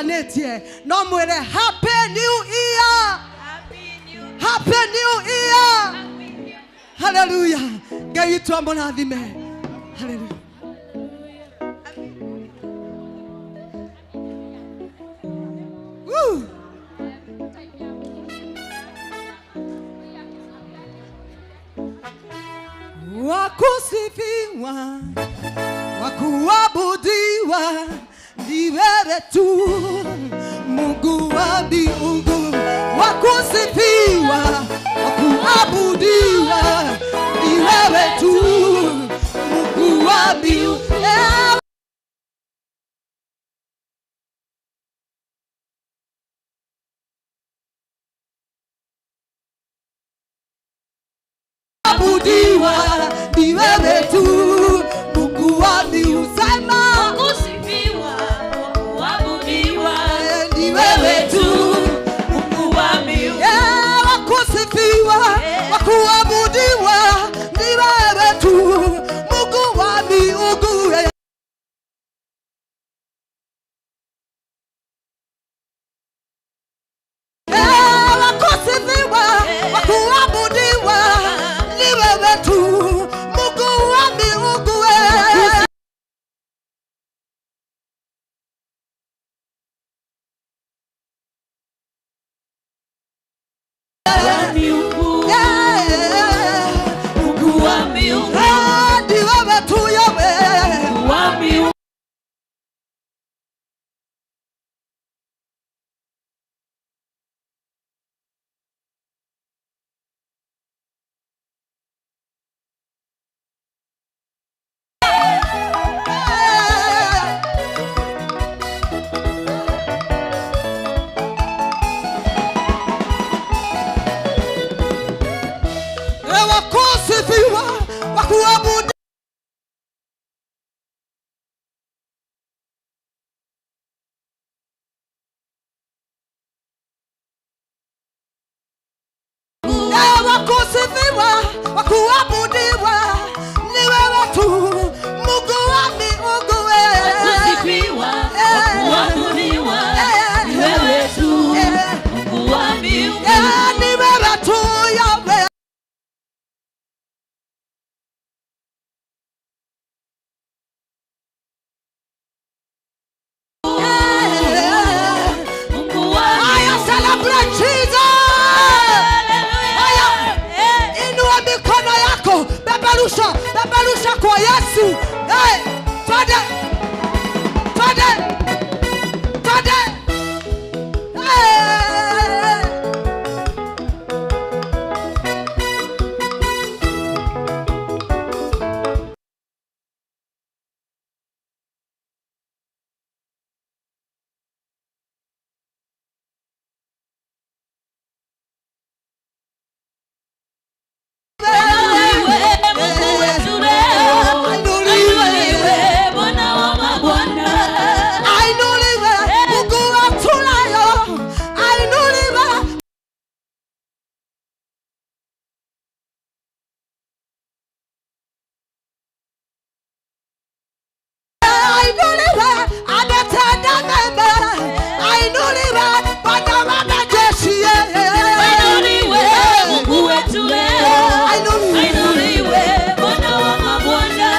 Mũtiganĩtie no mwĩre happy new year, happy new year. Haleluya. Ngai witũ amũrathime. Haleluya. Woo. Wakusifiwa, wakuabudiwa ni wewe tu, Mungu wa miungu. Wakusifiwa, wakuabudiwa ni wewe tu, Mungu wa miungu. Abudiwa ni wewe tu, Mungu wa miungu. Sema Kusifiwa, kuabudiwa ni wewe tu, Mungu wa miungu. Wakusifiwa, wakuabudiwa ni wewe tu, Mungu wa miungu. Wakusifiwa, wakuabudiwa ni wewe tu, Mungu wa miungu. Wa miungu, Mungu wa miungu, Ni wewe tu Yahweh. wa miungu. Wakusifiwa, wakuabudiwa. Wakusifiwa, wakuabudiwa ni wewe tu, Mungu wa miungu. Kusifiwa, kuabudiwa ni wewe tu, Mungu wa miungu. Ni wewe tu Yahweh. Mungu wa Haya, miungu. celebrate Jesus. Haya, inua mikono yako, beberusha, beberusha kwa Yesu. Hey, twende, twende, twende. Hey. Ainuliwe Mungu wetu leo. Ainuliwe Bwana wa mabwana. Ainuliwe Mungu wetu leo, ainuliwe. Ainuliwe, ametenda mema. Ainuliwe Bwana wa majeshi. Ainuliwe Mungu wetu leo. Ainuliwe. Ainuliwe Bwana wa mabwana.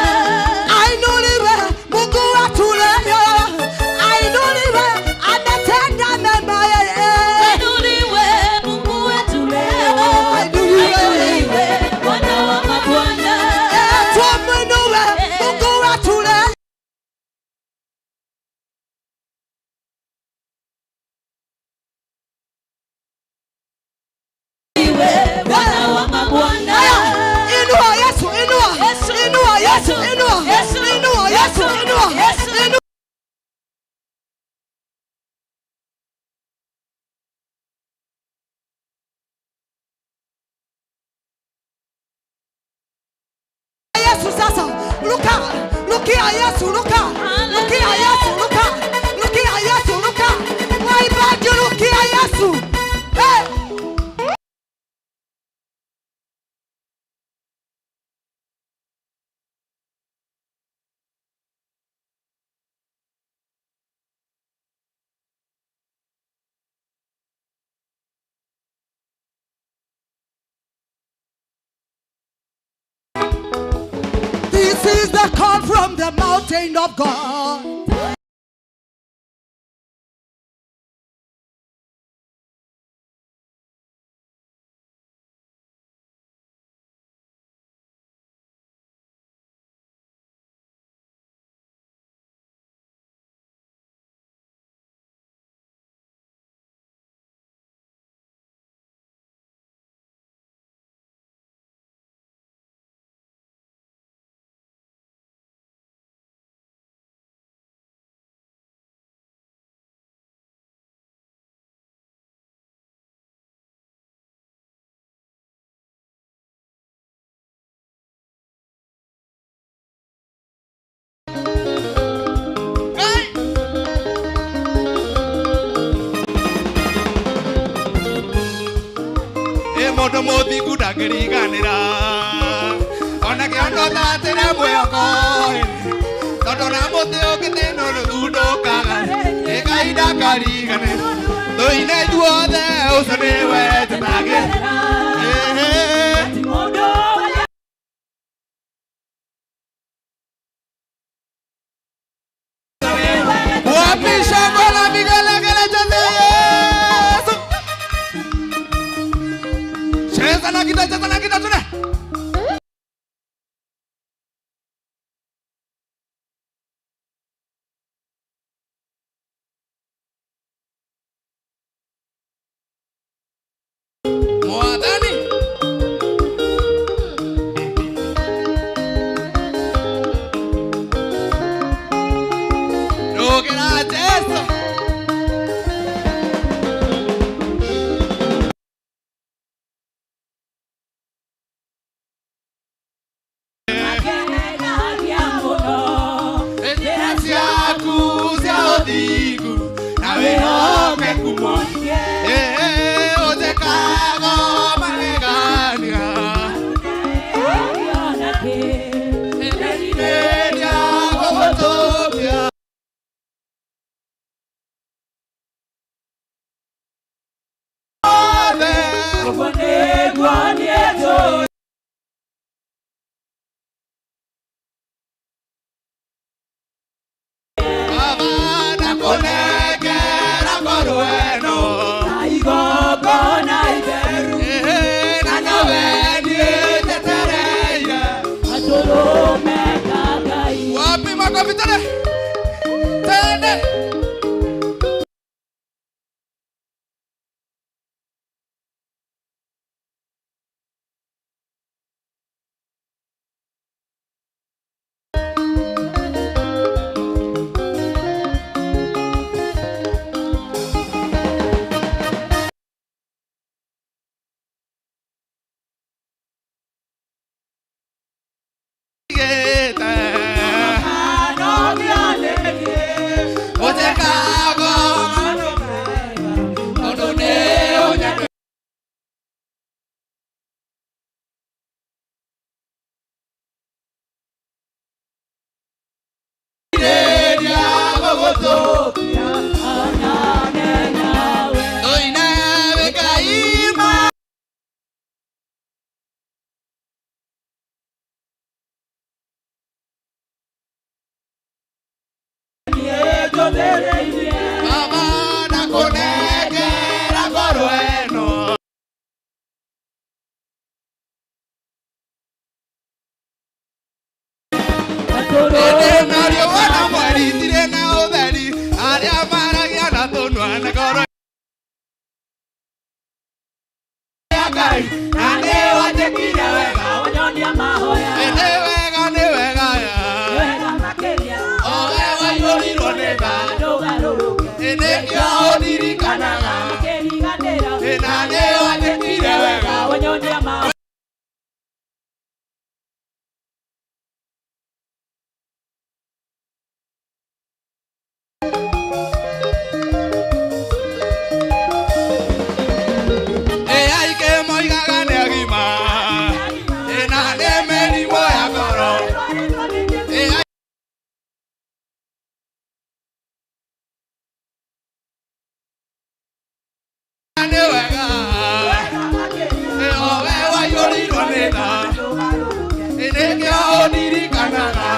Ainuliwe Mungu wetu leo, ainuliwe, ametenda mema. Ainuliwe Mungu wetu leo. Ainuliwe. Ainuliwe Bwana wa mabwana. Tumuinue Mungu wetu leo. Ainuliwe Bwana wa mabwana. Haya, inua Yesu, inua. Yesu, Inua Yesu, inua. Yesu, Inua Yesu, inua. Yesu. Inua. Yesu sasa. Luka, lukia Yesu, luka. Lukia Yesu, luka. Lukia Yesu, luka. Waimbaji, lukia Yesu. Hey. is the call from the mountain of God. Ĩ mũndũ mũthingu ndangĩriganĩra ona kĩondo tatĩre mwĩhoko tondũ na mũtĩ ũngĩ nũthundũkaga ĩ Ngai ndakariganĩra tũine ithuothe ũcio nĩwe tũtangĩ. Wapi shangwe na vigelegele cha Yesu? Cheza na kita, cheza na kita, tuna. Mwathani. Rũgĩra Jesu. Njĩra ciaku cia ũthingu na wĩhokeku mũingĩ. Ũnjĩkaga magegania. Ndĩrĩria gũgũtũũria. Othe. Baba ndakũnengera ngoro ĩno. Na nowe niĩ njetereire. Wapi makofi tena? Tende. Gĩte. Ũnjĩkaga tondũ nĩ ũnyendete. Ndĩrĩria gũgũtũũria. Tũine wĩ Ngai ma. Baba ndakũnengera ngoro ĩno. Ĩndĩ na riũa na mweri itirĩ na ũtheri arĩa maragia na tũnua na ngoro ya Ngai na nĩ wanjĩkire wega. Nĩ wega nĩ wega ya. O we waiyũrirwo nĩ tha. Nĩkĩo ũndirikanaga. Na nĩ wanjĩkire wega. Ĩ aingĩ moigaga nĩ agima. Ĩ na nĩ mĩrimũ ya ngoro. Ĩ nĩ wega. Ĩ o we waiyũrirwo nĩ tha. Nĩkĩo ũndirikanaga.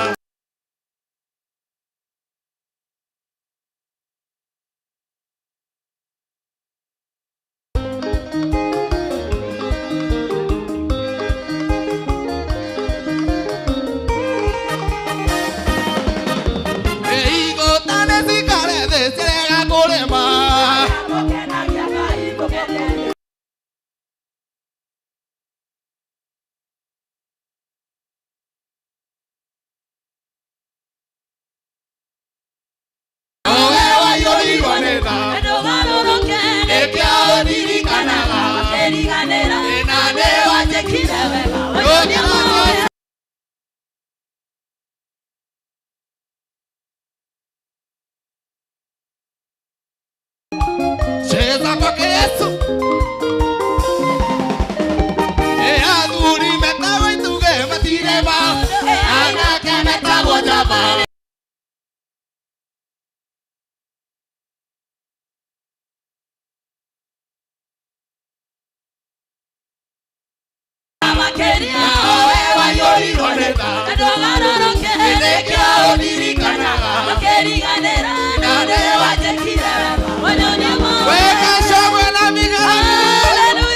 Nawe waiyũrirwo nĩ tha. Nĩkĩo ũndirikanaga. Weka shangwe na vigelegele.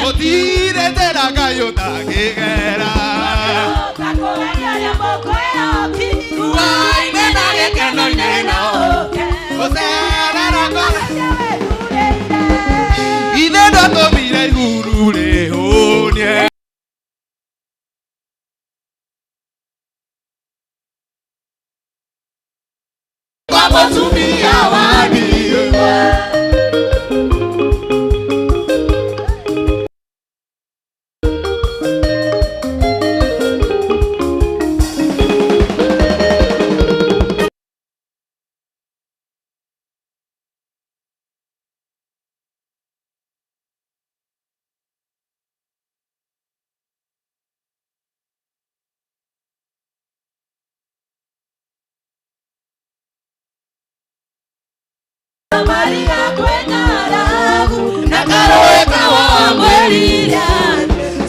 Gũtirĩ njĩra Ngai ũtangĩgera. Waine na gĩkeno-inĩ Gũcerera ngoro. Ithe ndatũmire iguru rĩhũnie. Kwa mũtumia wa ndigwa.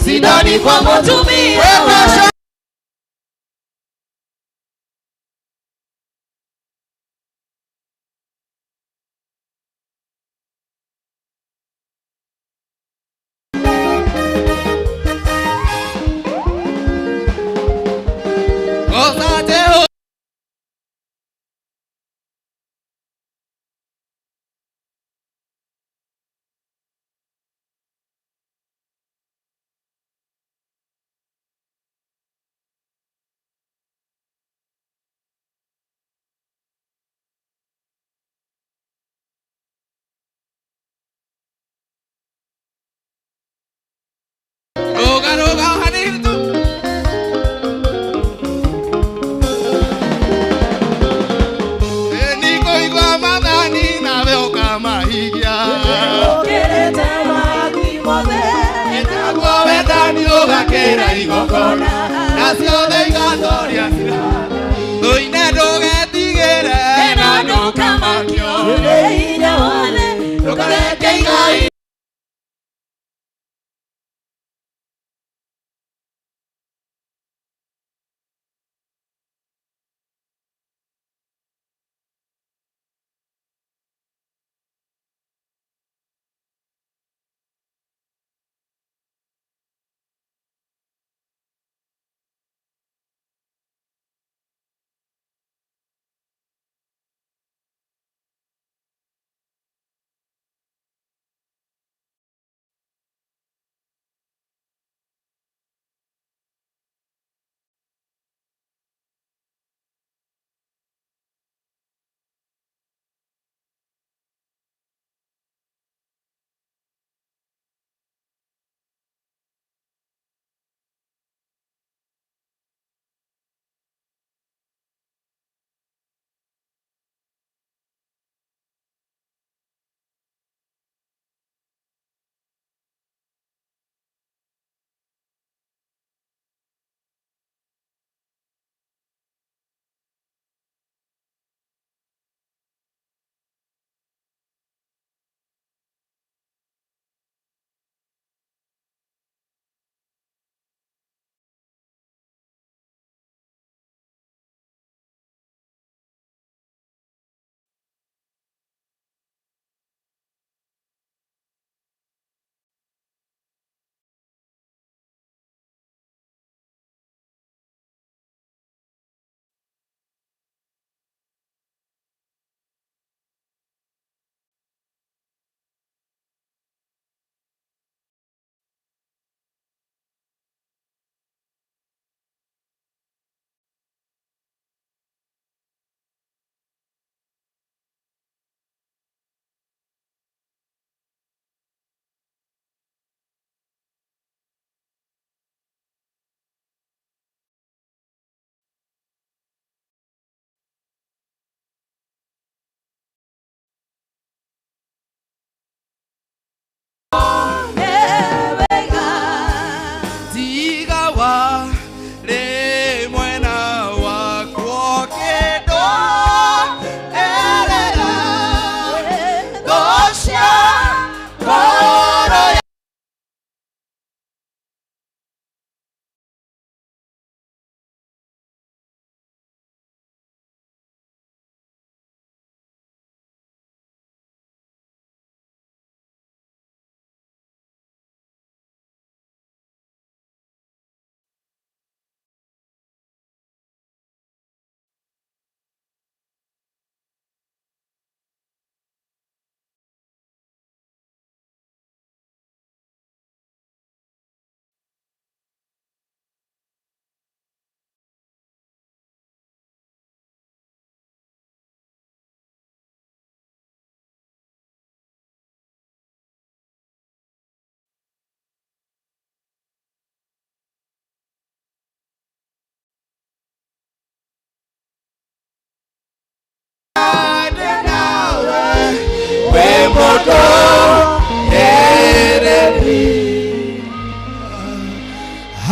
Sidoni kwa mutumia Weka shangwe. Goza Jehova. Ruga, ruga, hanini tu. Nĩngũigua maathani nawe ũkamahingia. Ĩtagwo wendani ũgakĩra igongona, na ciothe igatoria cira. Tũine ndũgetigĩre na ndũkamakio. Ndũkareke igai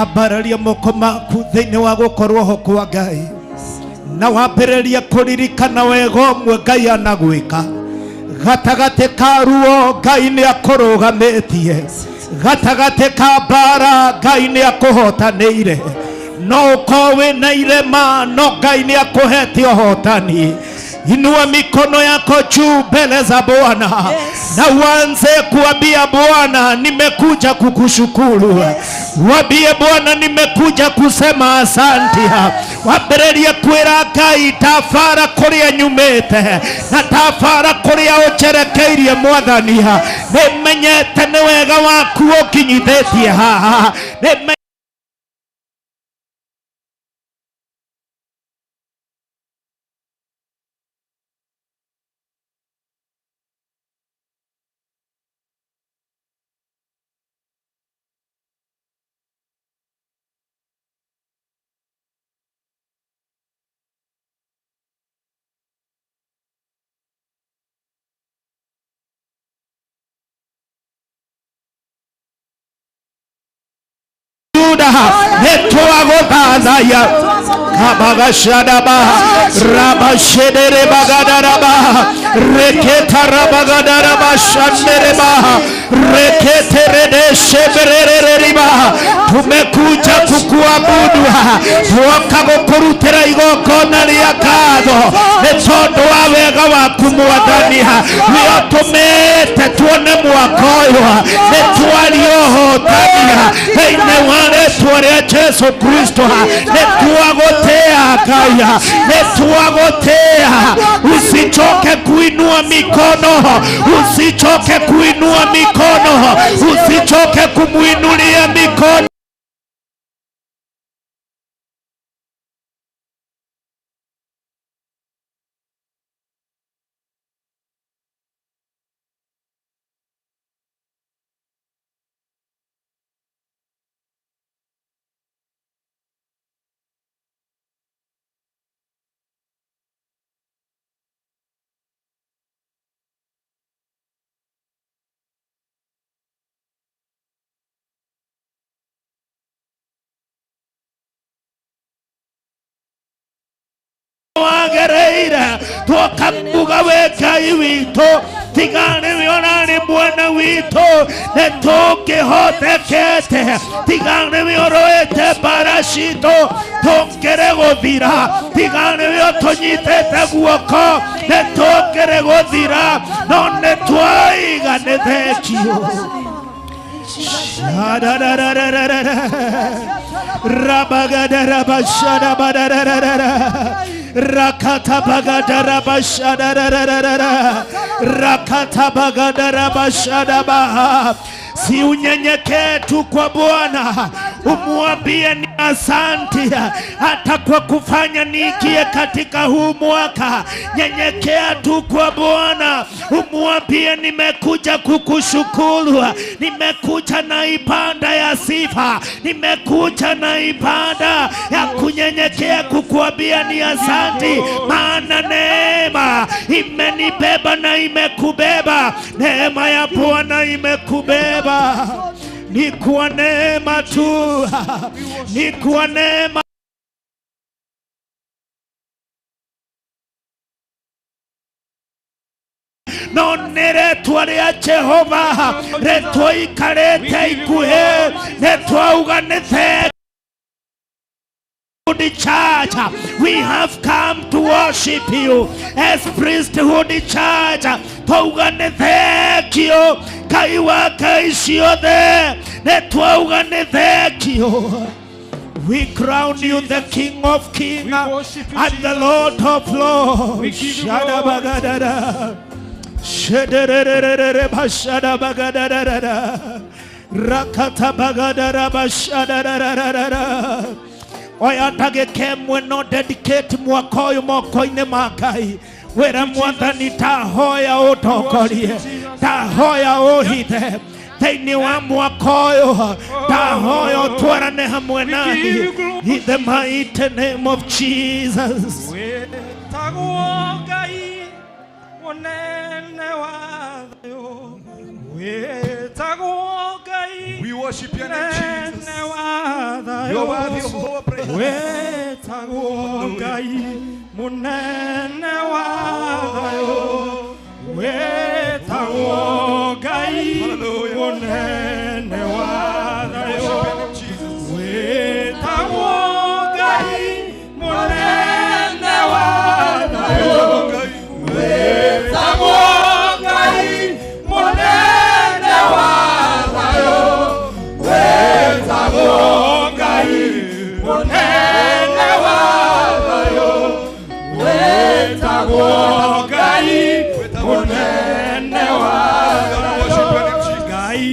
Ambararia moko maku thĩinĩ wa gũkorwo ho kwa Ngai, na wambĩrĩrie kũririkana wega ũmwe Ngai anagwĩka. Gatagatĩ ka ruo Ngai nĩ akũrũgamĩtie, gatagatĩ ka mbara Ngai nĩ akũhotanĩire. No ũkorwo wĩna irema, no Ngai nĩ akũhete ũhotani. Inua mikono yako juu mbele za Bwana na uanze kuambia Bwana, nimekuja kukushukuru. Wambie Bwana, nimekuja kusema asante. Wambĩrĩrie kwĩra Ngai, ndabara kũrĩa nyumĩte na ndabara kũrĩa ũnjerekeirie Mwathani, nĩmenyete nĩ wega waku ũkinyithĩtie haha. Nĩme Juda nĩtwagũthathaya kabagashadaba rabashedere bagadaraba reketa rabagadaraba shandereba reketeredesheberereriba. Tumekuja kukuabudu, twoka gũkũrutĩra igongona rĩa ngatho nĩ tondũ wa wega waku Mwathani, nĩ ũtũmĩte tuone mwaka ũyũ, nĩ twaria ũhotani thĩinĩ wa rĩtwa rĩa Jesu Kristo. Nĩ twagũtĩa Ngai, nĩ twagũtĩa. Usichoke kuinua mikono, usichoke kuinua mikono, usichoke kumuinulia mikono. Wagereire twakambuga we Ngai witũ, tiga nĩwe ũrarĩ mwena witũ nĩ tũngĩhotekete, tiga nĩwe ũrũĩte mbara citũ tũngĩrĩ gũthira, tiga nĩwe ũtũnyitĩte guoko nĩ tũngĩrĩ gũthira, no nĩ twaiga nĩ thengio. Rabagadarabashadabadarara Rakatabagadarabashadadadada Rakatabagadarabashadabaha. Si unyenyekee tu kwa Bwana, umwambie ni asante hata kwa kufanya niingie katika huu mwaka. Nyenyekea tu kwa Bwana, umwambie nimekuja kukushukuru, nimekuja na ibada ya sifa, nimekuja na ibada ya kunyenyekea kukuambia ni asante, maana neema imenibeba na imekubeba. Neema ya Bwana imekubeba. Ni kwa neema tu, ni kwa neema. No nĩ rĩtwa rĩa Jehova rĩtũikarĩte ikuhĩ, nĩtwauga nĩ the church. We have come to worship you as priesthood church. Twauga nĩ thengio Ngai wa Ngai ciothe, nĩ twauga nĩ thengio. We crown you the King of Kings We worship you, and the Lord of Lords. We give you glory. Shadabagadara. Shederererere bashadabagadara. Rakatabagadara bashadadadadada. Oya ndagĩka ĩmwe no dedicate mwaka ũyũ moko-inĩ ma Ngai. Wĩra Mwathani, ndahoya ũtongorie, ndahoya ũhithe thĩinĩ wa mwaka ũyũ, ndahoya ũtwarane hamwe nani, in the mighty name of Jesus. Wĩtagwo Ngai mũnene wa thayũ, wĩtagwo Ngai We worship your name, Jesus. mũnene wa You are worthy of our praise. Wetagwo Ngai munene wa thayũ. Wetagwo Ngai munene wa thayũ. Wetagwo Ngai munene wa thayũ. Wetagwo Ngai munene wa thayũ. Wetagwo Ngai munene wa thayũ. Wetagwo Ngai munene wa thayũ. Ngai,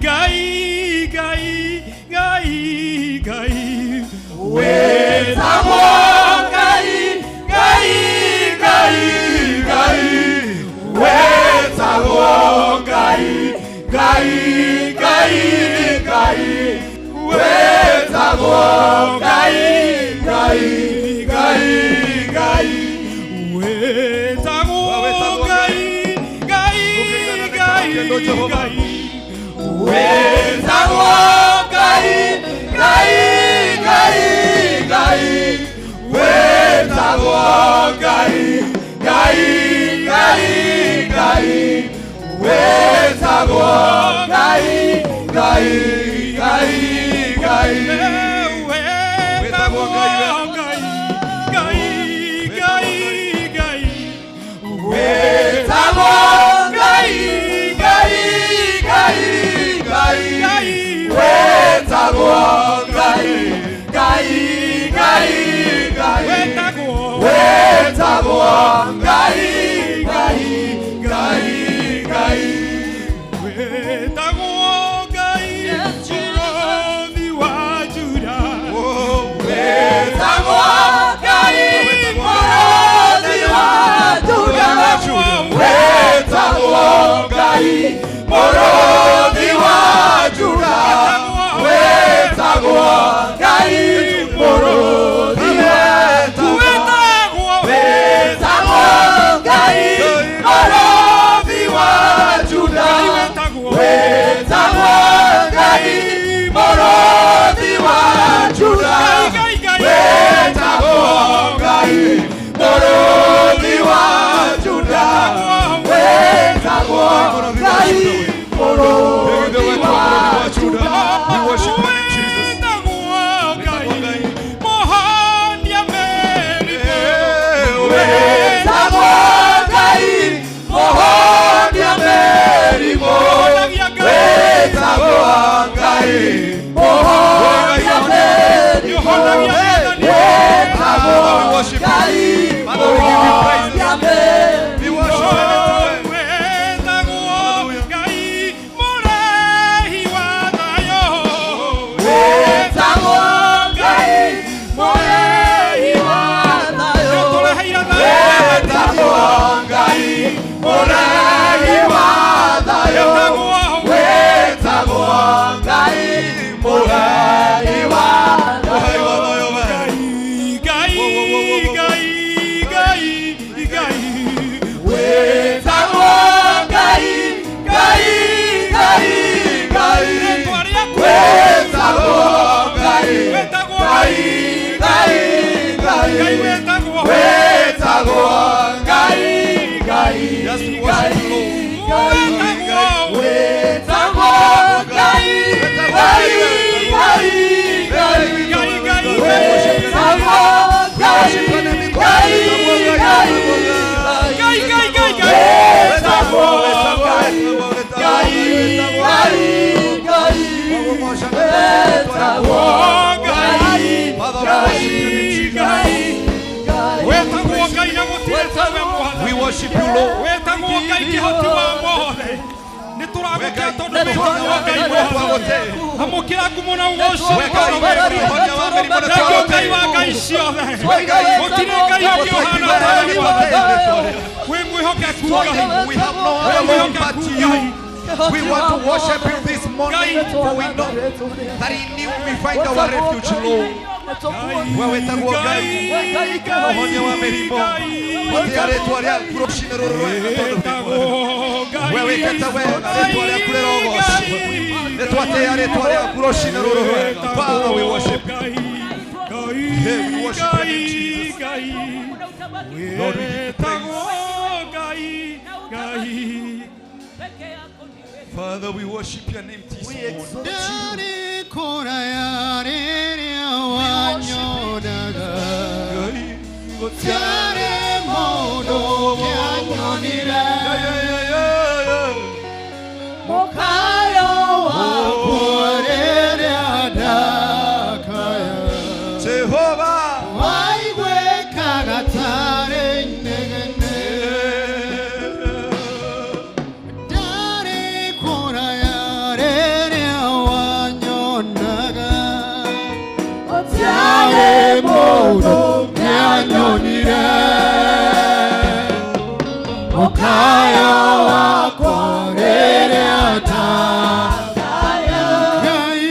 Ngai, Ngai, Ngai, Ngai. Wetagwo Ngai, Ngai, Ngai, Ngai. Wetagwo Ngai, Ngai, Ngai, Ngai. Wetagwo Ngai, Ngai, Ngai, Ngai. Wetagwo Ngai, Ngai, Ngai, Ngai. Wetagwo Ngai, Ngai, Ngai, Ngai. Wetagwo Ngai, Ngai, Ngai, Ngai. Wetagwo Ngai, Ngai, Ngai, Ngai. Wetagwo Ngai, Ngai, Ngai, Ngai. Wetagwo Ngai, Ngai, Ngai, Ngai. Wetagwo Ngai, Ngai, Ngai, Ngai. Wetagwo Ngai, Ngai, Ngai, Ngai. Wetagwo Ngai, Mũrũthi wa Juda. Wetagwo Ngai, Mũrũthi wa Juda. Wetagwo Ngai, Mũrũthi wa Juda. Wetagwo Ngai, Mũrũthi wa Juda. Wetagwo Ngai, Mũrũthi wa Juda. Wetagwo Ngai, Mũrũthi wa Juda. Wetagwo Ngai, Mũrũthi wa Juda. Wetagwo Ngai, Mũrũthi wa Juda. We worship you, Jesus. Wetagwo Ngai, Mũhonia mĩrimũ. Wetagwo Ngai, Mũhonia mĩrimũ. Wetagwo Ngai, Mũhonia mĩrimũ. Wetagwo Ngai, Mũhonia mĩrimũ. Wetagwo Ngai, Mũrehi wa thayũ. Wetagwo Ngai, Mũrehi wa thayũ. Nĩũtũreheire thayũ. Wetagwo Ngai, Mũrehi wa thayũ. Wetagwo Ngai, Mũrehi wa thayũ. Ngai, Ngai, Ngai, Ngai. Wetagwo Ngai, Ngai, Ngai, Ngai. Rĩĩtwa rĩaku. Wetagwo Ngai, Wetagwo Ngai, Ngai, Ngai Ngai. wetagwo. Wetagwo Ngai, Ngai, Yes, we Ngai, worship you, Lord. Ngai. Wetagwo. Wetagwo Ngai, Ngai, Ngai, Ngai. Ngai, Ngai. Wetagwo Ngai, Ngai, Ngai, Ngai, Ngai, Ngai, Ngai. Wetagwo Ngai, Ngai, Ngai, Ngai. Wetagwo Ngai, Ngai, Ngai. Ngai. Wetagwo Ngai na gũtirĩ tawe Mwathani. We worship you, Lord. Wetagwo Ngai kĩhoti wa mothe. Nĩtũragũtĩa tondũ wĩtagwo Ngai Mwathani. Amũkĩra ngumo na ũgooci. Thengiũ Ngai wa Ngai ciothe. Gũtirĩ Ngai ũngĩ ũhana tawe Mwathani. Wĩ mwĩhokeku Ngai. We have no other Lord but you. We want to worship you this morning, for we know that in you we find our refuge, Lord. Wetagwo Ngai, Mũhonia wa mĩrimũ. Gũtĩa rĩĩtwa rĩaku rũcinĩ rũrũ rwega tondũ we wĩkĩte wega, rĩĩtwa rĩaku rĩrogocwo. Nĩtwatĩa rĩĩtwa rĩaku rũcinĩ rũrũ rwega. Father, we worship Hey, we worship your name, Ngai Jesus. Ngai Lord, we give you praise. wĩtagwo Ngai Ngai. Father, we worship your name this We morning. exalt you. Ndarĩ kũraya rĩrĩa wanyonaga Ngai, Tiarĩ mũndũ ũngĩanyonire Yeah, yeah, yeah, yeah, yeah. Mukayo Wakwa rĩrĩa ndakaya Jehovah. Waiguĩkaga tarĩ inegene Ndarĩ kũraya rĩrĩa wanyonaga Tiarĩ mũndũ ũngĩanyonire Mũkayo wakwa rĩrĩa ndakaya Ngai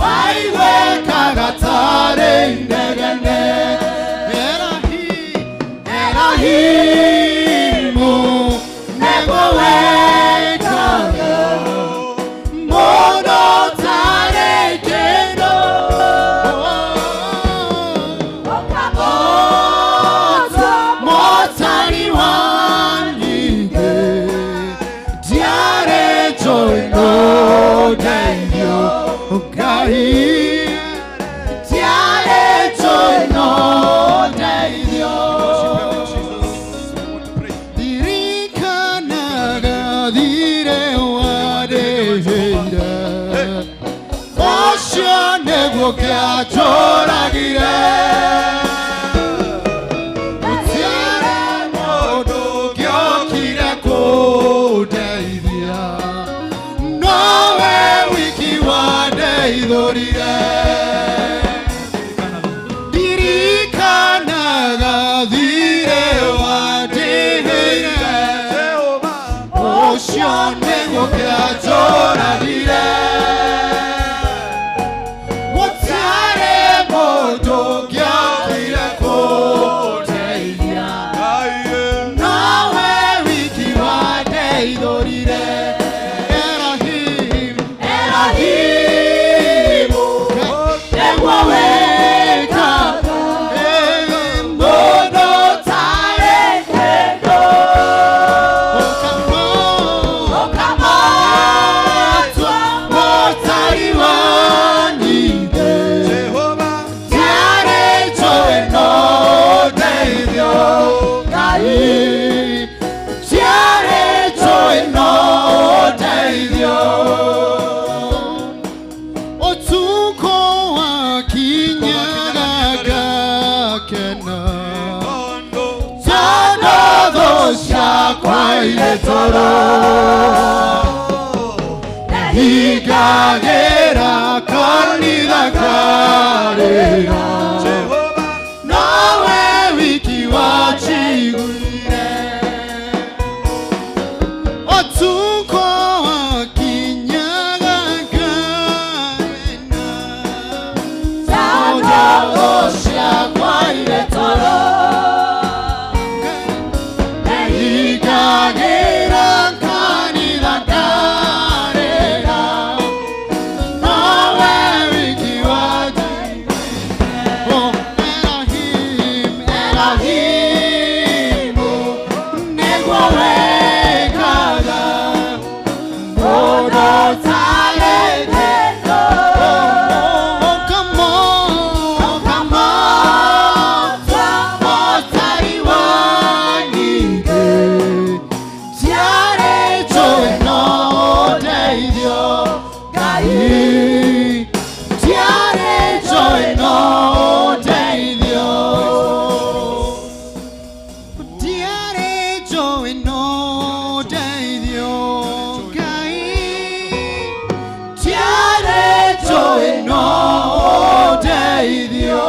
waiguĩkaga tarĩ inegene Erahi, Erahimu nĩguo wekaga mũndũ ũtarĩ kĩndũ Motari wa nyingĩ ndiarĩ njũĩ no ndeithio Ngai ndiarĩ njũĩ no ndeithio Worship your name, Jesus. We want to pray. Ndirikanaga thirĩ wandĩhĩire ũcio nĩguo kĩanjũragire Gũtiarĩ mũndũ ũngĩokire kũndeithia nowe wiki wandeithũrire Ndirikanaga thirĩ wandĩhĩire Jehovah. ũcio nĩguo kĩanjũragire gũtiarĩ mũndũ ũngĩokire kũndeithia nowe wiki wandeithũrire Elohim, Elohimu nĩguo wĩkaga mũndũ ũtarĩ kĩndũ Motari wa nyingĩ Jehovah. Tiarĩ njũĩ no ndeithio Ngai Tiarĩ njũĩ no ndeithio Ũtukũ wakinyaga ngakena Kondo. Tondũ thũ ciakwa irĩ toro Hingagĩra kanitha ngarĩra Jehovah. Nowe wiki wanjiguire Ũtukũ wakinyaga ngakena Tondũ thũ ciakwa irĩ toro Hingagĩra kanitha ngarĩra Nowe wiki wanjiguire Oh, Elohim, Elohimu, nĩguo wĩkaga mũndũ ũtarĩ kĩndũ. Oh, come on, come on, mũtari wa nyingĩ, tiarĩ njũĩ no ũndeithio, Ngai. Tiarĩ njũĩ no ũndeithio. Tiarĩ njũĩ no ũndeithio, Ngai. Tiarĩ njũĩ no ũndeithio.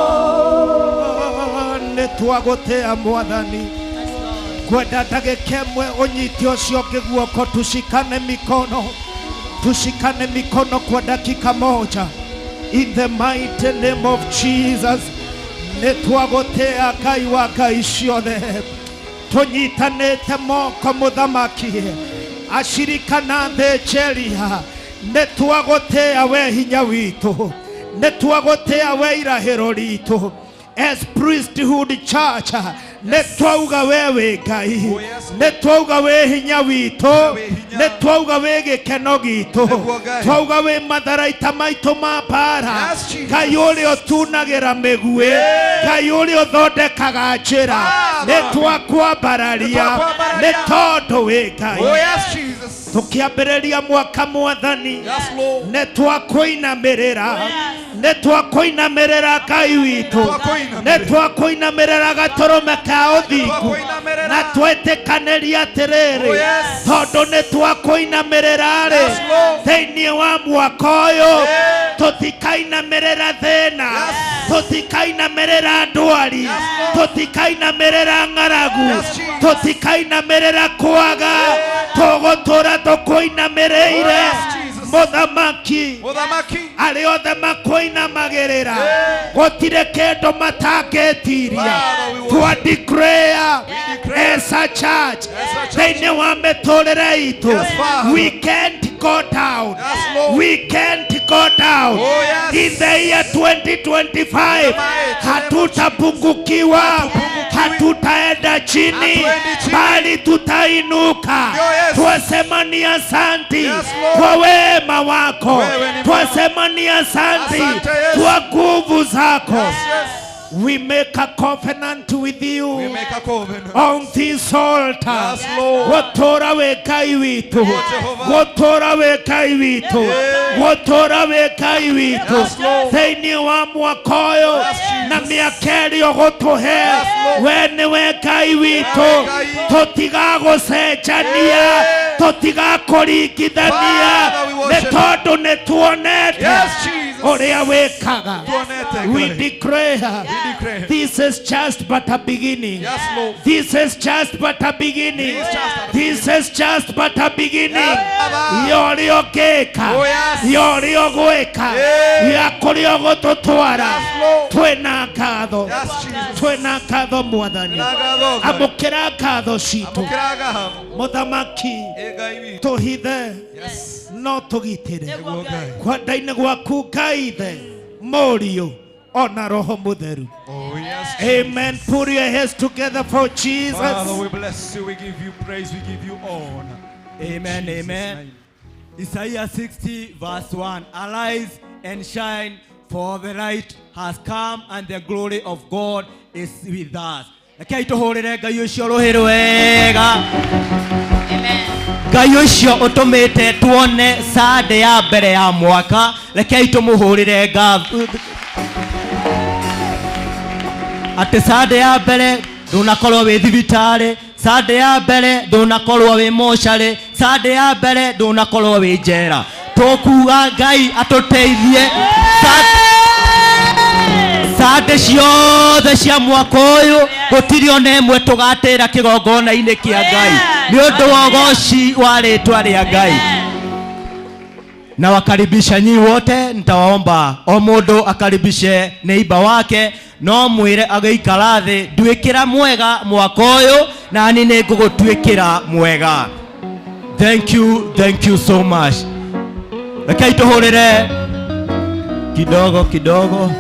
Nĩ twagũtĩa mwathani kwenda ndagĩka ĩmwe ũnyite ũcio ũngĩ guoko tushikane mikono tushikane mikono kwa dakika moja in the mighty name of Jesus nĩ twagũtĩa Ngai wa ngai ciothe tũnyitanĩte moko mũthamaki ashirika na thĩnjĩria nĩ twagũtĩa we hinya witũ nĩ twagũtĩa we irahĩro ritũ. As Priesthood Church nĩ twauga we wĩ Ngai, Oh, yes. nĩ twauga wĩ hinya witũ, Wĩ hinya. nĩ twauga wĩ gĩkeno gitũ, Nĩguo Ngai. twauga wĩ matharaita maitũ ma mbara. Yes, Jesus. Ngai ũrĩa ũtunagĩra mĩguĩ, Ngai ũrĩa ũthondekaga njĩra, Father. nĩ twakwambararia Nĩ twakwambararia. nĩ tondũ wĩ Ngai. Oh, yes, Jesus. Tũkĩambĩrĩria mwaka Mwathani, Yes, Lord. nĩ twakũinamĩrĩra, nĩ twakũinamĩrĩra Ngai witũ, Twakũinamĩrĩra. nĩ twakũinamĩrĩra gatũrũme ka ũthingu, Twakũinamĩrĩra. na twetĩkanĩria atĩrĩrĩ, Oh, yes. tondũ nĩ twakũinamĩrĩra rĩ, Yes, Lord. thĩinĩ wa mwaka ũyũ Yeah. tũtikainamĩrĩra thĩna, Yes. tũtikainamĩrĩra ndwari, Yes, Lord. tũtikainamĩrĩra ng'aragu, Yes, Jesus. tũtikainamĩrĩra kwaga, tũgũtũra tũkũinamĩrĩire. Yes, Jesus. Mũthamaki, Mũthamaki. arĩa othe makwĩinamagĩrĩra gũtirĩ kĩndũ matangĩtiria. Father, we worship Twa declare declare as a church As a church. thĩinĩ wa mĩtũrĩre itũ, Yes, Father. we can't go down. Yes, Lord. We can't go down. Oh, yes. In the year 2025 In the mighty hatutapungukiwa, hatutaenda chini, Hatuendi chini. bali tutainuka. Yo, yes. Twasema ni asanti Yes, Lord. kwa wema wako, Wewe ni twasema ni asanti Asante, Yesu. kwa nguvu zako. Yes, yes. We make a covenant with you We make a covenant. on this altar. Yes, Lord. Gũtũũra wĩ Ngai witũ, Jehovah. gũtũũra wĩ Ngai witũ, gũtũũra wĩ Ngai witũ Yes, Lord. thĩinĩ wa mwaka ũyũ Yes, Jesus. na mĩaka ĩrĩa ũgũtũhe. Yes, Lord. We nĩwe Ngai witũ, Ngai. tũtigagũcenjania, Yeah. tũtigakũringithania, Father, we nĩ worship you. tondũ nĩ tuonete Yes, Jesus. ũrĩa wĩkaga. Tuonete, We Ngai. declare We declare. this is just but a beginning. Yes, Lord. This is just but a beginning. This is just a This is just but a beginning. Yes. Ya ũrĩa ũngĩka, Oh, yes. ya ũrĩa ũgwĩka, Yeah. ya kũrĩa ũgũtũtwara. Yes, Lord. Twĩna ngatho, Yes, Jesus. twĩna ngatho Mwathani. Twĩna ngatho, Ngai. Amũkĩra ngatho citũ. Amũkĩra ngatho. Mũthamaki, Ĩ Ngai witũ. tũhithe Yes. no tũgitĩre Nĩguo Ngai. kwenda-inĩ gwaku Ngai Ithe, Mũriũ ona Roho Mũtheru. Oh, yes. Amen. Put your hands together for Jesus. Father, we bless you. We give you praise. We give you honor. Amen, Jesus' amen. name. Isaiah 60, verse 1. Arise and shine, for the light has come, and the glory of God is with us. Rekei tũhũrĩre Ngai ũcio rũhĩ rwega. Ngai ũcio ũtũmĩte tuone Sunday ya mbere ya mwaka, rekei tũmũhũrĩre ngatho. Atĩ Sunday ya mbere ndũnakorwo wĩ thibitarĩ, Sunday ya mbere ndũnakorwo wĩ mocarĩ, Sunday ya mbere ndũnakorwo wĩ njera. Tũkuga Ngai atũteithie. Sunday ciothe cia mwaka ũyũ gũtirĩ ona ĩmwe tũgatĩra kĩgongona-inĩ kĩa Ngai nĩ ũndũ wa ũgoci wa rĩtwa rĩa Ngai. Na wakaribisha nyinyi wote, nitawaomba o mũndũ akaribishe neighbor wake, no mwĩre agĩikara thĩ, nduĩkĩra mwega mwaka ũyũ nani nĩ ngũgũtuĩkĩra mwega. Thank you, thank you so much. Rekei tũhũrĩre kidogo kidogo.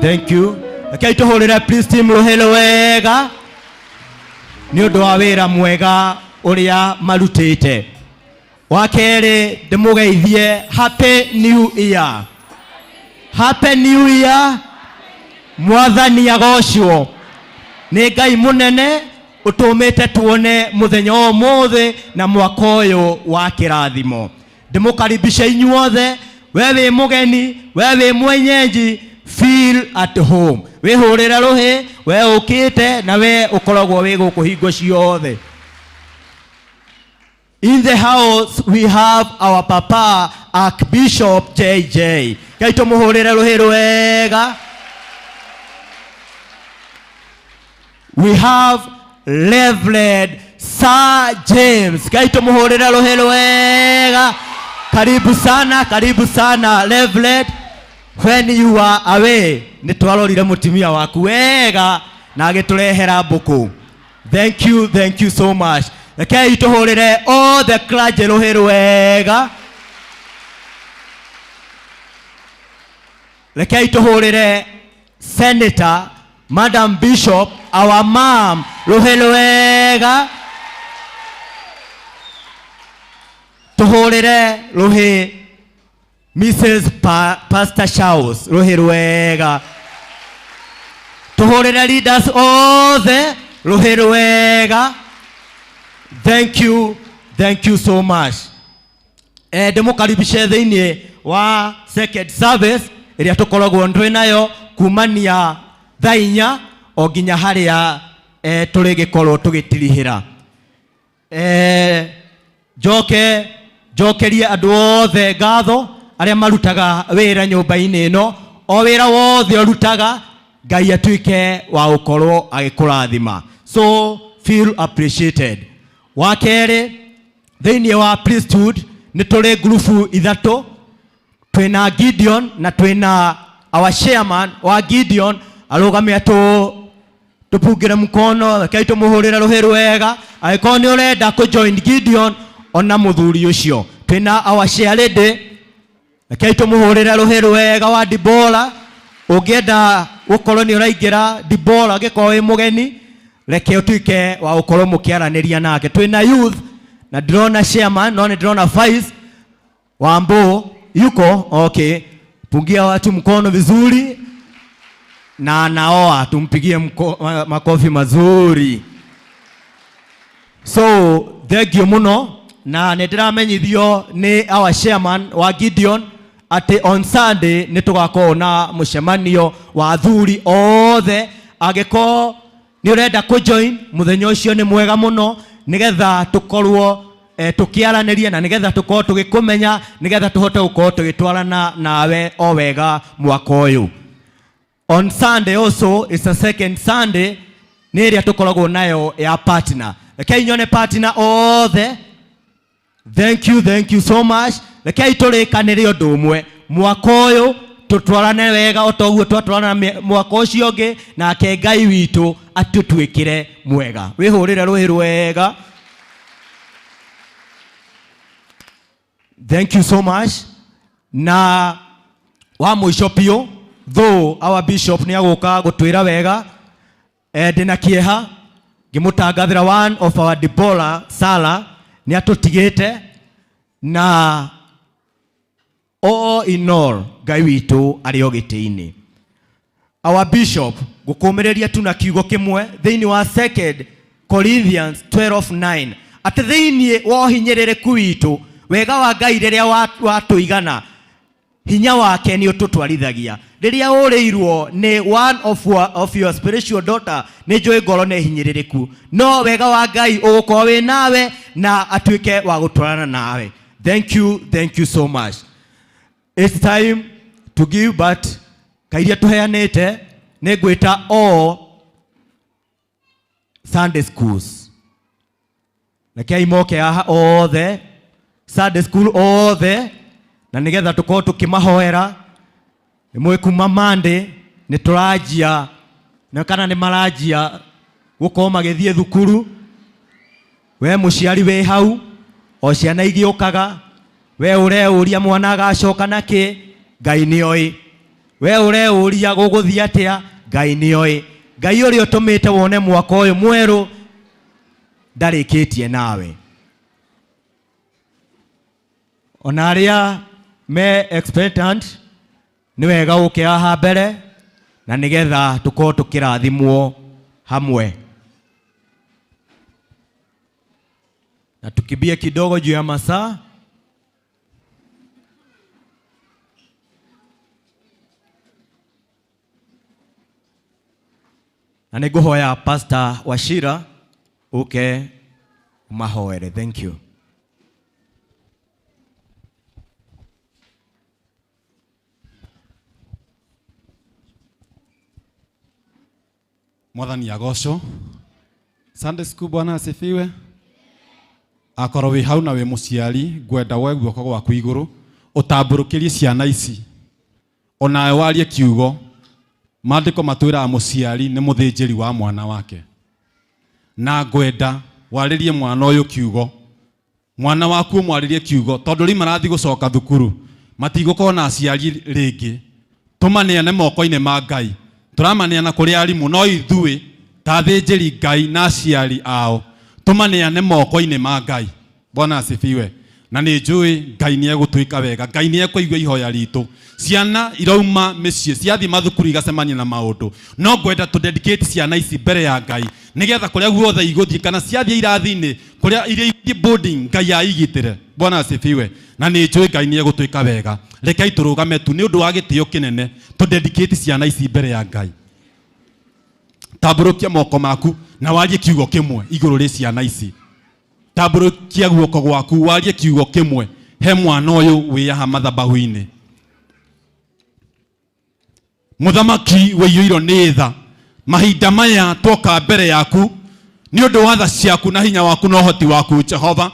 Thank you. Rekei tũhũrĩre please team rũhĩ rwega nĩ ũndũ wa wĩra mwega ũrĩa marutĩte. Wa kerĩ ndĩmũgeithie Happy New Year. Happy New Year. Mwathani agocwo. Nĩ Ngai mũnene ũtũmĩte tuone mũthenya wa ũmũthĩ na mwaka ũyũ wa kĩrathimo. Ndĩmũkaribishe inyuothe, we wĩ mũgeni, we wĩ mwenyeji, feel at home. Wĩhũrĩre rũhĩ, we ũkĩte na we ũkoragwo wĩ gũkũ hingo ciothe. In the house we have our papa Archbishop JJ. Ngai tũmũhũrĩre rũhĩ rwega. We have Reverend Sir James. Ngai tũmũhũrĩre rũhĩ rwega. Karibu sana, karibu sana Reverend. When you are away, nĩ twarorire mũtumia waku wega na agĩtũrehera mbũkũ. Thank you, thank you so much. Rekei tũhũrĩre all the clergy rũhĩ rwega. Rekei tũhũrĩre Senator Madam Bishop, our mom, rũhĩ rwega. Tũhũrĩre rũhĩ Mrs. Pastor Charles, rũhĩ rwega. Tũhũrĩre leaders othe rũhĩ rwega. Thank you, thank you so much. Ndĩmũkaribishe thĩinĩ wa second service ĩrĩa tũkoragwo twĩ nayo kumania thaa inya o nginya harĩa tũrĩgĩkorwo tũgĩtirihĩra. Njoke njokerie andũ othe ngatho arĩa marutaga wĩra nyũmba-inĩ ĩno, o wĩra wothe ũrutaga Ngai atuĩke wa gũkorwo agĩkũrathima. So feel appreciated. Wa kerĩ, thĩinĩ wa priesthood nĩ tũrĩ ngurubu ithatũ. Twĩna Gideon na twĩna our chairman wa Gideon arũgame atũ tũpungĩre mkono, rekei tũmũhũrĩre rũhĩ rwega. Angĩkorwo nĩ ũrenda kũ join Gideon ona mũthuri ũcio. Twĩna our chair lady, rekei tũmũhũrĩre rũhĩ rwega wa Dibora. Ũngĩenda gũkorwo nĩ ũraingĩra Dibora, ũngĩkorwo wĩ mũgeni, reke ũtuĩke wa gũkorwo mũkĩaranĩria nake. Twĩna youth na ndĩrona chairman, no nĩ ndĩrona vice Wambo yuko okay. Pungia watu mkono vizuri na anaoa, tumpigie makofi mazuri. So thank you muno, na nĩ ndĩramenyithio nĩ our chairman wa Gideon atĩ on Sunday nĩ tũgakorwo na mũcemanio wa athuri othe. Angĩkorwo nĩ ũrenda kũ join mũthenya ũcio nĩ mwega mũno, nĩgetha tũkorwo tũkĩaranĩria na nĩgetha tũkorwo tũgĩkũmenya, nĩgetha tũhote gũkorwo tũgĩtwarana nawe o wega mwaka ũyũ. On Sunday also, it's a second Sunday, nĩ ĩrĩa tũkoragwo nayo ya partner. Rekei nyone partner othe. Thank you, thank you so much. Rekei tũrĩkanĩre ũndũ ũmwe mwaka ũyũ, tũtwarane wega o ta ũguo twatwarana mwaka ũcio ũngĩ, nake Ngai witũ atũtuĩkĩre mwega. Wĩhũrĩre rũhĩ rwega. Thank you so much. Na wa mũico biũ, though our bishop nĩ agũka gũtwĩra wega, ndĩna kĩeha ngĩmũtangathĩra one of our Deborah Sara nĩ atũtigĩte, na all in all Ngai witũ arĩ o gĩtĩ-inĩ. Our bishop gũkũmĩrĩria tu na kiugo kĩmwe thĩinĩ wa 2 Corinthians 12:9, atĩ thĩinĩ wa ũhinyĩrĩrĩku witũ wega wa Ngai rĩrĩa watũigana, hinya wake nĩ ũtũtwarithagia. Rĩrĩa ũrĩirwo nĩ one of your spiritual daughter, nĩ njũĩ ngoro nĩ hinyĩrĩrĩku, no wega wa Ngai ũgũkorwo wĩ nawe na atuĩke wa gũtwarana nawe. Thank you, thank you so much. It's time to give, but kairia tũheanĩte nĩ ngwĩta all Sunday schools. Rekei moke haha othe, Sunday school othe, na nĩgetha tũkorwo tũkĩmahoera. Nĩ mũĩ kuma Monday nĩ tũranjia, na kana nĩ maranjia gũkorwo magĩthiĩ thukuru. We mũciari wĩ hau, o ciana igĩũkaga, we ũreũria mwana agacoka na kĩ, Ngai nĩoĩ. We ũreũria gũgũthiĩ atĩa, Ngai nĩoĩ. Ngai ũrĩa ũtũmĩte wone mwaka ũyũ mwerũ ndarĩkĩtie nawe. Ona arĩa me expectant nĩ wega ũke haha mbere, na nĩgetha tũkorwo tũkĩrathimwo hamwe. Na tukimbie kidogo juu ya masaa. Na nĩngũhoya Pastor Wachira ũke ũmahoere. Thank you. Mwathani agocwo. Sunday school, Bwana asifiwe. Akorwo wĩ hau na wĩ mũciari, ngwenda woe guoko gwaku igũrũ ũtambũrũkĩrie ciana ici, onawe warie kiugo. Maandĩko matwĩraga mũciari nĩ mũthĩnjĩri wa mwana wake, na ngwenda warĩrie mwana ũyũ kiugo, mwana waku ũmwarĩrie kiugo, tondũ rĩu marathiĩ gũcoka thukuru, matigũkorwo na aciari rĩngĩ. Tũmaneane moko-inĩ ma Ngai. Tũramaneana kũrĩ arimũ, no ithuĩ ta athĩnjĩri Ngai na aciari ao tũmaneane moko-inĩ ma Ngai. Bwana asifiwe. Na nĩ njũĩ Ngai nĩ egũtwĩka wega, Ngai nĩ ekũigua ihoya ritũ. Ciana irauma mĩciĩ, ciathiĩ mathukuru igacemania na maũndũ, no ngwenda tũ dedicate ciana ici mbere ya Ngai, nĩgetha kũrĩa guothe igũthiĩ kana ciathiĩ irathi-inĩ kũrĩa iria ithiĩ boarding, Ngai aigitĩre. Bwana asifiwe. Na nĩ njũĩ Ngai nĩ egũtwĩka wega. Rekei tũrũgame tu nĩ ũndũ wa gĩtĩo kĩnene, tũ dedicate ciana ici mbere ya Ngai. Tambũrũkia moko maku na warie kiugo kĩmwe igũrũ rĩ ciana ici. Tambũrũkia guoko gwaku warie kiugo kĩmwe he mwana ũyũ wĩ haha mathabahu-inĩ. Mũthamaki wĩiyũirwo nĩ tha, mahinda maya twoka mbere yaku nĩ ũndũ wa tha ciaku na hinya waku na ũhoti waku Jehova,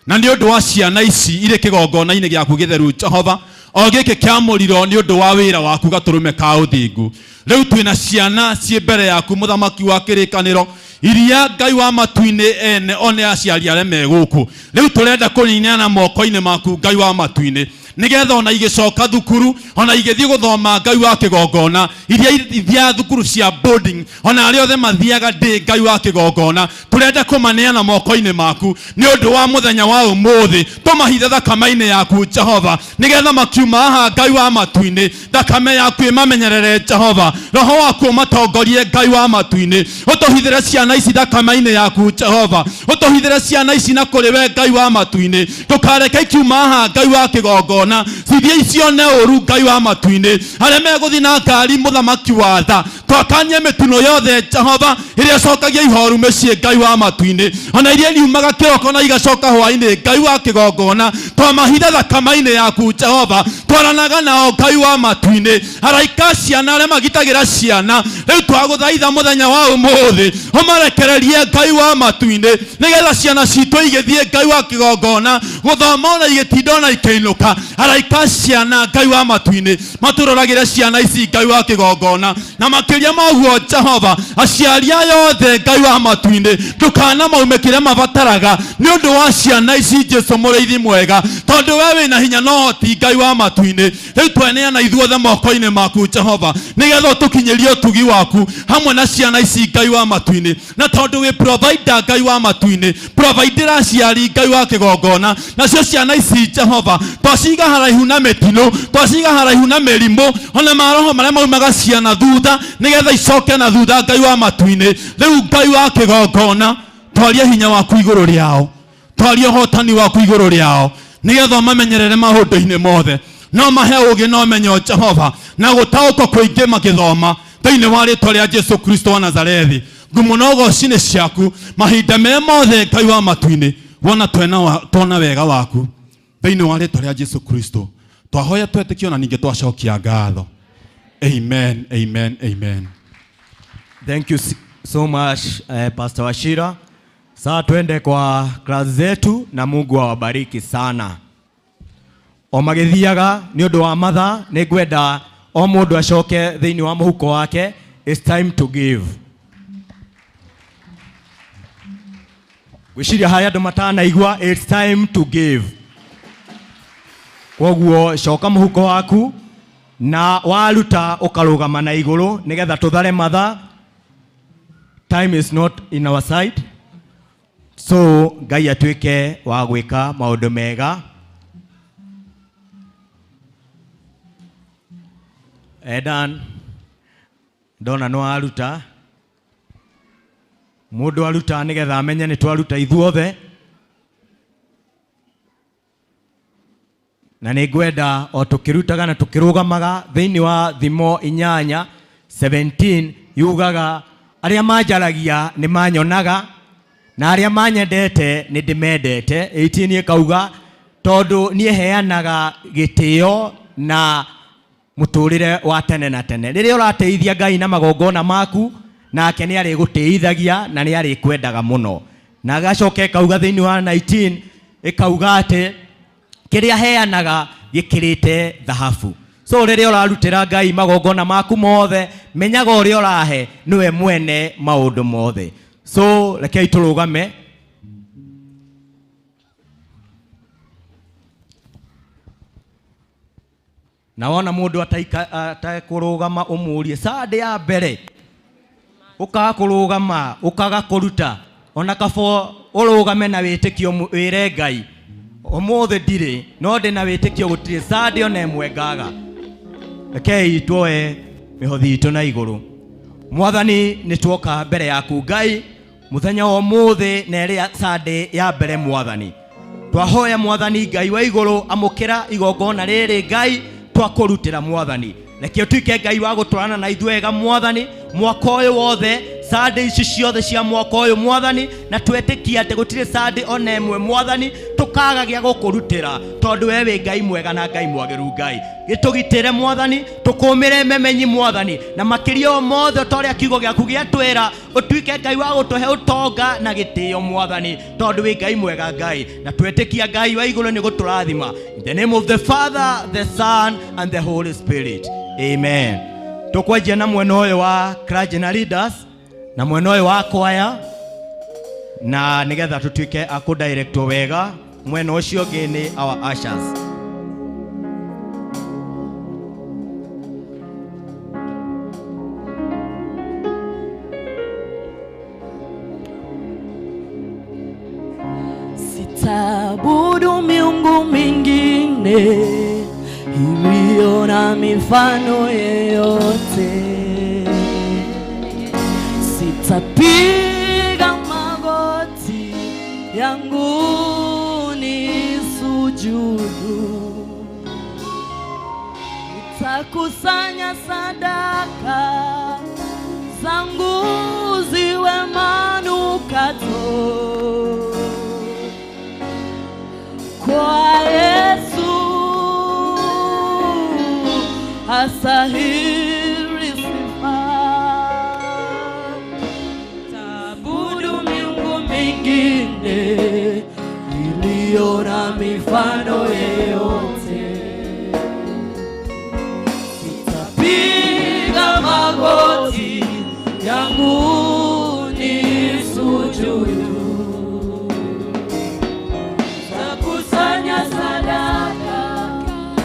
na nĩ ũndũ wa ciana ici irĩ kĩgongona-inĩ gĩaku gĩtheru Jehova, o gĩkĩ kĩamũrirwo nĩ ũndũ wa wĩra waku gatũrũme ka ũthingu. Rĩu twĩna ciana ciĩ mbere yaku mũthamaki wa kĩrĩkanĩro, iria Ngai wa matu-inĩ ene one aciari arĩa me gũkũ. Rĩu tũrenda kũniinana moko-inĩ maku Ngai wa matu-inĩ, nĩgetha ona igĩcoka thukuru, ona igĩthiĩ gũthoma Ngai wa kĩgongona, iria ithiaga thukuru cia boarding, ona arĩa othe mathiaga ndĩ Ngai wa kĩgongona, tũrenda kũmaneana moko-inĩ maku nĩ ũndũ wa mũthenya wa ũmũthĩ. Tũmahithe thakame-inĩ yaku Jehova, nĩgetha makiuma haha Ngai wa matu-inĩ, thakame yaku ĩmamenyerere Jehova, roho waku ũmatongorie Ngai wa matu-inĩ. Ũtũhithĩre ciana ici thakame-inĩ yaku Jehova, ũtũhithĩre ciana ici na kũrĩ we Ngai wa matu-inĩ. Ndũkareke ikiuma haha Ngai wa kĩgongona cithiĩ icione ũru Ngai wa matu-inĩ. Arĩa megũthiĩ na ngari mũthamaki wa tha, twakanie mĩtino yothe Jehova ĩrĩa ĩcokagia ihoru mĩciĩ Ngai wa matu-inĩ, ona iria iriumaga kĩroko na igacoka hwaĩ-inĩ Ngai wa kĩgongona, twamahithe thakame-inĩ yaku Jehova, twaranaga nao Ngai wa matu-inĩ. Araika ciana arĩa magitagĩra ciana, rĩu twagũthaitha mũthenya wa ũmũthĩ ũmarekererie Ngai wa matu-inĩ, nĩgetha ciana citũ igĩthiĩ Ngai wa kĩgongona gũthoma ona igĩtinda ona ikĩinũka. Araika ciana Ngai wa matu-inĩ matũroragĩre ciana ici Ngai wa kĩgongona, na makĩria ma ũguo Jehova, aciari aya othe Ngai wa matu-inĩ ndũkanamaume kĩrĩa mabataraga nĩ ũndũ wa ciana ici Jesu mũrĩithi mwega, tondũ we wĩna hinya na ũhoti Ngai wa matu-inĩ. Rĩu tweneana ithuothe moko-inĩ maku Jehova, nĩgetha ũtũkinyĩrie ũtugi waku hamwe na ciana ici Ngai wa matu-inĩ. Na tondũ wĩ provider Ngai wa matu-inĩ, providera aciari Ngai wa kĩgongona, nacio ciana ici Jehova twaciga haraihu na mĩtino, twaciga haraihu na mĩrimũ, ona maroho marĩa maumaga ciana thutha, nĩgetha icoke na thutha Ngai wa matu-inĩ. Rĩu Ngai wa kĩgongona, twaria hinya waku igũrũ rĩao, twaria ũhotani waku igũrũ rĩao, nĩgetha ũmamenyerere maũndũ-inĩ mothe. No mahe ũũgĩ na ũmenyo Jehova, na gũtaũkwo kũingĩ magĩthoma thĩinĩ wa rĩtwa rĩa Jesu Kristo wa Nazarethi. Ngumo na ũgoci nĩ ciaku mahinda me mothe Ngai wa matu-inĩ, wona twona wega waku thĩinĩ wa rĩtwa rĩa Jesu Kristo. Twahoya twetĩkio na ningĩ twacokia ngatho. Amen, amen, amen. Thank you so much, Pastor Wachira. Sasa twende kwa class zetu na Mungu awabariki sana. O magĩthiaga nĩ ũndũ wa mathaa, nĩ ngwenda o mũndũ acoke thĩinĩ wa mũhuko wake. It's time to give. Ngwĩciria harĩa andũ matanaigua, it's time to give. Kwoguo coka mũhuko waku na waruta ũkarũgama na igũrũ nĩgetha tũthare mathaa. Time is not in our side. So Ngai atuĩke wa gwĩka maũndũ mega. Edan, ndona nĩ waruta. Mũndũ aruta nĩgetha amenye nĩ twaruta ithuothe. Na nĩ ngwenda o tũkĩrutaga na tũkĩrũgamaga thĩinĩ wa Thimo 8:17 yugaga arĩa manjaragia nĩ manyonaga na arĩa manyendete nĩ ndĩmendete. 18 ĩkauga tondũ niĩ heanaga gĩtĩo na mũtũrĩre wa tene na tene. Rĩrĩa ũratĩithia Ngai na magongona maku, nake nĩ arĩgũtĩithagia na nĩ arĩkwendaga mũno. Na agacoka ĩkauga thĩinĩ wa 19 ĩkauga atĩ kĩrĩa heanaga gĩkĩrĩte thahabu. So rĩrĩa ũrarutĩra Ngai magongona maku mothe, menyaga ũrĩa ũrahe nĩwe mwene maũndũ mothe. So rekei tũrũgame. Na wona mundu atekũrũgama ũmũrie Sunday ya mbere ũkaga kũrũgama ũkaga kũruta ona kabo ũrũgame na wĩtĩkio wĩre Ngai ũmũthĩ ndirĩ no ndĩ na wĩtĩkio gũtirĩ Sunday ona ĩmwe ngaga. Rekei tuoe mĩhothi itũ na igũrũ. Mwathani nĩ tuoka mbere yaku Ngai muthenya wa ũmũthĩ na ĩrĩa Sunday ya mbere Mwathani. Twahoya Mwathani Ngai wa igũrũ amũkĩra igongona rĩrĩ Ngai twakũrutĩra Mwathani. Reke ũtuĩke Ngai wa gũtwarana na ithuĩ wega Mwathani mwaka ũyũ wothe Sunday ici ciothe cia mwaka ũyũ Mwathani, na twetĩkia atĩ gũtirĩ Sunday ona ĩmwe Mwathani tũkaga gĩa gũkũrutĩra tondũ we wĩ Ngai mwega na Ngai mwagĩru Ngai. Gĩtũgitĩre Mwathani, tũkũmĩre memenyi Mwathani, na makĩria o mothe ta ũrĩa kiugo gĩaku gĩatwĩra ũtuĩke Ngai wa gũtũhe ũtonga na gĩtĩo Mwathani tondũ wĩ Ngai mwega Ngai, na twetĩkia Ngai wa igũrũ nĩ gũtũrathima. In the name of the Father, the Son and the Holy Spirit. Amen. Tũkwanjia na mwena ũyũ wa clergy na leaders na mwena ũyũ wa kwaya, na nĩgetha tũtuĩke a kũdirectwo wega. Mwena ũcio ũngĩ nĩ our ushers. Sitaabudu miungu mingine iliyo na mifano yeyote. Sitapiga magoti yangu nisujudu. Nitakusanya sadaka zangu ziwe manukato kwa Yesu astahili sifa. Taabudu miungu mingine iliyo na mifano yeyote. Sitapiga magoti yangu nisujudu. Takusanya sadaka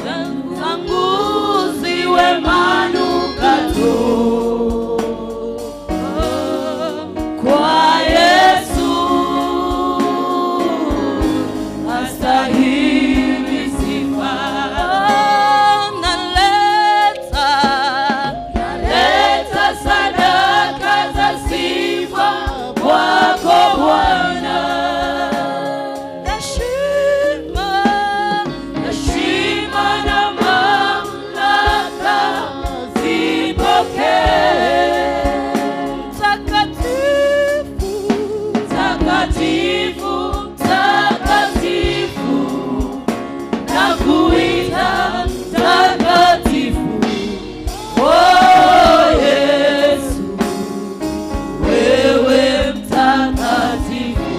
zangu ziwe manukato kwa Yesu astahili sifa. Naleta sadaka za sifa kwako Bwana. Heshima na mamlaka zipokee. Mtakatifu, mtakatifu, mtakatifu, nakuita mtakatifu. Oh Yesu, wewe mtakatifu.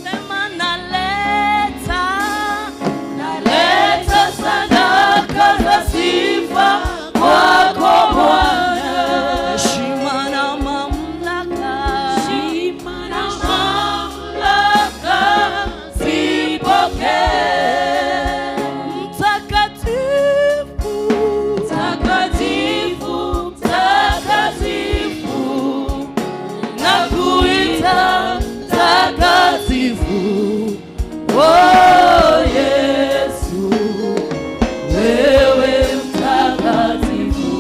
Sema naleta, naleta sadaka za sifa kwako Bwana. Heshima na mamlaka, heshima na mamlaka zipokee. Mtakatifu, mtakatifu, mtakatifu, nakuita mtakatifu. Oh Yesu, wewe mtakatifu.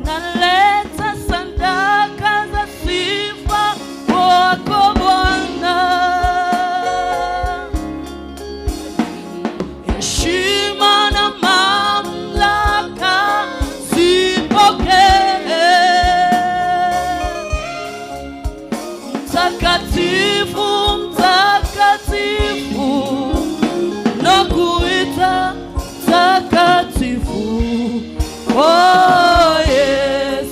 Naleta sadaka za sifa kwako Bwana. Heshima na mamlaka zipokee. Mtakatifu, mtakatifu, nakuita mtakatifu. Oh Yesu.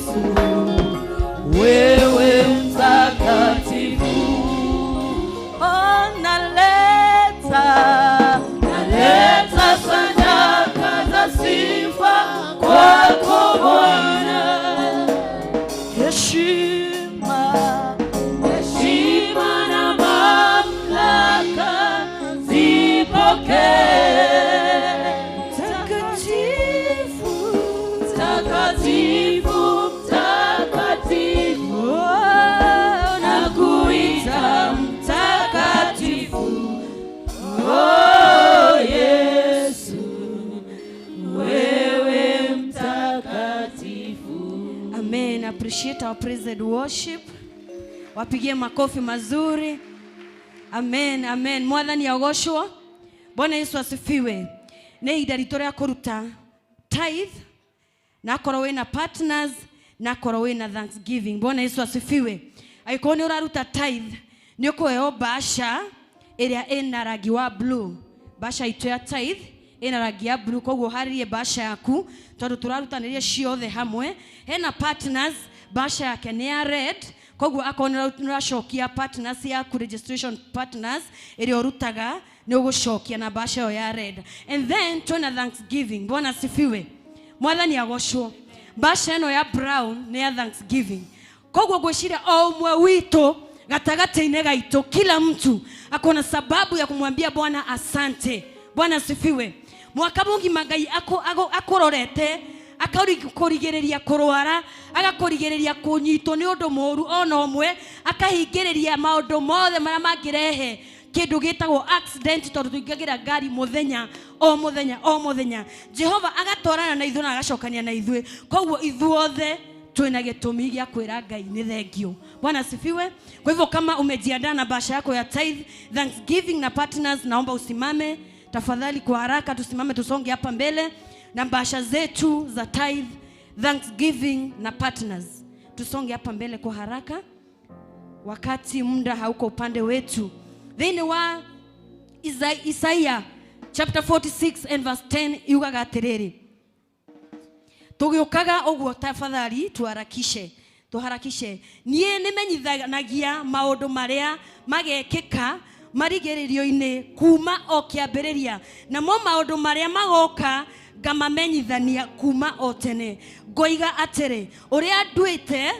Amen. Appreciate our praise and worship. Wapigie makofi mazuri. Amen, amen. Mwathani agoshwo. Bwana Yesu asifiwe. Nĩ ihinda ritũ rĩa kũruta tithe na akorwo wĩna partners na akorwo wĩna thanksgiving. Bwana Yesu asifiwe. Angĩkorwo nĩ ũraruta tithe nĩ ũkũheo bahasha ĩrĩa ĩna rangi wa blue. Bahasha itũ ya tithe ĩna rangi ya blue, koguo harĩrie bahasha yaku tondũ tũrarutanĩria ciothe hamwe. Hena partners, bahasha yake nĩ ya red, koguo akorwo nĩ ũracokia partners yaku, registration partners ĩrĩa ũrutaga nĩ ũgũcokia na bahasha ĩyo ya red. And then twĩna thanksgiving. Bwana asifiwe. Mwathani agocwo. Bahasha ĩno ya brown nĩ ya thanksgiving. Koguo ngwĩciria o ũmwe witũ gatagatĩ-inĩ gaitũ, kila mtu akona sababu ya kumwambia Bwana asante. Bwana asifiwe. Mwaka mũgima Ngai akũrorete, akakũrigĩrĩria kũrwara, agakũrigĩrĩria kũnyitwo nĩ ũndũ mũũru ona ũmwe, akahingĩrĩria maũndũ mothe marĩa mangĩrehe kĩndũ gĩtagwo accident, tondũ tũingagĩra ngari mũthenya o mũthenya o mũthenya. Jehova agatwarana na ithuĩ na agacokania na ithuĩ. Koguo ithuothe twĩna gĩtũmi gĩa kwĩra Ngai nĩ thengio. Bwana asifiwe. Kwa hivyo kama umejiandaa na bahasha yako ya tithe, thanksgiving na partners, naomba usimame tafadhali kwa haraka, tusimame tusonge hapa mbele na bahasha zetu za tithe, thanksgiving na partners. Tusonge hapa mbele kwa haraka wakati muda hauko upande wetu. Thĩinĩ wa Isaiah chapter 46 and verse 10 yugaga atĩrĩrĩ, tũgĩũkaga ũguo tafadhali tuharakishe, tuharakishe. Niĩ nĩmenyithanagia maũndũ marĩa magekĩka marigĩrĩrio-inĩ kuma o kĩambĩrĩria, namo maũndũ marĩa magoka ngamamenyithania kuma o tene. Ngoiga atĩrĩ, ũrĩa nduĩte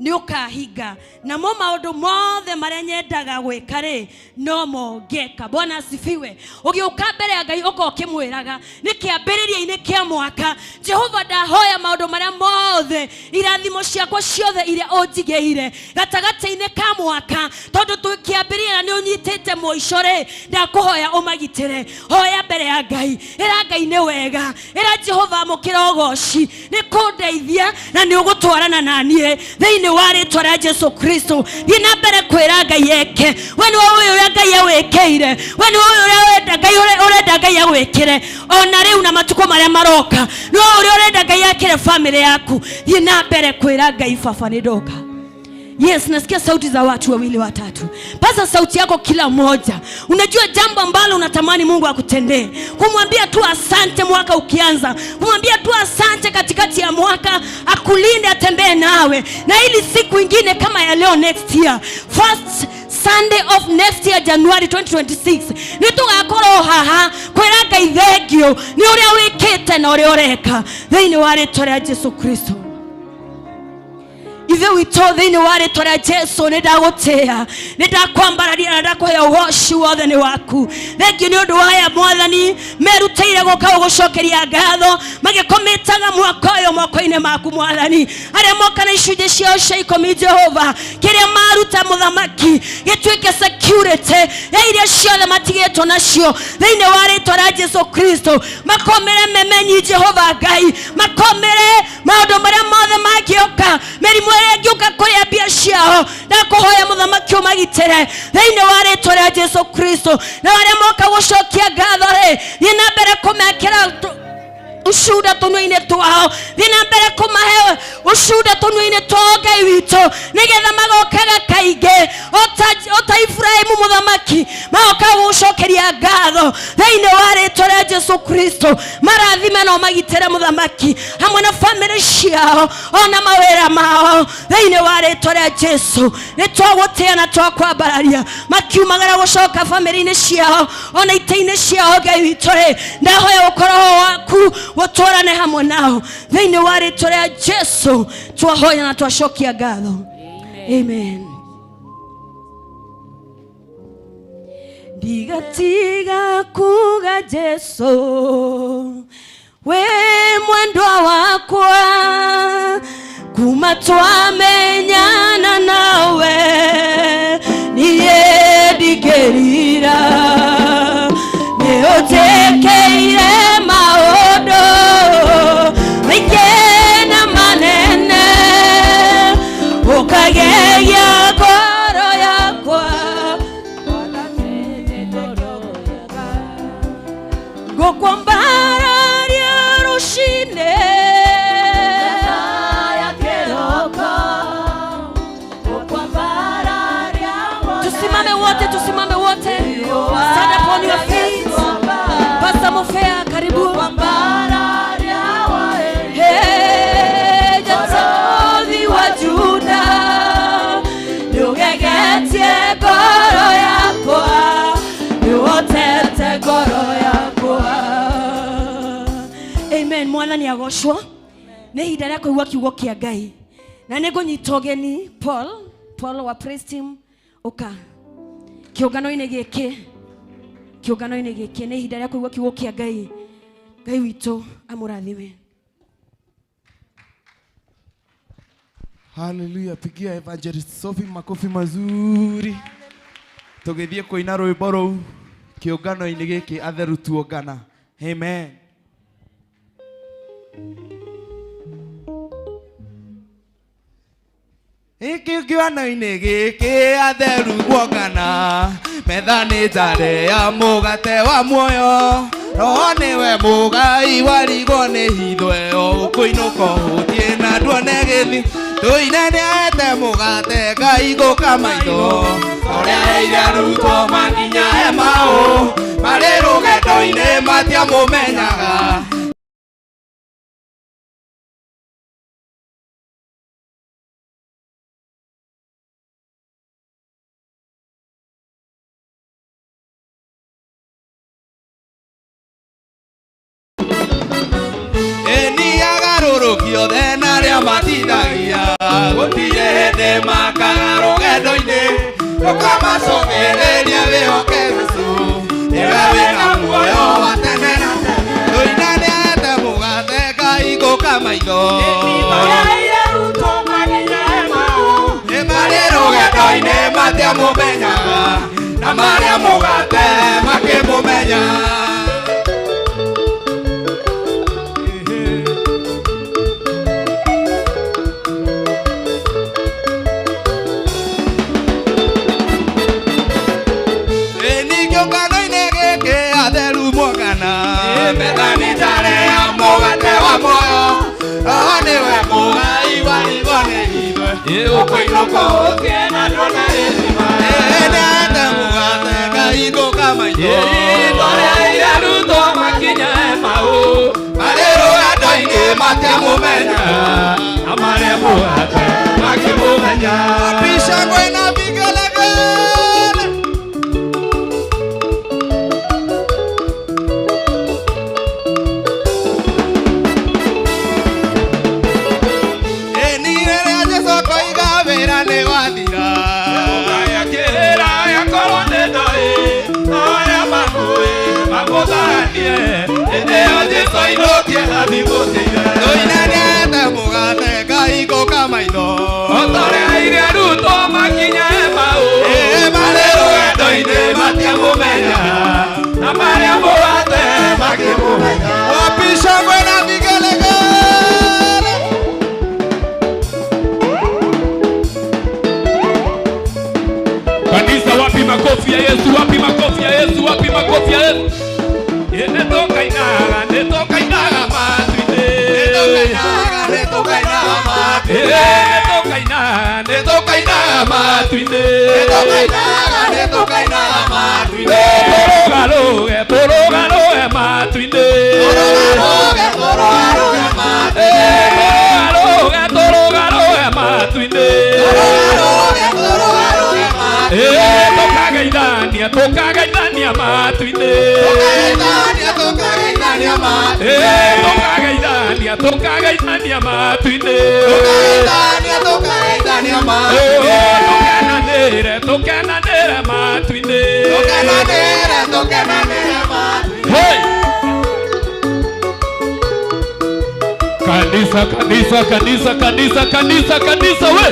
nĩ ũkahinga, namo maũndũ mothe marĩa nyendaga gwĩka rĩ, nomo ngeka. Bwana asifiwe. Ũgĩũka mbere ya Ngai ũka ũkĩmwĩraga nĩ kĩambĩrĩria-inĩ kĩa mwaka, Jehova ndahoya maũndũ marĩa mothe, irathimo ciakwa ciothe iria ũnjigĩire gatagatĩ-inĩ ka mwaka, tondũ twĩ kĩambĩrĩria na nĩ ũnyitĩte mũico rĩ, ndakũhoya ũmagitĩre. Hoya mbere ya Ngai, ĩra Ngai nĩ wega, ĩra Jehova amũkĩra ũgoci, nĩ kũndeithia na nĩ ũgũtwarana na niĩ thĩinĩ wa rĩtwa rĩa Jesu Kristo. Thiĩ na mbere kwĩra Ngai eke. We nĩwe ũĩ ũrĩa Ngai agwĩkĩire, we nĩwe ũĩ ũrĩa ũrenda Ngai, ũrenda Ngai agwĩkĩre ona rĩu na matukũ marĩa maroka. Nĩwe ũrĩa ũrenda Ngai akĩre famĩlĩ yaku. Thiĩ na mbere kwĩra Ngai, baba nĩ ndoka. Yes, nasikia sauti za watu wawili watatu. Paza sauti yako kila mmoja. Unajua jambo ambalo unatamani Mungu akutendee. Kumwambia tu asante mwaka ukianza. Kumwambia tu asante katikati ya mwaka, akulinde, atembee nawe. Na ili siku ingine kama ya leo next year, first Sunday of next year, January 2026, nĩtũgakorwo haha kwĩra Ngai thengio nĩ ũrĩa wĩkĩte na ũrĩa ũreka thĩinĩ wa rĩtwa rĩa Jesu Kristo. Ithe witũ thĩinĩ wa rĩtwa rĩa Jesu, nĩ ndagũtĩĩa, nĩ ndakwambararia na ndakũhe ũgoci wothe nĩ waku. Thengio nĩ ũndũ wa aya Mwathani merutĩire gũka gũgũcokeria ngatho, magĩkomĩtaga mwaka ũyũ moko-inĩ maku Mwathani. Arĩa moka na icunjĩ ciao cia ikũmi, Jehova, kĩrĩa maruta mũthamaki gĩtuĩke security ya iria ciothe matigĩtwo nacio thĩinĩ wa rĩtwa rĩa Jesu Kristo. Makomere memenyi Jehova Ngai, makomere maũndũ marĩa mothe mangĩũka, mĩrimũ ĩrĩa ĩngĩũka kũrĩa mbia ciao, ndakũhoya mũthamaki ũmagitĩre thĩinĩ wa rĩtwa rĩa Jesu Kristo. Na arĩa moka gũcokia ngatho rĩ, thiĩ na mbere kũmekĩra ushuhuda tũnua-inĩ twao, thiĩ na mbere kũmahe ushuhuda tũnua-inĩ twao Ngai witũ, nĩgetha magokaga kaingĩ ota Ibrahimu mũthamaki, magokaga gũgũcokeria ngatho thĩinĩ wa rĩtwa rĩa Jesu Kristo. Marathime na ũmagitĩre mũthamaki hamwe na bamĩrĩ ciao ona mawĩra mao thĩinĩ wa rĩtwa rĩa Jesu. Nĩ twagũtĩĩa na twakwambararia makiumagara gũcoka bamĩrĩ-inĩ ciao ona itĩ-inĩ ciao Ngai witũ rĩ, ndahoya ũkorwo waku gũtwarane hamwe nao thĩinĩ wa rĩtwa rĩa Jesu. Twahoya na twacokia ngatho. Amen. Ndigatiga kuga Jesu we mwendwa wakwa, kuma twamenyana nawe niĩ ndingĩrira, nĩ ũnjĩkĩire maũndũ maingĩ na manene. agocwo. Nĩ ihinda rĩa kũigua kiugo kĩa Ngai. Na nĩ ngũnyita ũgeni Paul, Paul wa praise team, ũka kĩũngano-inĩ gĩkĩ. Kĩũngano-inĩ gĩkĩ nĩ ihinda rĩa kũigua kiugo kĩa Ngai. Ngai witũ amũrathime. Hallelujah. Pigia Evangelist Sophie makofi mazuri. Tũgĩthiĩ kũina rwĩmbo rũu kĩũngano-inĩ gĩkĩ atheru tuongana. Amen. Kĩũngano-inĩ gĩkĩ atheru kuongana, metha nĩ njare ya mũgate wa muoyo. Roho nĩwe mũgai warigwo nĩ hitho ĩyo, ũkũinũka ũhũtiĩ na nduone gĩthi. Tũine nĩaete mũgate Ngai gũka maitho, ũrĩa heire arutwo makinya Emau, marĩ rũgendo-inĩ matiamũmenyaga. Eni agarũrũkio thena arĩa matithagia, gũtirĩ hĩndĩ makaga rũgendo-inĩ, tũkamacokereria wĩhoke Jesũ, nĩwe wĩna muoyo wa tene na tene. Tũina nĩaete mũgate Ngai gũka maitho, nĩ marĩ rũgendo-inĩ matiamũmenyaga, na marĩa mũgate makĩmũmenya. Metha nĩ njare ya mũgate wa muoyo, Roho nĩwe mũgai warigwo nĩ hitho, ũkũinũka ũhũtiĩ na nduone gĩthima. Nĩaete mũgate Ngai gũka maitho, ũrĩa heire arutwo makinya Emau, marĩ rũgendo-inĩ matiamũmenyaga, na marĩa mũgate makĩmũmenya. Wapisha ngwena vigelegele. Tũina nĩaete mũgate Ngai gũka maitho, ũrĩa heire arutwo makinya Emau, marĩ rũgendo-inĩ matiamũmenyaga, na marĩa mũgate makĩmũmenya. Wapisha ngwena vigelegele. Kanisa, wapi makofi ya Yesu? Wapi makofi ya Yesu? Wapi makofi ya Yesu? Nĩtũkainaga, nĩtũkainaga matu-inĩ. Nĩtũkainaga, nĩtũkainaga matu-inĩ. Nĩtũkainaga, nĩtũkainaga matu-inĩ. Nĩtũkainaga, nĩtũkainaga matu-inĩ. Tũrũgarũge, tũrũgarũge matu-inĩ. Tũrũgarũge, tũrũgarũge matu-inĩ. Tũrũgarũge, tũrũgarũge matu-inĩ. Tũrũgarũge, tũrũgarũge matu-inĩ. Tũkageithania, tũkageithania matu-inĩ. Tũkageithania, tũkageithania matu-inĩ. Tũkageithania, tũkageithania matu-inĩ. Tũkageithania, tũkageithania matu-inĩ. Tũkenanĩre, tũkenanĩre matu-inĩ. Tũkenanĩre, tũkenanĩre matu-inĩ. Hey! Kanisa, kanisa, kanisa, kanisa, kanisa, kanisa, we!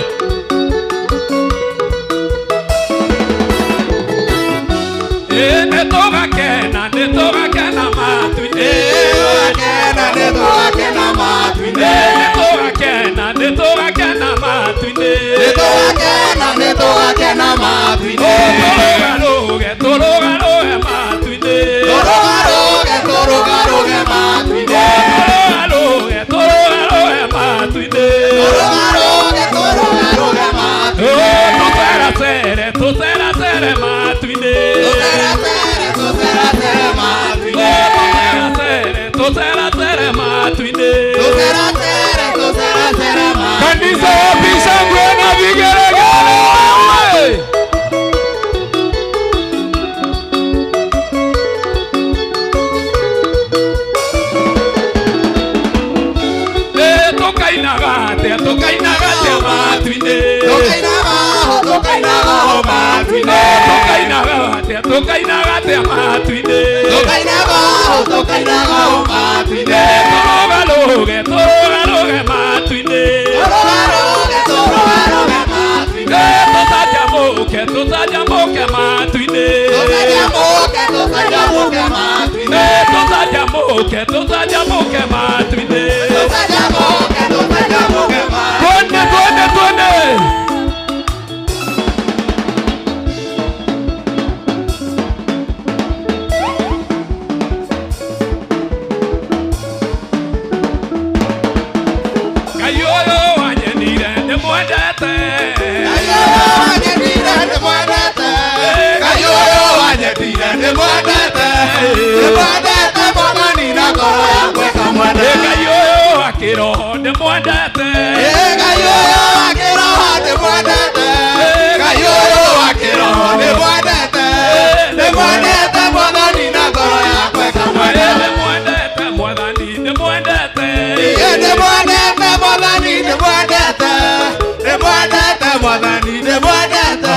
Nĩtũgakena, nĩtũgakena matu-inĩ. Nĩtũgakena, nĩtũgakena matu-inĩ. Nĩtũgakena, nĩtũgakena matu-inĩ. Nĩtũgakena, nĩtũgakena matu-inĩ. Tũrũgarũge, tũrũgarũge matu-inĩ. Tũrũgarũge, tũrũgarũge matu-inĩ. Tũrũgarũge, tũrũgarũge matu-inĩ. Tũrũgarũge, tũrũgarũge matu-inĩ. Tũceracere, tũceracere matu-inĩ. Tũceracere, tũceracere matu-inĩ. Tũceracere, tũceracere matu-inĩ. Tũceracere, tũceracere matu-inĩ. Kanisa, wapi shangwe na vigelegele? matu-inĩ. Tũkainaga ho, tũkainaga ho matu-inĩ. Tũkainaga atĩa, tũkainaga atĩa matu-inĩ. Tũkainaga ho, tũkainaga ho matu-inĩ. Tũrũgarũge, tũrũgarũge matu-inĩ. Tũrũgarũge, tũrũgarũge matu-inĩ. Tũcanjamũke, tũcanjamũke matu-inĩ. Tũcanjamũke, tũcanjamũke matu-inĩ. Tũcanjamũke, tũcanjamũke matu-inĩ. Tũcanjamũke, tũcanjamũke matu-inĩ. Twende, twende, twende. Ngai ũyũ wanyenire ndĩmwendete. Ngai ũyũ wanyenire ndĩmwendete. Ngai ũyũ wanyenire ndĩmwendete. Ndĩmwendete Mwathani na ngoro yakwa ĩkamwenda. Ngai ũyũ wa kĩroho ndĩmwendete. Ngai ũyũ wa kĩroho ndĩmwendete. Ngai ũyũ wa kĩroho ndĩmwendete. Ndĩmwendete Mwathani na ngoro yakwa ĩkamwenda. Ndĩmwendete Mwathani ndĩmwendete. Ndĩmwendete Mwathani ndĩmwendete. Ndĩmwendete Mwathani ndĩmwendete.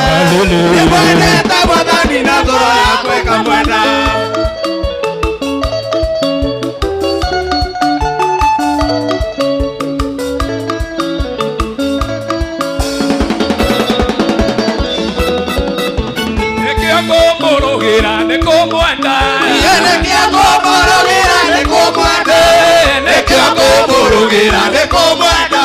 Ndĩmwendete Mwathani na ngoro yakwa ĩkamwenda. Nĩkĩo ngũmũrũgĩra nĩkũmwenda. Nĩkĩo ngũmũrũgĩra nĩkũmwenda. Nĩkĩo ngũmũrũgĩra nĩkũmwenda.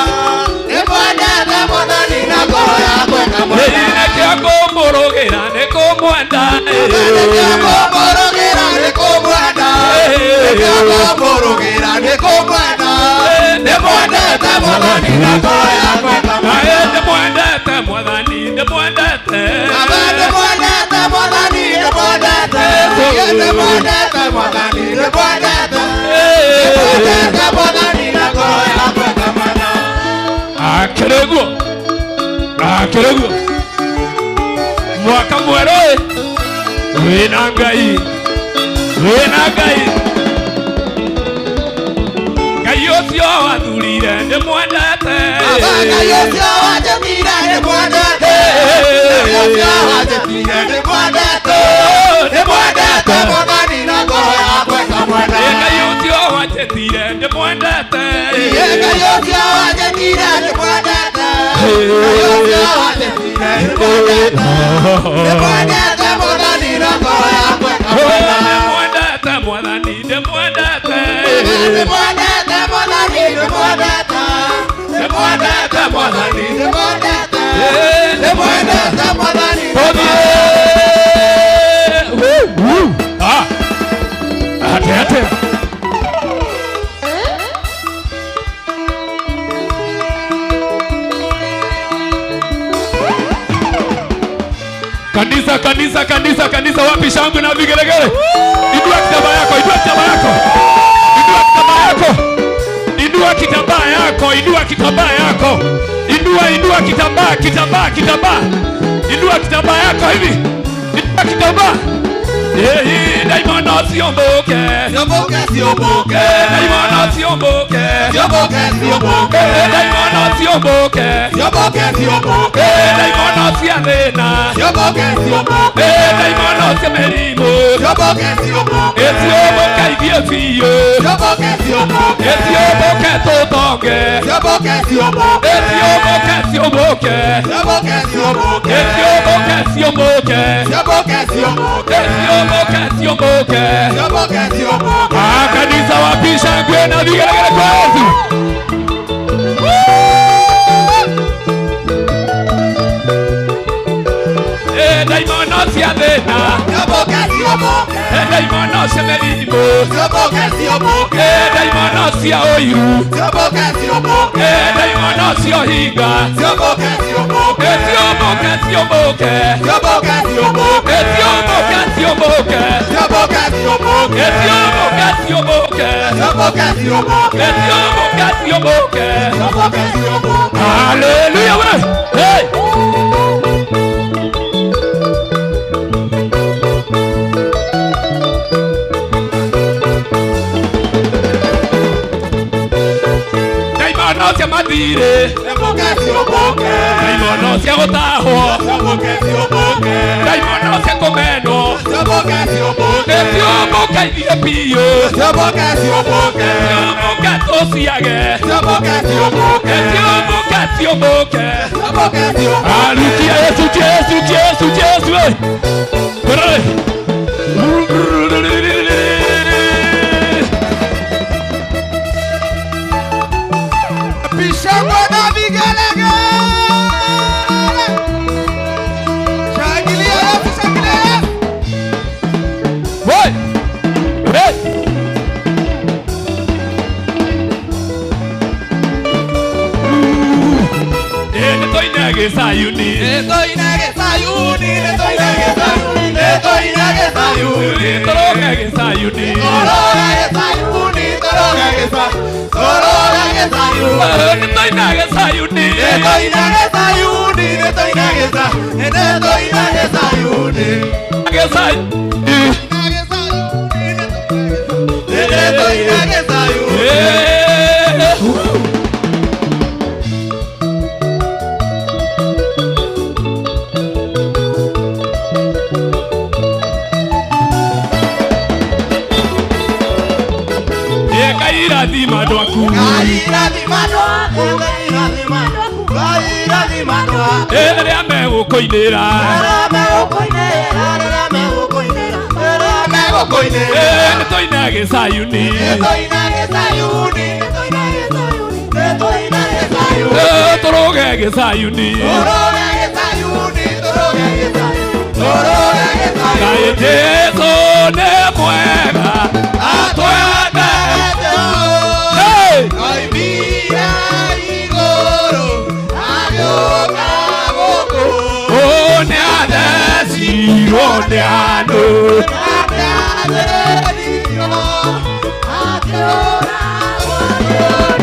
Ndĩmwendete Mwathani na ngoro yakwa ĩkamwenda. Nĩkĩo ngũmũrũgĩra nĩkũmwenda. Nĩkĩo ngũmũrũgĩra nĩkũmwenda. Nĩkĩo ngũmũrũgĩra nĩkũmwenda. Ndĩmwendete Mwathani na ngoro yakwa ĩkamwenda. Ndĩmwendete Mwathani ndĩmwendete. Baba ndĩmwendete Mwathani ndĩmwendete. Ndĩmwendete Mwathani ndĩmwendete. Ndĩmwendete Mwathani na ngoro yakwa ĩkamwenda. Akĩrĩguo, akĩrĩguo. Mwaka mwerũ ĩ, wĩna Ngai, wĩna Ngai. Ngai ũcio wathurire ndĩmwendete. Baba Ngai ũcio wanjĩtire ndĩmwendete. Ngai ũcio wanjĩtire ndĩmwendete. Ndĩmwendete Mwathani na ngoro yakwa ĩkamwenda. Ngai ũcio wanjĩtire ndĩmwendete. Ngai ũcio wanjĩtire ndĩmwendete. Ngai ũcio wanjĩtire ndĩmwendete. Ndĩmwendete Mwathani na ngoro yakwa ĩkamwenda. Ndĩmwendete Mwathani ndĩmwendete. Ndĩmwendete Mwathani ndĩmwendete. Ndĩmwendete Mwathani ndĩmwendete. Ndĩmwendete Mwathani. Tũthiĩ. Ah. Ate, ate. Kanisa, kanisa, kanisa, kanisa, wapi shangwe na vigelegele? Inua kitambaa yako, inua kitambaa yako. Inua kitambaa yako. Inua kitambaa yako, inua kitambaa yako. Inua, inua kitambaa, kitambaa, kitambaa. Inua kitambaa yako hivi. Inua kitambaa. Daimono siomboke. Siomboke, siomboke. Daimono siomboke. Siomboke, siomboke. Daimono siomboke. Siomboke, siomboke. Daimono cia thĩna. Siomboke, siomboke. Daimono cia mĩrimũ. Siomboke, siomboke. Ĩciomboke ithiĩ biũ. Siomboke, siomboke. Ĩciomboke tũtonge. Siomboke, siomboke. Ĩciomboke, siomboke. Siomboke, siomboke. Ĩciomboke, siomboke. Siomboke, siomboke. Ĩciomboke, siomboke. Siomboke, siomboke. Ah, kanisa wapi shangwe na vigelegele kwa Yesu. Daimono cia thĩna. Siomboke, siomboke. Daimono cia mĩrimũ. Siomboke, siomboke. Daimono cia ũiru. Siomboke, siomboke. Daimono cia ũhinga. Siomboke, siomboke. Siomboke, siomboke. Siomboke, siomboke. Siomboke, siomboke. Siomboke, siomboke. Siomboke, siomboke. Siomboke, siomboke. Siomboke, siomboke. Siomboke, siomboke. Hallelujah. Hey! Daimono cia mathirĩ. Siomboke, Ndaimono cia gũtahwo, ndaimono cia kũmenwo, nĩciũmbũke ithiĩ biũ, ciũmbũke tũciage, nĩciũmbũke ciũmbũke. Arukia Yesu, Yesu, Yesu, Yesu, eh. Pishangwe na vigelegele. Shangilia Yesu, shangilia Yesu. Hey! Hey! Nĩtũinage Sayuni, Nĩtũinage Sayuni, nĩtũinage Sayuni, nĩtũinage Sayuni. tũrũgage Sayuni, Tũrũgage Sayuni, tũrũgage Sayuni, tũrũgage Sayuni. nĩtũinage Sayuni, Nĩtũinage Sayuni, nĩtũinage Sayuni, nĩtũinage Sayuni. Nĩtũinage Sayuni. Nĩtũinage Sayuni. Eh. Ngai rathima andũ aku. Ngai rathima andũ aku, Ngai rathima andũ aku, Ngai rathima andũ aku. Eh, rĩrĩa megũkũinĩra. Rĩrĩa megũkũinĩra, rĩrĩa megũkũinĩra, rĩrĩa megũkũinĩra. Eh, nĩtũinage Sayuni. Nĩtũinage Sayuni, nĩtũinage Sayuni, nĩtũinage Sayuni. Eh, tũrũgage Sayuni. Tũrũgage Sayuni, tũrũgage Sayuni, tũrũgage Sayuni. Ngai Jesũ nĩ mwega, atwendete. Hey! Oimire igũrũ, agĩũka gũkũ. Oh, nĩathecirwo nĩ andũ.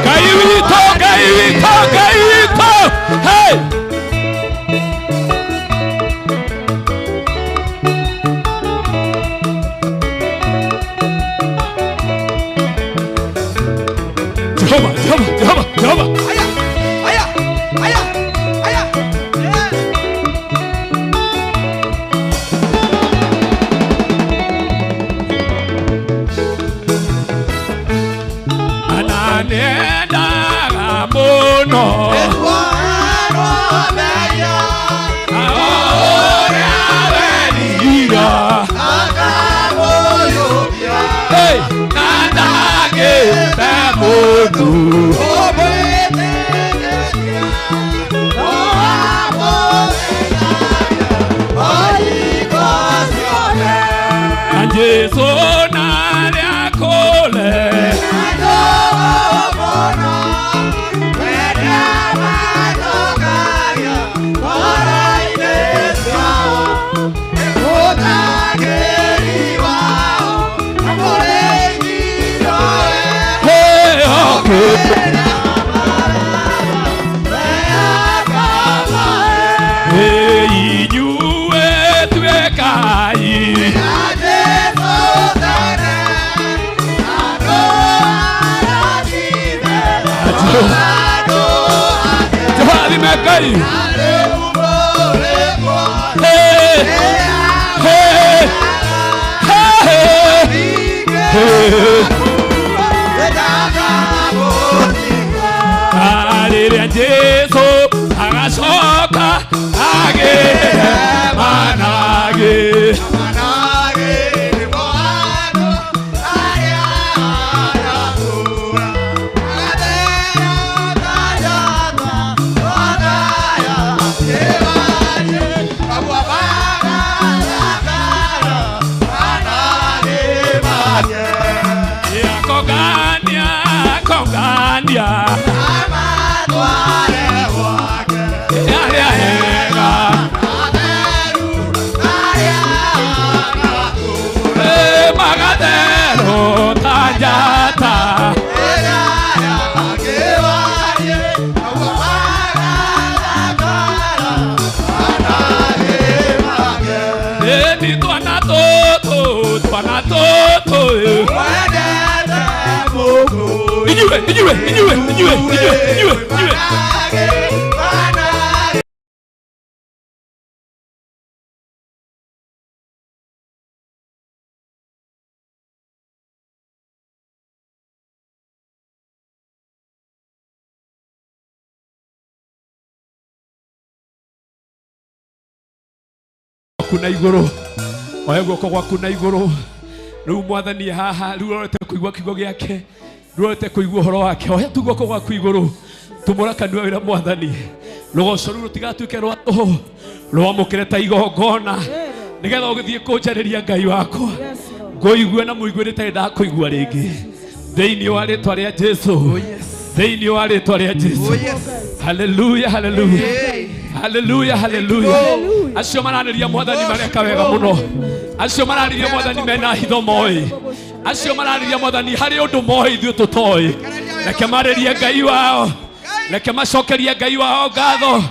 Ngai witũ, Ngai witũ, Ngai witũ. Hey! Jehova, Jehova, Jehova, Jehova. Aya, aya, aya, aya. Ananendaga mũno. Ũrĩa wendire. Hey! Na ndagĩte mũndũ. Na Jesũ narĩa kũle. Hey, okay. Hey, inyuĩ tuĩkai. Jehova athime Ngai. Hey, hey, hey, hey. Rĩrĩa Jesũ agacoka agĩe managĩ. Kongania, kongania. Arĩa ega. Eh, magatherwo ta njata. Eh, ni twana tũtũ, twana tũtũ. Inyuĩ, inyuĩ, inyuĩ, inyuĩ, inyuĩ, inyuĩ, inyuĩ. Gwaku na igũrũ, oya guoko gwaku na igũrũ. Rĩu mwathani haha, rĩu ũrorete kũigua kiugo gĩake, rĩu ũrorete kũigua ũhoro wake. Oya tu guoko gwaku igũrũ, tumũra kanua wĩra mwathani, rũgoco rũu rũtigatuĩke rwa tũhũ, rwamũkĩre ta igongona, nĩgetha ũgĩthiĩ kũnjarĩria Ngai wakwa, ngũigue na mũigue rĩtarĩ ndakũigua rĩngĩ, thĩinĩ wa rĩtwa rĩa Jesu, thĩinĩ wa rĩtwa rĩa Jesu. Haleluya, haleluya, haleluya, haleluya. Acio mararĩria mwathani mareka wega mũno, acio mararĩria mwathani mena hitho moĩ, acio mararĩria mwathani harĩ ũndũ moĩ ithuĩ tũtoĩ. Reke marĩrie Ngai wao, reke macokerie Ngai wao ngatho,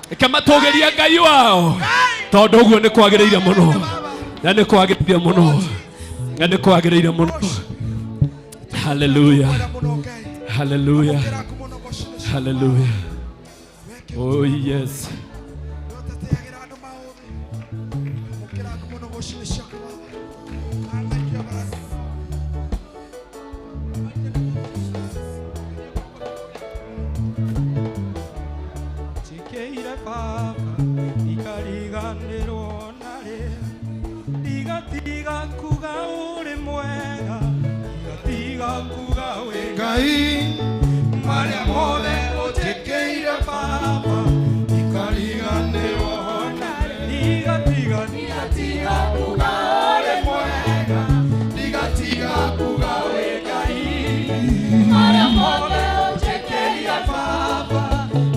reke matũgĩrie Ngai wao, tondũ ũguo nĩ kwagĩrĩire mũno, na nĩ kwagĩrĩire mũno, na nĩ kwagĩrĩire mũno. Haleluya, haleluya, haleluya. Oh yes. Chikeire baba ikariganĩrwo narĩ, ndigatiga kuga ũrĩ mwega, ndigatiga kuga wĩ Ngai, marĩa mothe ũnjĩkĩire baba ikariganĩrwo narĩ, ndigatiga, ndigatiga kuga ũrĩ mwega, ndigatiga kuga wĩ Ngai, marĩa mothe ũnjĩkĩire baba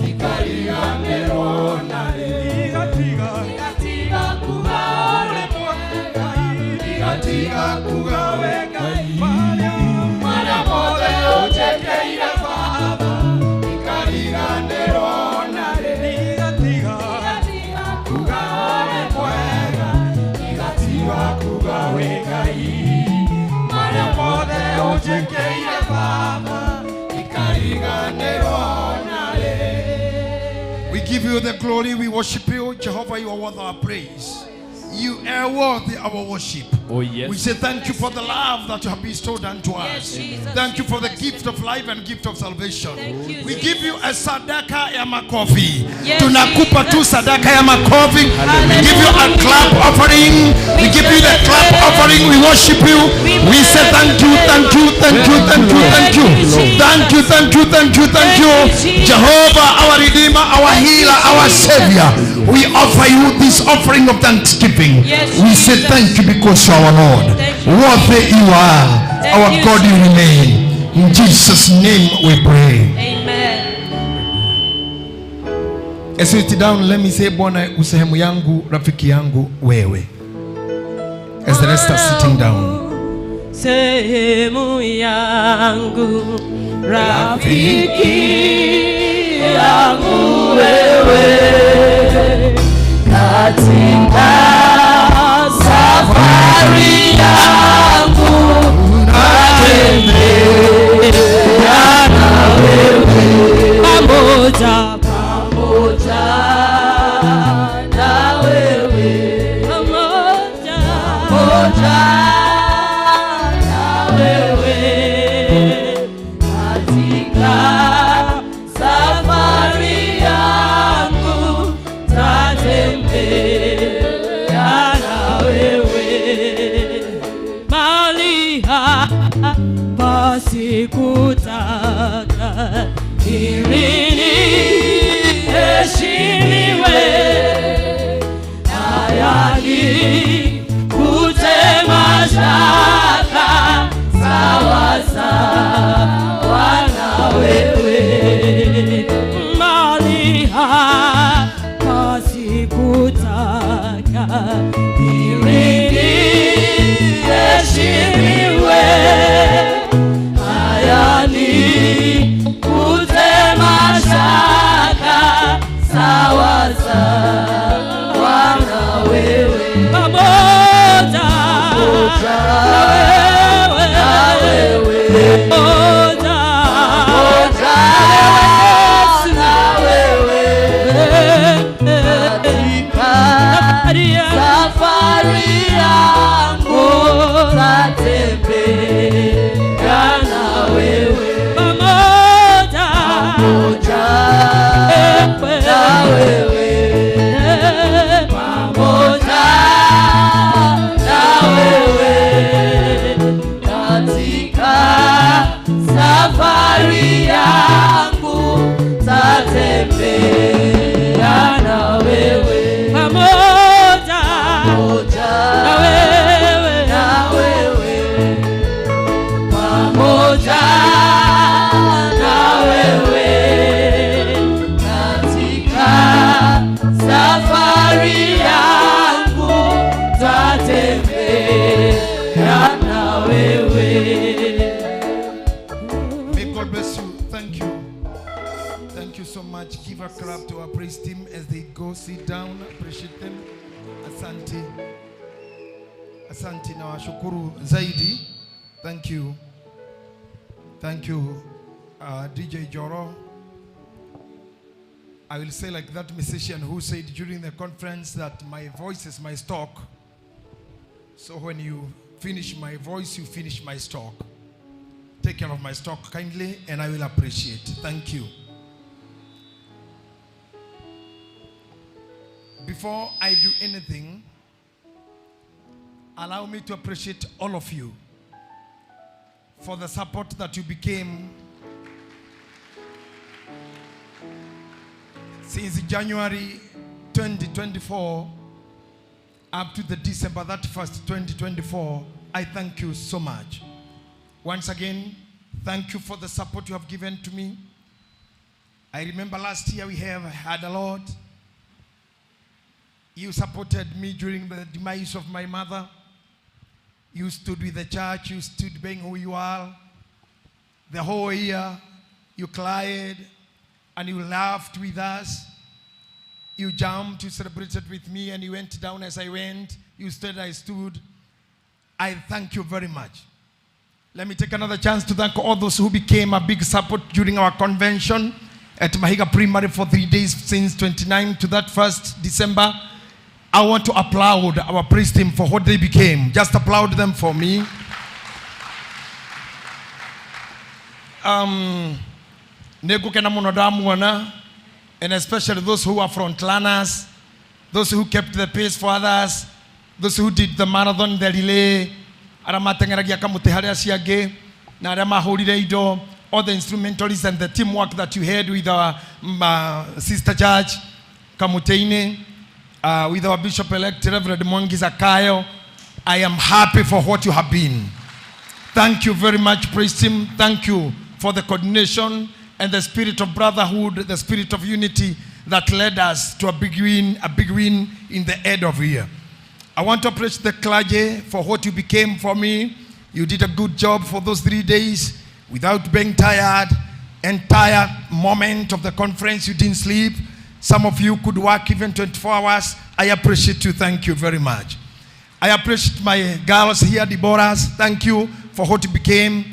ikariganĩrwo narĩ, ndigatiga, ndigatiga kuga ũrĩ mwega, ndigatiga kuga wĩ Ngai, marĩa mothe ũnjĩkĩire baba ikariganĩrwo narĩ, ndigatiga, ndigatiga kuga ũrĩ mwega, ndigatiga kuga wĩ Ngai, marĩa mothe ũnjĩkĩire baba ikariganĩrwo narĩ. We give you the glory, we worship you. Jehovah, you are worth our praise. You are worthy our worship. Oh yes. We say thank you for the love that you have bestowed unto us. Jesus, Thank you for the gift of life and gift of salvation. Thank you, We give you a sadaka ya makofi. Yes, Tunakupa tu Jesus. sadaka ya makofi. We give you a clap offering. We give you the clap offering. We worship you. We say thank you, thank you, thank you, thank you, thank you. Thank you, thank you, thank you, thank you. Jehovah, our Redeemer, our Healer, our Savior. We offer you this offering of thanksgiving. Yes, We say Jesus. thank you because you are our Lord. Thank you, Worthy you are. Thank Our you, God, you remain. In Jesus' name we pray. Amen. As you sit down, let me say, Bwana usehemu yangu, rafiki yangu, wewe. As the rest are sitting down. Sehemu yangu, rafiki yangu wewe, katika safari yangu natembea na wewe, pamoja pamoja na wewe, pamoja pamoja na wewe, katika safari yangu tatembea na wewe, mahali hapa sikutaka ili niheshimiwe, tayari kutema shaka sawa sawa na wewe, mahali hapa sikutaka ili niheshimiwe, tayari kutema shaka sawa sawa na wewe, pamoja na wewe, pamoja na wewe, katika safari yangu tatembea na wewe, pamoja pamoja na wewe, pamoja praise team as they go sit down. Appreciate them. Asante. Asante na washukuru zaidi. Thank you. Thank you, DJ Joro. I will say like that musician who said during the conference that my voice is my stock. So when you finish my voice, you finish my stock. Take care of my stock kindly, and I will appreciate. Thank you. Before I do anything, allow me to appreciate all of you for the support that you became since January 2024 up to the December 31st, 2024. I thank you so much. Once again, thank you for the support you have given to me. I remember last year we have had a lot. You supported me during the demise of my mother. You stood with the church, you stood being who you are. The whole year, you cried and you laughed with us. You jumped, you celebrated with me, and you went down as I went. You stood, I stood. I thank you very much. Let me take another chance to thank all those who became a big support during our convention at Mahiga Primary for 3 days since 29 to that 1st December. I want to applaud our praise team for what they became. Just applaud them for me. Nĩngũkena mũno ndamuona, and especially those who are front runners, those who kept the pace for others, those who did the marathon, the relay, arĩa mateng'eragia kamũtĩ harĩ acio angĩ, na arĩa mahũrire indo, all the instrumentalists and the teamwork that you had with our sister church, Kamutĩ-inĩ, with our bishop-elect, Reverend Mwangi Zakayo. I am happy for what you have been. Thank you very much, praise team. Thank you for the coordination and the spirit of brotherhood, the spirit of unity that led us to a big win in the end of the year. I want to appreciate the clergy for what you became for me. You did a good job for those 3 days without being tired. Entire moment of the conference, you didn't sleep. Some of you could work even 24 hours. I appreciate you. Thank you very much. I appreciate my girls here, Deborahs. Thank you for what you became.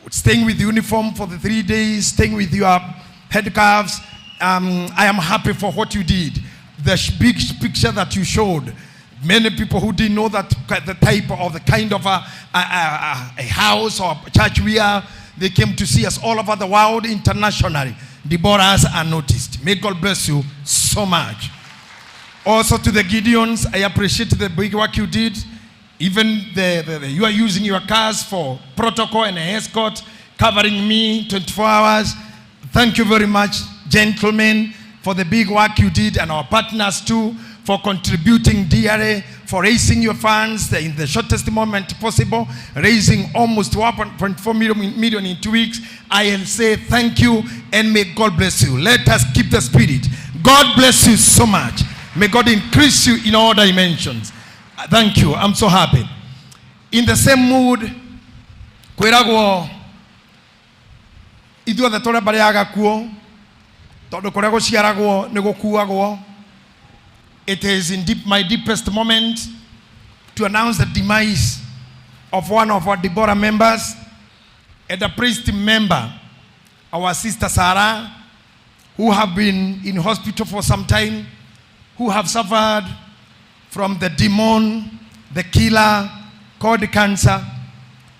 Staying with the uniform for the 3 days, staying with your head calves. I am happy for what you did. The big picture that you showed. Many people who didn't know that the type of the kind of a house or church we are, they came to see us all over the world internationally. Deborahs are noticed. May God bless you so much. Also to the Gideons, I appreciate the big work you did. Even you are using your cars for protocol and escort, covering me 24 hours. Thank you very much, gentlemen, for the big work you did, and our partners too, for contributing DRA, for raising your funds in the shortest moment possible, raising almost 1.4 million in 2 weeks. I will say thank you, and may God bless you. Let us keep the spirit. God bless you so much. May God increase you in all dimensions. Thank you. I'm so happy. In the same mood, kwĩragwo ithuothe tũrĩ mbarĩ ya gakuo, tondũ kũrĩa gũciaragwo nĩ gũkuagwo. It is in my deepest moment to announce the demise of one of our Deborah members and a priest member, our sister Sarah, who have been in hospital for some time, who have suffered from the demon, the killer called cancer.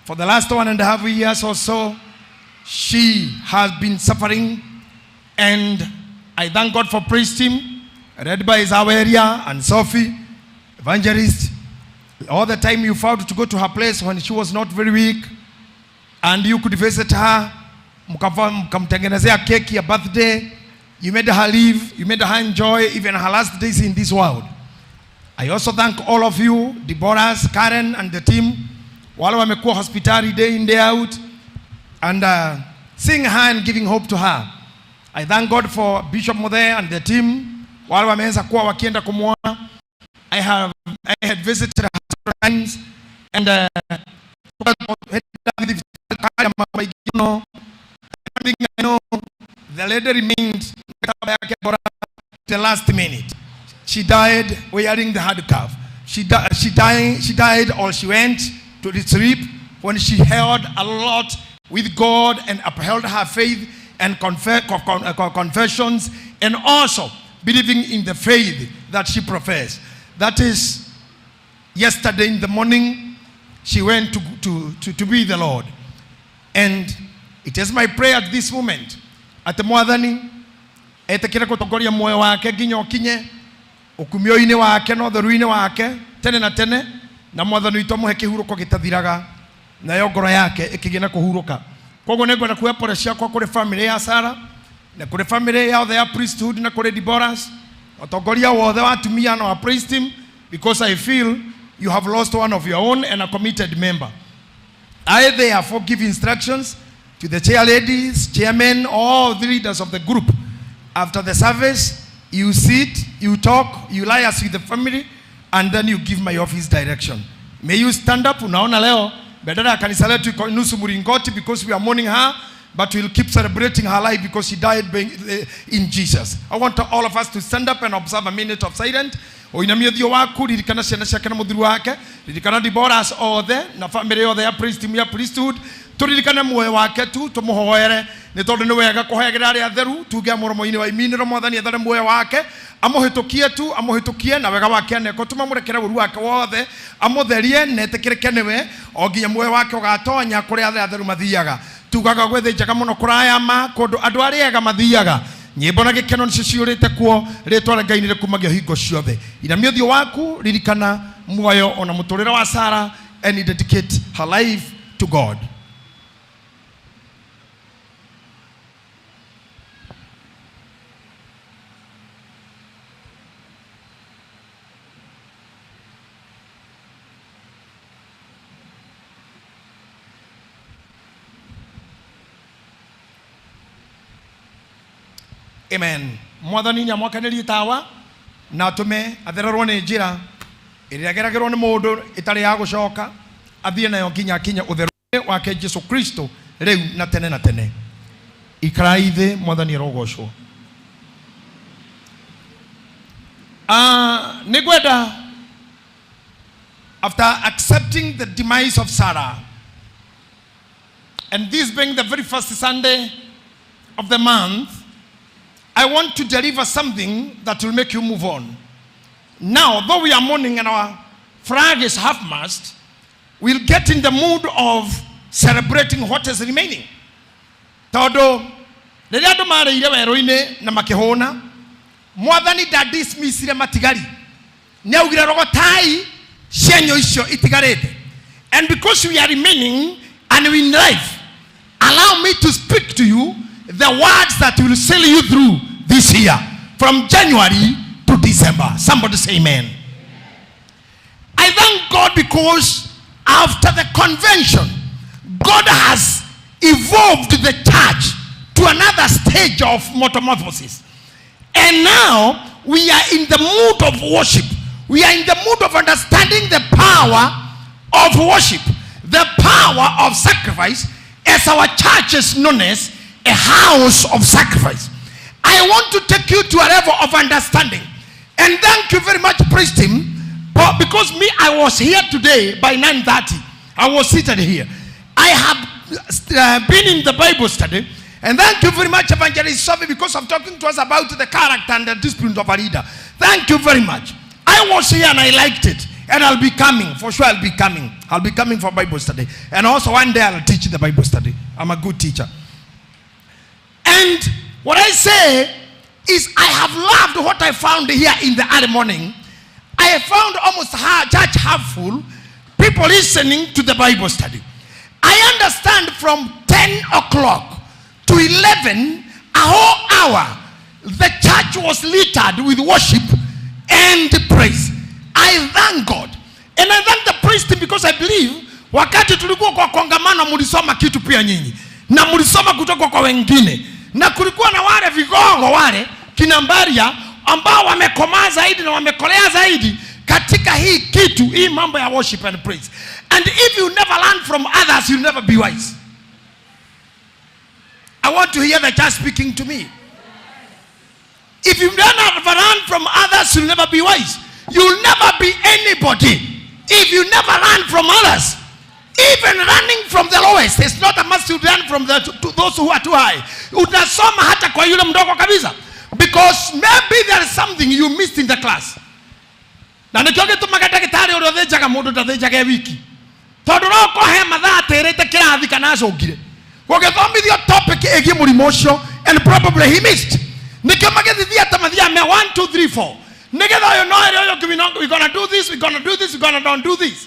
For the last 1.5 years or so, she has been suffering, and I thank God for praise team, led by Zaweria and Sophie, evangelist. All the time you vowed to go to her place when she was not very weak, and you could visit her, mkamtengenezea keki ya birthday. You made her live, you made her enjoy even her last days in this world. I also thank all of you, Deborahs, Karen, and the team. Wale wamekuwa hospitali day in, day out, and seeing her and giving hope to her. I thank God for Bishop Mothe and the team. Wale wameanza kuwa wakienda kumuona. I had visited her several times, and I know the lady remained the last minute. She died wearing the handcuff. She died or she went to the sleep when she held a lot with God and upheld her faith and confessions, and also believing in the faith that she professed. That is, yesterday in the morning, she went to be the Lord. And it is my prayer at this moment, at Mwathani, etekere kutongoria muoyo wake nginya ukinye ukumio-inĩ wake na ũtheru-inĩ wake tene na tene, na Mwathani witũ amũhe kĩhurũko gĩtathiraga, nayo ngoro yake ĩkĩgĩe na kũhurũka. Koguo nĩngwenda kuoya pore ciakwa kũrĩ family ya Sarah na kũrĩ family ya othe ya priesthood na kũrĩ Deborahs, ũtongoria wothe wa atumia na wa praise team, because I feel you have lost one of your own and a committed member. I therefore give instructions to the chair ladies, chairmen, all the leaders of the group. After the service, you sit, you talk, you liaise with the family, and then you give my office direction. May you stand up. Unaona leo, bendera ya kanisa letu iko nusu mlingoti because we are mourning her, but we'll keep celebrating her life because she died in Jesus. I want all of us to stand up and observe a minute of silence. Ũinamie ũthiũ waku, ririkana ciana ciake na mũthuri wake, ririkana Deborahs othe na family yothe ya praise team ya priesthood, turirikane muoyo wake tu, tumuhoere nĩ tondũ nĩ wega kũhoyagĩra arĩa atheru, tuge mũromo-inĩ wa iminĩro Mwathani athare muoyo wake, amũhĩtũkie tu, amũhĩtũkie na wega wake aneko, tũmamũrekere ũru wake wothe, amũtherie na etĩkĩrĩke nĩwe o nginya muoyo wake ũgatonya kũrĩa arĩa atheru mathiaga. Tugaga gwĩ thĩ njega mũno kũraya ma kũndũ andũ arĩa ega mathiaga, nyĩmbo na gĩkeno nĩcio ciũrĩte kuo, rĩtwa rĩa Ngai nĩrĩkumagio hingo ciothe. Inamia ũthiũ waku, ririkana muoyo ona mũtũrĩre wa Sarah, and dedicate her life to God. Amen. Mwathani nĩ amwakanĩrie tawa na atũme athererwo nĩ njĩra ĩrĩa ĩgeragĩrwo nĩ mũndũ ĩtarĩ ya gũcoka, athiĩ nayo nginya akinye ũtheru-inĩ wake Jesu Kristo rĩu na tene na tene. Ikarai thĩ, Mwathani arogocwo. Nĩngwenda, after accepting the demise of Sarah, and this being the very first Sunday of the month, I want to deliver something that will make you move on. Now, though we are mourning and our flag is half-mast, we'll get in the mood of celebrating what is remaining. Tondũ rĩrĩa andũ marĩire werũ-inĩ na makĩhũna, Mwathani ndadismissire matigari. Nĩaugire rogotai cienyũ icio itigarĩte. And because we are remaining and we in life, allow me to speak to you the words that will sail you through this year, from January to December. Somebody say amen. I thank God because after the convention, God has evolved the church to another stage of metamorphosis. And now we are in the mood of worship. We are in the mood of understanding the power of worship, the power of sacrifice, as our church is known as a house of sacrifice. I want to take you to a level of understanding. And thank you very much, praise team. But because me, I was here today by 9:30. I was seated here. I have been in the Bible study. And thank you very much, Evangelist Sophie, because of talking to us about the character and the discipline of a leader. Thank you very much. I was here and I liked it. And I'll be coming. For sure I'll be coming. I'll be coming for Bible study. And also one day I'll teach the Bible study. I'm a good teacher. And what I say is I have loved what I found here in the early morning. I found almost church half full, people listening to the Bible study. I understand from 10 o'clock to 11, a whole hour, the church was littered with worship and praise. I thank God. And I thank the priest because I believe wakati tulikuwa kwa kongamano mulisoma kitu pia nyinyi. Na mulisoma kutoka kwa wengine. Na kulikuwa na wale vigogo wale kinambaria ambao wamekomaa zaidi na wamekolea zaidi katika hii kitu, hii mambo ya worship and praise. And if you never learn from others, you'll never be wise. I want to hear the church speaking to me. If you never learn from others, you'll never be wise. You'll never be anybody if you never learn from others. Even running from the lowest, it's not a must you learn from to those who are too high. Utasoma hata kwa yule mdogo kabisa, because maybe there is something you missed in the class. Na nikio gĩtũmaga ndagĩtarĩ ũrĩa ũthĩnjaga mũndũ ndathĩnjaga e wiki, tondũ no ũkorwo he mathaa atĩrĩte kĩrathi kana acũngire gũgĩthomithio topic ĩgiĩ mũrimũ ũcio, and probably he missed. Nikio magĩthiĩ theatre mathiaga me 1 2 3 4, nĩgetha ũyũ no ĩrĩa ũyũ ũngĩ, we gonna do this, we gonna do this, we gonna don't do this.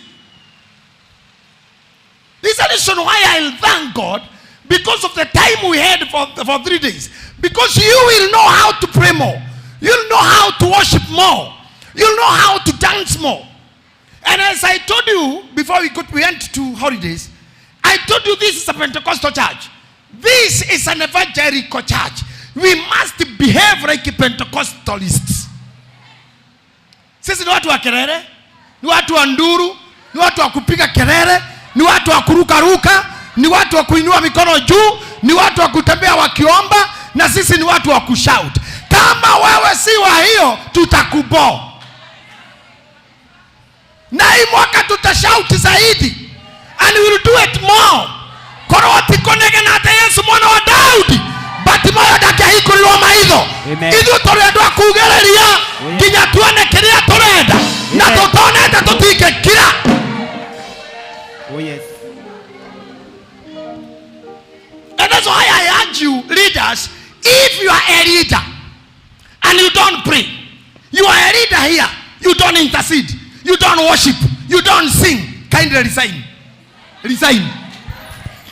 This is the reason why I thank God because of the time we had for 3 days. Because you will know how to pray more. You'll know how to worship more. You'll know how to dance more. And as I told you before we went to holidays, I told you this is a Pentecostal church. This is an evangelical church. We must behave like Pentecostalists. Sisi ni watu wa kelele, ni watu wa nduru, ni watu wa kupiga kelele, ni watu wa kurukaruka, ni watu wa kuinua mikono juu, ni watu wa kutembea wakiomba, na sisi ni watu wa kushout. Kama wewe si wa hiyo, tutakubo. Na hii mwaka tutashout zaidi, and we will do it more. Korwo ti kũnegena atĩ Yesu mwana wa Daudi, Batimayo ndakĩahingũrirwo maitho. Amen. Ithuĩ tũrĩ andũ a kugĩrĩria nginya tuone kĩrĩa tũrenda, na Amen. Tũtonete tũtingĩkira. Oh yes. And that's why I urge you, leaders, if you are a leader and you don't pray, you are a leader here, you don't intercede, you don't worship, you don't sing, kindly resign. Resign.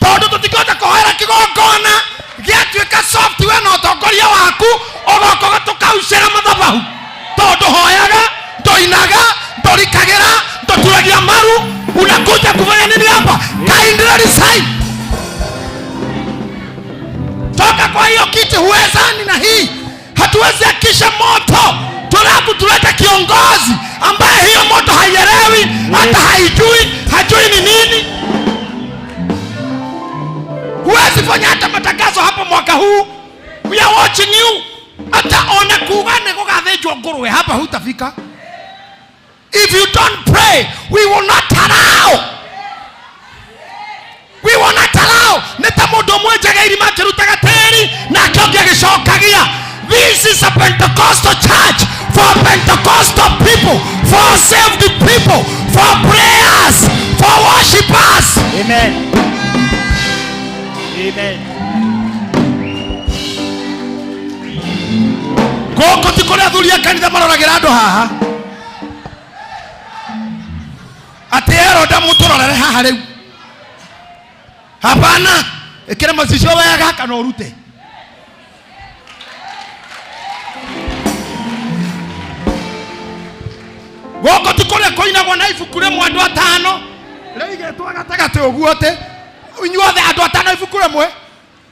Tondũ tũtingĩhota kũhoera kĩgongona gĩatuĩka soft, we na ũtongoria waku ũgoka tũkaucĩra mathabahu, tondũ hoyaga, ndoinaga, ndorikagĩra, ndoturagia maru, unakuja kufanya nini hapa? Kindly resign. Toka kwa hiyo kiti, huwezani na hii. Hatuwezi akisha moto tulafu tulete kiongozi ambaye hiyo moto haielewi, hata haijui, hajui ni nini. Huwezi fanya hata matangazo hapa mwaka huu. We are watching you. Hata ona kuga nĩ gũgathĩnjwo ngũrwe hapa hutafika. If you don't pray, we will not allow, we will not allow. Nĩ ta mũndũ ũmwe njaga irima akĩrutaga tĩri nake ũngĩ agĩcokagia. This is a Pentecostal church for Pentecostal people, for saved people, for prayers, for worshipers. Amen. Amen. Gũkũ ti kũrĩa athuri a kanitha maroragĩra andũ haha atĩ eronda mũtũrorere haha rĩu. Hapana, ĩkĩra macicio wega kana ũrute. Gũkũ ti kũrĩa kũinagwo na ibuku rĩmwe andũ atano rĩigĩtwo gatagatĩ ũguo, atĩ inyuothe andũ atano ibuku rĩmwe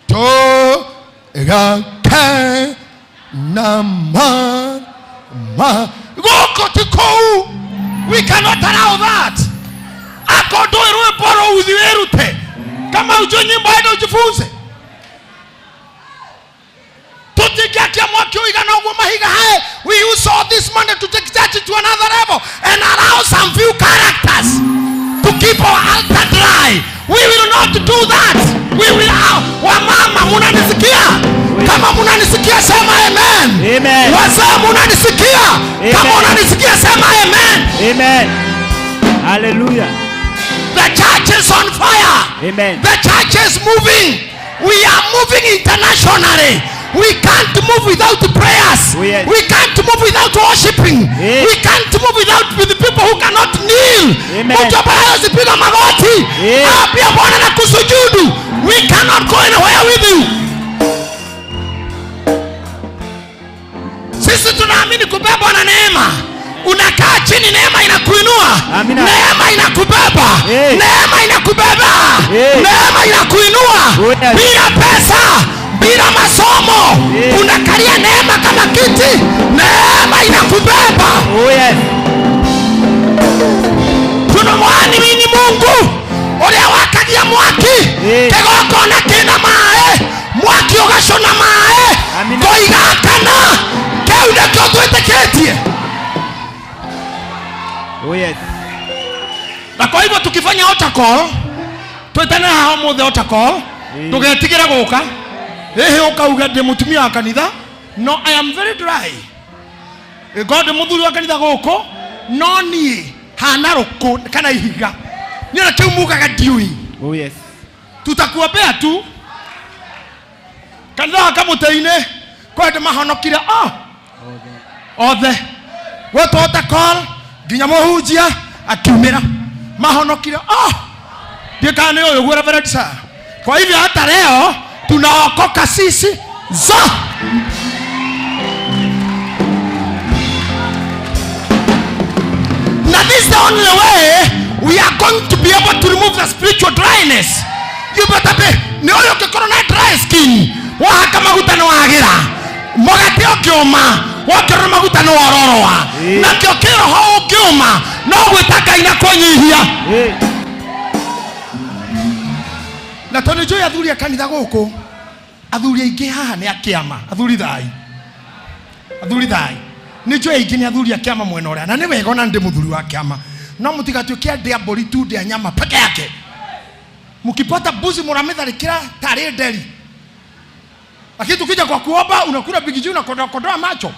tũgake na ma gũkũ ti kũu. We cannot allow that. Ako ndũĩ rwĩmbo rũu, thiĩ wĩrute. Kama hujui nyimbo, enda ujifunze. Tutingiakia mwaki ũigana ũguo mahiga hae. We use all this money to take church to another level and allow some few characters to keep our altar dry. We will not do that. We will. Wamama munanisikia? Kama munanisikia, sema amen. Amen. Wazee munanisikia? Kama Amen. unanisikia, sema amen. Amen. Hallelujah. The church is on fire. Amen. The church is moving. We are moving internationally. We can't move without prayers. Oh, yes. We can't move without worshiping. Yes. We can't move without with people who cannot kneel. Amen. Mtu ambaye hawezi piga magoti, Yes. apia Bwana na kusujudu. We cannot go anywhere with you. Sisi tunaamini kubebwa na neema. Unakaa chini, neema inakuinua. Amina. Neema inakubeba. Yes. Neema inakubeba. Yes. Neema inakuinua. Oh, yes. Bila pesa, bila masomo, Yes. unakalia neema kama kiti. Neema inakubeba. Oh yes. Tunamwamini ni Mungu uria wakagia mwaki. Yes. Kigongona kina maĩ, mwaki ũgacũna maĩ. Amina. Ngoigakana. Oh yes. Na kwa hivyo tukifanya altar call, twetane haha ũmũthĩ altar call, ndũgetigĩre gũka. Ĩhĩ ũkauga ndĩ mũtumia wa kanitha, no I am very dry. Ĩngorwo ndĩ mũthuri wa kanitha gũkũ, no niĩ hana rũkũ kana ihiga. Niĩ ona kĩu mugaga ndiũĩ. Oh yes. Tutakuombea tu. Kanitha wa Kamũtĩ-inĩ kwĩ andũ mahonokire oh! Othe. Gwetwo altar call nginya mũhunjia akiumĩra mahonokire oh! Ndiĩ kana nĩ ũyũ ũguo Reverend Sir. Kwa hivyo hata leo tunaokoka sisi zo. Na this is the only way we are going to be able to remove the spiritual dryness. You better be nĩ ũrĩa ũngĩkorwo na dry skin wahaka maguta nĩ wagĩra mũgate ũngĩũma wongerera maguta nĩ wororoa nakĩo kĩroho ũngĩũma no gwĩta Ngai na kũnyihia. Na tondũ njũĩ athuri a kanitha gũkũ, athuri aingĩ haha nĩ a kĩama, athuri thai, athuri thai, nĩ njũĩ aingĩ nĩ athuri a kĩama mwena ũrĩa, na nĩ wega ona ndĩ mũthuri wa kĩama, no mũtigatuĩke andĩ a mbũri tu ndĩ a nyama peke yake. Mkipata mbuzi mũramĩtharĩkĩra tarĩ nderi, lakini tukija kwa kuomba unakula bigiji, unakodoa kodoa macho.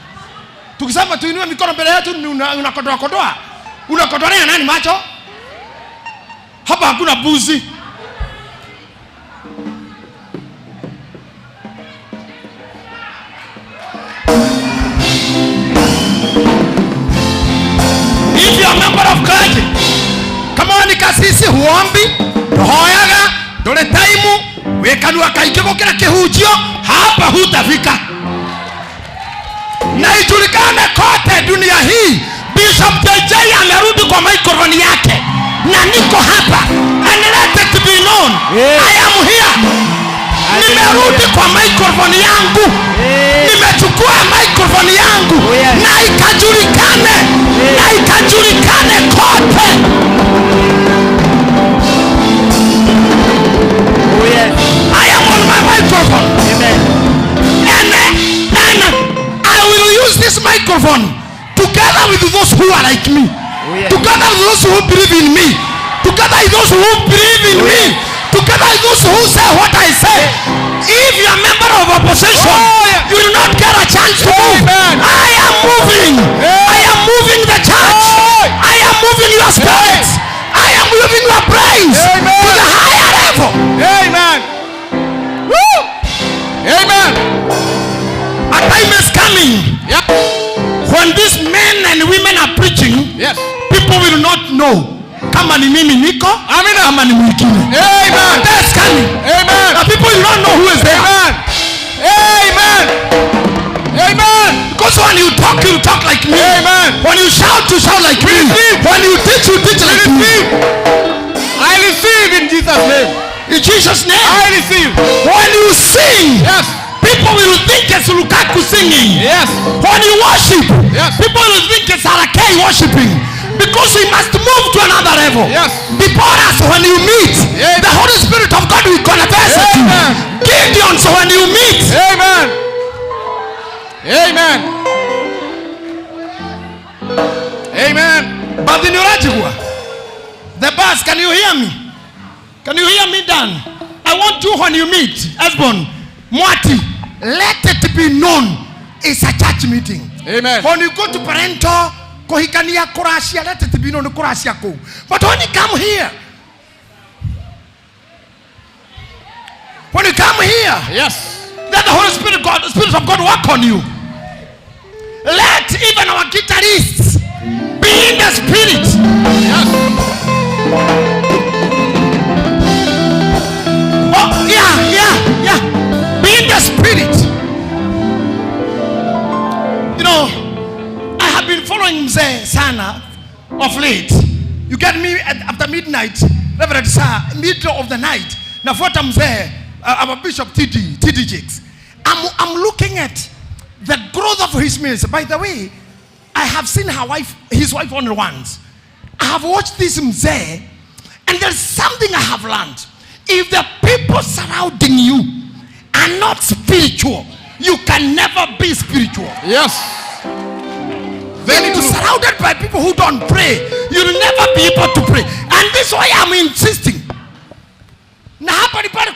Tukisema tuinue mikono mbele yetu ni unakodoa kodoa, unakodolea nani macho? Hapa hakuna mbuzi. If you are a member of clergy, kama wewe ni kasisi huombi, hoyaga, ndũrĩ taimu, wĩ kanua kaingĩ gũkĩra kĩhunjio, hapa hutafika. Na ijulikane kote dunia hii, Bishop JJ amerudi kwa microphone yake na niko hapa, and let it be known, I am here. Nimerudi kwa microphone yangu, nimechukua microphone yangu na ikajulikane, na ikajulikane kote. Oh yes. I am on my microphone. Amen. And I will use this microphone together with those who are like me, Oh, yes. together with those who believe in me, together with those who believe in me, together with those who say what I say. If you are a member of opposition, you will not get a chance to move. I am moving. I am moving the church. I am moving your spirits. I am moving your brains to the higher level. Amen. Woo! Amen. A time is coming when these men and women are preaching, Yes. people will not know kama ni mimi niko Amina. ama ni mwingine. Amen. That's coming. Amen. The people will not know who is there. Amen. Amen. Amen. Because when you talk, you talk like me. Amen. When you shout, you shout like me. When you teach, you teach like me. I receive in Jesus' name. In Jesus' name. I receive. When you sing, Yes. people will think it's Lukaku singing. Yes. When you worship, Yes. people will think it's Arakei worshiping. Because we must move to another level. Yes. Before us, when you meet, Amen. the Holy Spirit of God will converse with you. Amen. Gideon, so when you meet, Amen. Amen. Amen. But in Urajigwa, the bus, can you hear me? Can you hear me, Dan? I want you when you meet, Esbon, Mwati, let it be known it's a church meeting. Amen. When you go to parental, kuhikania kuracia, let it be known kuracia kuu. But when you come here, when you come here, Yes. let the Holy Spirit, God, the Spirit of God work on you. Let even our guitarists be in the Spirit. Yes. Oh, yeah, yeah, yeah. Be in the Spirit. You know, I have been following Mzee sana of late. You get me after midnight, Reverend Sir, middle of the night. Nafuata Mzee, our Bishop TD Jakes. I'm looking at the growth of his ministry. By the way, I have seen his wife only once. I have watched this Mzee, and there's something I have learned. If the people surrounding you are not spiritual, you can never be spiritual. Yes. Very true. surrounded by people who don't pray, you'll never be able to pray. And this is why I'm insisting. Na hapa ni pale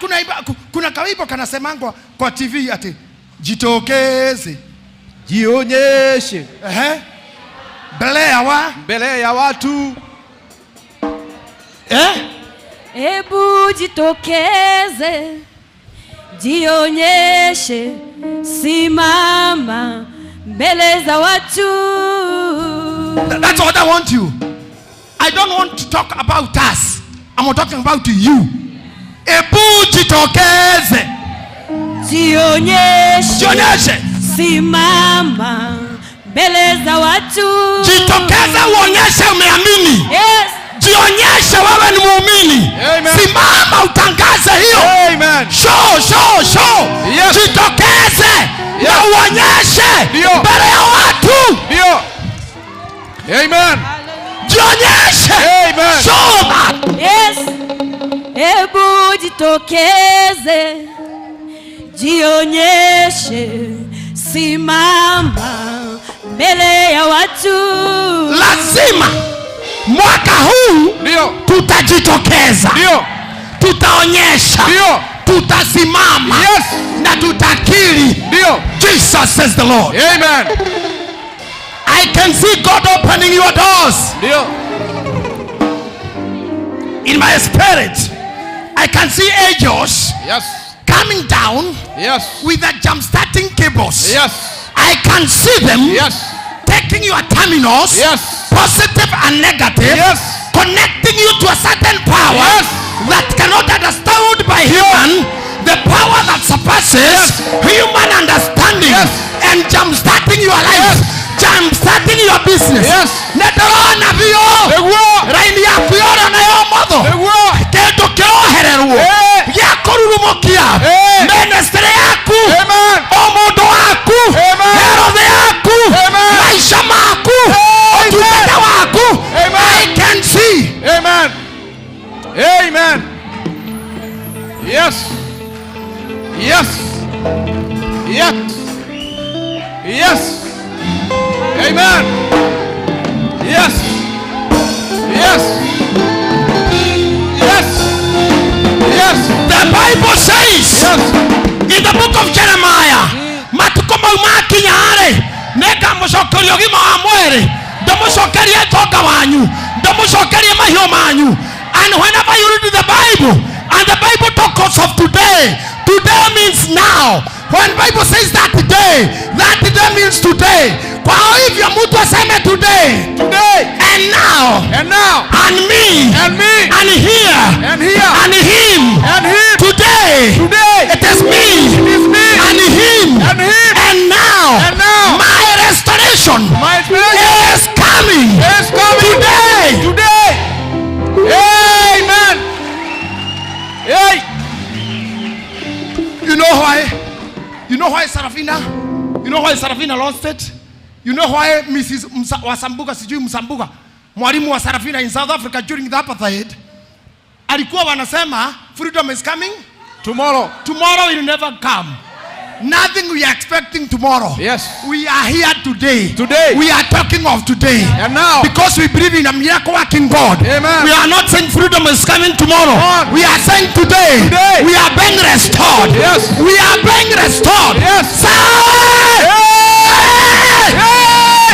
kuna kawimbo kanasemangwa kwa TV ati jitokeze, jionyeshe. Ehe. Mbele ya wa? Mbele ya watu. Eh? Ebu jitokeze, jionyeshe, simama mbele za watu. That's what I want you. I don't want to talk about us. I'm talking about you. Ebu jitokeze, jionyeshe, jionyeshe, simama mbele za watu. Jitokeze uonyeshe umeamini. Yes. Jionyeshe wewe ni muumini. Simama utangaze hiyo. Amen. Show, show, show. Yes. Jitokeze Yes. na uonyeshe mbele ya watu. Ndio. Amen. Jionyeshe. Amen. Show that. Yes. Ebu jitokeze, jionyeshe, simama mbele ya watu. Lazima mwaka huu ndio tutajitokeza. Ndio. Tutaonyesha. Ndio. Tutasimama. Yes. Na tutakiri. Ndio. Jesus says the Lord. Amen. I can see God opening your doors. Ndio. In my spirit, I can see angels Yes. coming down Yes. with the jump-starting cables. Yes. I can see them Yes. taking your terminals, Yes. positive and negative, Yes. connecting you to a certain power Yes. that cannot understood by human, the power that surpasses Yes. human understanding, Yes. and jump-starting your life, Yes. jump-starting your business. Yes. Nĩndĩrona biũ Nĩguo. raini yaku yora nayo motho Nĩguo. kĩndũ kĩrohererwo Eh. gĩa kũrurumũkia Eh. ministry yaku Amen. o mũndũ waku Amen. health yaku Amen. maisha maku Amen. ũtungata waku. Amen. I can see. Amen. Amen. Yes. Yes. Yes. Yes. Amen. Yes. Yes. Yes. Yes. The Bible says Yes. in the book of Jeremiah, matuko mau makinya-rĩ, nĩngamũcokeria ũgima wa mwĩrĩ, ndĩmũcokerie ũtonga wanyu, ndĩmũcokerie mahiũ manyu. And whenever you read the Bible, and the Bible talks of today, today means now. When Bible says that day, that day means today. Kwa hivyo mtu aseme today, Today. and now, And now. and me, And me. and here, And here. and him, And him. today, Today. it is me, It is me. and him, And him. and now, And now. my restoration My restoration is coming, is coming. today. Today. Amen. Hey. You know why? You know why Sarafina? You know why Sarafina lost it? You know why Mrs. Wasambuga, sijui Msambuga, mwalimu wa Sarafina in South Africa during the apartheid, alikuwa wanasema freedom is coming Tomorrow. Tomorrow will never come. Nothing we are expecting tomorrow. Yes. We are here today. Today. We are talking of today. And now. Because we believe in a miracle working God. Amen. We are not saying freedom is coming tomorrow. On. We are saying today. Today. We are being restored. Yes. We are being restored. Yes. Say, Hey. Hey!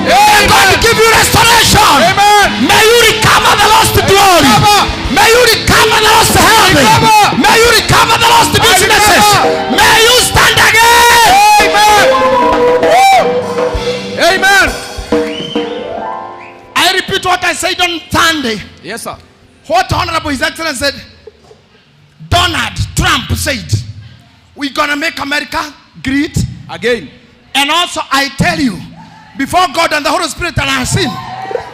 Hey. May God give you restoration. Amen. May you recover the lost glory. Recover. May you recover the lost health. Recover. May you recover the lost businesses. recover. May you stand again. Amen. Woo. Amen. I repeat what I said on Sunday. Yes, sir. What Honorable His Excellency said, Donald Trump said, we're going to make America great again. And also I tell you, before God and the Holy Spirit and our sin,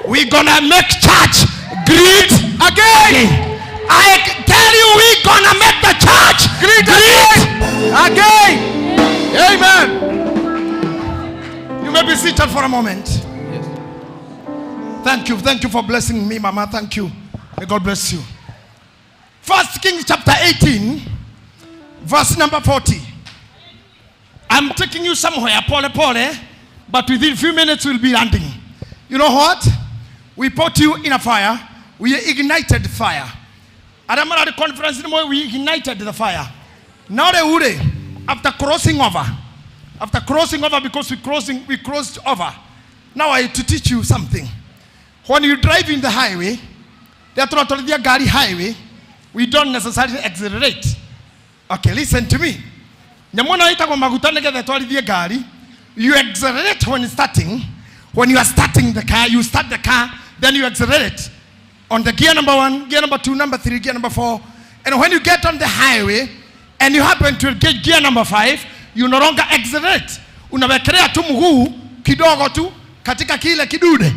we're going to make church great again. I tell you, we're going to make the church great again. Amen. You may be seated for a moment. Yes. Thank you. Thank you for blessing me, Mama. Thank you. May God bless you. 1 Kings chapter 18, verse number 40. I'm taking you somewhere, pole pole, But within few minutes we'll be landing. You know what? We put you in a fire. We ignited fire. Arĩa mararĩ conference nĩ moĩ we ignited the fire. No rĩu rĩ, after crossing over, after crossing over because we crossed over. Now I to teach you something. When you drive in the highway, rĩrĩa tũratwarithia ngari highway, we don't necessarily accelerate. Okay, listen to me. Nyamũ ĩno ĩtagwo maguta nĩgetha ĩtwarithie ngari. You accelerate when starting. When you are starting the car, you start the car, then you accelerate on the gear number 1, gear number 2, number 3, gear number 4. And when you get on the highway and you happen to get gear number 5, you no longer accelerate. Unawekelea tu mguu kidogo tu katika kile kidude.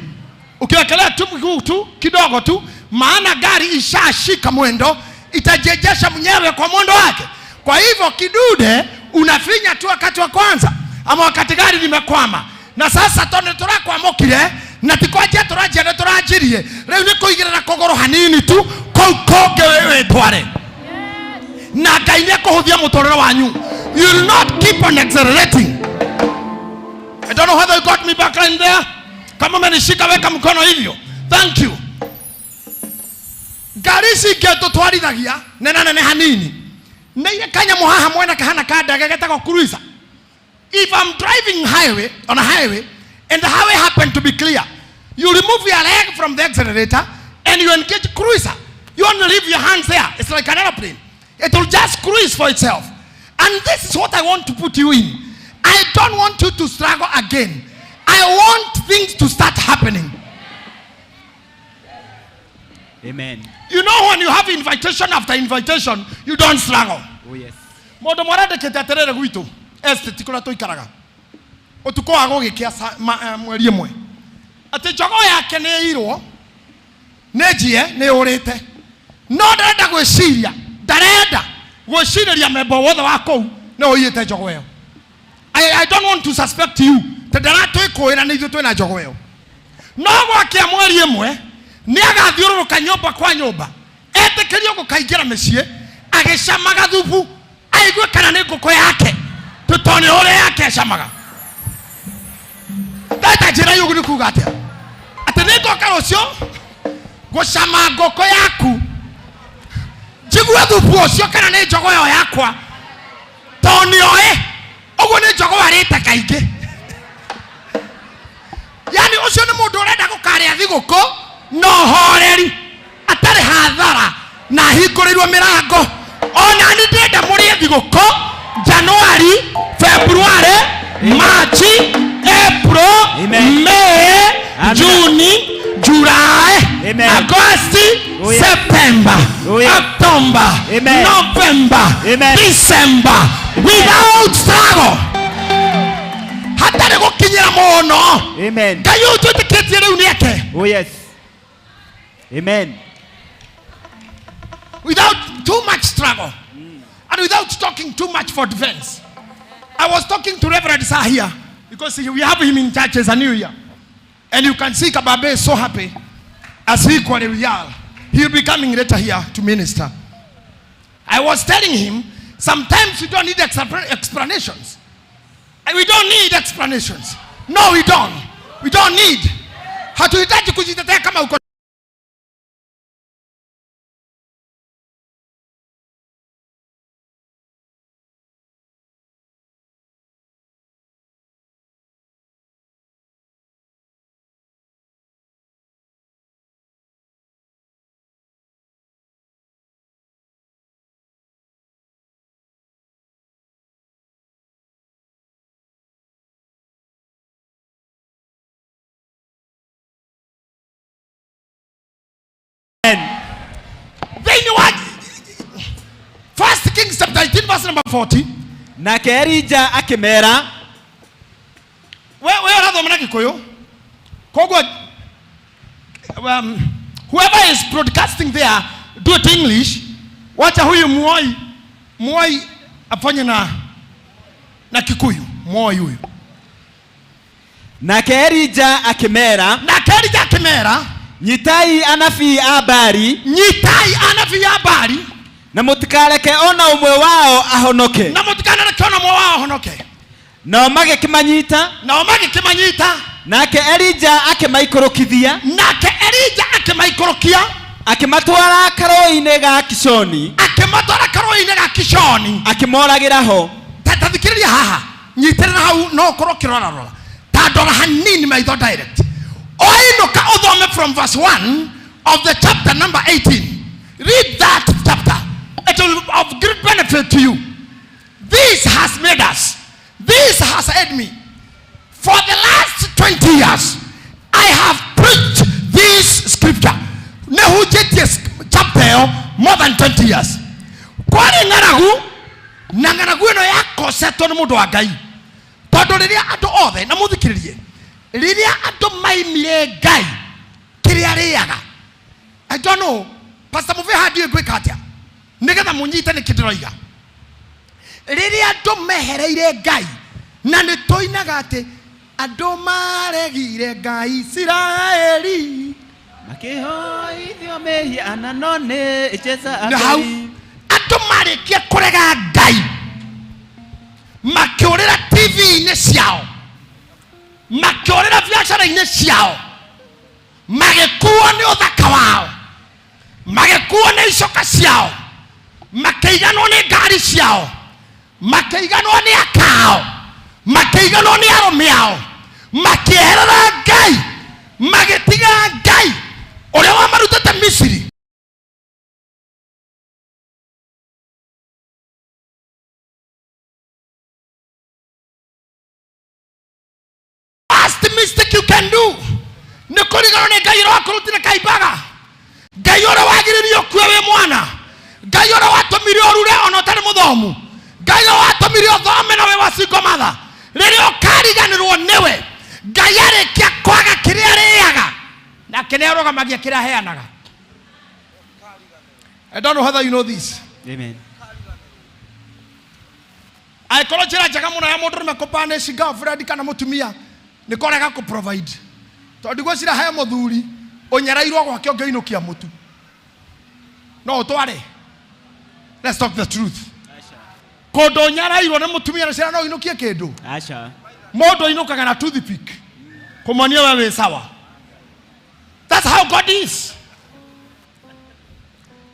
Ukiwekelea tu mguu tu kidogo tu, maana gari ishashika mwendo, itajejesha mwenyewe kwa mwendo wake. Kwa hivyo kidude unafinya tu wakati wa kwanza ama wakati gari limekwama. Na sasa tondu turakwamukire na ti kwanjia turanjia ni turanjirie, riu ni kuigirira kuguru hanini tu kuu kungi witware. Na Ngai ni ekuhuthia muturire wanyu. You will not keep on accelerating. I don't know whether you got me back in there. Kama umenishika weka mkono hivyo. Thank you. Ngari ici ingĩ tũtwarithagia nena nene hanini. Nĩ irĩ kanyamũ haha mwena kahana ka ndege getagwo cruiser. If I'm driving highway on a highway and the highway happened to be clear, you remove your leg from the accelerator and you engage cruiser. You only leave your hands there. It's like an aeroplane. It will just cruise for itself. And this is what I want to put you in. I don't want you to struggle again. I want things to start happening. Amen. You know, when you have invitation after invitation, you don't struggle. Oh yes. Mũndũ mwarandĩkĩte atĩrĩrĩ gwitũ estate kũrĩa tũikaraga ũtukũ wa gũgĩkĩa mweri ĩmwe atĩ njogoo yake nĩ ĩirwo nĩ njie nĩ yũrĩte, no ndarenda gwĩciria, ndarenda gwĩcirĩria memba wothe wa kũu nĩ ũiyĩte njogoo ĩyo. I don't want to suspect you ta ndaratwĩkũĩra nĩ ithuĩ twĩna njogoo ĩyo. No gwakĩa mweri ĩmwe nĩ agathiũrũrũka nyũmba kwa nyũmba etĩkĩrio gũkaingĩra mĩciĩ agĩcamaga thubu aigue kana nĩ ngũkũ yake tondũ nĩ ũrĩa yake ecamaga. Ndeta njĩra yũgu nĩ kuga atĩa? Atĩ nĩ ngoka rũciũ gũcama ngũkũ yaku njigue thubu ũcio kana nĩ njogoo ĩyo yakwa tondũ nĩ oĩ ũguo nĩ njogoo arĩte kaingĩ. Yani ũcio nĩ mũndũ ũrenda gũkarĩa thigũkũ no horeri atarĩ hathara na ahingũrĩirwo mĩrango. Ona nĩ ndĩrenda mũrĩe thigũkũ January, February, March, April, May, June, July, August, September, October, November, December, without struggle. Hatarĩ gũkinyĩra mũno. Amen. Ngai ũyũ twĩtĩkĩtie rĩu nĩ ake. Oh yes. Amen. Without too much struggle and without talking too much for defense. I was talking to Reverend Sir here because we have him in church as a new year. And you can see Kababe is so happy as he equally we are. He'll be coming later here to minister. I was telling him, sometimes we don't need explanations. And we don't need explanations. No, we don't. We don't need. Hatuhitaji kujitetea kama uko First Kings chapter 18 verse number 40. Nake Elija akĩmera, we ũrathoma na Gĩkũyũ. Koguo, whoever is broadcasting there, do it English. Wacha huyu Moi afanye na Kikuyu. Moi huyu. Nake Elija akĩmera, Nake Elija akĩmera, nyitai anabii a Baali, nyitai anabii a Baali, na mũtikareke ona ũmwe wao ahonoke. Na mũtikanareke ona ũmwe wao ahonoke. Nao magĩkĩmanyita. Nao magĩkĩmanyita. Nake Elija akĩmaikũrũkithia. Nake Elija akĩmaikũrũkia. Akĩmatwara karũũĩ-inĩ ga Kishoni. Akĩmatwara karũũĩ-inĩ ga Kishoni. Akĩmoragĩra ho. Ta thikĩrĩria haha, nyitĩrĩra hau, no ũkorwo ũkĩrorarora ta ndora hanini maitho direct. Oinũka ũthome from verse 1 of the chapter number 18. Read that chapter, it will be of great benefit to you. This has made us, this has aided me for the last 20 years. I have preached this scripture, nĩhunjĩtie chapter ĩyo more than 20 years. Kwarĩ ng'aragu, na ng'aragu ĩno yakosetwo nĩ mũndũ wa Ngai, tondũ rĩrĩa andũ othe, na mũthikĩrĩrie, rĩrĩa andũ maimire Ngai kĩrĩa arĩaga. I don't know, Pastor Muveha, ndiũĩ ngwĩka atĩa nĩgetha mũnyite nĩkĩ ndĩroiga. Rĩrĩa andũ mehereire Ngai, na nĩ tũinaga atĩ andũ maregire Ngai Isiraeli, makĩhoithio mĩhianano nĩ Jezebeli. Na hau andũ marĩkia kũrega Ngai, makĩũrĩra TV-inĩ ciao, makĩũrĩra biacara-inĩ ciao, magĩkuo nĩ ũthaka wao, magĩkuo nĩ icoka ciao, makĩiganwo nĩ ngari ciao, makĩiganwo nĩ akao, makĩiganwo nĩ arũme ao, makĩeherera Ngai, magĩtiga Ngai ũrĩa wamarutĩte Misiri. First mistake you can do nĩ kũriganwo nĩ Ngai ũrĩa wakũrutire kaimbaga, Ngai ũrĩa wagiririe ũkue wĩ mwana, Ngai ũrĩa watũmire ũrure ona ũtarĩ mũthomu, Ngai ũrĩa watũmire ũthome na wĩ wa single mother. Rĩrĩa ũkariganĩrwo nĩwe, Ngai arĩkia kwaga kĩrĩa arĩaga, nake nĩ arũgamagia kĩrĩa aheanaga. I don't know whether you know this. Amen. Angĩkorwo njĩra njega mũno ya mũndũrũme kũpanish girlfriend kana mũtumia nĩ kũrega kũ provide, tondũ ndigwĩciria he mũthuri ũnyereirwo gwake ũngĩinũkia mũtu no ũtware. Let's talk the truth. Kũndũ ũnyereirwo nĩ mũtumia na ciana no ũinũkie kĩndũ? Aca. Mũndũ ainũkaga na toothpick kũmonia we wĩ sawa. That's how God is.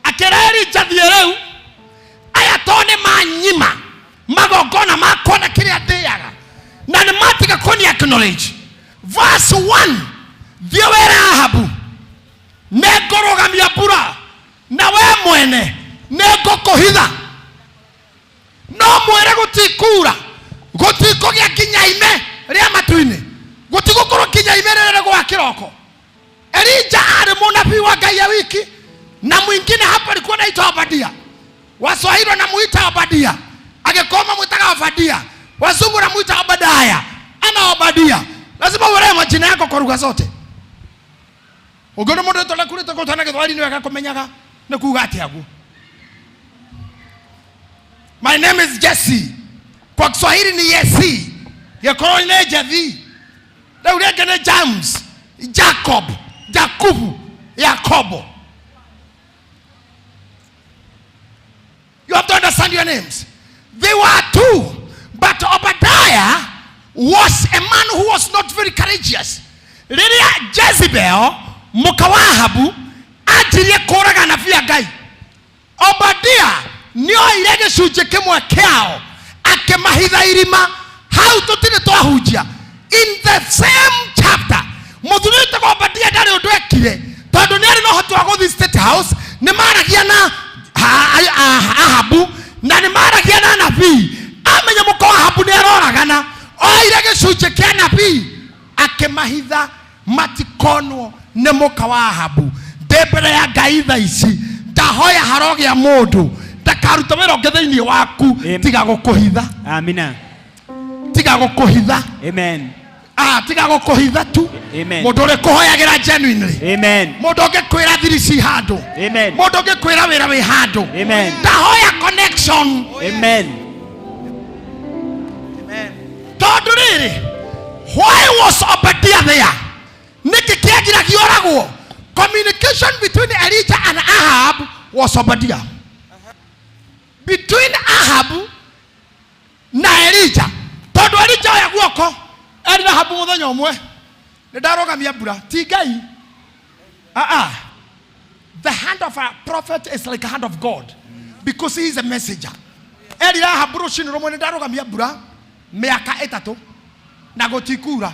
Akĩra Elija, thiĩ rĩu, aya to nĩ manyima magongona makwa na kĩrĩa ndĩaga, na nĩ matiga kũni acknowledge. Verse 1, thiĩ wĩre Ahabu nĩ ngũrũgamia mbura, na we mwene nĩ ngũkũhitha. No mwĩre gũtikura, gũtikũgĩa nginya ime rĩa matu-inĩ, gũtigũkorwo nginya ime rĩrĩa rĩgũa kĩroko. Elija arĩ mũnabii wa Ngai ya wiki, na mwingine hapo alikuwa anaitwa Obadia. Waswahili wanamuita Obadia, Agĩkũyũ mamwĩtaga Obadia, wazungu wanamuita Obadaya ama Obadia. Lazima uelewe majina yako kwa lugha zote. Ũngĩona mũndũ wĩtwa kurĩte kũtana na Gĩthweri, nĩ wega kũmenyaga nĩ kuga atĩa guo. My name is Jesse, kwa Kiswahili ni Yesi, Gĩkũyũ nĩ Jethi, rĩu rĩngĩ nĩ James, Jacob, Jakubu, Yakobo. You have to understand your names. They were two, but Obadiah was a man who was not very courageous. Rĩrĩa Jezebel mũka wa Ahabu anjirie kũraga anabii a Ngai, Obadia nĩoire gĩcunjĩ kĩmwe kĩao akĩmahitha irima. Hau tũtirĩ twahunjia. In the same chapter, mũthuri wĩtagwo Obadia ndarĩ ũndũ ekire, tondũ nĩ arĩ na ũhoti wa gũthiĩ State House. Nĩ maragia na Ahabu na nĩ maragia na anabii. Amenya mũka wa Ahabu nĩ aroragana, oire gĩcunjĩ kĩa anabii akĩmahitha matikonwo nĩ mũka wa Ahabu. Ndĩ mbere ya Ngai thaa ici, ndahoya harogĩa mũndũ ndakaruta wĩra ũngĩ thĩinĩ waku Amen. tiga gũkũhitha. Amina. Tiga gũkũhitha. Amen. Ah, tiga gũkũhitha tu. Amen. Mũndũ ũrĩ kũhoyagĩra genuinely, Amen. mũndũ ũngĩkwĩra thiri ci handũ, Amen. mũndũ ũngĩkwĩra wĩra wĩ handũ. Amen. Ndahoya connection. Amen. Tondũ rĩrĩ, why was Obadia there? Nĩkĩ kĩagiragia oragwo? Communication between Elijah and Ahab was Obadia. Between Ahab na Elijah, tondũ Tondũ Elija oya guoko erire Ahabu mũthenya ũmwe, nĩ ndarũgamia mbura, ti Ngai. Ah ah. The hand of a prophet is like a hand of God because he is a messenger. Erire Ahabu rũcinĩ rũmwe nĩ ndarũgamia mbura mĩaka ĩtatũ na gũtikura.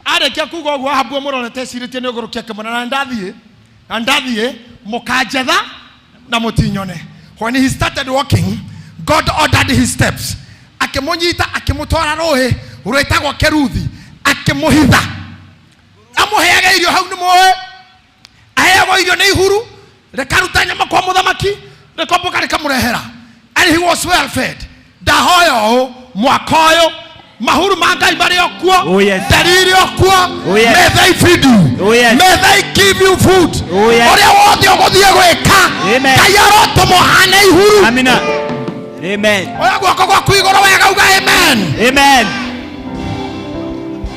Arĩkia kuga ũguo Ahabu amũrorete ecirĩtie nĩ ũgũrũki akĩmwĩra na ndathiĩ na ndathiĩ mũkanjetha na mũtinyone. When he started walking, God ordered his steps. Akĩmũnyita akĩmũtwara rũĩ rwĩtagwo Keruthi akĩmũhitha. Amũheaga irio hau nĩ mũĩ aheagwo irio nĩ ihuru rĩkaruta nyama kwa mũthamaki rĩkombũka rĩkamũrehera and he was well fed ndahoya ũũ mwaka ũyũ mahuru ma ngai marĩ o kuo Oh, yes. nderi irĩ o kuo Oh, yes. may they feed you Oh, yes. may they give you food Oh, yes. ũrĩa wothe ũgũthiĩ gwĩka Amen. ngai arotũma ũhane ihuru Amina. Amen. oya guoko gwaku igũrũ wega uga amen Amen.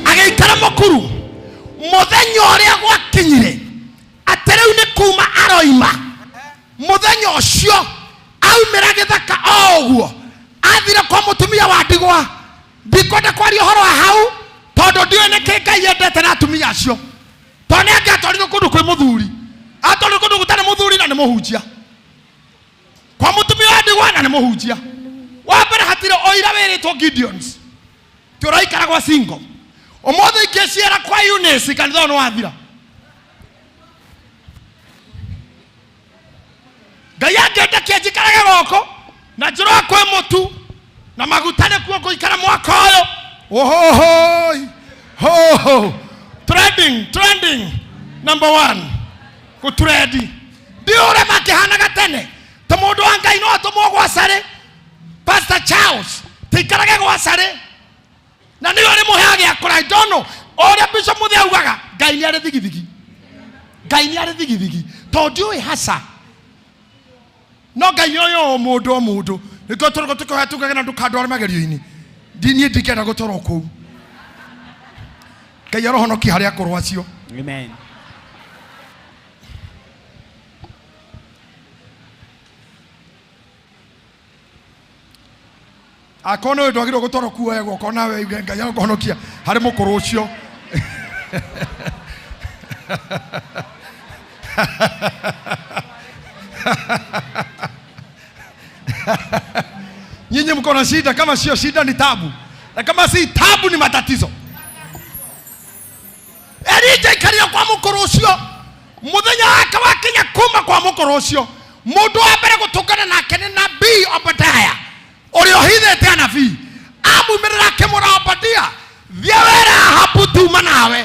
agĩikara mũkuru mũthenya ũrĩa gwakinyire atĩ rĩu nĩ kuma aroima mũthenya ũcio aumĩra gĩthaka o ũguo athire kwa mũtumia wa ndigwa ndikwenda kwaria ũhoro wa hau tondũ ndiũĩ nĩkĩ ngai endete na atumia acio tondũ nĩ angĩatwarirwo kũndũ kwĩ mũthuri atwarirwo kũndũ gũtarĩ mũthuri na nĩ mũhunjia kwa mũtumia wa ndigwa na nĩ mũhunjia wa mbere hatirĩ ũira wĩrĩtwo Gideons ti ũraikara gwa single ũmũthĩ ingĩciara kwa Eunice kanitha ũyũ nĩ wathira ngai angĩenda kĩnjikarage gũkũ na njũrwo kwĩ mũtu na maguta nĩkuo ngũikara mwaka ũyũ ohohoi hoho trending trending number one gũtrendi ndiũ ũrĩa makĩhanaga tene ta mũndũ wa ngai no atũmwo gwa carĩ Pastor Charles tĩikarage gwa carĩ na nĩyo rĩmũheaga gĩa kũrĩa I don't know ũrĩa Bishop Mũthĩ augaga ngai nĩ arĩ thigithigi ngai nĩ arĩ thigithigi tondũ ndiũĩ haca no ngai ũyũ o mũndũ o mũndũ nĩkĩo tũrĩko tũkĩhoya tugage na ndũkandware magerio-inĩ niĩ ndingĩenda gũtwarwo kũu ngai arohonokia harĩa akũrũ acio Amen. akorwo nĩ ndwagĩrĩirwo gũtwarwo kuoya guoko nawe uge ngai arokũhonokia harĩ mũkũrũ ũcio nyinyi mko na shida kama sio shida ni tabu na kama si tabu ni matatizo Elija aikarire kwa mũkũrũ ũcio mũthenya wake wakinya kuma kwa mũkũrũ ũcio mũndũ wa mbere gũtũngana nake nĩ nabii Obadiah ũrĩa ũhithĩte anabii amumĩrĩra akĩmwĩra Obadia thiĩ wĩra Ahabu tuma nawe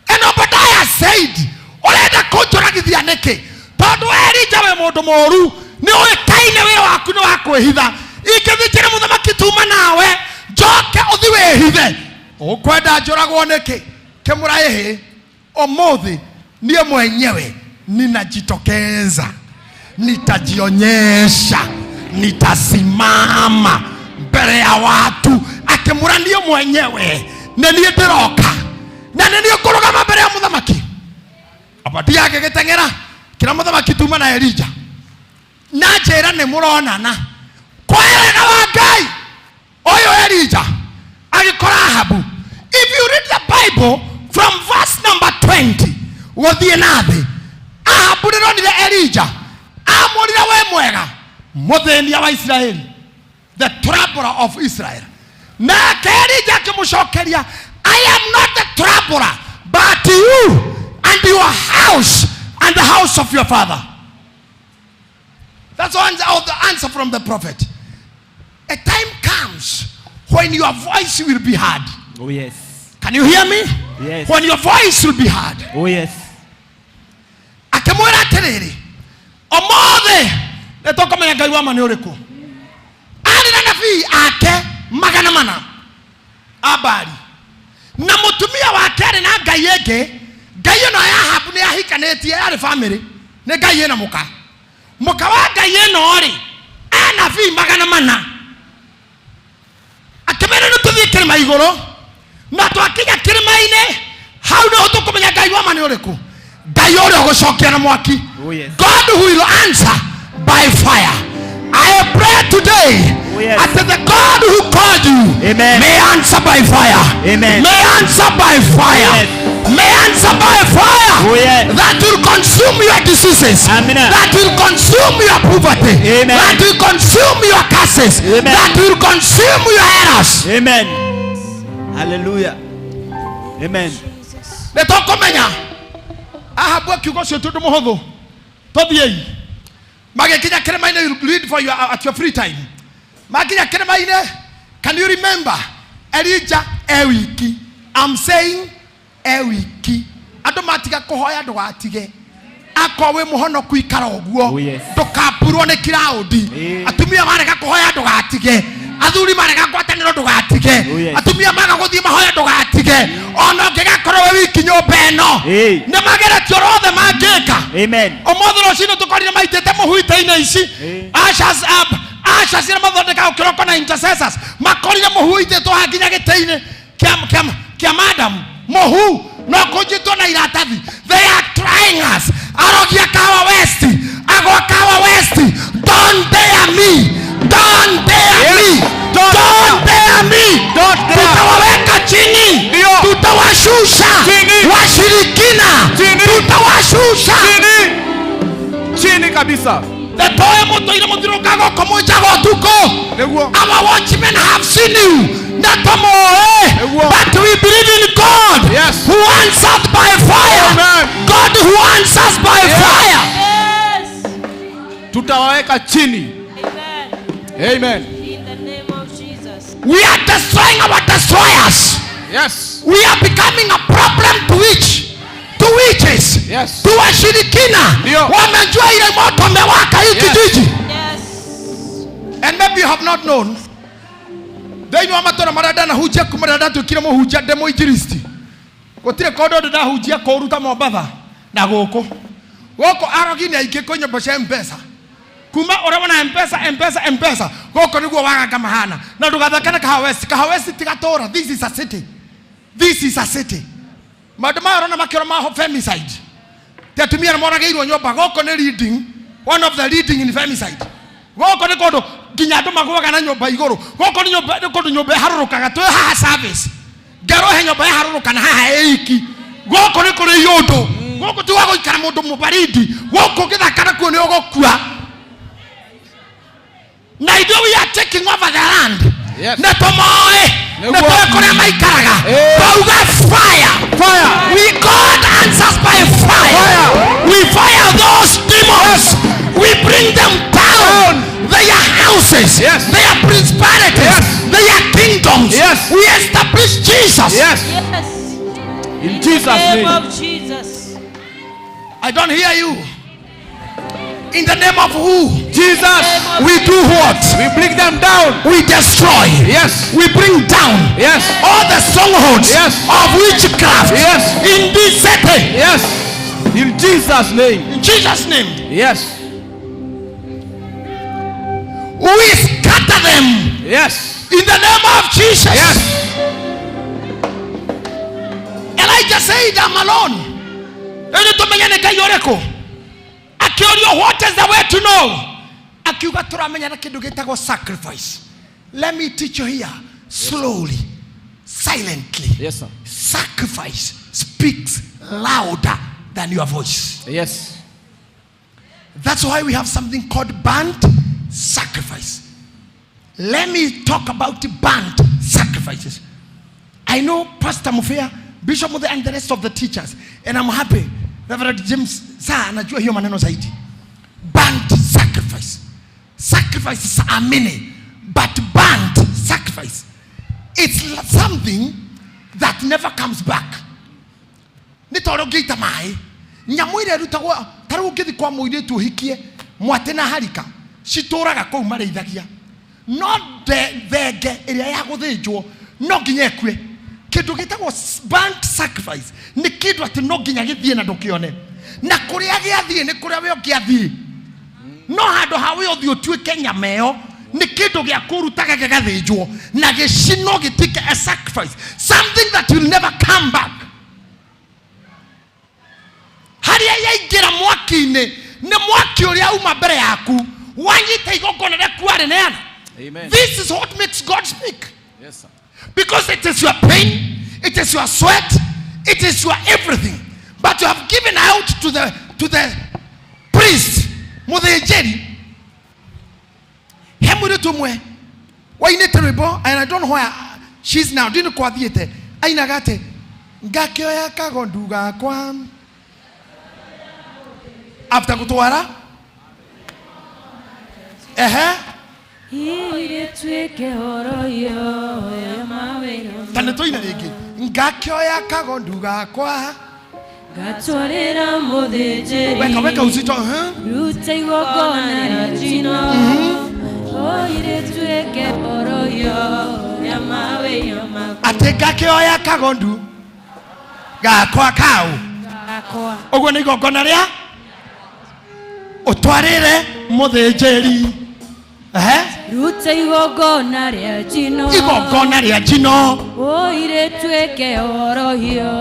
and Obadiah said ũrenda kũnjũragithia nĩkĩ tondũ we Elija wĩ mũndũ mũũru nĩ ũĩkaine wĩra waku nĩ wa kwĩhitha ingĩthiĩ njĩre mũthamaki tuma nawe njoke ũthi wĩhithe ũkwenda njũragwo nĩkĩ kĩmũra ĩhĩ ũmũthĩ niĩ mwenyewe ninajitokeza nitajionyesha nitasimama mbere ya watu akĩmũra niĩ mwenyewe nĩ niĩ ndĩroka na nĩ niĩ ngũrũgama mbere ya mũthamaki Obadia agĩgĩteng'era kĩra mũthamaki tuma na Elija na njĩra nĩ mũronana kwa wega wa Ngai ũyũ Elija agĩkora Ahabu if you read the Bible from verse number 20 gũthiĩ na thĩ Ahabu nĩronire Elija amũrire we mwega mũthĩnia wa Isiraeli the troubler of Israel nake Elija akĩmũcokeria I am not the troubler but you and your house and the house of your father. That's one of the answer from the prophet. A time comes when your voice will be heard. Oh yes. Can you hear me? Yes. When your voice will be heard. Oh yes. Akĩmwĩra atĩrĩrĩ, ũmũthĩ nĩ tũkũmenya Ngai wa ma nĩ ũrĩkũ. Arĩ na nabii ake 400 a Baali na mũtumia wake arĩ na ngai ĩngĩ. Ngai ĩno ya Ahabu nĩ yahikanĩtie, yarĩ family, nĩ ngai ĩna mũka. Mũka wa ngai ĩno rĩ, anabii 400. Akĩmera nĩ tũthiĩ kĩrĩma igũrũ, na twakinya kĩrĩma-inĩ hau nĩho tũkũmenya Ngai wa ma nĩ ũrĩkũ. Ngai ũrĩa ũgũcokia na mwaki. Oh, yes. God who will answer by fire. I pray today Oh, yes. that the God who called you Amen. may answer by fire. Amen. May answer by fire. Yes. May answer by fire. Oh, yes. That will consume your diseases. Amen. That will consume your poverty. Amen. That will consume your curses. Amen. That will consume your errors. Amen. Hallelujah. Amen. Nä tåkåmenya Ahabu akiuga å cio tå ndå må hå thå tåthiei magäkinya kä rä read for your, at your free time makinya kä rä can you remember Elijah e wiki? I'm saying e wiki. Andå matiga kå hoya ndågatige akorwo wä må honoku ikara å guo. Oh, yes. Ndåkampurwo nä kiraũndi. Eh. Atumia marega kå hoya ndågatige, athuri marega ngwatanĩro ndũgatige. Oh, yes. Atumia maga gũthiĩ mahoya ndũgatige, ona ũngĩgakorwo wĩ wiki nyũmba ĩno. Eh. Nĩ mageretio rothe mangĩka. Amen. Ũmũthĩ rũcinĩ tũkorire maitĩte mũhu ite-inĩ ici. Eh. Ushers up, ushers iria mathondekaga kĩroko na intercessors makorire mũhu ũitĩtwo haha nginya gĩtĩ-inĩ kĩa madam, mũhu no kũnjitwo na iratathi. They are trying us. Arogia Kahawa West, agwa Kahawa West, don't dare me, don't dare me, don't dare me. Don't dare. Tutawaweka chini. Ndio. Tutawashusha. Chini. Washirikina. Chini. Tutawashusha. Chini. Chini kabisa. Ndetoe mũtũire mũthiũrũrũkaga gũkũ mũnjaga ũtukũ. Nĩguo. Our watchmen have seen you. Natomoe. Nĩguo. But we believe in God Yes. who answers by fire. Amen. God who answers by fire. Yes. Tutawaweka chini. Amen. Amen. In the name of Jesus. We are destroying our destroyers. Yes. We are becoming a problem to witch, to witches. Yes. To washirikina. Ndio. Wamejua ile moto umewaka hii Yes. kijiji. Yes. And maybe you have not known, thĩinĩ wa matũra marĩa ndanahunjia kuma rĩrĩa ndatuĩkire mũhunjia ndĩ mũinjilisti, gũtirĩ kũndũ ndĩ ndahunjia kũũru ta Mombatha na gũkũ. Gũkũ arogi nĩ aingĩ kwĩ nyũmba cia Mpesa, kuma ũrĩa wona Mpesa, Mpesa, Mpesa, gũkũ nĩguo waganga mahana. Na ndũgathake na Kahawa West. Kahawa West ti gatũra. This is a city, this is a city. Maũndũ maya ũrona makĩrwo ma femicide, ti atumia nĩ moragĩirwo nyũmba. Gũkũ nĩ leading, one of the leading in femicide. Gũkũ nĩ kũndũ nginya andũ magũaga na nyũmba igũrũ. Gũkũ nĩ nyũmba, nĩ kũndũ nyũmba ĩharũrũkaga. Twĩ haha service ngerwo he nyũmba ĩharũrũka na haha ĩ iki. Gũkũ nĩ kũrĩ iũndũ. Gũkũ ti gwa gũikara mũndũ mũbaridi. Gũkũ gĩthaka nakuo nĩ ũgũkua. Na ithuĩ we are taking over the land. Yes. Na tũmoĩ. Nĩguo. Na tũĩ kũrĩa maikaraga. Eh. Twauga fire. Fire. We God answers by fire. Fire. We fire those demons. We bring them down. Down. Their houses. Yes. Their principalities. Yes. Their kingdoms. Yes. We establish Jesus. Yes. Yes. In Jesus' the name name. of Jesus. I don't hear you. In the name of who? Jesus. We do what? We bring them down. We destroy. Yes. We bring down. Yes. All the strongholds Yes. of witchcraft. Yes. In this city. Yes. In Jesus' name. In Jesus' name. Yes. We scatter them. Yes. In the name of Jesus. Yes. Elijah said, I'm alone. Rĩu tũmenye nĩ Ngai ũrĩkũ. Akĩũrio, what is the way to know? Akiuga tũramenya na kĩndũ gĩtagwo sacrifice. Let me teach you here slowly, silently. Yes, sir. Sacrifice speaks louder than your voice. Yes. That's why we have something called burnt sacrifice. Let me talk about the burnt sacrifices. I know Pastor Mufia, Bishop Muthe, and the rest of the teachers, and I'm happy Reverend James saa anajua hiyo maneno zaidi. Burnt sacrifice. Sacrifices are many, but burnt sacrifice, it's something that never comes back. Nĩ ta ũrĩa ũngĩita maĩ nyamũ ĩrĩa ĩrutagwo, ta rĩu ũngĩthiĩ kwa mũirĩtu ũhikie mwatĩ na harika citũraga kũu marĩithagia, no thenge ĩrĩa ya gũthĩnjwo no nginya ĩkue. Kĩndũ gĩtagwo burnt sacrifice nĩ kĩndũ atĩ no nginya gĩthiĩ na ndũkĩone, na kũrĩa gĩathiĩ nĩ kũrĩa we ũngĩathiĩ, no handũ ha we ũthiĩ ũtuĩke nyama ĩyo, nĩ kĩndũ gĩa kũrutaga gĩgathĩnjwo na gĩcinwo gĩtuĩke a sacrifice, something that will never come back. Harĩa yaingĩra mwaki-inĩ nĩ mwaki ũrĩa uma mbere yaku Wanyita igongona rĩaku warĩneana. Amen. This is what makes God speak. Yes, sir. Because it is your pain, it is your sweat, it is your everything. But you have given out to the priest, mũthĩnjĩri. He mũirĩtu ũmwe wainĩte rwĩmbo, and I don't know where she's now, ndini kwathiĩte, ainaga atĩ ngakĩoya kagondu gakwa after gũtwara ehe. Irĩtuĩke horohio ya mawĩra. Ta nĩ tũine rĩngĩ, ngakĩoya kagondu gakwa ngatwarĩra mũthĩnjĩri. Weka weka uzito, eh? Ruta igongona rĩa njino, o irĩtuĩke horohio ya mawĩra makwa. Atĩ ngakĩoya kagondu gakwa kau. Gakwa. Ũguo nĩ igongona rĩa ũtwarĩre mũthĩnjĩri, ehe. Ruta igongona rĩa njino. Igongona rĩa njino. O irĩtuĩke horohio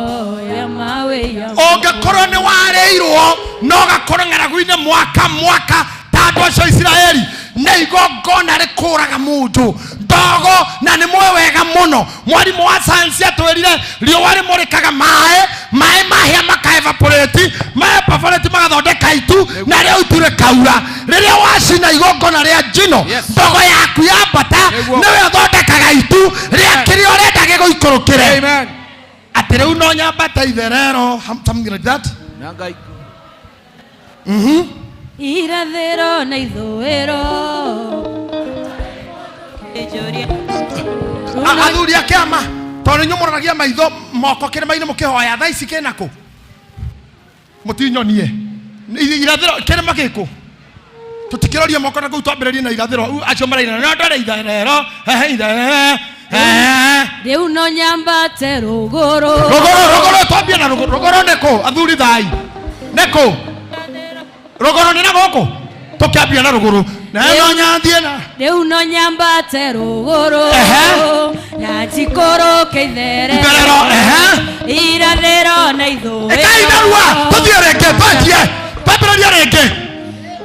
ya mawĩra. Ũngĩkorwo nĩ warĩirwo na ũgakorwo ng'aragu-inĩ mwaka mwaka ta andũ acio a Isiraeli, nĩ igongona rĩkũraga mũndũ ndogo. Na nĩ mũĩ wega mũno, mwarimũ wa sayansi atwĩrire riũa rĩmũrĩkaga maĩ, maĩ mahĩa maka evaporate, ma evaporate magathondeka itu, na rĩo itu rĩkaura. Rĩrĩa wacina igongona rĩa njino, ndogo yaku yambata, nĩwe ũthondekaga itu rĩa kĩrĩa ũrenda gĩgũikũrũkĩre. Amen. Atĩ rĩu no nyambata itherero, something like that. Nangai. Irathĩro na ithũĩro. Athuri a kĩama, tondũ inyuĩ mũroragia maitho moko kĩrĩma-inĩ mũkĩhoya, thaa ici kĩna kũ mũtinyonie irathĩro kĩrĩma gĩkũ, tũtikĩrorie moko na kũu, twambĩrĩrie na irathĩro. Acio maraina no ndore itherero, ehe, itherero, ehe. Rĩu no nyambate rũgũrũ. Rũgũrũ, rũgũrũ, twambie na rũgũrũ. Rũgũrũ nĩ kũ, athuri thai? Nĩ kũ rũgũrũ? Nĩ na gũkũ, tũkĩambia na rũgũrũ na no nyambie na Rĩu no nyambate rũgũrũ na njikũrũke itherero. Itherero, ehe. Irathĩro na ithũĩro. Ĩkai narua, tũthiĩ rĩngĩ, twanjie, twambĩrĩrie rĩngĩ.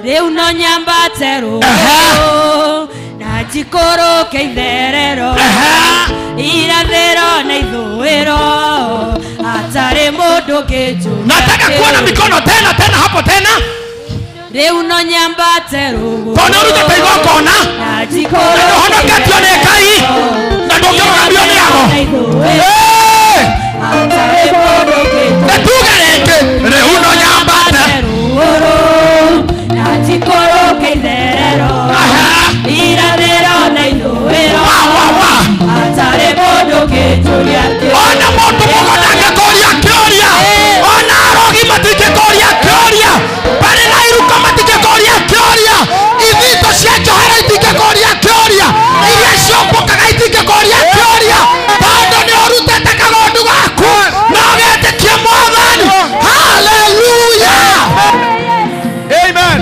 Rĩu no nyambate rũgũrũ na njikũrũke itherero, irathĩro na ithũĩro, hatarĩ mũndũ kĩnjũria. Nataka kuona mikono tena tena hapo tena. Rĩu no nyambate rũgũrũ Tondũ nĩ ũrutĩte igongona na na njikũrũke ndũhonoketio nĩ Ngai na ndũngĩrũgamio nĩ ago. Hey! Hatarĩ mũndũ Na tuge rĩngĩ, rĩu no nyambate rũgũrũ na njikũrũke itherero, irathĩro na ithũĩro, hatarĩ mũndũ kĩnjũria. Ona mũndũ mũgo ndangĩkũria kĩũria, ona arogi matingĩkũria kĩũria, barĩ na iruka matingĩkũria kĩũria, ithito cia njohera itingĩkũria kĩũria, iria ciũmbũkaga itingĩkũria kĩũria, tondũ nĩ ũrutĩte kagondu gaku na ũgetĩkia Mwathani. Haleluya! Amen.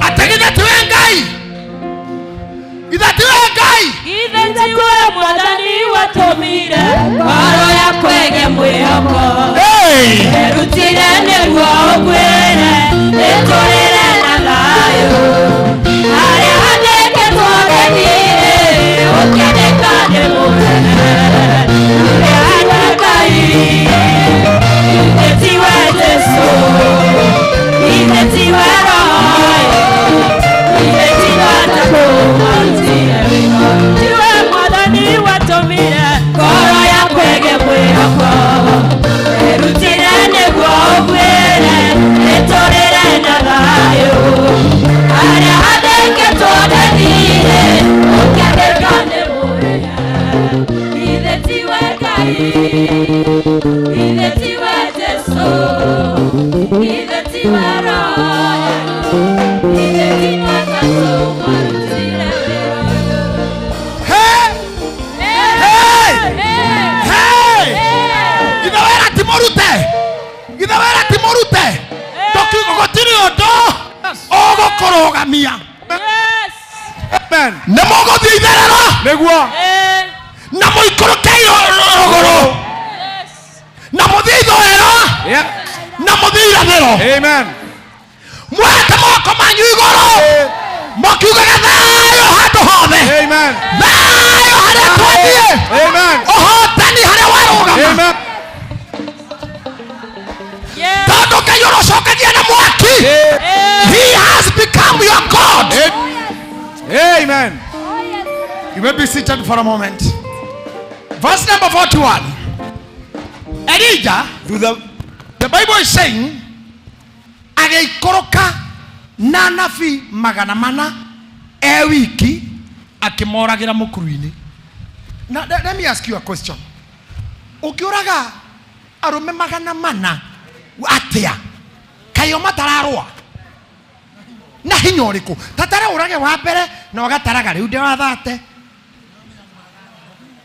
Atĩ githĩ tiwe Ngai? Githĩ tiwe Ngai? Githĩ tiwe Mwathani watũmire ngoro yakwa ĩgĩe mwĩhoko? Erutire nĩguo ũkwĩre ĩtũrĩre na thayũ, harĩa handĩkĩtwo ndĩthiĩ ũkĩandĩka ndĩ mũnene, harĩa hana Ngai. Githĩ tiwe Jesũ? Githĩ tiwe Roho? Githĩ tiwe Atatũ warutire wĩra? Tiwe Mwathani watũmire ngoro yakwa ĩgĩe mwĩhoko? Erutire nĩguo ũkwĩre ĩtũrĩre na thayũ, harĩa handĩkĩtwo ndĩthiĩ ũkĩandĩka nĩ mũrĩhe. Githĩ tiwe Ngai? Githĩ tiwe Jesũ? Githĩ tiwe Roho? Githĩ tiwe Atatũ warutire wĩra ũyũ? Hey! Hey! Hey! Githĩ wĩra ti mũrute? Githĩ wĩra ti mũrute? Tũkiuga gũtirĩ ũndũ ũgũkũrũgamia. Amen. Nĩ mũgũthiĩ itherero Nĩguo. na mũikũrũke rũgũrũ na mũthiĩ ithũĩro Yeah. na mũthiĩ irathĩro. Amen. Mwete moko manyu igũrũ mũkiugaga thayũ handũ hothe, thayũ harĩa twathiĩ, ũhotani harĩa warũgama, tondũ Ngai ũrocokagia na mwaki. He has become your God. Amen. You may be seated for a moment. Verse number 41. Elijah, the Bible is saying, agĩikũrũka na anabii 400 e wiki akĩmoragĩra mũkuru-inĩ. Now, let me ask you a question. Ũngĩũraga arũme 400 atĩa? Kaĩ o matararũa? Na hinya ũrĩkũ? Tatara ũrage wa mbere na ũgataraga rĩu ndĩ wathate.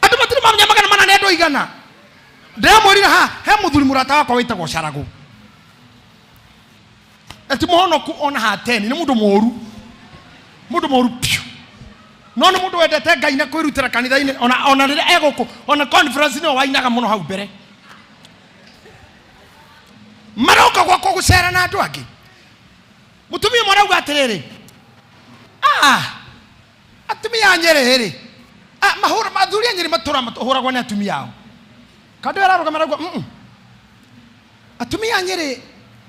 Andũ matirĩ mamenya 400 nĩ andũ aigana. Ndĩramwĩrire ha he mũthuri mũrata wakwa wĩtagwo Caragu. Eti mũhonoku ona ha 10 nĩ mũndũ mũru. Mũndũ mũru piũ. No nĩ mũndũ wendete Ngai na kwĩrutĩra kanitha-inĩ ona rĩrĩa egũkũ ona conference nĩwe wainaga mũno hau mbere. Maroka gwakwa gũcera na andũ angĩ. Mũtumia ũmwe arauga atĩrĩrĩ, atumia a Nyĩrĩ rĩ, mahũra, athuri a Nyĩrĩ matũra mahũragwo nĩ atumia ao. Kandũ ararũgama arauga, Atumia a Nyĩrĩ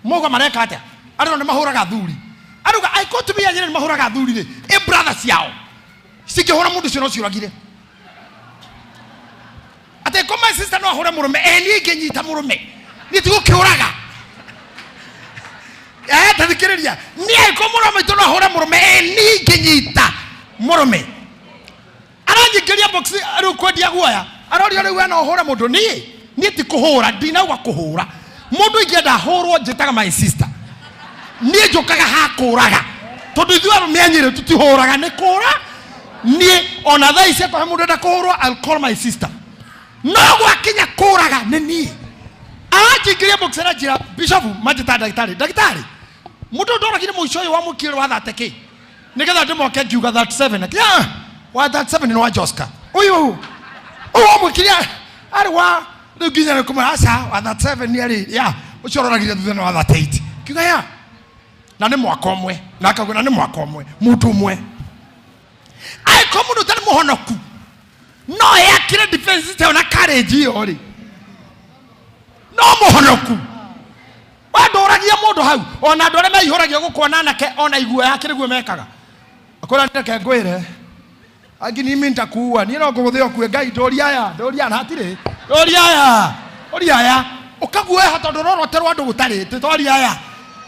mauga mareka atĩa? Arona nĩ mahũraga athuri. Arauga angĩkorwo atumia a Nyĩrĩ nĩ mahũraga athuri rĩ, ĩ brother ciao cingĩhũra mũndũ ũcio no ciũragire. Atĩ ko my sister no ahũre mũrũme, niĩ ingĩnyita mũrũme niĩ tigũkĩũraga. Tathikĩrĩria, niĩ angĩkorwo mũrũ wa maitũ no ahũre mũrũme, niĩ ingĩnyita mũrũme. Aranyingĩria box rĩu kwendia guoya, aroria rĩu we no ũhũre mũndũ? Niĩ ti kũhũra, ndinauga kũhũra mũndũ. Ingĩenda hũrwo njĩtaga my sister, niĩ njũkaga hakũraga, tondũ ithuĩ arũme a Nyĩrĩ tũtihũraga, nĩ kũra. Niĩ ona thaa ici akorwo mũndũ enda kũhũrwo, I'll call my sister. No gwakinya kũraga nĩ niĩ. Aranjingĩria box aranjĩra, Bishop, manjĩtaga ndagĩtarĩ, ndagĩtarĩ, mũndũ ndoragire mũico ũyũ wa mũkirĩ wa thate kĩ nĩgetha ndĩmoke ngiuga 37. Akĩra, wa 37 nĩ wa Joska ũyũ ũyũ wamwĩkire arĩ wa rĩu nginya nĩ kũmwĩra aca wa 37 nĩ arĩ ya ũcio ũroragire thutha nĩ wa 38. Kiuga ya na nĩ mwaka ũmwe, na akauga na nĩ mwaka ũmwe mũndũ ũmwe angĩkorwo mũndũ ũtarĩ mũhonoku no eyakĩre defense system na courage ĩyo rĩ, no mũhonoku wandũragia mũndũ hau. Ona andũ arĩa meihũragia gũkũ anake ona iguoya akĩrĩ guo mekaga akwĩra reke ngwĩre angĩ mimi nitakuua niĩ no ngũgũthĩa ũkue Ngai ndũria aya ndũria na hatirĩ ndũria aya ũria aya ũkaguoya tondũ ũroroterwo andũ gũtarĩ tũtoria aya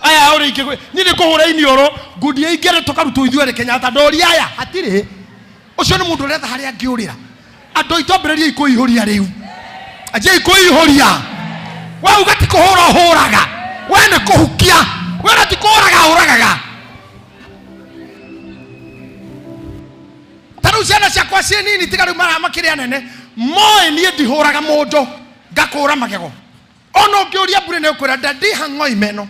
aya ũrĩa ingĩ niĩ nĩ kũhũra iniũrũ ngundi ingĩ tũkarutwo ithuĩ erĩ Kenyatta ndũria aya hatirĩ. Ũcio nĩ mũndũ ũretha harĩa angĩũrĩra. Andũ aitũ ambĩrĩriai kwĩihũria rĩu, anjiai kwĩihũria. We uga ti kũhũra ũhũraga, we nĩ kũhukia, we na ti kũũraga ũragaga. Ta rĩu ciana ciakwa ciĩ nini tiga rĩu makĩrĩ anene, moĩ niĩ ndihũraga mũndũ ngakũra magego. Ona ũngĩũria mbure nĩ ũkwĩra ndadi hang'oi meno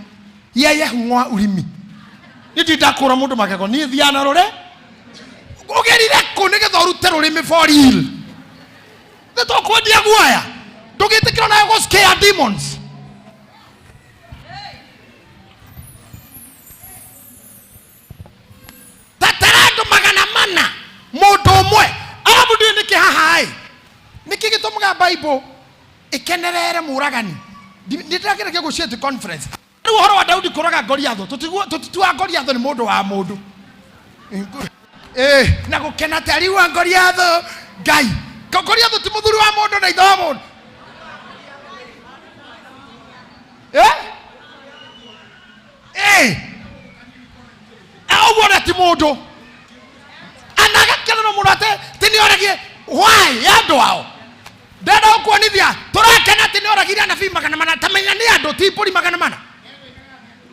yeye hung'oa urimi. Niĩ ndirĩ ndakũra mũndũ magego, niĩ thiaga na rũre ũgerire kũ nĩgetha ũrute rũrĩmĩ for real. Nĩ tũkwendia guoya, ndũgĩtĩkĩra nayo gũ scare demons. Tatara andũ 400 mũndũ ũmwe. Arabu ndiũĩ nĩkĩ haha ĩ, nĩkĩ gĩtũmaga Bible ĩkenerere mũragani. Nĩ ndĩragerekia gũciĩti conference. Rĩu ũhoro wa Daudi kũraga Goliathũ, tũtituaga Goliathũ nĩ mũndũ wa mũndũ. Na gũkena ta rĩu wa Goliathũ Ngai. Goliathũ ti mũthuri wa mũndũ na ithe wa mũndũ. Ũguo na ti mũndũ. Anagakenera mũno atĩ ti nĩ oragire. Why? Ya andũ ao. Ndĩrenda gũkuonithia tũrakena atĩ nĩ oragire anabii 400, ta menya nĩ andũ ti mbũri 400.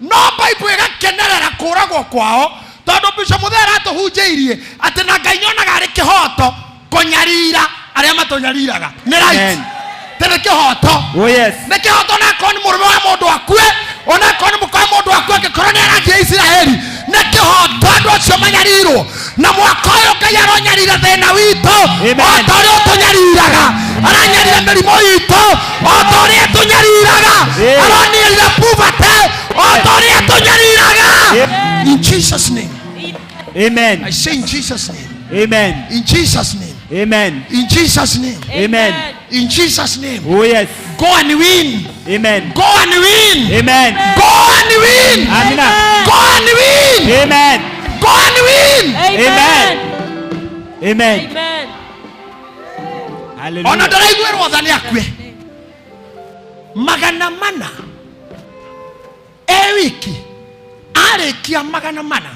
No Bible ĩgakenerera kũragwo kwao tondũ Bishop Mũthee aratũhunjĩirie atĩ na Ngai nyonaga arĩ kĩhoto kũnyarira arĩa matũnyariraga. Nĩ right. Atĩ nĩ kĩhoto. Oh yes. Nĩ kĩhoto ona akorwo nĩ mũrũme wa mũndũ akue, ona akorwo nĩ mũka wa mũndũ akue, angĩkorwo nĩ aragia Isiraeli, nĩ kĩhoto andũ acio manyarirwo. Na mwaka ũyũ Ngai aronyarira thĩna witũ o ta ũrĩa ũtũnyariraga, aranyarira mĩrimũ itũ o ta ũrĩa tũnyariraga, aronyarira poverty o ta ũrĩa tũnyariraga. Amen. I say in Jesus name. Amen. In Jesus name. Amen. In Jesus name. Amen. In Jesus name. Oh yes. Go and win. Amen. Go and win. Amen. Go and win. Amina. Go and win. Amen. Go and win. Amen. Amen. Amen. Hallelujah. Ona ndaraiguĩrwo tha nĩ akue magana mana e wiki arĩkia magana mana.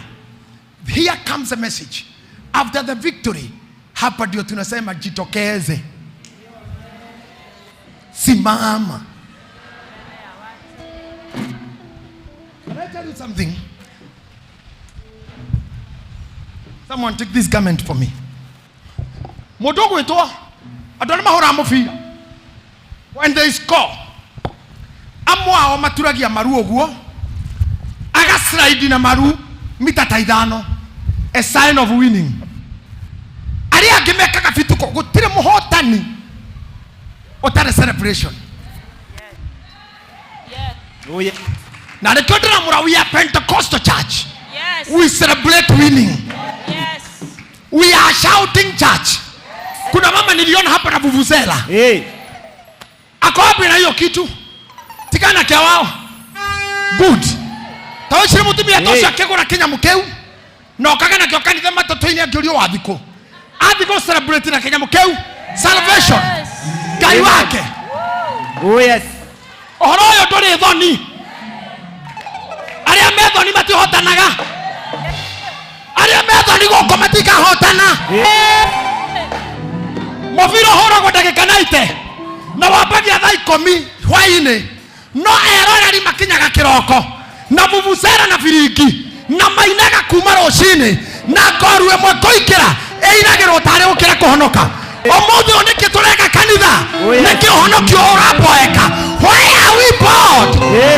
Here comes the message after the victory. Hapa ndio tunasema jitokeze, simama. Can I tell you something? Someone take this garment for me. Mũndũ ũgwĩtwo andũ arĩa mahũraga mũbira, when they score, amwe ao maturagia maru ũguo, agaslide na maru mita ta ithano, a sign of winning. Arĩa angĩ mekaga bituko. Gũtirĩ mũhotani ũtarĩ celebration. Oh yeah. Na nĩkĩo ndĩramũra, we are Pentecostal church. Yes. We celebrate winning. Yes. We are shouting church. Kuna mama niliona hapa na vuvuzela. Hey. Ako wapi na hiyo kitu? Tikana kia wao. Good. Tawishire mutumia Hey. tosha akĩgũra kĩnyamũ kĩu na okaga nakĩo kanitha matatũ-inĩ akĩũrio wa thikũ athiĩ gũ celebrate na kĩnyamũ kĩu salvation. Yes. Ngai wake. Oh yes. Ũhoro ũyũ ndũrĩ thoni. Arĩa me thoni matihotanaga. Arĩa me thoni gũkũ matikahotana. Mũbira ũhũragwo ndagĩka 90 na wambagia thaa 10 hwainĩ, no eroreri makinyaga kĩroko na vuvuzela na biringi na mainaga kuma rũcinĩ, na ngoru ĩmwe kũingĩra ĩinagĩrwo tarĩ gũkĩra kũhonoka. Ũmũthĩ ũyũ nĩkĩ tũreka kanitha? Oh, yes. Nĩkĩ ũhonokio ũraboeka? Why are we bored?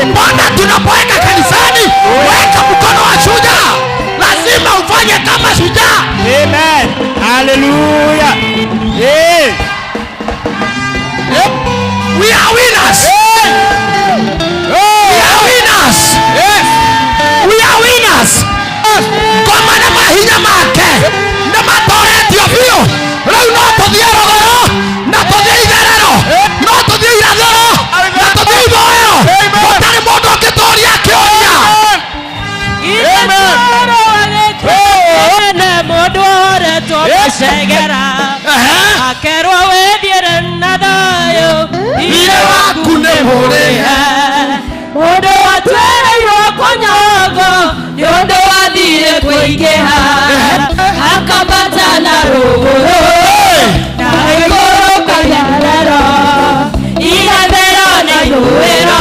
Mbona tunaboeka kanisani? Weka mkono wa shujaa, lazima ufanye kama shujaa. Amen. Hallelujah. Hey. Yep. We are winners. We are winners. Yes. We are winners. Ngoma na mahinya make nĩ matoretio biũ. Rĩu no tũthiĩ rũgũrũ na tũthiĩ itherero, no tũthiĩ irathĩro na tũthiĩ ithũĩro, gũtarĩ mũndũ ũngĩtũria kĩũria. Ene mũndũ ũhoretwo gũcegera akerwo wĩthiĩre na thayũ, Thirĩ waku nĩ mũrĩhe. Mũndũ watuĩrĩirwo kũnyongo nĩ ũndũ wa thirĩ kũingĩha, akambata na rũgũrũ na ikũrũka irathĩro, irathĩro na ithũĩro,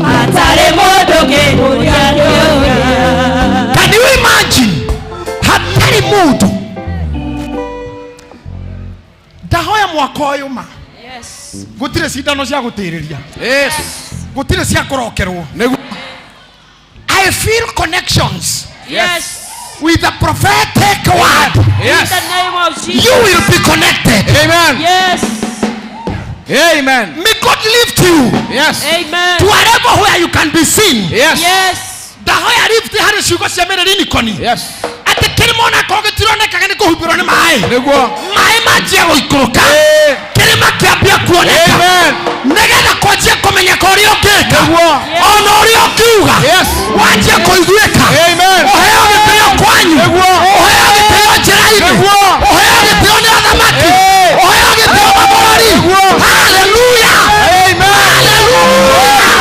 hatarĩ mũndũ ũngĩmũria kĩũria. Can you imagine? Hatarĩ mũndũ. Ndahoya mwaka ũyũ ma. Yes. Gũtirĩ cindano cia gũtĩrĩria. Yes. Gũtirĩ cia kũrokerwo. Nĩguo. I feel connections Yes. with the prophetic word. Yes. In the name of Jesus. You will be connected. Amen. Yes. Amen. May God lift you Yes. Amen. to a level where you can be seen. Yes. Yes. Ndahoya lift harĩ ciugo cia Mary Lincoln. Yes. Atĩ kĩrĩma onakorwo gĩtironekaga nĩ kũhumbĩrwo nĩ maĩ. Nĩguo. Maĩ manjia gũikũrũka. Eh. Kĩrĩma kĩambia kuoneka. Amen. Nĩgetha kwanjia kũmenyeka ũrĩa ũngĩka. Nĩguo. Ona ũrĩa ũngiuga. Yes. Wanjia kũiguĩka. Amen. Ũheo gĩtĩo kwanyu. Nĩguo. Ũheo gĩtĩo njĩra-inĩ. Nĩguo. Ũheo gĩtĩo nĩ athamaki. Eh. Ũheo gĩtĩo mabũrũri. Nĩguo. Hallelujah. Amen. Hallelujah.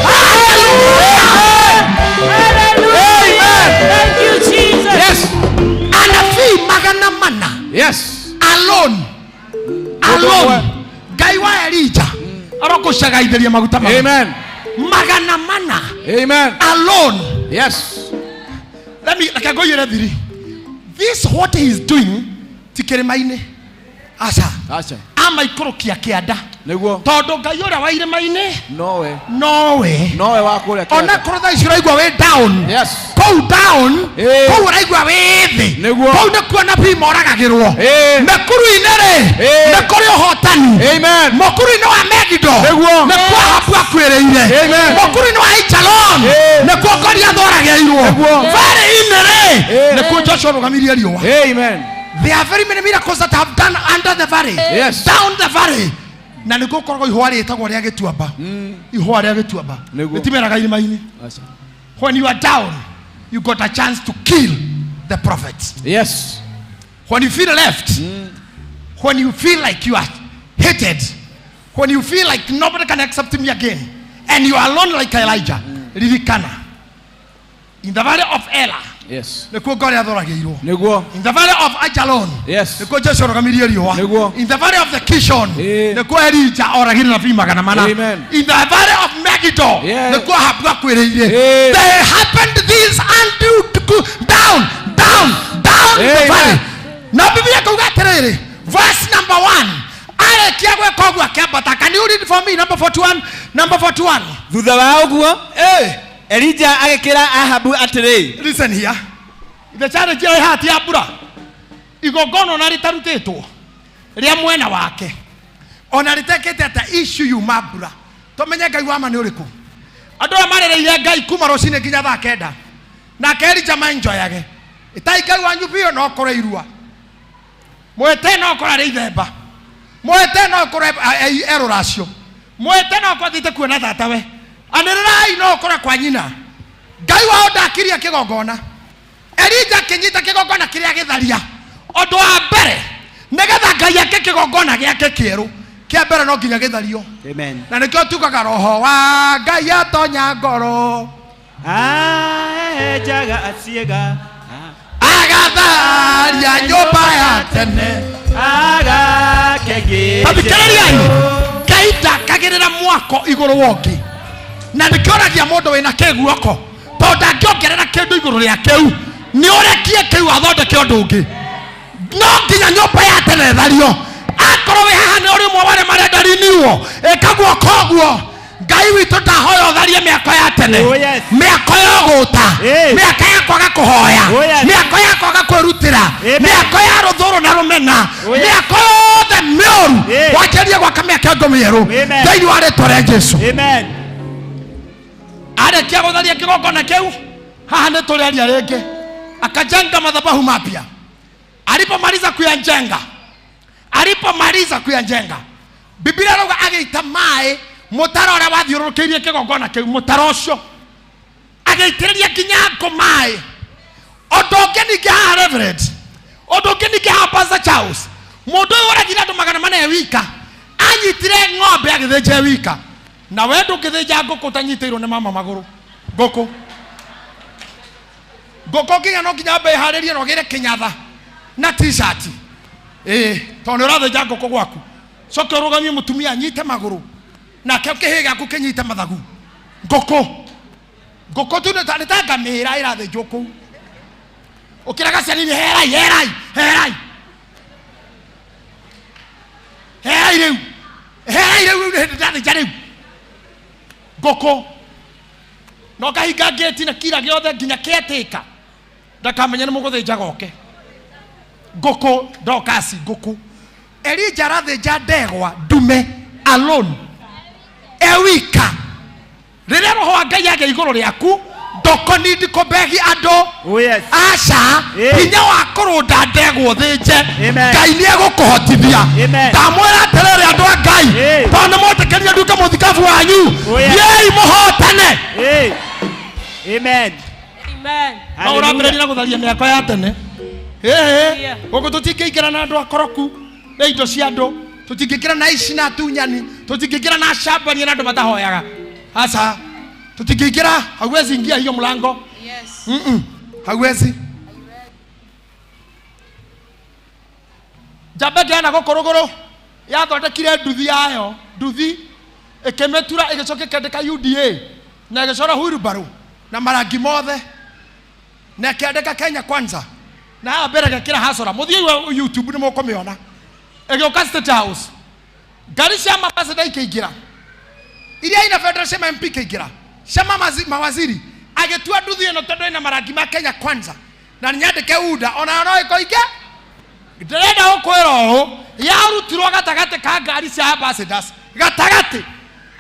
Hallelujah. Amen. Thank you, Jesus. Yes. Anabii 400 Yes. alone alone Ngai wa Elija arokũcagaithĩria maguta mau. Amen. 400 Amen. alone. Yes. Let me reke ngũiyĩre thiri. This what he is doing ti kĩrĩma-inĩ, aca. Acha. Amaikũrũkia kĩanda. Nĩguo. Tondũ Ngai ũrĩa wa irĩma-inĩ Nowe. nowe. Nowe wa kũrĩa kĩanda. Ona korwo thaa ici ũraigua wĩ down, Yes. kũu down, Eh. kũu ũraigua wĩ thĩ, Nĩguo. kũu nĩkuo anabii moragagĩrwo. Eh. Mĩkuru-inĩ rĩ, Eh. nĩ kũrĩ ũhotani. Amen. Mũkuru-inĩ wa Megido Nĩguo. nĩkuo Ahabu akuĩrĩire. Amen. Mũkuru-inĩ wa Aijalon Eh. nĩkuo Goliath oragĩirwo. Nĩguo. Barĩ-inĩ rĩ, Nĩkuo Joshua arũgamirie riũa. Amen. There are very many miracles that have done under the valley. Yes. Down the valley. Na nĩkuo gũkoragwo ihũa rĩtagwo rĩa gĩtuamba. Ihũa rĩa gĩtuamba. Nĩguo. Rĩtimeraga irima-inĩ. Aca. When you are down, you got a chance to kill the prophet. Yes. When you feel left, when you feel like you are hated, when you feel like nobody can accept me again, and you are alone like Elijah, ririkana. In the valley of Elah, Yes. nĩkuo ngoro yathoragĩirwo. Nĩguo. In the valley of Ajalon, Yes. nĩkuo Joshua arũgamirie riũa. Nĩguo. In the valley of the Kishon, Eh. nĩkuo Elijah oragire nabii 400. Amen. In the valley of Megiddo, Yeah. nĩkuo Ahabu akuĩrĩire. Eh. They happened this unto down, down, down the Amen. valley. Na Biblia ĩkauga atĩrĩrĩ, verse number 1, arĩkia gwĩka ũguo akĩambata. Can you read for me number 41? Number 41. Thutha wa ũguo Eh, Elija agĩkĩra Ahabu atĩrĩ, listen here. The challenge ĩyo ĩhati ya mbura igongona ona rĩtarutĩtwo rĩa mwena wake ona rĩtekĩte ata issue yuma mbura tũmenye Ngai wa ma nĩ ũrĩkũ. Andũ aya marereire Ngai kuma rũcinĩ nginya thaa kenda, nake Elija mainjoyage ĩtai Ngai wanyu biũ no ũkorwo irua mwĩte no ũkorwo arĩ ithemba mwĩte no ũkorwo erũracio mwĩte no ũkorwo athiĩte kuona tatawe anĩrĩrai no ũkorwo kwa nyina. Ngai wao ndakirie kĩgongona. Elija akĩnyita kĩgongona kĩrĩa gĩtharia. Ũndũ wa mbere nĩgetha Ngai ake kĩgongona gĩake kĩerũ kĩa mbere no nginya gĩthario. Amen. Na nĩkĩo tugaga roho wa Ngai atonya ngoro Aenjaga ciĩga agatharia nyũmba ya tene. agakengĩ. Tathikĩrĩriai, Ngai ndakagĩrĩra mwako igũrũ wa ũngĩ, na nĩkĩoragia mũndũ wĩna kĩguoko tondũ ndangĩongerera kĩndũ igũrũ rĩa kĩu, nĩ ũrekie kĩu athondeke ũndũ ũngĩ. No nginya nyũmba ya tene ĩthario. Akorwo wĩ haha nĩ ũrĩ ũmwe wa arĩa marenda renewal, ĩka guoko ũguo. Ngai witũ ndahoya ũtharie mĩako ya tene. Oh, yes. Mĩako ya ũgũta, Eh. mĩako ya kwaga kũhoya, Oh, yes. mĩako ya kwaga kwĩrutĩra, Amen. mĩako ya rũthũrũ na rũmena, Oh, yes. mĩako yothe mĩũru, Eh. wanjĩrĩrie gwaka mĩako ĩngĩ mĩerũ Amen. thĩinĩ wa rĩtwa rĩa Jesu. Amen. Arĩkia gũtharia kĩgongona kĩu, haha nĩ tũrĩaria rĩngĩ, akajenga madhabahu mapya. Alipomaliza kuyajenga, alipomaliza kuyajenga, Biblia ĩrauga agĩita maĩ mũtaro ũrĩa wathiũrũrũkĩirie kĩgongona kĩu, mũtaro ũcio agĩitĩrĩria nginya ngũ maĩ. Ũndũ ũngĩ ningĩ haha Reverend, ũndũ ũngĩ ningĩ haha Pastor Charles, mũndũ ũyũ oragire andũ 400 e wika, anyitire ng'ombe agĩthĩnja e wika. Na we ndũngĩthĩnja ngũkũ ũtanyitĩirwo nĩ mama magũrũ. Ngũkũ, ngũkũ nginya no nginya wambe ĩharĩrie na ũgĩre kĩnyatha na t-shirt. Ĩĩ, tondũ nĩ ũrathĩnja ngũkũ gwaku. Coke ũrũgamie mũtumia anyite magũrũ, nake kĩhĩ gĩaku kĩnyite mathagu. Ngũkũ, ngũkũ tu nĩ ta ngamĩra ĩrathĩnjwo kũu. Ũkĩraga ciana iria, herai, herai, herai, herai rĩu, herai rĩu, rĩu nĩ hĩndĩ ndathĩnja rĩu ngũkũ. Na ũkahinga ngĩti na kira gĩothe nginya kĩetĩka, ndakamenye nĩ mũgũthĩnja goke. Ngũkũ ndokasi ngũkũ. Elija arathĩnja ndegwa ndume alone e wika. Rĩrĩa roho wa Ngai agĩa igũrũ rĩaku, ndũkũnindi kũbegi andũ. Oh, yes. Aca, Eh. hinya wa kũrũnda ndegwa ũthĩnje, Amen. Ngai nĩ egũkũhotithia. Amen. Ndamwĩra atĩrĩrĩ andũ a Ngai, Eh. tondũ nĩ mwetĩkĩrire nduĩke mũthikabu wanyu, Oh, yes. thiĩi mũhotane. Eh. Amen. Amen. No ũrambĩrĩria na gũtharia mĩako ya tene. Ĩhĩ, Yeah. gũkũ tũtingĩingĩra na andũ akoroku na indo cia andũ, tũtingĩingĩra na aici na atunyani, tũtingĩingĩra na acambania na andũ matahoyaga. Aca, tũtingĩingĩra, hauwezi ingia hiyo mlango. Yes. Hauwezi. Njamba ĩngĩ yana gũkũ rũgũrũ yathondekire nduthi yayo, nduthi ĩkĩmĩtura ĩgĩcoka ĩkĩandĩka UDA na ĩgĩcora wheelbarrow na marangi mothe na ĩkĩandĩka Kenya Kwanza na haha mbere ĩgekĩra hasora. Mũthiĩ wa YouTube nĩ mũkũmĩona. Ĩgĩũka State House, ngari cia mabasada ikĩingĩra, iria ina bendera cia MP ikĩingĩra, cia mawaziri, agĩtua nduthi ĩno tondũ ĩna marangi ma Kenya Kwanza na nyandĩke UDA, onayo no ĩkoinge. Ndĩrenda gũkwĩra ũũ, yarutirwo gatagatĩ ka ngari cia ambassadors, gatagatĩ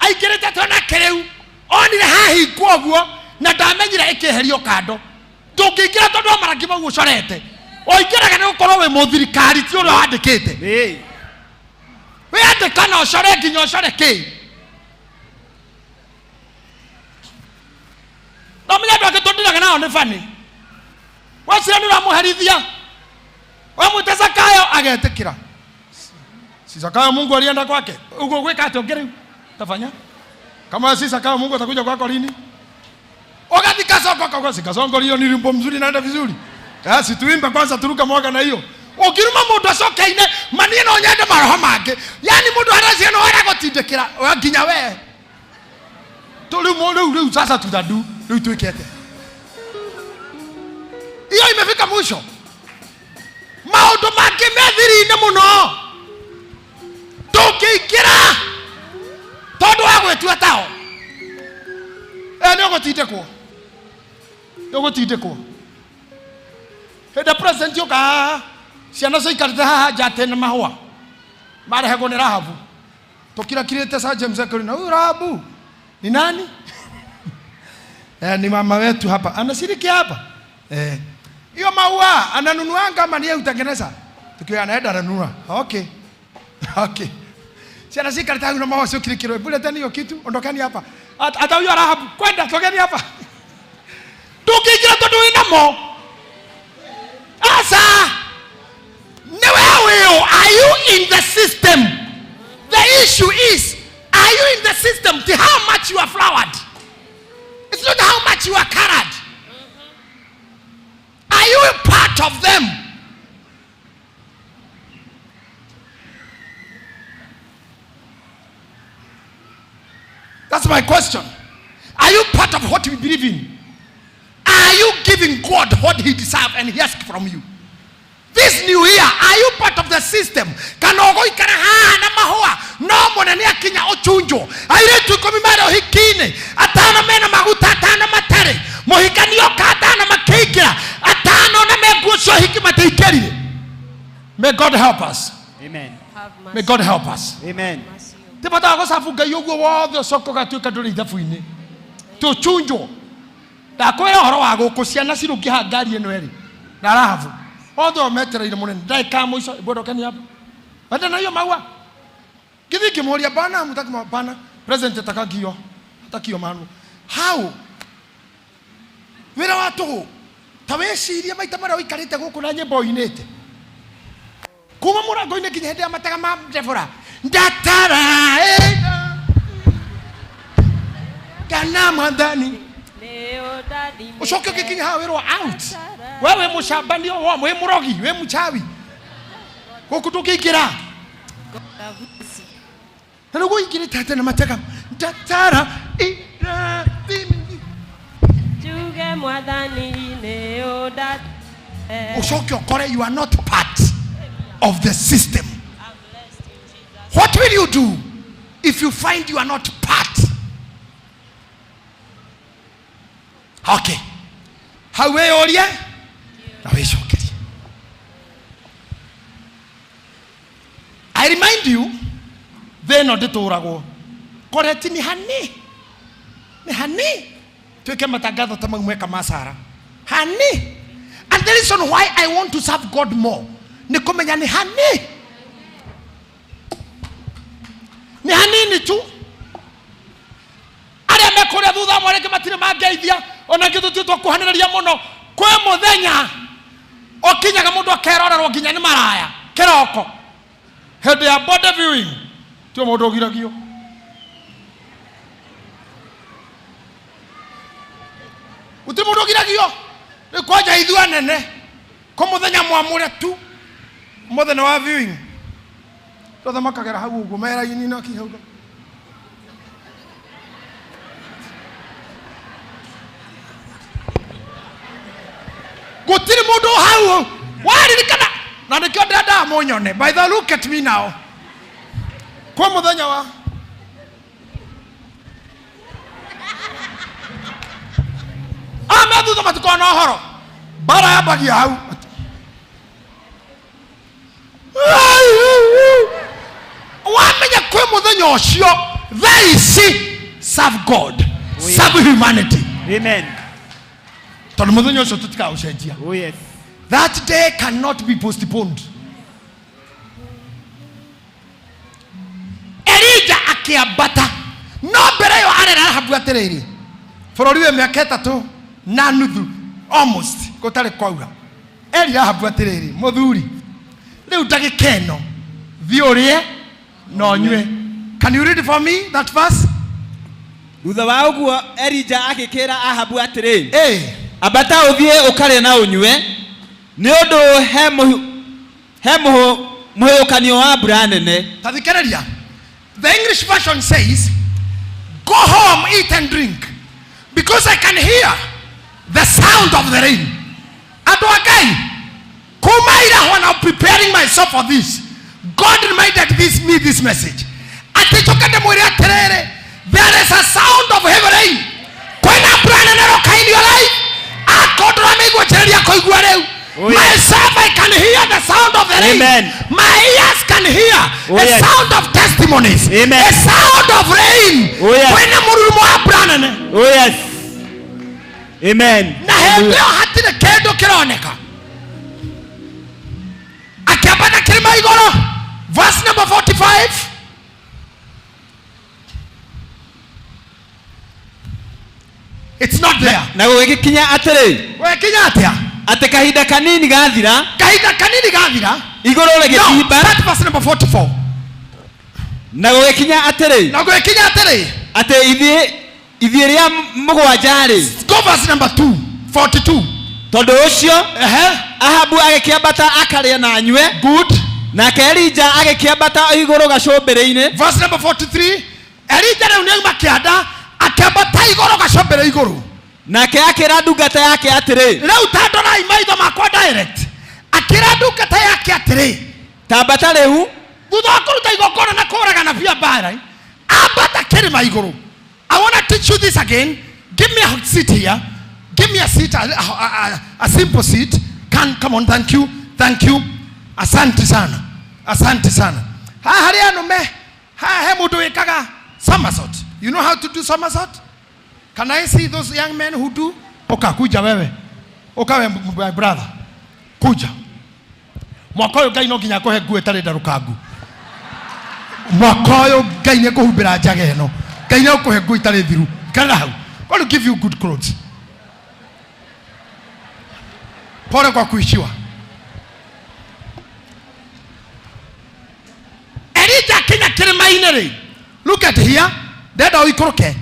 aingĩrĩte tona kĩrĩu, onire hahingwo ũguo na ndamenyire ĩkĩeherio kando. Ndũngĩingĩra tondũ wa marangi mau ũcorete. Ũingĩraga nĩ gũkorwo wĩ mũthirikari ti ũrĩa wandĩkĩte. Wĩandĩka na ũcore nginya ũcore kĩ. No menya andũ angĩ tũndiraga nao nĩ bani. Weciria nĩ ũramũherithia. Wamwĩta Zakayo agetĩkĩra. Si Zakayo Mungu alienda kwake. Ugo gwĩka atĩa ũngĩ rĩu? Tafanya. Kama si Zakayo Mungu atakuja kwako lini? Ukathi kasongo kauga si kasongo hiyo ni wimbo mzuri naenda vizuri. Basi tuimbe kwanza turuka mwaka na hiyo. Ukiruma mundu acoke-inĩ manie no nyende maroho mangĩ. Yaani mundu aracia no aragũtindĩkĩra nginya we. Tu rĩu rĩu rĩu sasa tutadu rĩu twĩke atĩa? Hiyo imefika mwisho. Maũndũ mangĩ me thiri-inĩ mũno ndũngĩingĩra tondũ wa gwĩtua tao. Nĩ ũgũtindĩkwo, nĩ ũgũtindĩkwo. Hĩndĩ president yoka haha ciana ciaikarĩte haha nja atĩ nĩ mahũa marehagwo nĩ Rahabu. Tũkirakirĩte Sir James akĩũria, na huyu Rahabu ni nani? Ni mama wetu hapa anashiriki hapa hiyo maua ananunuanga ama ni yeye hutengeneza? Tukiwa anaenda ananunua. Okay. Okay. Ciana ciikarĩte hau na mahũa ciũkirĩkĩrwo. Hebu leteni hiyo kitu, ondokeni hapa. Hata huyo Rahabu, kwenda tokeni hapa. Ndũngĩingĩra tondũ wĩ namo. Aca. Nĩ we wĩũ, are you in the system? The issue is, are you in the system? Ti how much you are flowered. It's not how much you are colored. Are you a part of them? That's my question. Are you part of what we believe in? Are you giving God what he deserves and he asks from you? This new year, are you part of the system? Kana ũgũikara haha na mahũa no mũnene akinya ũchunjwo. Airĩtu ikũmi marĩ ũhiki-inĩ, atano mena maguta, atano matarĩ. Mũhikani oka atano makĩingĩra, atano na me nguo cia ũhiki matiingĩrire. May God help us. Amen. May God help us. Amen. Ti bata wa gũcabu Ngai ũguo wothe ũcoke ũgatuĩka ndũrĩ ithabu-inĩ. Tũchunjwo. Ndakwĩra ũhoro wa gũkũ ciana cirũngie haha ngari ĩno ĩrĩ na Rahabu. Othe o metereire mũnene ndagĩka ya mũico hebu ondokeni hapa. Wenda na hiyo maua. Ngĩthiĩ ngĩmũria bana mutaki bana president atakagio atakio manu. How? Wĩra wa tũhũ. Ta wĩcirie maita marĩa ũikarĩte gũkũ na nyĩmbo ũinĩte. Kuma mũrango-inĩ nginya hĩndĩ ya matega ma Debora. Ndatara kana mwathani ucoke ũgĩkinya haha wĩrwo out. We wĩ mũcambanio wa wĩ mũrogi wĩ mũchawi gũkũ ndũngĩingĩra. Na nĩguo ũingĩrĩte atĩ na matega ndatara irathimi. Njuge mwathani nĩ ũnda Ucoke ũkore you are not part of the system. What will you do if you find you are not part? Okay. Hau wĩyũrie na wĩcokerie. I remind you thĩ ĩno ndĩtũragwo koreti nĩ hani nĩ hani twĩke matangatho ta mau meka ma Sara hani. And the reason why I want to serve God more nĩ kũmenya nĩ hani nĩ hanini tu arĩa me kũrĩa thutha amwe rĩngĩ matirĩ mangeithia ona ngĩ tũtue twakuhanĩrĩria mũno kwĩ mũthenya ũkinyaga mũndũ akerorerwo nginya nĩ maraya kĩroko hĩndĩ ya body viewing tio mũndũ ũgiragio gũtirĩ mũndũ ũgiragio rĩu kwanja ithuĩ anene kũ mũthenya mwamũre tu mũthenya wa viewing othe makagera hau ũguo meraini na kinya hau gũtirĩ mũndũ hau waririkana na nĩkĩo ndendaga mũnyone. By the look at me now kwĩ mũthenya wa ame thutha matikorwo na ũhoro mbara yambagia hau wamenya kwĩ mũthenya ũcio thaa ici serve God, serve humanity. Amen. Tondũ mũthenya ũcio tũtikaũcenjia. Oh yes. That day cannot be postponed. Elija akĩambata no mbere ĩyo arera Ahabu atĩrĩrĩ bũrũri wĩ mĩaka ĩtatũ na nuthu almost gũtarĩ kwaura erire Ahabu atĩrĩrĩ mũthuri rĩu ndagĩka ĩno thiĩ ũrĩe na ũnyue. Can you read for me that verse? Thutha wa ũguo Elija agĩkĩra Ahabu atĩrĩ, Eh. Ambata ũthiĩ ũkarĩe na ũnyue, nĩ ũndũ he mũhu- he mũhũ- mũhĩũkanio wa mbura nene. Ta thikĩrĩria. The English version says, Go home, eat and drink, because I can hear the sound of the rain. Andũ a Ngai, kuma ira when I'm preparing myself for this, God reminded this me this message. Atĩ njoke ndĩmwĩre atĩrĩrĩ, there is a sound of heavy rain. Kwĩna mbura nene ĩroka in your life. Akorwo ndũramĩigua njĩrĩria kũigua rĩu. Oh, yes. Myself, I can hear the sound of the rain. Amen. My ears can hear Oh, a yes. sound of testimonies. Amen. A sound of rain. Oh, yes. Kwĩna mũrurumo wa mbura nene. Oh yes. Amen. Na hĩndĩ ĩyo hatirĩ kĩndũ kĩroneka. Akĩambata kĩrĩma igũrũ. Verse number 45. It's not there. Na gũgĩkinya atĩrĩ, Gũgĩkinya atĩa? atĩ kahinda kanini gathira, Kahinda kanini gathira. igũrũ No, rĩgĩtimba, start verse number 44. na gũgĩkinya atĩrĩ, Na gũgĩkinya atĩrĩ. atĩ ithiĩ ithiĩ rĩa mũgwanja-rĩ, Go verse number 2. 42. tondũ ũcio Ehe. Ahabu agĩkĩambata akarĩe na anyue, Good. nake Elija agĩkĩambata igũrũ gacũmbĩrĩ-inĩ, Verse number 43. Elija rĩu nĩauma kĩanda akĩambata igũrũ gacũmbĩrĩ igũrũ. nake akĩra ndungata yake atĩrĩ, Rĩu ta ndorai maitho makwa direct. Akĩra ndungata yake atĩrĩ, tambata rĩu thutha wa kũruta igongona na kũũraga nabii a Baali, ambata kĩrĩma igũrũ. I want to teach you this again. Give me a seat here. Give me a seat, a simple seat. Can come on, thank you. Thank you. Asante sana. Asante sana. Haha harĩ anũme, haha he mũndũ wĩkaga somersault. You know how to do somersault? Can I see those young men who do? Oka, kuja wewe. Oka we my brother. Kuja. Mwaka ũyũ Ngai no nginya akũhe nguo ĩtarĩ ndarũkangu. Mwaka ũyũ Ngai nĩ ekũhumbĩra njaga ĩno. Ngai nĩ ekũhe nguo itarĩ thiru. Ikarĩra hau. God will give you good clothes. Pole kwa kuishiwa. Elija akinya kĩrĩma-inĩ rĩ, look at here, ndenda ũikũrũke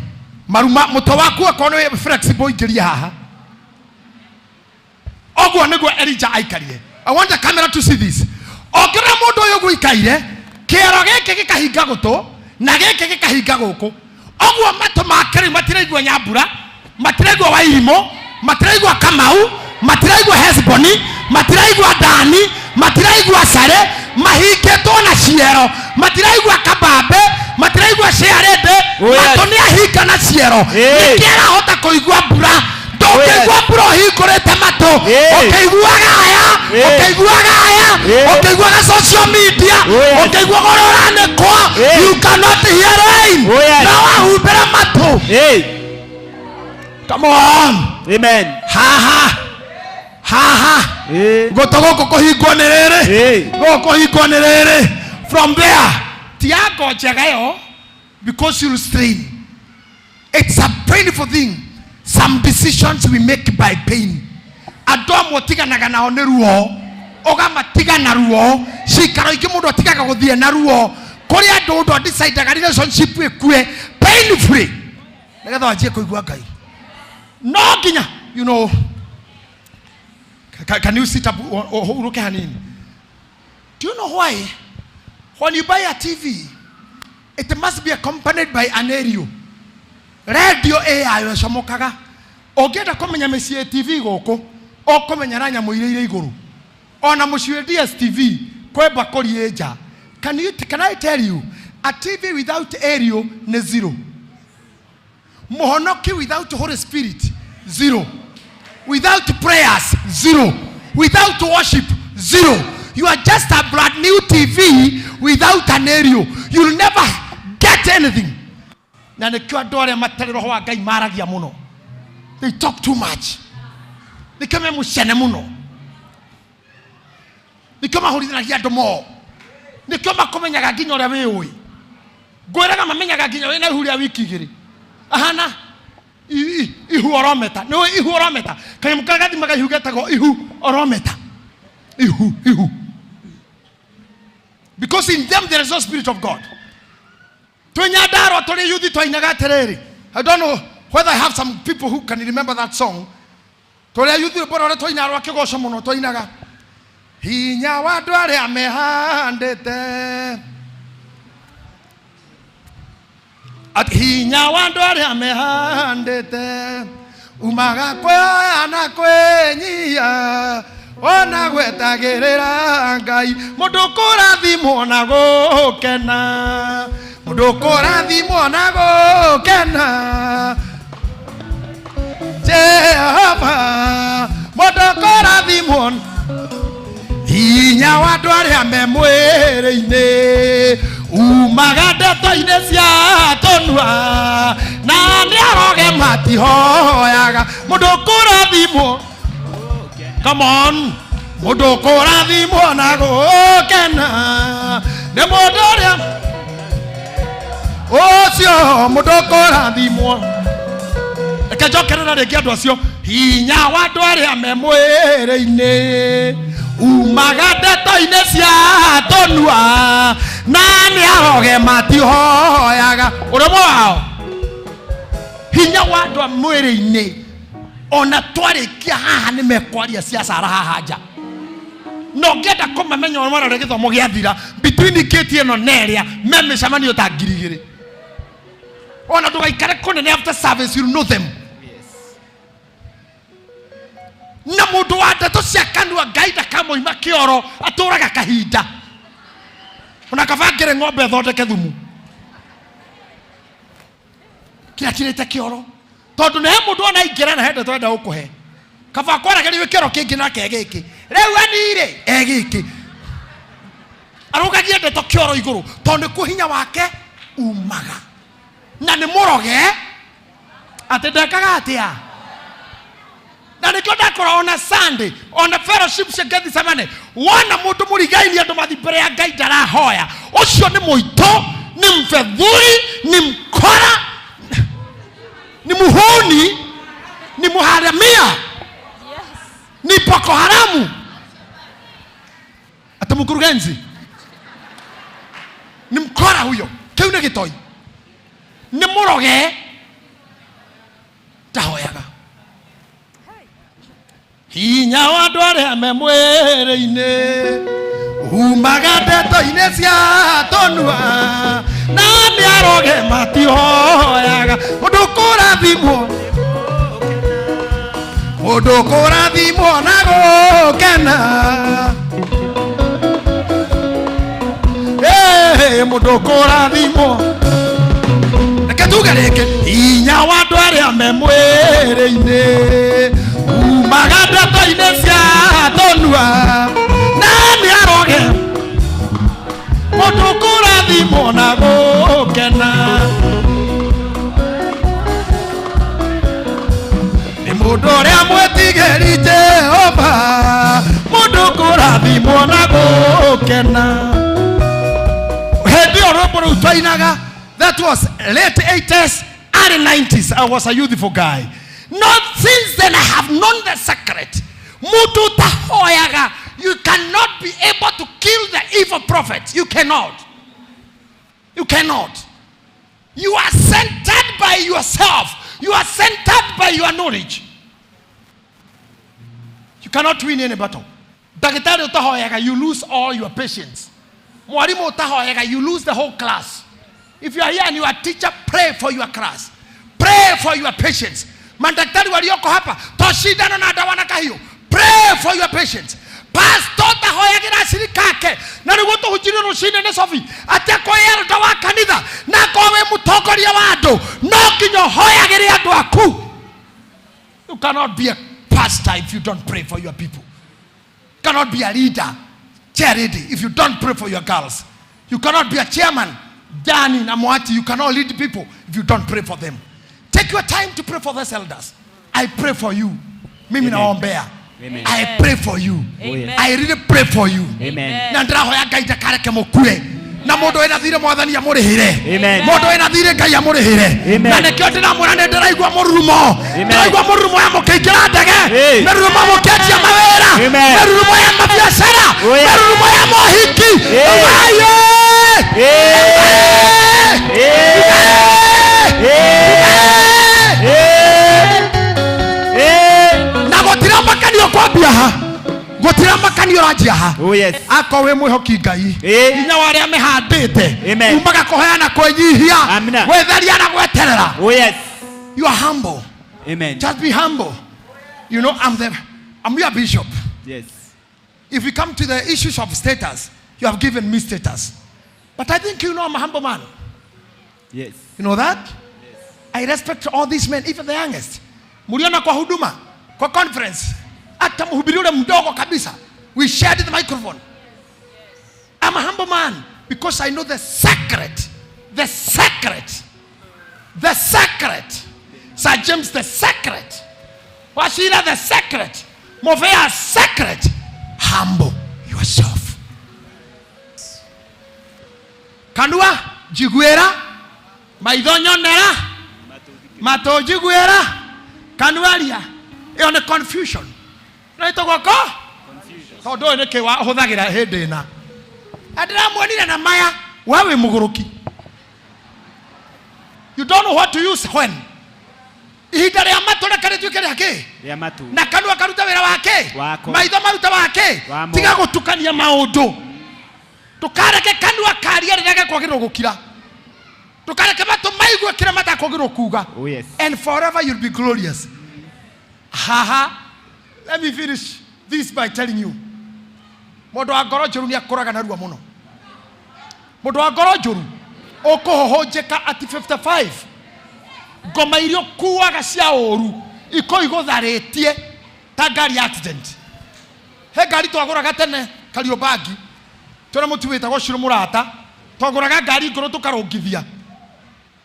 maruma mũtwe waku akorwo nĩ flexible ingĩria haha. Ũguo nĩguo Elija aikarire. I want the camera to see this. Ũngĩrora mũndũ ũyũ ũguo aikaire, kĩero gĩkĩ gĩkahinga gũtũ na gĩkĩ gĩkahinga gũkũ. Ũguo matũ make rĩu matiraigua Nyambura, matiraigua Wairimũ, matiraigua Kamau, matiraigua Hesboni, matiraigua Dani, matiraigua Sare, mahingĩtwo na ciero, matiraigua Kabambe, matiraigua Ciarende, Oh, yes. matũ nĩ ahinga na ciero. Hey. Nĩkĩ arahota kũigua mbura? Ndũngĩigua mbura ũhingũrĩte matũ, Hey. ũkĩiguaga aya, Hey. ũkĩiguaga aya, Hey. ũkĩiguaga social media, Oh, yes. ũkĩiguaga ũrĩa ũranĩkwo, Hey. you cannot hear rain. Oh, yes. Na wahumbĩra matũ. Hey. Come on. Amen. Haha. Haha. Hey. Gũtũ gũkũ kũhingwo nĩ rĩrĩ. Hey. Gũkũ kũhingwo nĩ rĩrĩ. From there, ti ango njega ĩyo because you'll strain. It's a painful thing. Some decisions we make by pain. Andũ amwe ũtiganaga nao nĩ ruo, ũgamatiga na ruo. Cikaro ingĩ mũndũ atigaga gũthiĩ na ruo. Kũrĩ andũ ũndũ adecidaga relationship ĩkue painfully nĩgetha wanjie kũigua Ngai. No nginya, you know, can you sit up ũhurũke hanini? Do you know why when you buy a TV it must be accompanied by an aerial? Radio ĩ yayo ĩcomokaga. Ũngĩenda kũmenya mĩciĩ TV gũkũ, ũkũmenya na nyamũ iria irĩ igũrũ. Ona mũciĩ DSTV kwĩ mbakũri ĩ nja. Can I tell you, a TV without aerial nĩ zero. Mũhonoki without Holy Spirit, zero. Without prayers, zero. Without worship, zero. You are just a brand new TV without an aerial. You'll never get anything. Na nĩkĩo andũ arĩa matarĩ roho wa Ngai maragia mũno. They talk too much. Nĩkĩo me mũcene mũno, nĩkĩo mahũrithanagia andũ mo, nĩkĩo makũmenyaga nginya ũrĩa wĩũĩ. Ngwĩraga mamenyaga nginya wĩna ihu rĩa wiki igĩrĩ ahana ihu orometa. Nĩũĩ ihu orometa? Kanyamũ karĩa gathimaga ihu getagwo ihu orometa. Ihu ihu, because in them there is no spirit of God. Twĩ Nyandarua tũrĩ yuthi twainaga atĩrĩrĩ, I don't know whether I have some people who can remember that song. Tũrĩ ayuthi, rwĩmbo rũrĩa twainaga rwa kĩgoco mũno twainaga, hinya wa andũ arĩa mehandĩte. Ati hinya wa andũ arĩa mehandĩte umaga kwĩoya na kwĩnyia ona gwetagĩrĩra Ngai. Mũndũ kũrathimwo na gũkena, mũndũ kũrathimwo na gũkena Jehova, mũndũ kũrathimwo. Hinya wa andũ arĩa me mwĩrĩ-inĩ umaga ndeto-inĩ cia tũnua, na nĩ aroge matihoyaga. Mũndũ kũrathimwo, come on, mũndũ kũrathimwo na gũkena nĩ mũndũ ũrĩa ũcio, mũndũ kũrathimwo. Reke njokerera rĩngĩ andũ acio. Hinya wa andũ arĩa me mwĩrĩ-inĩ umaga ndeto-inĩ cia tũnua, na nĩ aroge matihoyaga. Ũrũmwe wao, hinya wa andũ a mwĩrĩ-inĩ, ona twarĩkia haha nĩ mekwaria ciacara haha nja. Na ũngĩenda kũmamenya ũrĩa ũrĩa gĩthomo gĩathira, between gate ĩno na ĩrĩa me mĩcemanio ta 2000. Ona ndũgaikare kũnene, after service you know them. Na mũndũ wa ndeto cia kanua, Ngai ndakamoima kĩoro, atũraga kahinda. Ona kaba ngĩrĩ ng'ombe ĩthondeke thumu kĩrakirĩte kĩoro, tondũ nĩ he mũndũ ona aingĩra na he ndeto enda gũkũhe. Kaba kwaragĩrio kĩoro kĩngĩ nake gĩkĩ rĩu anirĩ e gĩkĩ arũgagie ndeto kĩoro igũrũ, tondũ nĩkuo hinya wake umaga. Na nĩ mũroge atĩ ndekaga atĩa. Na nĩkĩo ndakora ona Sunday, ona fellowship cia Gethsemane, wona mũndũ mũrigaini andũ mathi mbere ya Ngai ndarahoya, ũcio nĩ mũitũ, nĩ mfedhuri, ni mkora, ni muhuni, ni muharamia, ni Boko Haramu. Ati mkurugenzi ni mkora huyo, kĩu nĩ gĩtoi, nĩ mũroge, ndahoyaga. Hinya wa andũ arĩa me mwĩrĩ-inĩ umaga ndeto-inĩ cia tũnua, na nĩ aroge matihoyaga. Mũndũ kũrathimwo, mũndũ kũrathimwo na gũkena. Ĩĩ, mũndũ kũrathimwo. Reke tuge rĩngĩ, hinya wa andũ arĩa me mwĩrĩ-inĩ umaga ndeto-inĩ cia tũnua, na nĩ aroge. Mũndũ kũrathimwo na gũkena nĩ mũndũ ũrĩa mwĩtigĩri Jehova. Mũndũ kũrathimwo na gũkena. Hĩndĩ ĩyo rwĩmbo rũu twainaga, that was late 80s, early 90s. I was a youthful guy. Not since then I have known the secret. Mũndũ ũtahoyaga, you cannot be able to kill the evil prophet. You cannot, you cannot. You are centered by yourself, you are centered by your knowledge. You cannot win any battle. Ndagĩtarĩ ũtahoyaga, you lose all your patients. Mwalimu ũtahoyaga, you lose the whole class. If you are here and you are a teacher, pray for your class, pray for your patients. Madaktari walioko hapa, to cindano na ndawa na kahiũ, pray for your patients. Pastor ũtahoyagĩra acirika ake, na nĩguo tũhunjirio rũcinĩ nĩ Sophie atĩ akorwo elder wa kanitha na akorwo wĩ mũtongoria wa andũ, no nginya ũhoyagĩre andũ aku. You cannot be a pastor if you don't pray for your people. You cannot be a leader, chair lady, if you don't pray for your girls. You cannot be a chairman, Dani na Mwati. You cannot lead people if you don't pray for them. Take your time to pray for these elders. I pray for you. Mimi naombea. Amen. I pray for you. Amen. I really pray for you. Amen. Na ndĩrahoya Ngai ndakareke mũkue. Na mũndũ wĩna thirĩ Mwathani amũrĩhĩre. Amen. Mũndũ wĩna thirĩ Ngai amũrĩhĩre. Amen. Na nĩkĩo ndĩramwĩra nĩ ndĩraigua mũrurumo. Amen. Ndĩraigua mũrurumo ya mũkĩingĩra ndege. Hey. Mĩrurumo mũkĩanjia mawĩra. Amen. Mĩrurumo ya mabiacara. Oh, yes. Mĩrurumo ya mohiki. Hey. Waye! Na gũtiramakanio kwambia ha gũtiramakanio ũranjia ha Oh yes. akorwo wĩ mwĩhoki Ngai Eh. hinya wa arĩa mehandĩte Amen. umaga kũheana kwĩnyihia Amina. gwĩtheria na gweterera. Oh yes. You are humble. Amen. Just be humble. You know, I'm your bishop. Yes. If we come to the issues of status, you have given me status, but I think you know I'm a humble man. Yes. You know that? I respect all these men, even the youngest. Muliona kwa huduma, kwa conference, hata mhubiri ule mdogo kabisa. We shared the microphone. I'm a humble man because I know the secret, the secret, the secret. Sir James, the secret. Washira, the secret. Movea, secret. Humble yourself. Kanua, jiguera, maitho nyonera, matũ njiguĩra, kanua aria. Ĩyo nĩ confusion. Na ĩtagwo ko? Tondũ ũyũ nĩkĩ hũthagĩra hĩndĩ ĩna. Na ndĩramuonire na maya, we wĩ mũgũrũki. You don't know what to use when. Ihinda rĩa matũ reke rĩtuĩke rĩa kĩ? Rĩa matu. Na kanua karuta wĩra wa kĩ? Wako. Maitho maruta wa kĩ? Wamo. Tiga gũtukania maũndũ. Ndũkareke kanua karie rĩrĩa gekwagĩrĩrwo gũkira. Ndũkareke matũ maigue kĩrĩa matakwagĩrĩrwo kuga. Oh yes. And forever you'll be glorious. Haha. Let me finish this by telling you. Mũndũ wa ngoro njũru nĩ akũraga narua mũno. Mũndũ wa ngoro njũru ũkũhũhũnjĩka at 55. Ngoma iria ũkuaga cia ũru iko igũtharĩtie ta ngari ya accident. He ngari twagũraga tene Kariobangi, twĩna mũtu wĩtagwo Shiro Mũrata, twagũraga ngari ngũrũ tũkarũngithia.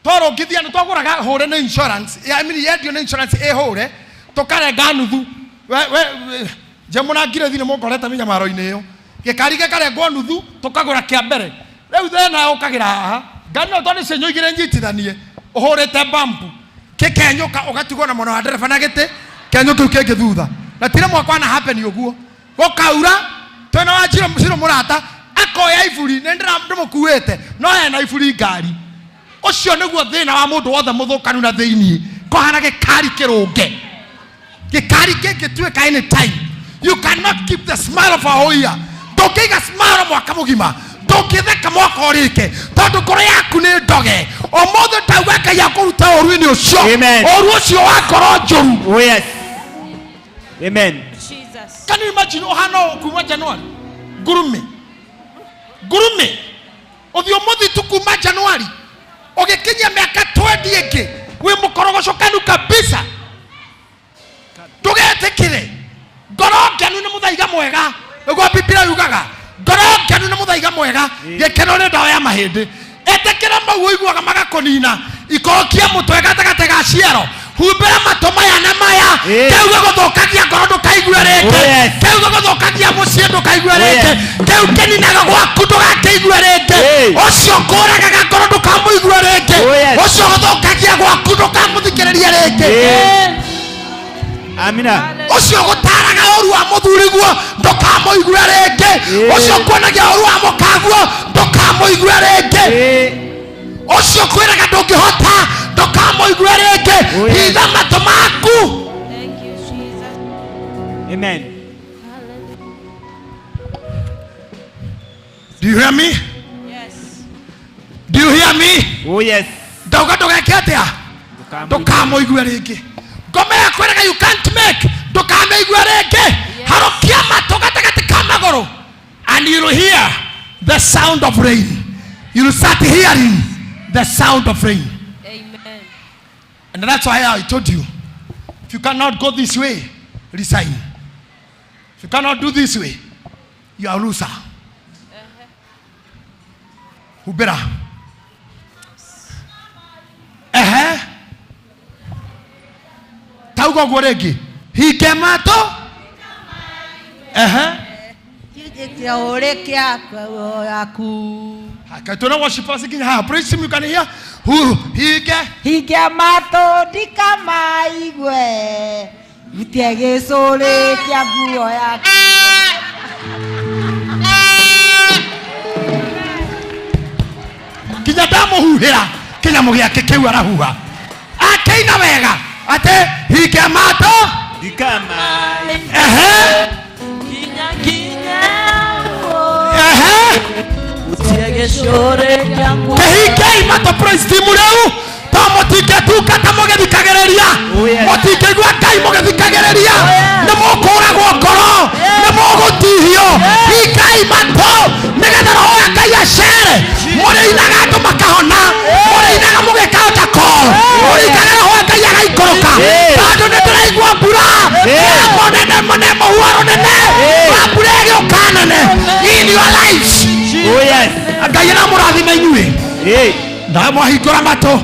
Twarũngithia nĩ twagũraga hũre nĩ insurance, I mean yendio nĩ insurance ĩhũre, tũkarenga nuthu. We Njemũ na Ngirĩthi nĩ mũngorete mĩnyamaro-inĩ ĩyo. Gĩkari gĩkarengwo nuthu, tũkagũra kĩa mbere. Rĩu thĩna ũkagĩra haha, ngari no tondũ cienyo igĩrĩ nyitithanie, ũhũrĩte bambu, gĩkenyũka ũgatigwo na mwena wa ndereba na gĩtĩ, kĩenyũ kĩu kĩngĩ thutha. Na ti rĩmwe kwana happen ũguo. Gũkaura, twĩna wa Shiro Mũrata, akoya iburi, nĩ ndĩmũkuĩte, no ena iburi ngari. Ũcio nĩguo thĩna wa mũndũ wothe mũthũkanu na thĩiniĩ, kũhana gĩkari kĩrũnge. Gĩkari kĩngĩtuĩka any time. You cannot keep the smile of a whole year. Ndũngĩiga smile mwaka mũgima. Ndũngĩtheka mwaka ũrĩke, tondũ ngoro yaku nĩ ndoge. Ũmũthĩ ndauga Ngai akũrute ũru-inĩ ũcio. Amen. Ũru ũcio wa ngoro njũru. Oh yes. Amen. Jesus. Can you imagine ũhana ũũ kuma January? Ngurume. Ngurume. Ũthiũ mũthitu kuma January. Ũgĩkinyia mĩaka 20 ĩngĩ, wĩ mũkorogocokanu kabisa. Ndũgetĩkĩre. Ngoro ngenu nĩ mũthaiga mwega. Nĩguo Biblia yugaga. Ngoro ngenu nĩ mũthaiga mwega. Gĩkeno nĩ ndawa ya mahĩndĩ. Ĩtĩkĩra mau ũiguaga magakũnina. Ikorokia mũtwe gatagatĩ ga ciero. Humbĩra matũ maya na maya. Kĩu gĩgũthũkagia ngoro ndũkaigue rĩngĩ. Oh, yes. Kĩu gĩgũthũkagia mũciĩ ndũkaigue Oh, rĩngĩ. yes. Kĩu kĩninaga gwaku ndũgakĩigue rĩngĩ. Hey. Ũcio ũkũragaga ngoro ndũkamũigue rĩngĩ. Oh, yes. Ũcio ũgũthũkagia gwaku ndũkamũthikĩrĩrie rĩngĩ. Amina. Ũcio ũgũtaraga ũru wa mũthuriguo ndũkamũigue rĩngĩ. Ũcio ũkuonagia ũru wa mũkaguo ndũkamũigue rĩngĩ. Ũcio ũkwĩraga ndũngĩhota ndũkamũigue rĩngĩ. Oh, yes. Hitha matũ maku. Thank you, Jesus. Amen. Do you hear me? Yes. Do you hear me? Oh yes. Ndauga ndũgeke atĩa? Ndũkamũigue rĩngĩ. Ngoma yakwĩraga you can't make, ndũkamĩigue rĩngĩ. Harũkia matũ gatagatĩ ka magũrũ. And you'll hear the sound of rain. You'll start hearing the sound of rain. Amen. And that's why I told you, if you cannot go this way, resign. If you cannot do this way, you are a loser. Humbĩra. Ehe. Tauga ũguo rĩngĩ. Hinge matũ. Ehe. Kĩũrĩ kĩa yaku. Kaitũ na worshipers nginya haha. Praise him, you can hear. Hu, hinge. Hinge matũ ndikamaigue. Hutie gĩcũrĩ kĩa nguo yaku. Nginya ndamũhuhĩra kĩnyamũ gĩake kĩu arahuha. Akĩina wega atĩ hinge matũ. Ehe. Ehe. Kĩhingei matũ praise team rĩu to mũtingĩtungata mũgĩthikagĩrĩria mũtingĩigua Ngai mũgĩthikagĩrĩria nĩ mũkũragwo ngoro nĩ mũgũtihio. Hingai matũ nĩgetha roho wa Ngai acere. Mũrĩinaga andũ makahona, mũrĩinaga mũgĩkaũta call, mũrĩinaga roho wa Ngai agaikũrũka, tondũ nĩ tũraigua mbura ya mũnene mũnene mũhuaro nene wa mbura ĩgĩũka nene in your lives. Oh yes. Ngai aramũrathima inyuĩ. Na mwahingũra matũ,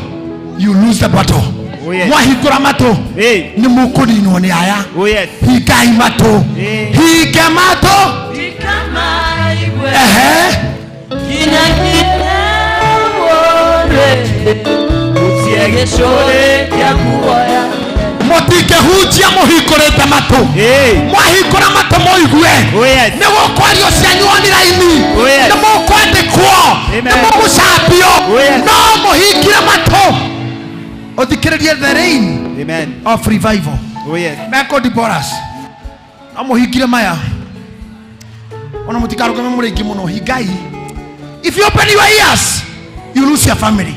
you lose the battle. Oh, yes. Mwahingũra matũ nĩ mũkũninwo nĩ aya. Oh yes. Hingai matũ. Hinge matũ. Ehe. Mũtingĩhunjia mũhingũrĩte matũ. Mwahingũra matũ mũigue. Oh yes. Nĩ gũkwario cianyu online. Oh yes. Nĩ mũkwandĩkwo. Amen. Nĩ mũgũcambio. Oh yes. No mũhingire matũ. Ũthikĩrĩrie the rain Amen. of revival. Oh yes. Michael Deborahs. No mũhingire maya. Ona mũtikarũgame mũrĩ aingĩ mũno. Hingai. If you open your ears, you lose your family.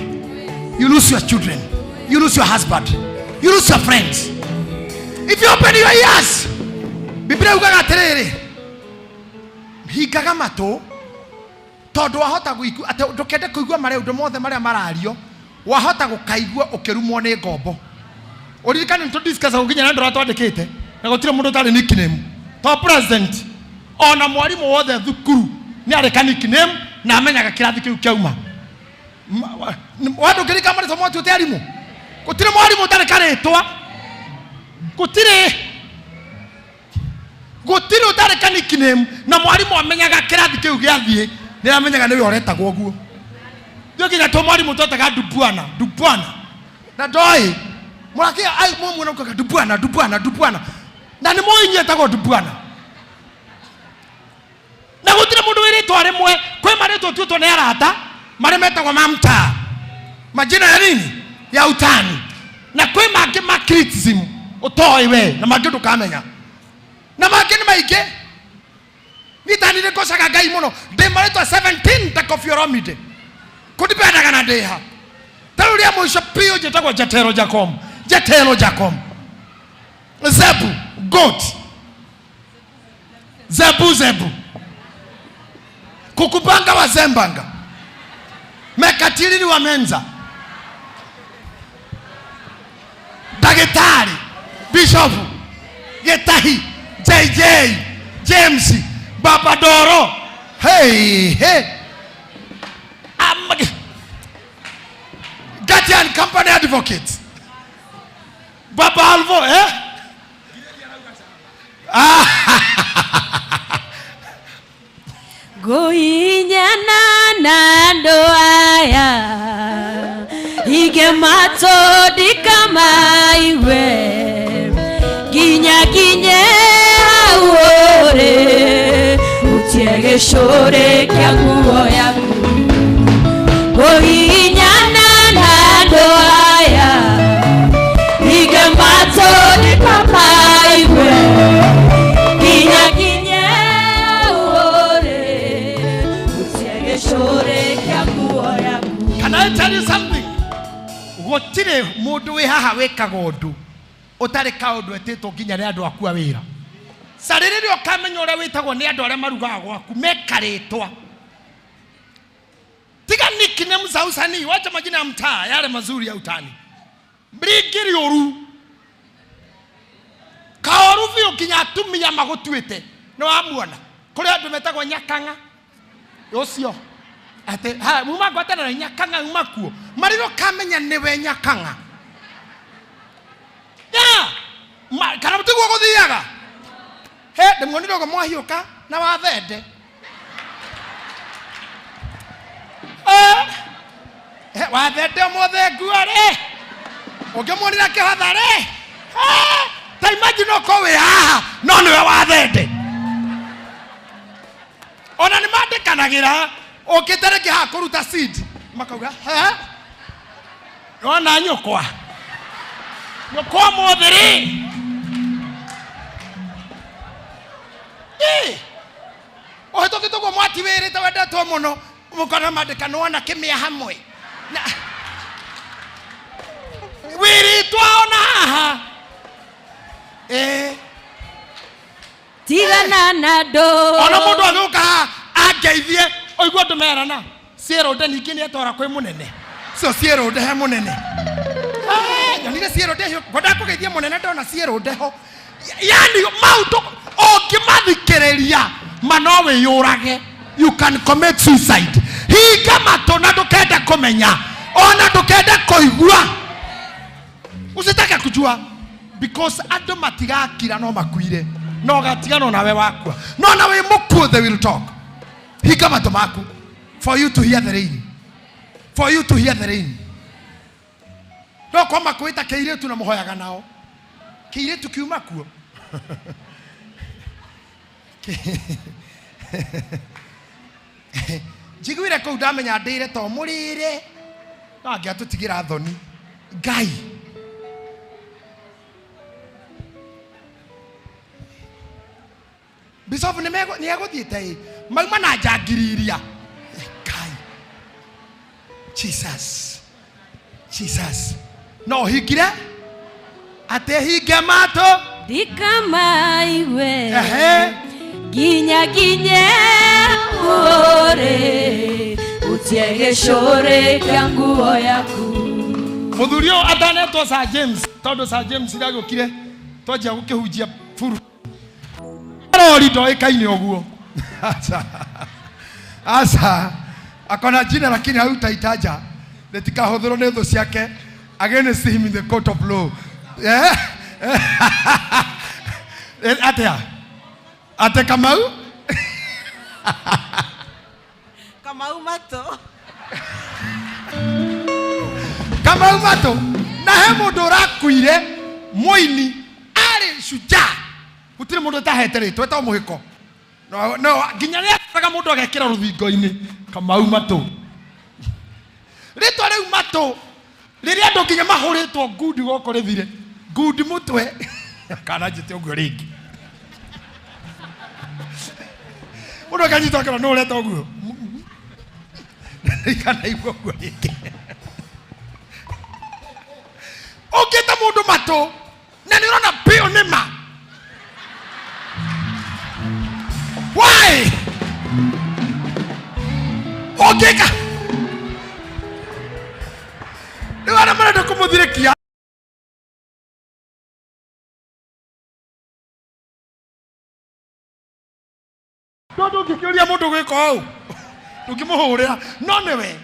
You lose your children. You lose your husband. You lose your friends. If you open your ears, Biblia yugaga atĩrĩrĩ, hingaga matũ tondũ wahota gũigua atĩ ndũkende kũigua maũndũ mothe marĩa marario, wahota gũkaigua ũkĩrumwo nĩ ngombo. Ũririkane nĩ tũdiscuss nginya na andũ arĩa twandĩkĩte na gũtirĩ mũndũ ũtarĩ nickname. To president ona mwarimũ wothe thukuru nĩ arĩ ka nickname na amenyaga kĩrathi kĩu kĩauma. Wandũ ngĩrika marĩtwa mwatuĩte arimũ, gũtirĩ mwarimũ ũtarĩ karĩtwa, gũtirĩ gũtirĩ ũtarĩ ka nickname, na mwarimũ amenyaga kĩrathi kĩu gĩathiĩ nĩ amenyaga nĩwe ũretagwo ũguo. Ndio nginya tũ mwarimũ twetaga ndubwana ndubwana na ndoĩ mũrake ai mũmwe ukaga ndubwana ndubwana ndubwana na nĩ mũĩ inyuĩ etagwo ndubwana na gũtirĩ mũndũ wĩ rĩtwa rĩmwe. Kwĩ marĩtwa tuĩtwo nĩ arata marĩa metagwo ma mtaa, majina ya nini ya utani, na kwĩ mangĩ ma criticism ũtoĩ we na mangĩ ndũkamenya na mangĩ nĩ maingĩ. Niĩ ta nĩ ngocaga Ngai mũno ndĩ marĩtwa 17 ta Koffi Olomide kũndipendaga na ndĩha ta rĩu rĩa mũico biũ njĩtagwo Jetero Jacom Jetero Jacom Zebu goat Zebu Zebu kukupanga wa Zembanga mekatilili wa Menza Daktari Bishop Getahi JJ James Baba Doro hey hey Guardian Company Advocates Baba Alvo eh Goinyana na ndoaya ige mato dikamaiwe ginya kinye aure utiege shore kya nguo yaku. Goinyana na ndoaya ige mato dikamaiwe ginya kinye aure utiege shore kya nguo yaku. Can I tell you something? Gũtirĩ mũndũ wĩ haha wĩkaga ũndũ ũtarĩ kaũndũ etĩtwo nginya nĩ andũ aku a wĩra. Carĩrĩria ũkamenya ũrĩa wĩtagwo nĩ andũ arĩa marugaga gwaku mekarĩtwa. Tiga nickname za usanii, wacha majina ya mtaa yale mazuri ya utani. Rĩngĩ rĩũru kaoru biũ nginya atumia magũtuĩte nĩ wamuona. Kũrĩ andũ metagwo nyakang'a ũcio atĩ ha muma ngwatanĩro nyakang'a uma kuo marĩrwo kamenya nĩwe nyakang'a. Yeah. Kana tiguo gũthiaga. Ndamuonire ũguo mwahiũka na wathende. Eh, wathende ũmũthĩ nguo rĩ ũngĩmuonire akĩhotha rĩ, eh, ta imagine ũkorwo wĩ haha no nĩwe wathende. Ona nĩ mandĩkanagĩra ũkĩte rĩngĩ haha kũruta seed makauga he nona nyũkwa nyũkwa ũmũthĩ rĩ. Ĩ, ũhĩtũkĩte ũguo mwati wĩrĩte wendetwo mũno mũkona mandĩka nĩwona kĩmĩa hamwe na wĩrĩtwo ona haha. Ĩ, tigana na andũ. Ona mũndũ agĩũka haha angeithie ũigua andũ merana ciĩrũnde ningĩ nĩ atwara kwĩ mũnene cio ciĩrũnde he mũnene. Eh, nyonire ciĩrũnde hiũ ngwendaga kũgeithia mũnene ndona ciĩrũnde ho. Yani maũndũ ũngĩmathikĩrĩria ma no wĩyũrage, you can commit suicide. Hinga matũ na ndũkende kũmenya ona ndũkende kũigua, usitake kujua because andũ matigakira no makuire no gatigano nawe wakua no na wĩ mũkuũ they will talk. Hinga matũ maku for you to hear the rain, for you to hear the rain. No kwa makwĩta kĩirĩtu na mũhoyaga nao kĩirĩtu kiuma kuo. Njiguire kũu ndamenya ndĩre to mũrĩre no angĩatũtigĩra thoni Ngai. Bishop nĩ egũthiĩte ĩ mauma na njangiri iria. Ngai, Jesus, Jesus, no ũhingire atĩ hinge matũ ndikamaigue Ehe. nginya nginye ũrĩ utie gĩcũrĩ kĩa nguo yaku. Mũthuri ũyũ atanetwo Sir James tondũ Sir James ndagĩũkire twanjia gũkĩhunjia buru rori ndoĩkaine ũguo. Aca aca, akona jina lakini hautaitaja rĩtikahũthĩrwo nĩ thũ ciake against him in the court of law. Eh? Atĩa ate Kamau? Kamau matũ. Kamau matũ. Na he mũndũ ũrakuire mũini arĩ shujaa gũtirĩ mũndũ ũtahete rĩtwa etagwo mũhĩko no, no nginya nĩ atũraga mũndũ agekĩra rũthingo-inĩ Kamau matũ. Rĩtwa rĩu matũ rĩrĩa andũ nginya mahũrĩtwo ngundi gũkũ rĩthire ngundi mũtwe kana njĩte ũguo rĩngĩ mũndũ akanyitwo akĩrwo nũ ũreta ũguo kana igua ũguo rĩngĩ ũngĩta mũndũ matũ na nĩ ũrona biũ nĩ ma. Why ũngĩka rĩu arĩa marenda kũmũthirĩkia no ndũngĩkĩũria mũndũ gwĩka ũũ ndũngĩmũhũrĩra no nĩwe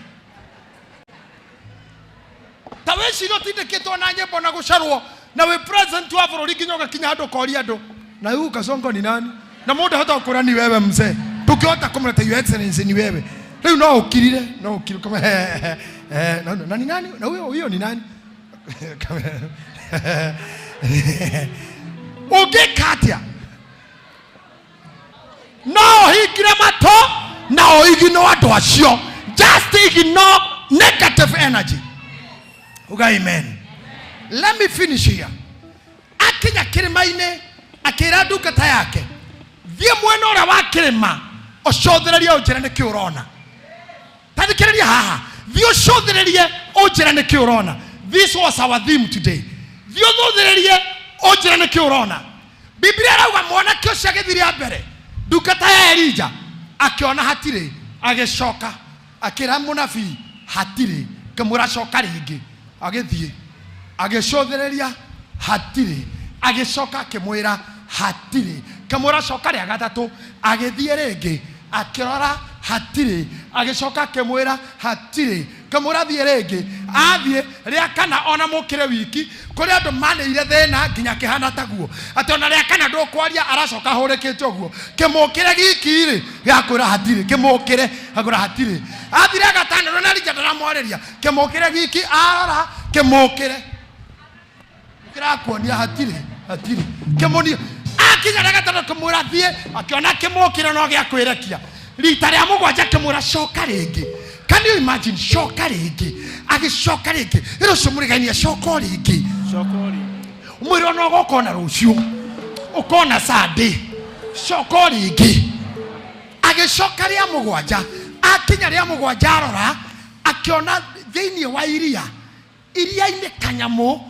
ta wĩcirie ũtindĩkĩtwo na nyĩmbo na gũcarwo na wĩ president wa bũrũri nginya ũgakinya handũ ũkoria andũ na huyu Kasongo ni nani na mũndũ ahota gũkwĩra ni wewe mzee ndũngĩhota kũmũreta your excellency ni wewe rĩu no ũkirire no ũkirire kama na ni nani na huyo huyo ni nani ũngĩka atĩa no ũhingire matũ na ũiginwo andũ acio just ignore negative energy. Uga amen. Let me finish here. Akinya kĩrĩma-inĩ akĩra ndungata yake thiĩ mwena ũrĩa wa kĩrĩma ũcũthĩrĩrie ũnjĩre nĩkĩ ũrona. Ta thikĩrĩria haha, thiĩ ũcũthĩrĩrie ũnjĩre nĩkĩ ũrona. This was our theme today. Thiĩ ũthũthĩrĩrie ũnjĩre nĩkĩ ũrona. Biblia ĩrauga mwanake ũcio agĩthiĩ rĩa mbere ndungata ya Elija akĩona hatirĩ, agĩcoka akĩra mũnabii hatirĩ, akĩmwĩra coka rĩngĩ, agĩthiĩ agĩcũthĩrĩria hatirĩ, agĩcoka akĩmwĩra hatirĩ, akĩmwĩra coka rĩa gatatũ, agĩthiĩ rĩngĩ akĩrora hatirĩ, agĩcoka akĩmwĩra hatirĩ, Kĩmwĩra thiĩ rĩngĩ. Athiĩ rĩa kana ona mũkĩre wiki kũrĩ andũ manĩire thĩna nginya kĩhana taguo atĩ ona rĩa kana ndũkwaria aracoka ahũrĩkĩte ũguo. Kĩmũkĩre giki rĩ gĩakwĩra hatirĩ, kĩmũkĩre akwĩra hatirĩ. Athire gatano rĩu na Elija ndaramwarĩria, kĩmũkĩre giki arora kĩmũkĩre kĩrakuonia hatirĩ hatirĩ kĩmũni akinya rĩa gatatũ kĩmwĩra thiĩ akĩona kĩmũkĩre no gĩa kwĩrekia rita rĩa mũgwanja kĩmwĩra coka rĩngĩ. Can you imagine? Coka rĩngĩ, agĩcoka rĩngĩ, ĩrĩ ũcio mũrigainia coka o rĩngĩ, mwĩre ona ũgoka ona rũciũ ũkona Sunday, coka o rĩngĩ. Agĩcoka rĩa mũgwanja, akinya rĩa mũgwanja arora akĩona thĩinĩ wa iria, iria-inĩ kanyamũ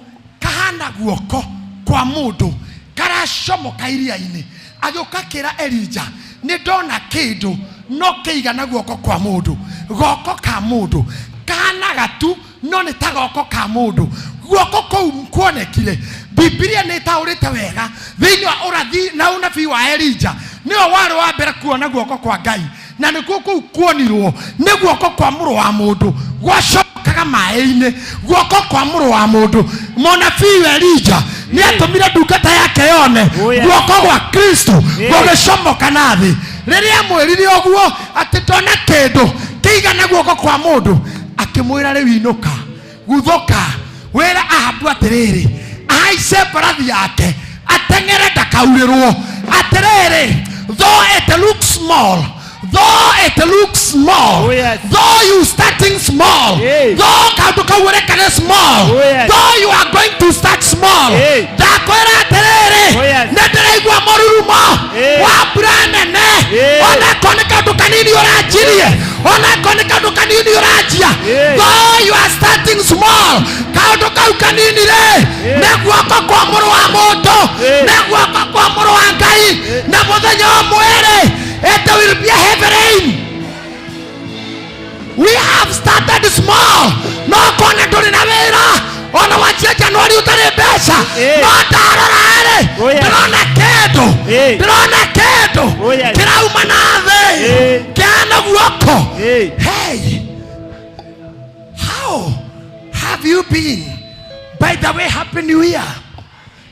kahana guoko kwa mũndũ karacomoka iria-inĩ. Agĩũka akĩra Elija, nĩ ndona kĩndũ no kĩigana guoko kwa mũndũ, goko ka mũndũ kahana gatu no nĩ ta goko ka mũndũ. Guoko kũu kuonekire, Bibilia nĩ ĩtaũrĩte wega thĩinĩ wa ũrathi na ũnabii wa Elija, nĩwe warĩ wa mbere kuona guoko kwa Ngai, na nĩkuo kũu kuonirwo nĩ guoko kwa mũrũ wa mũndũ gwacokaga maĩ-inĩ. Guoko kwa mũrũ wa mũndũ, mũnabii Elija nĩ atũmire ndungata yake yone guoko gwa Kristo gũgĩcomoka na thĩ. Rĩrĩa amwĩrire ũguo atĩ ndona kĩndũ kĩigana guoko kwa mũndũ, akĩmwĩra rĩu inũka, guthũka, wĩra Ahabu atĩrĩrĩ ahaice mbarathi yake ateng'ere ndakaurĩrwo. Atĩrĩrĩ, though it looks small, though it looks small, Oh, yes. though you starting small, Hey. though kaũndũ kau ũreka nĩ small, Oh, yes. though you are going to start small, Hey. ndakwĩra atĩrĩrĩ Oh, yes. nĩ ndĩraigua mũrurumo Hey. wa mbura nene, Hey. onakorwo nĩ kaũndũ kanini ũranjirie, onakorwo nĩ kaũndũ kanini ũranjia, Hey. though you are starting small, kaũndũ kau kanini rĩ nĩ guoko kwa mũrũ wa mũndũ, Hey. nĩ guoko kwa mũrũ wa Ngai, na mũthenya ũmwe rĩ it will be a heavy rain. We have started small, no kona ndũrĩ na wĩra ona wanjia Januari ũtarĩ mbeca, Hey. no ndarora rĩ Oh, yes. ndĩrona kĩndũ, Hey. ndĩrona kĩndũ Oh, yes. kĩrauma na thĩ Hey. kĩhana guoko. Hey. Hey, how have you been? By the way, Happy New Year.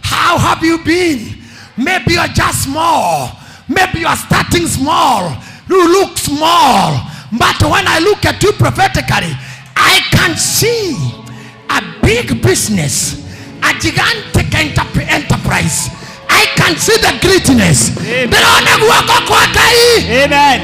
How have you been? Maybe you're just small. Maybe you are starting small. You look small. But when I look at you prophetically, I can see a big business, a gigantic enterprise. I can see the greatness. Ndĩrona guoko kwa Ngai. Amen.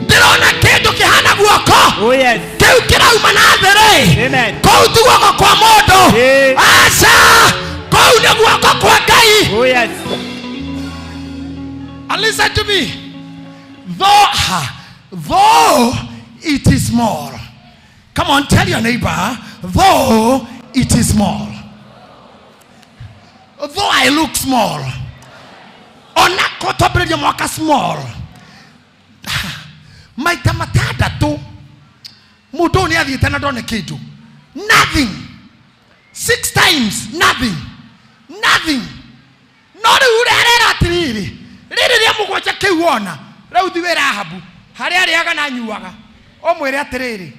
Ndĩrona kĩndũ kĩhana guoko. Oh, yes. Kĩu kĩrauma na thĩ rĩ. Amen. Kũu ti guoko kwa mũndũ. Hey. Aca, kũu nĩ guoko kwa Ngai. Oh, yes. And listen to me. Though it is small. Come on, tell your neighbor, though it is small. Though I look small. Ona kotobreria mwaka small. Maita matandatũ mũndũ ũyũ nĩ athiĩte na ndone kĩndũ. Nothing. 6 times nothing. Nothing. No rĩu ũrĩa arera atĩrĩrĩ, rĩrĩ rĩa mũgwanja kĩu wona, rĩu thi wĩra Ahabu harĩa arĩaga na anyuaga, ũmwĩre atĩrĩrĩ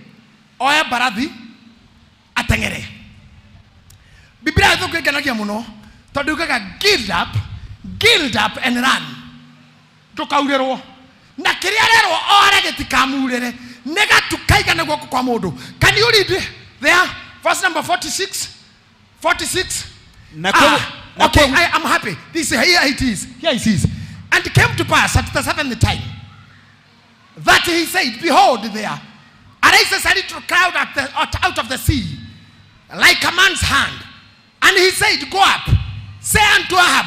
oe mbarathi ateng'ere. Biblia ya Gĩthũngũ ĩngenagia mũno tondũ yugaga gild up, gild up and run, ndũkaurĩrwo. Na kĩrĩa arerwo ore gĩtikamurĩre nĩ gatu kaigana guoko kwa mũndũ. Can you read there verse number 46? 46. Na kwa- na Okay, kwa- I am happy. This here it is. Here it is. And it came to pass at the seventh time that he said, behold, there arises a little cloud out of the sea, like a man's hand. And he said, go up, say unto Ahab,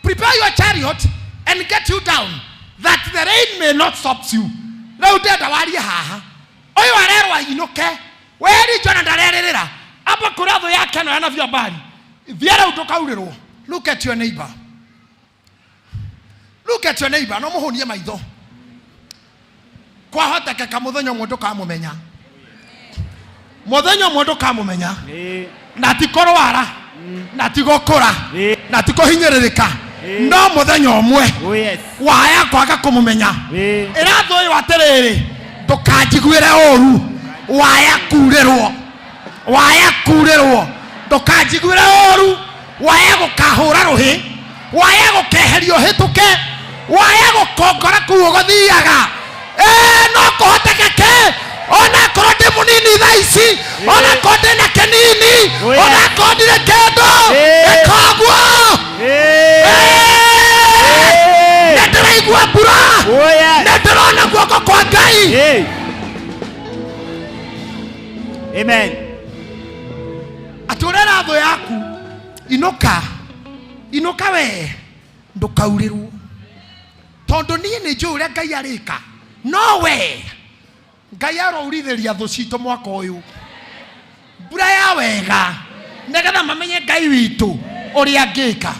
prepare your chariot and get you down, that the rain may not stop you. Rĩu ndenda warie haha, ũyũ arerwo ainũke, weri Jona ndarerĩrĩra, amba kũrĩa thũ yake ĩno ya nabii Baali, thiĩ rĩu ndũkaurĩrwo. Look at your neighbor. Look at your neighbor, no mũhũnie maitho. Kwahotekeka mũthenya ũmwe ndũkamũmenya. Mũthenya ũmwe ndũkamũmenya. Na ti kũrwara, na ti gũkũra, na ti kũhinyĩrĩrĩka, no mũthenya ũmwe Oh, yes. waya kwaga kũmũmenya. Ĩra thũ ĩyo atĩrĩrĩ, ndũkanjiguĩre ũru. Waya kurĩrwo, waya kurĩrwo, ndũkanjiguĩre ũru, waya gũkahũra rũhĩ, waya gũkeherio hĩtũke, waya gũkongora kũu ũgũthiaga. No kũhotekeke onakorwo ndĩ mũnini thaa ici, onakorwo ndĩ na kĩnini, onakorwo ndirĩ kĩndũ, ĩka ũguo. Nĩ ndĩraigua mbura, nĩ ndĩrona guoko kwa Ngai. Amen. Atĩ ũrera thũ yaku, inũka, inũka we, ndũkaurĩrwo, tondũ niĩ nĩ njũĩ ũrĩa Ngai arĩka. No we Ngai arourithĩria thũ citũ mwaka ũyũ mbura ya wega, nĩgetha mamenye Ngai witũ ũrĩa angĩka,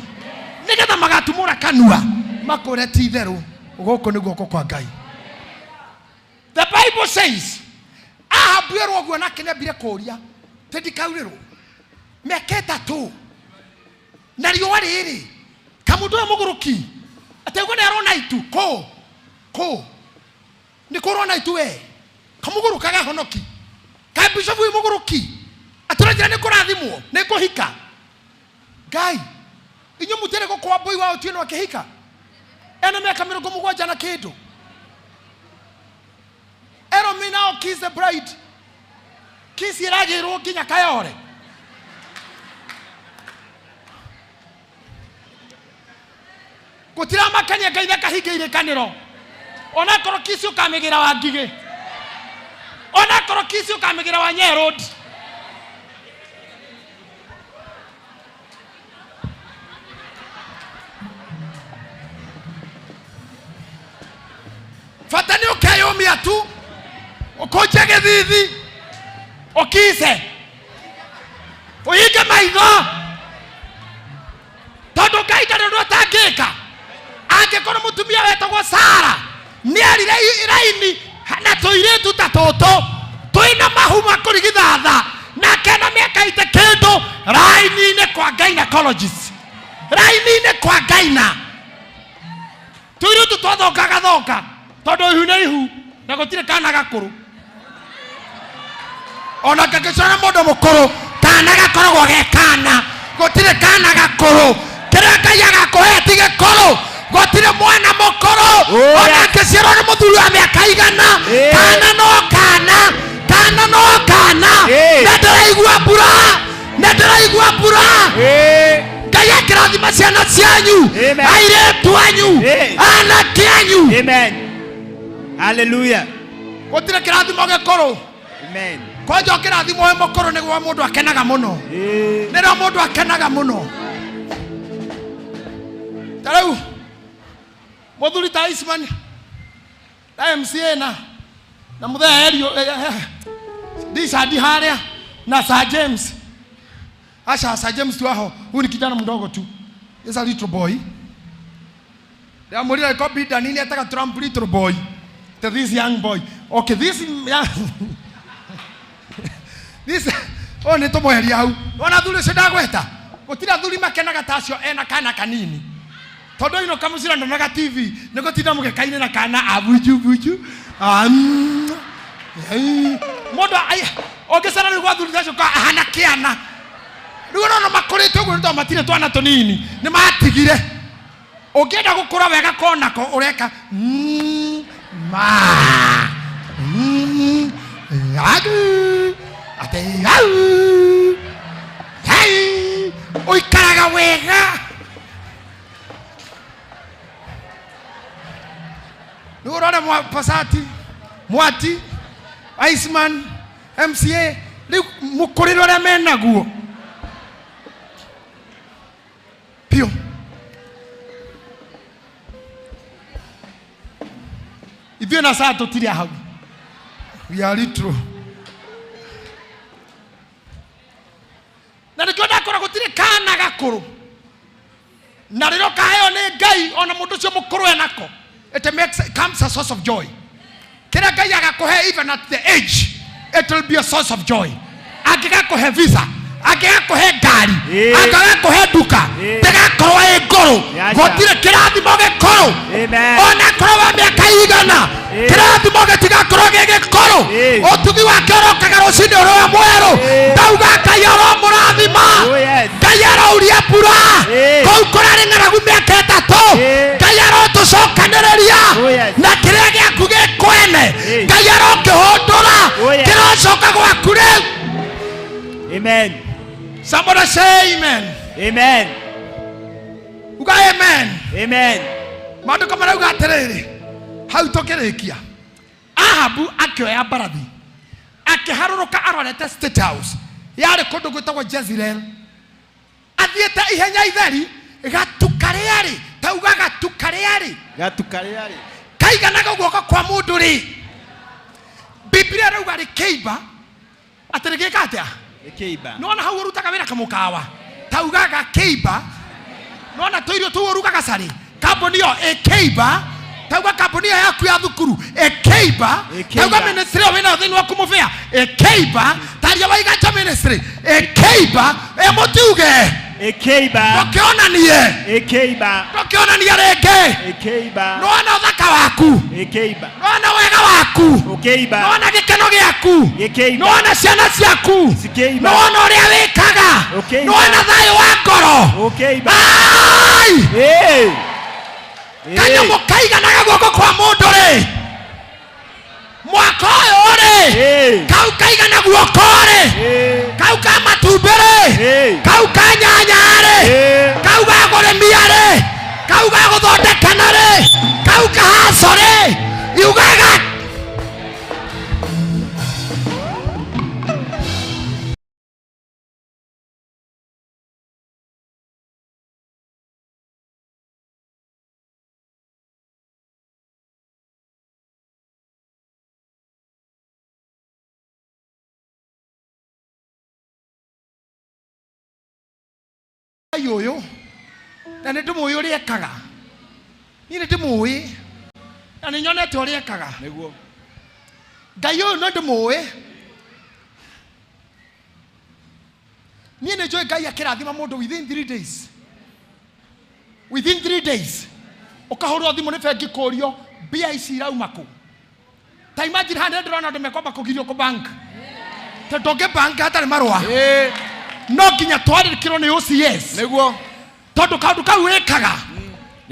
nĩgetha magatumũra kanua makũre ti itherũ gũkũ nĩ guoko kwa Ngai. The Bible says Ahabu erwo ũguo nake nĩambire kũũria tĩ ndikaurĩrwo mĩaka 3 na riũa rĩrĩ kamũndũ ũyũ mũgũrũki atĩ ũguo nĩ arona itu kũ kũ nĩ kũrona itu we kamũgũrũka gahonoki ka bishop wĩ mũgũrũki atũranjĩra nĩ kũrathimwo nĩ kũhika. Ngai inyuĩ mũtirĩ gũkwa mbũi wa Otieno akĩhika ena mĩaka 70 na kĩndũ. Ero me now kiss the bride, kiss ĩragĩrwo nginya Kayore. Gũtiramakania Ngai ndakahinga irĩkanĩro, onakorwo kiss ũkamĩgĩra wa Ngigĩ, onakorwo kiss ũkamĩgĩra wa Nyayo Road. Bata nĩ ũkeyũmia tu, ũkũnje gĩthithi, ũkice, ũhinge maitho, tondũ Ngai ndarĩ ũndũ atangĩka. Angĩkorwo mũtumia wetagwo Sara nĩarire raini na tũirĩtu ta tũtũ twĩna mahu ma kũrigithatha, nake na mĩaka ite kĩndũ raini-inĩ kwa gynecologist, raini-inĩ kwa gyna, tũirĩtu twathongaga thonga tondũ ihu nĩ ihu na gũtirĩ kana gakũrũ. Ona kangĩcora mũndũ mũkũrũ, kana gakoragwo ge kana, gũtirĩ kana gakũrũ. Kĩrĩa Ngai agakũhe ti gĩkũrũ, gũtirĩ mwana mũkũrũ. Ona angĩciarwo nĩ mũthuri wa mĩaka 100, kana no kana, kana no kana. Nĩ ndĩraigua mbura, nĩ ndĩraigua mbura. Ngai akĩrathima ciana cianyu, airĩtu anyu, anake anyu. Amen. Hallelujah. Gũtirĩ kĩrathimo gĩkũrũ. Amen. Kwanja ũkĩrathimwo wĩ mũkũrũ nĩguo mũndũ akenaga mũno. Nĩrĩo mũndũ akenaga mũno. Ta rĩu mũthuri ta Iceman na MCA na mũthee Erio, Richard harĩa na Sir James. Acha Sir James tu aho, huyu ni kijana mdogo tu. Is a little boy. Ndamũrire iko nini ataga Trump little boy. To this young boy. Okay, this young this oh nĩ tũmweheria hau. Ona thuri ũcio ndagweta. Gũtirĩ athuri makenaga ta acio ena kana kanini. Tondũ ino kamũcira ndonaga TV nĩ gũtinda mũgeka-inĩ na kana abuju buju. Mũndũ ũngĩcera rĩu gwa thuri acio ka ahana kĩana. Rĩu ona makũrĩte ũguo nĩ tondũ matirĩ twana tũnini, nĩ matigire. Ũngĩenda gũkũra wega konako ũreka ma agu ate au hei, ũikaraga wega. Nĩ ũrore Pasati, Mwati, Iceman, MCA, rĩu mũkũrĩre ũrĩa menaguo piũ. Ithuĩ na saa tũtirĩ hau. We are little. Na nĩkĩo ndakora gũtirĩ kana gakũrũ. Na rĩrĩa ũkaheo nĩ Ngai ona mũndũ ũcio mũkũrũ enako, it makes, it comes a source of joy. Kĩrĩa Ngai agakũhe even at the age, it will be a source of joy. Angĩgakũhe visa, angĩgakũhe ngari, angĩgakũhe nduka, ndĩgakorwo ĩ ngũrũ. Gũtirĩ kĩrathimo gĩkũrũ. Ona korwo wa mĩaka 100, kĩrathimo gĩtigakorwo gĩ gĩkũrũ. Ũtugi wake ũroka mbura kũu kũrarĩ ng'aragu mĩaka ĩtatũ Ngai arotũcokanĩrĩria na kĩrĩa gĩaku gĩkwene Ngai arokĩhũndũra kĩrocoka gwaku rĩu. Amen. Somebody say amen. Amen. Uga amen. Amen. Maandĩko marauga atĩrĩrĩ hau tũkĩrĩkia Ahabu akĩoya mbarathi akĩharũrũka arorete State House yarĩ kũndũ gwĩtagwo Jezreel athiĩte ihenya itheri gatu karĩa rĩ tauga gatu karĩa rĩ Gatu karĩa rĩ kaiganaga guoko kwa mũndũ rĩ Biblia ĩrauga rĩkĩimba atĩ rĩgĩka atĩa Rĩkĩimba. Nĩwona hau ũrutaga wĩra kamũkawa tauga gakĩimba nona tũirio tũu ũrugaga carĩ kambuni ĩyo ĩkĩimba tauga kambuni ĩyo yaku ya thukuru ĩkĩimba tauga ministry ĩyo wĩnayo thĩinĩ waku mũbĩa ĩkĩimba taria waiganja ministry ĩkĩimba ĩmũtiuge Ĩkĩimba. Ndũkĩonanie. Ĩkĩimba. Ndũkĩonanie rĩngĩ. Ĩkĩimba. Nĩwona ũthaka waku. Ĩkĩimba. Nĩwona wega waku. Ũkĩimba. Nĩwona gĩkeno gĩaku. Gĩkĩimba. Nĩwona ciana ciaku. Cikĩimba. Nĩwona ũrĩa wĩkaga. Ũkĩimba. Nĩwona thayũ wa ngoro. Ũkĩimba. Ai! Kanyamũ kaiganaga guoko kwa mũndũ rĩ mwaka ũyũ rĩ kau kaigana guoko rĩ kau ka matumbĩ rĩ kau ka nyanya rĩ kau ga kũrĩmia rĩ kau ga gũthondekana rĩ kau ka haco rĩ yugaga Ngai ũyũ na nĩ ndĩmũĩ ũrĩa ekaga niĩ nĩ ndĩmũĩ na nĩ nyonete ũrĩa ekaga Nĩguo. Ngai ũyũ nĩ ndĩmũĩ niĩ nĩ njũĩ Ngai akĩrathima mũndũ within 3 days within 3 days ũkahũrwo thimũ nĩ bengi kũrio mbia ici irauma kũ ta imagine haha ndĩrona andũ mekwamba kũgirio kũ bank tondũ ndũngĩ bank hatarĩ marũa no nginya twarĩkĩrwo nĩ OCS nĩguo tondũ kaũndũ kau wĩkaga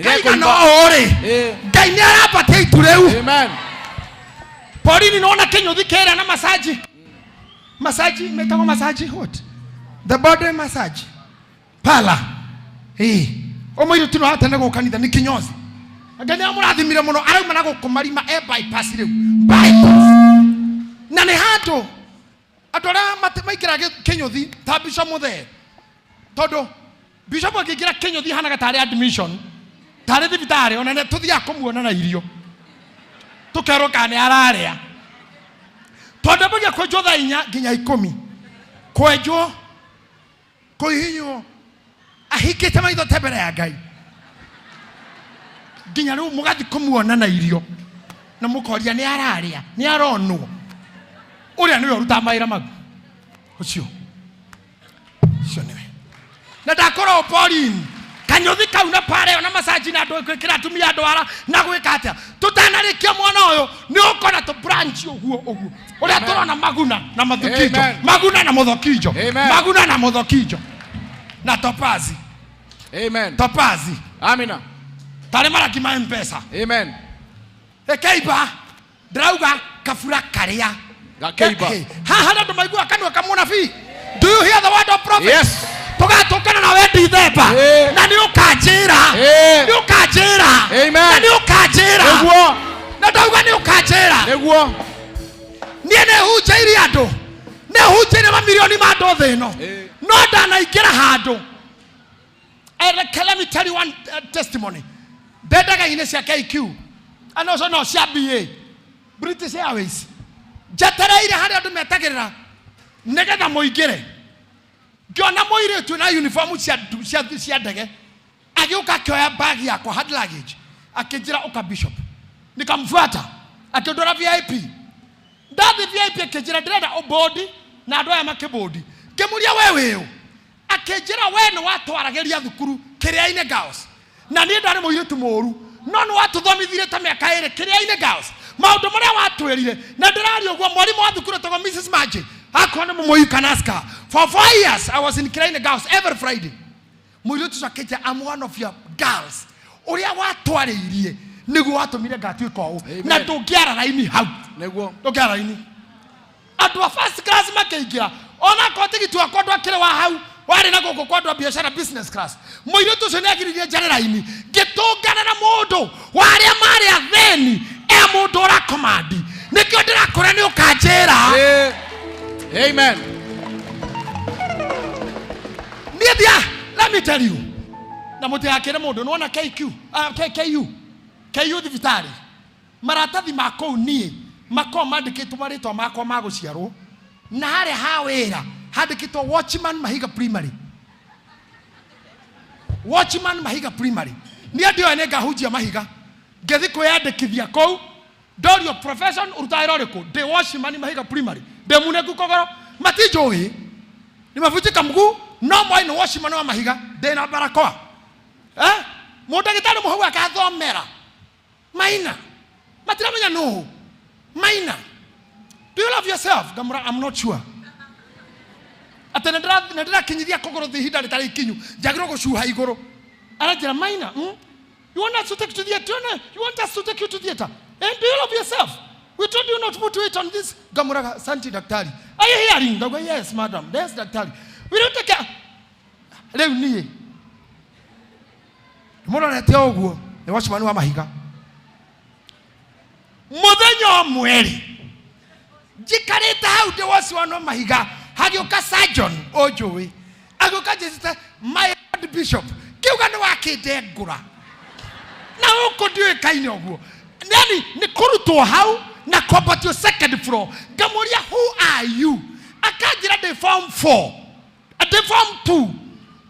kaigana Nĩgekũimba. ũũ rĩ Ngai nĩ arambatia itu rĩu Amen. Porini nona kĩnyũthi kĩrĩa na masaji masaji metagwo masaji what the body massage pala ĩ ũmũirĩtu no atene gũka kanitha nĩ kinyozi Ngai nĩ amũrathimire mũno arauma na gũkũ marima e bypass rĩu bypass na nĩ handũ andũ arĩa maingĩra kĩnyũthi ta bishop mũthee tondũ bishop angĩingĩra kĩnyũthi hanaga tarĩ admission tarĩ thibitarĩ ona nĩ tũthiaga kũmuona na irio tũkerwo kana nĩ ararĩa tondũ ambagia kwenjwo thaa inya nginya ikũmi kwenjwo kũhihinywo ahingĩte maitho te mbere ya Ngai nginya rĩu mũgathiĩ kũmuona na irio na mũkoria nĩ ararĩa nĩ aronwo ũrĩa nĩwe ũrutaga mawĩra mau ũcio ũcio nĩwe na ndakorwo Pauline kanyũthi kau na pare ĩyo na macaji na andũ gwĩkĩra atumia ndwara na gwĩka atĩa tũtanarĩkia mwana ũyũ nĩ ũkona tũ branch ũguo ũguo ũrĩa tũrona maguna na mathukinjo Amen. maguna na mũthokinjo Amen. maguna na mũthokinjo na topazi Amen. topazi Amina. tarĩ marangi ma mpesa Amen. ĩkĩimba ndĩrauga kabura karĩa Gakĩimba. Haha nĩ andũ maiguaga kanua ka mũnabii do you hear the word of prophet Yes. tũgatũngana nawe Dithemba na nĩ ũkanjĩra nĩ ũkanjĩra Amen. na nĩ ũkanjĩra Nĩguo. na ndauga nĩ ũkanjĩra Nĩguo. niĩ nĩ hunjĩirie andũ nĩ hunjĩirie mamirioni ma andũ thĩ ĩno no ndanaingĩra handũ Let me tell you one testimony ndendagainĩ cia KQ and also no cia BA British Airways njetereire harĩa andũ metagĩrĩra nĩgetha mũingĩre ngĩona mũirĩtu na uniform cia ndege agĩũka akĩoya bag yakwa hard luggage akĩnjĩra ũka bishop nikamfuata akĩndwara VIP ndathi VIP akĩnjĩra ndĩrenda ũbodi na andũ aya makĩbodi ngĩmũria we wĩũ akĩnjĩra we nĩ watwaragĩria thukuru kĩrĩa-inĩ girls na niĩ ndarĩ mũirĩtu mũũru no nĩ watũthomithirie ta mĩaka ĩrĩ kĩrĩa-inĩ girls maũndũ marĩa watwĩrire na ndĩraria ũguo mwarimũ wa thukuru etagwo Mrs. Maji akorwo nĩ mũmũi Kanaska for 4 years I was in kĩrĩa-inĩ girls every Friday Mũirĩtu ũcio akĩnjĩra, I'm one of your girls. Ũrĩa watwarĩirie nĩguo watũmire ngatuĩka ũũ. Na ndũngĩara raini hau. Nĩguo. Ndũngĩara raini. Andũ a first class makĩingĩra ona akorwo tigiti wakwa ndwakĩrĩ wa hau warĩ na gũkũ kwa andũ a biacara business class. Mũirĩtu ũcio nĩ agiririe njare raini ngĩtũngana na mũndũ wa arĩa marĩ athĩni e mũndũ ũrakomandi. Nĩkĩo ndĩrakũra nĩ ũkanjĩra. Amen. Niĩ thia, let me tell you. Na mũtigakĩre mũndũ, nĩwona KQ, KU, KU thibitarĩ. Maratathi ma kũu niĩ makoragwo mandĩkĩtwo marĩtwa makwa ma gũciarwo na harĩa ha wĩra handĩkĩtwo Watchman Mahiga Primary. Watchman Mahiga Primary. Niĩ ndioĩ nĩ ngahunjia Mahiga. Ngĩthiĩ kwĩyandĩkithia kũu, ndorio profession ũrutaga wĩra ũrĩkũ? Ndĩ Watchman Mahiga Primary. Ndĩ munengu kogoro. Matinjũĩ. Nimevunjika mguu, no moĩ nĩ Watchman wa Mahiga. Ndĩ na barakoa. Mũndagĩtarĩ mũhau akathomera. Maina. Matiramenya nũ. Maina. Do you love yourself? Ngamũra, I'm not sure. Atĩ nĩ ndĩrakinyithia kũgũrũ thĩ ihinda rĩtarĩ ikinyu. Njagĩrĩirwo gũcuha igũrũ. Aranjĩra, Maina, You want us to take you to theater? You want us to take you to theater? And do you love yourself? We told you not to put weight on this. Ngamũraga, Santi daktari. Are you hearing? Ngauga, yes, madam. Yes, daktari. We don't take care. Rĩu niĩ. Mũrorete ũguo, nĩ watchman wa Mahiga. Mũthenya ũmwe rĩ, njikarĩte hau ndĩ watchman wa Mahiga, hagĩũka surgeon ũnjũĩ. Agĩũka anjĩtĩte, my lord bishop, ngĩuga nĩ wakĩndengũra. Na gũkũ ndiũĩkaine ũguo. Yani nĩ kũrutwo hau na kwambatio second floor. Ngamũria, who are you? Akanjĩra ndĩ form 4. Ndĩ form 2.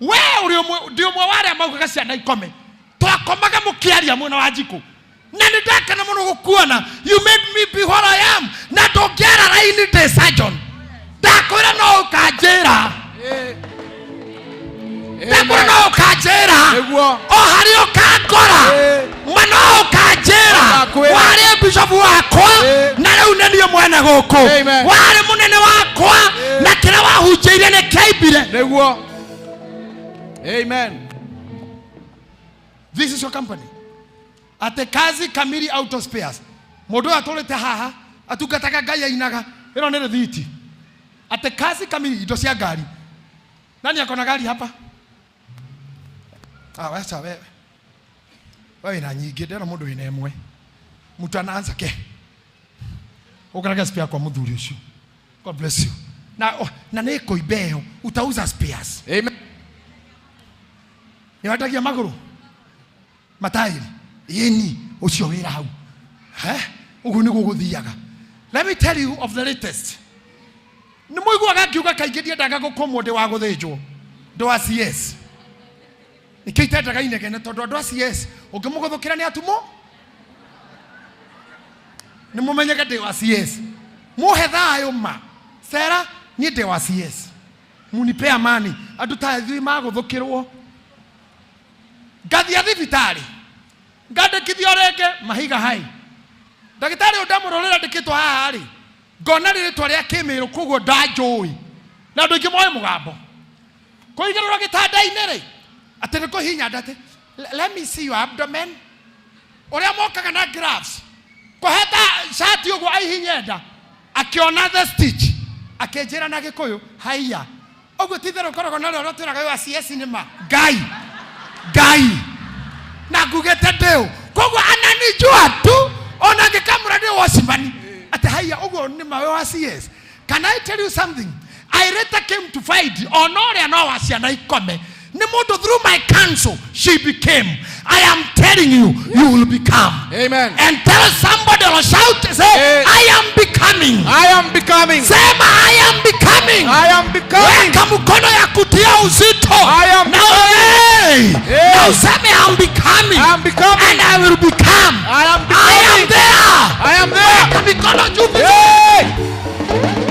We ũrĩ ũmwe, ndĩ ũmwe wa arĩa maugaga ciana ikome. Twakomaga mũkĩaria mwena wa njikũ. Na nĩ ndakena mũno gũkuona. You made me be what I am. Na ndũngĩara raini ndĩ surgeon. Ndakwĩra no ũkanjĩra. Ndakwĩra no ũkanjĩra. Nĩguo. O harĩa ũkangora. Ma no ũkanjĩra. Ũgakwĩra. Warĩ bishop wakwa. Na rĩu nĩ niĩ mwene gũkũ. Amen. Warĩ mũnene wakwa. Na kĩrĩa wahunjĩire nĩ kĩaimbire. Nĩguo. Amen. This is your company. Ate kazi kamili auto spares. Mũndũ ũyũ atũrĩte haha, atungataga Ngai ainaga. Ĩno nĩ rĩthiti. Ate kazi kamili indo cia ngari. Nani ako na gari hapa? Ah, wacha wewe. Wewe na nyingĩ, ndĩrona mũndũ wĩna ĩmwe. Mtu anaanza ke. Ũkaraga spare kwa mũthuri ũcio. God bless you. Na, oh, na nĩ kũimba ĩyo, utauza spares. Amen. Nĩ wendagia magũrũ? Matairi. Ĩni, ũcio wĩra hau. Ũguo nĩguo gũthiaga. Let me tell you of the latest. Nĩ mũiguaga ngiuga kaingĩ ndiendaga gũkomwo ndĩ wa gũthĩnjwo. Ndĩ wa CS. Nĩkĩo itendaga inegene tondũ andũ a CS ũngĩmũgũthũkĩra nĩ atumũ. Nĩ mũmenyeke ndĩ wa CS. Mũhe thayũ ma. Sera, niĩ ndĩ wa CS. Munipe amani. Andũ ta ithuĩ magũthũkĩrwo. Ngathiĩ thibitarĩ. Ngandĩkithio rĩngĩ Mahiga hai. Ndagĩtarĩ ũyũ ndamũrorera ndĩkĩtwo haha rĩ. Ngona rĩtwa rĩa kĩmĩrũ koguo ndanjũĩ. Na andũ aingĩ moĩ mũgambo. Kũigĩrĩrwo gĩtanda-inĩ rĩ, atĩ nĩ kũhihinya nda atĩ, let me see your abdomen. Ũrĩa mokaga na gloves. Kũheta shati ũguo aihinye nda. Akĩona the stitch. Akĩnjĩra na Gĩkũyũ, haiya. Ũguo ti itherũ ũkoragwo na ũrĩa ũrĩa twĩraga wa CS nĩ ma. Ngai. Ngai. Na ngugĩte ndĩũ. Koguo ananijua tu, ona ngĩkamũra ndĩ watchman. Atĩ haiya, ũguo nĩ ma wĩ wa CS. Can I tell you something? I later came to find ona ũrĩa no wa ciana ikome. Nĩ mũndũ through my counsel she became. I am telling you, you will become. Amen. And tell somebody or shout, say, I am becoming. I am becoming. Sema, I am becoming. I am becoming. Weka mkono ya kutia uzito. I am Na becoming. wewe. Na useme, I am becoming. I am becoming. And I will become. I am I am becoming. there. I am there. Weka mikono juu vizuri. Hey.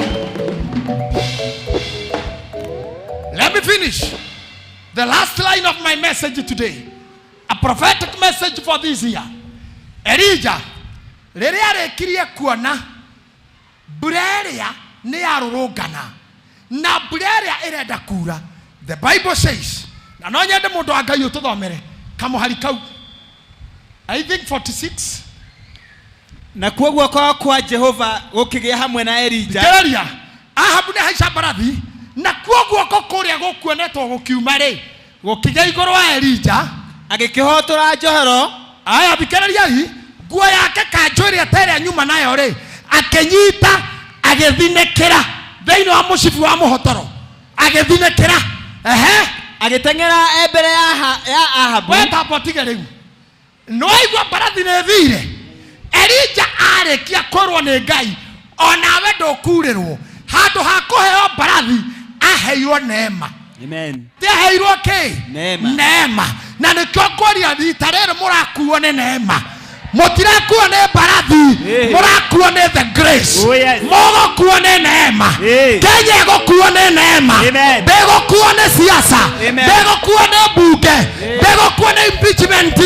Let me finish. The last line of my message today. A prophetic message for this year. Elijah, rĩrĩa arĩkirie kuona mbura ĩrĩa nĩ yarũrũngana na mbura ĩrĩa ĩrenda kura, the Bible says Na no nyende mũndũ wa Ngai ũtũthomere kamũhari kau, I think 46. Nakuo guoko kwa Jehova gũkĩgĩa hamwe na Elija. Thikĩrĩria, Ahabu nĩ haica mbarathi, nakuo guoko kũrĩa gũkuonetwo gũkiuma rĩ, gũkĩgĩa igũrũ wa Elija. Agĩkĩhotora njohero. Aya, thikĩrĩriai, nguo yake kanjũ ĩrĩa ta ĩrĩa nyuma nayo rĩ, akĩnyita agĩthinĩkĩra thĩinĩ wa mũcibi wa mũhotoro, agĩthinĩkĩra. Ehe. Agĩteng'era e mbere ya Ahabu. We tamba ũtige rĩu, nĩwaigua mbarathi nĩ thire. Elija arĩkia kwĩrwo nĩ Ngai onawe ndũkurĩrwo, handũ ha kũheo mbarathi aheirwo neema. Amen. Ti aheirwo kĩ? Neema. Neema. Na nĩkĩo ngwaria rita rĩrĩ, mũrakuo nĩ neema, mũtirakuo nĩ mbarathi, mũrakuo nĩ the grace. Oh, yes. Mũgũkuo nĩ neema. Kenya ĩgũkuo nĩ neema. Amen. Ndĩgũkuo nĩ siasa, Amen. ndĩgũkuo nĩ mbunge, ndĩgũkuo nĩ impeachment,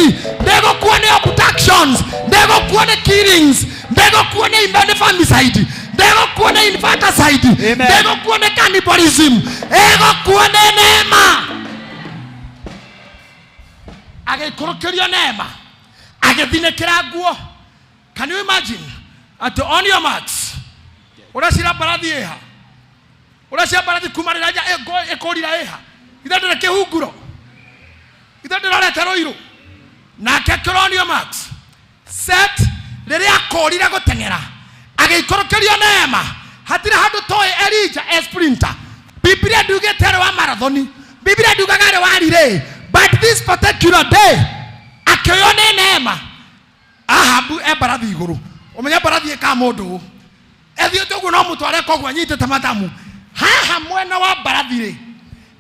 ndĩgũkuo nĩ abductions, ndĩgũkuo nĩ killings, ndĩgũkuo nĩ femicide, ndĩgũkuo nĩ infanticide, ndĩgũkuo nĩ cannibalism, ĩgũkuo nĩ neema. Agĩikũrũkĩrio neema, agĩthinĩkĩra nguo. Can you imagine atĩ on your marks, ũracira mbarathi ĩha, ũracira mbarathi kuma rĩrĩa ĩkũrira ĩha, ithe ndĩrĩ kĩhunguro, ithe ndĩrorete rũirũ. Nake akĩronio marks set, rĩrĩa akũrire gũteng'era agĩikũrũkĩrio neema. Hatirĩ handũ toĩ Elija e sprinter. Biblia ndiugĩte arĩ wa marathoni, Biblia ndiugaga arĩ wa relay, but this particular day akĩoywo nĩ neema. Ahabu e mbarathi igũrũ, ũmenye mbarathi ĩka mũndũ ũũ ethiĩte ũguo, no mũtware koguo anyitĩte matamu haha mwena wa mbarathi rĩ,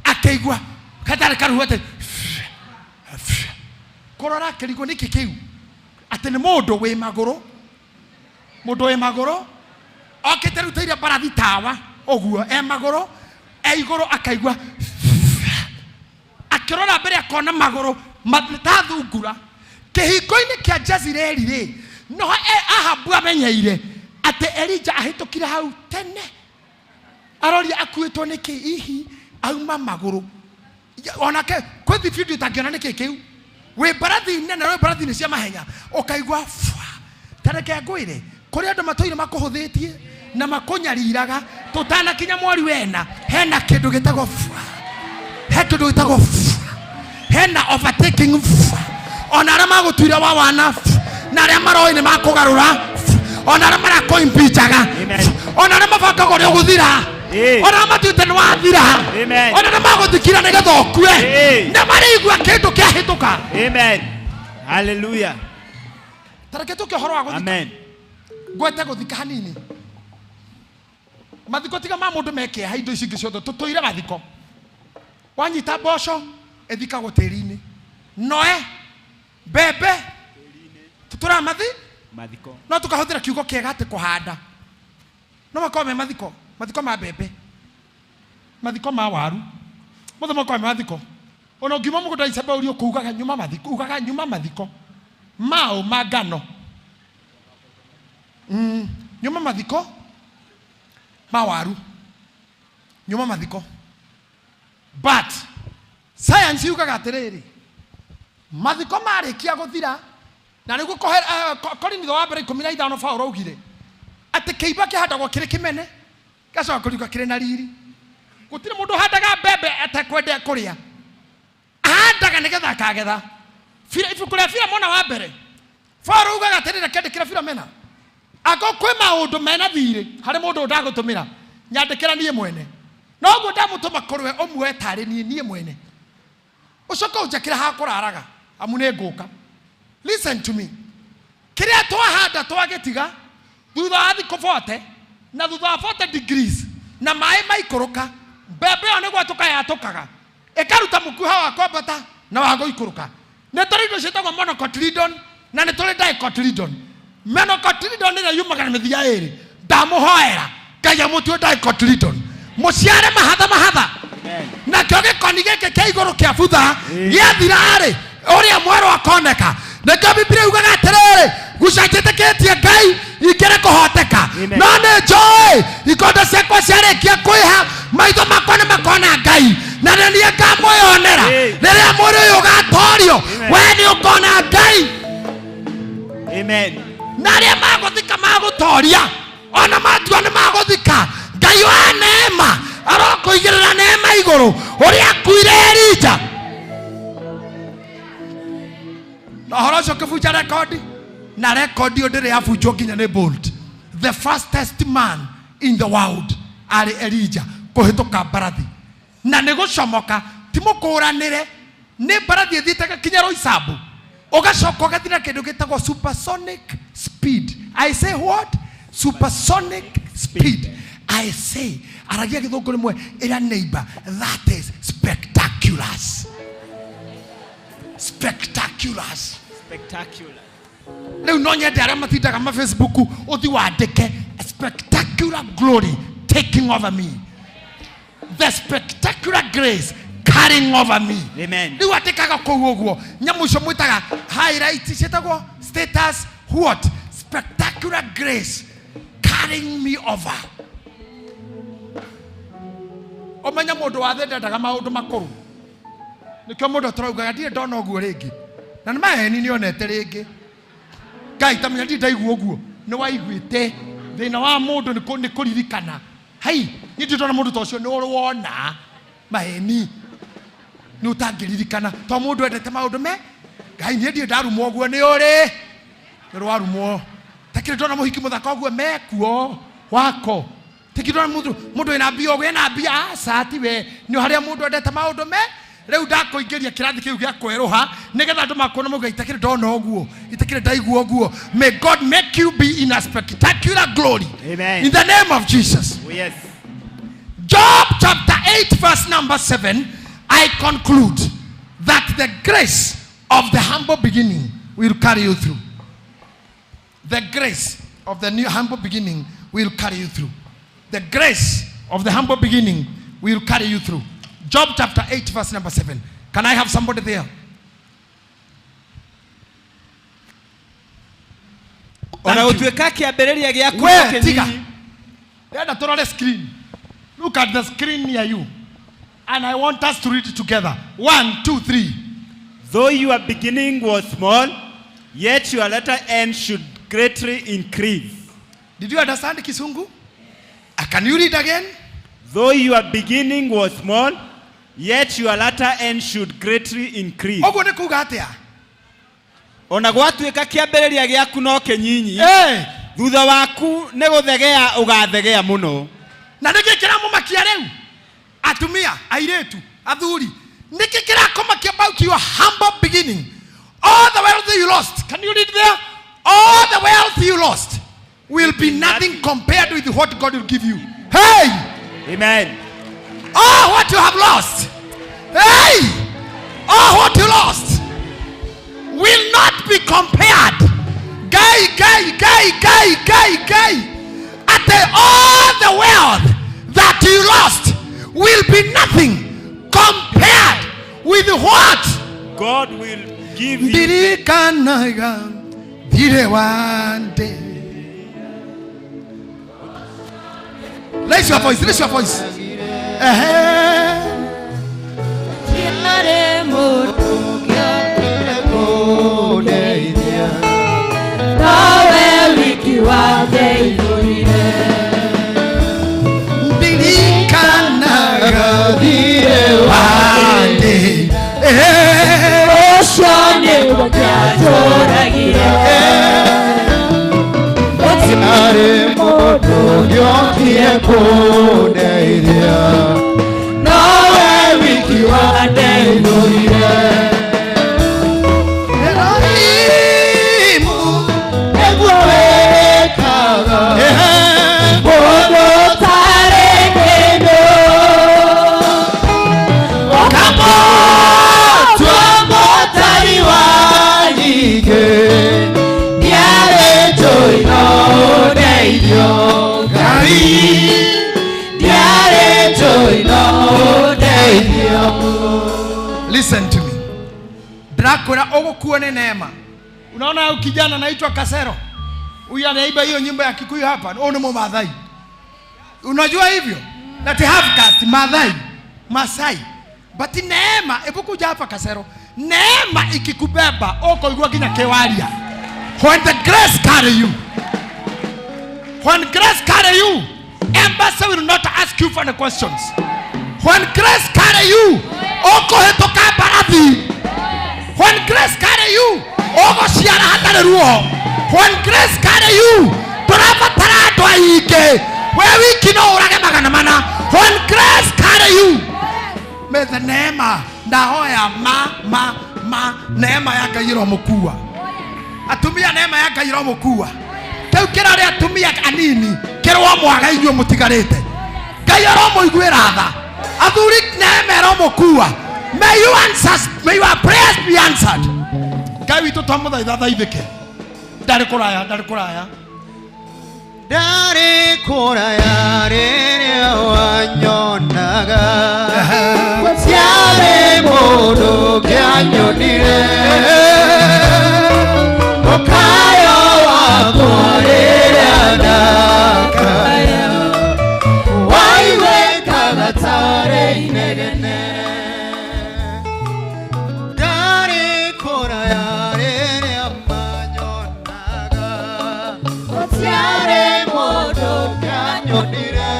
akĩigua gatarĩ karuhu atĩ kũrora, akĩrigwo nĩkĩ kĩu, atĩ nĩ mũndũ wĩ magũrũ, mũndũ wĩ magũrũ okĩte rutĩire mbarathi tawa ũguo, e magũrũ e igũrũ, akaigua akĩrora mbere akona magũrũ ta thungura kĩhingo-inĩ kĩa Jezreeli rĩ, noho Ahabu amenyeire atĩ Elija ahĩtũkire hau tene. Aroria akuĩtwo nĩkĩ hihi auma magũrũ. Onake kwĩ video ũtangĩona nĩkĩ kĩu, wĩ mbarathi nene, wĩ mbarathi-inĩ cia mahenya, ũkaigua fwa. Ta reke ngwĩre, kũrĩ andũ matũire makũhũthĩtie na makũnyariraga, tũtanakinya mweri wena hena kĩndũ gĩtagwo fwa, he kĩndũ gĩtagwo fwa, hena overtaking fwa. Ona arĩa magũtuire wa wana fwa, na arĩa maroĩ nĩ makũgarũra fwa, ona arĩa marakũimpichaga, ona arĩa mabangaga ũrĩa ũgũthira, ona arĩa matuĩte nĩ wathira, ona arĩa magũthikira nĩgetha ũkue, nĩ marĩigua kĩndũ kĩahĩtũka. Amen. Hallelujah. Ta reke tũke ũhoro wa gũthika. Amen. Ngwete gũthika hanini. Mathiko tiga ma mũndũ mekĩeha, indo ici ingĩ ciothe tũtũire mathiko. Wanyita mboco ĩthikagwo tĩri-inĩ, noe mbembe tũtũraga mathi Mathiko. No tũkahũthĩra kiugo kĩega atĩ kũhanda, no makorwo me mathiko, mathiko ma mbembe, mathiko ma waru, mothe makorwo me mathiko. Ona ũngiuma mũgũnda icembe ũrio kũugaga nyuma mathiko, ugaga nyuma mathiko mao ma ngano, nyuma mathiko ma waru, nyuma mathiko. But science yugaga atĩrĩrĩ, mathiko marĩkia gũthira, na nĩguo Korinitho wa mbere 15 Paũlũ augire atĩ kĩimba kĩhandagwo kĩrĩ kĩmene, gĩgacoka kũriũka kĩrĩ na riri. Gũtirĩ mũndũ ũhandaga mbembe atekwenda kũrĩa, ahandaga nĩgetha akagetha. Ibuku rĩa Filemona wa mbere, Paũlũ augaga atĩrĩrĩ, akĩandĩkĩra Filomena, angĩkorwo kwĩ maũndũ mena thirĩ harĩ mũndũ ndagũtũmĩra, nyandĩkĩra niĩ mwene, noguo ndamũtũma kũrĩ we ũmuoe tarĩ niĩ niĩ mwene, ũcoke ũnjakĩre ha kũraraga, amu nĩ ngũka. Listen to me, kĩrĩa twahanda twagĩtiga thutha wa thikũ 40 na thutha wa 40 degrees na maĩ maikũrũka, mbembe ĩyo nĩguo tũkayatũkaga ĩkaruta mũkuha wa kwambata na wa gũikũrũka. Nĩ tũrĩ indo ciĩtagwo monocotyledon na nĩ tũrĩ dicotyledon. Monocotyledon ĩrĩa yumaga na mĩthia ĩrĩ, ndamũhoera Ngai amũtue dicotyledon, mũciare mahatha mahatha, nakĩo gĩkoni gĩkĩ kĩa igũrũ kĩa butha gĩathira-rĩ, ũrĩa mwerũ akoneka. Nĩkĩo Biblia yugaga atĩrĩrĩ, guca njĩtĩkĩtie Ngai ingĩrĩ kũhoteka, no nĩ njũĩ ikonde ciakwa ciarĩkia kwĩha, maitho makwa nĩ makona Ngai, na nĩ niĩ ngamwĩyonera. Rĩrĩa Ũteithio. We nĩ ũkona Ngai. Amen. Na arĩa magũthika magũtoria, ona matua nĩ magũthika, Ngai wa neema arokũigĩrĩra neema igũrũ ũrĩa akuire Elija. Na ũhoro ũcio ũkĩbunja rekondi, na rekondi ĩyo ndĩrĩ yabunjwo nginya nĩ Bolt. The fastest man in the world arĩ Elija kũhĩtũka mbarathi, na nĩ gũcomoka, ti mũkũranĩre, nĩ mbarathi ĩthiĩte gakinya Roysambu, ũgacoka ũgathiĩ na kĩndũ gĩtagwo supersonic speed. I say what? Supersonic speed. I say, aragia gĩthũngũ rĩmwe, ĩra neighbor, that is spectacular. Spectacular. Spectacular. Rĩu no nyende arĩa matindaga ma Facebook ũthi wandĩke spectacular glory taking over me, the spectacular grace carrying over me. Amen. Rĩu andĩkaga kũu ũguo, nyamũ icio mwĩtaga highlight ciĩtagwo status what? Spectacular grace carrying me over. Ũmenye mũndũ wa thĩ ndendaga maũndũ makũrũ, nĩkĩo mũndũ tũraugaga ndirĩ ndona ũguo rĩngĩ, na nĩ maheni nĩonete rĩngĩ. Ngai tamenya ndirĩ ndaigua ũguo, nĩ waiguĩte. Thĩna wa mũndũ nĩ kũririkana. Hai, niĩ ndirĩ ndona mũndũ ta ũcio, nĩ ũrĩ wona maheni, nĩ ũtangĩririkana to mũndũ endete maũndũ me Ngai. Niĩ ndirĩ ndarumwo ũguo, nĩ ũrĩ nĩ rwarumwo. Takĩrĩ ndona mũhiki mũthaka ũguo mekuo wako, tikĩ ndona mũndũ wĩna mbia ũguo ena mbia, aca tiwe, nĩ harĩa mũndũ endete maũndũ me. Rĩu ndakũingĩria kĩrathi kĩu gĩa kwerũha nĩgetha andũ makuona mauga itakĩrĩ ndona ũguo, itakĩrĩ ndaigua ũguo. May God make you be in a spectacular glory. Amen. In the name of Jesus. Oh, yes. Job chapter 8 verse number 7, I conclude that the grace of the humble beginning will carry you through. The grace of the new humble beginning will carry you through. The grace of the humble beginning will carry you through. Job chapter 8 verse number 7. Can I have somebody there? Ona Thank you. gũtuĩka kĩambĩrĩria gĩaku We, no tiga. kĩnini. Ndĩrenda tũrore screen. Look at the screen near you. And I want us to read it together. 1, 2, 3. Though your beginning was small, yet your latter end should greatly increase. Did you understand Kisungu? Can you read again? Though your beginning was small, yet your latter end should greatly increase. Ũguo nĩ kuga atĩa? Ona gwatuĩka kĩambĩrĩria gĩaku no kĩnyinyi, Hey! thutha waku nĩ gũthegea ũgathegea mũno. Na nĩkĩ kĩramũmakia rĩu? Atumia, airĩtu, athuri, nĩkĩ kĩrakũmakia about your humble beginning? All the wealth you lost, can you read there? All the wealth you lost will be nothing compared with what God will give you. Hey! Amen. All what you have lost, hey! All what you lost will not be compared. Guy, guy, guy, guy, guy, guy. At the, all the wealth that you lost will be nothing compared with what? God will give you. Ndirikanaga thirĩ wa ndĩ. Raise your voice, raise your voice. Ehe. Tiarĩ mũndũ ũngĩokire kũndeithia, nowe wiki wandeithũrire. Ndirikanaga thirĩ wa ndĩ. Ehe. Ũcio nĩguo kĩatũragire. Gũtiarĩ mũndũ ũngĩokire kũndeithia, nowe wiki wandeithũrire. Elohimu. Nĩguo wĩkaga. Ehe. Mũndũ ũtarĩ kĩndũ Ũkamũtua mũtari wa nyingĩ, ndiarĩ njũĩ no ũndeithio Ngai, ndiarĩ njũĩ no ũndeithio. Listen to me. Ndĩrakwĩra ũgũkuo nĩ neema. Unaona huyu kijana anaitwa Kasero, huyu anaimba hiyo nyimbo ya Kikuyu hapa, huyu ni Mumathai. Unajua hivyo? That half caste Mathai, Masai. But neema, hebu kuja hapa Kasero. Neema ikikubeba, ukoigua nginya kiwaria. When the grace carry you. When grace carry you, embassy will not ask you for the questions. When grace carry you, ũkũhĩtũka mbarathi. When grace carry you, ũgũciara hatarĩ ruo. When grace carry you, tũrabatara andũ aingĩ. We wiki no ũrage 400. When grace carry you, may the neema ndahoya ma ma ma neema ya Ngai ĩromũkua. Atumia neema ya Ngai ĩromũkua. Kĩu kĩrarĩ atumia anini kĩrwo mwaga inyuĩ mũtigarĩte. Ngai aromũiguĩra tha. Athuri neema ĩromũkua. May you answer, may your prayers be answered. Ngai witũ twamũthaitha thaithĩke. Ndarĩ kũraya, ndarĩ kũraya. Ndarĩ kũraya rĩrĩa wanyonaga. Gũtiarĩ mũndũ ũngĩanyonire. Mũkayo wakwa rĩrĩa ndakaya. Waiguĩkaga tarĩ inegene. Ndarĩ kũraya rĩrĩa manyonaga. Gũtiarĩ mũndũ ũngĩanyonire.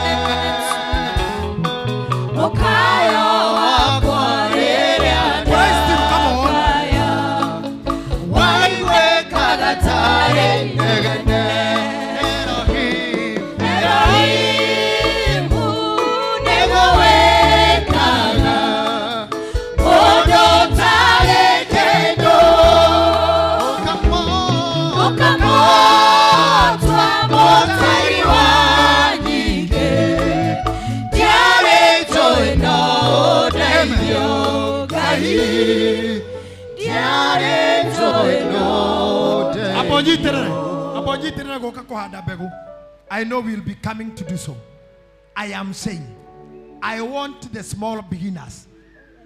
Mũkayo wakwa rĩrĩa ndakaya. Waiguĩkaga tarĩ inegene. Elohim, Elohim, nĩguo wĩkaga ũndũ ũtarĩ kĩndũ. Ũkamũtua mũtari wa nyingĩ. Ndiarĩ njũĩ no ũndeithio, Ngai. Ndiarĩ njũĩ no ũndeithio. Amba ũnyitĩrĩre. Amba ũnyitĩrĩre gũka kũhanda mbegũ. I know we'll be coming to do so. I am saying, I want the small beginners.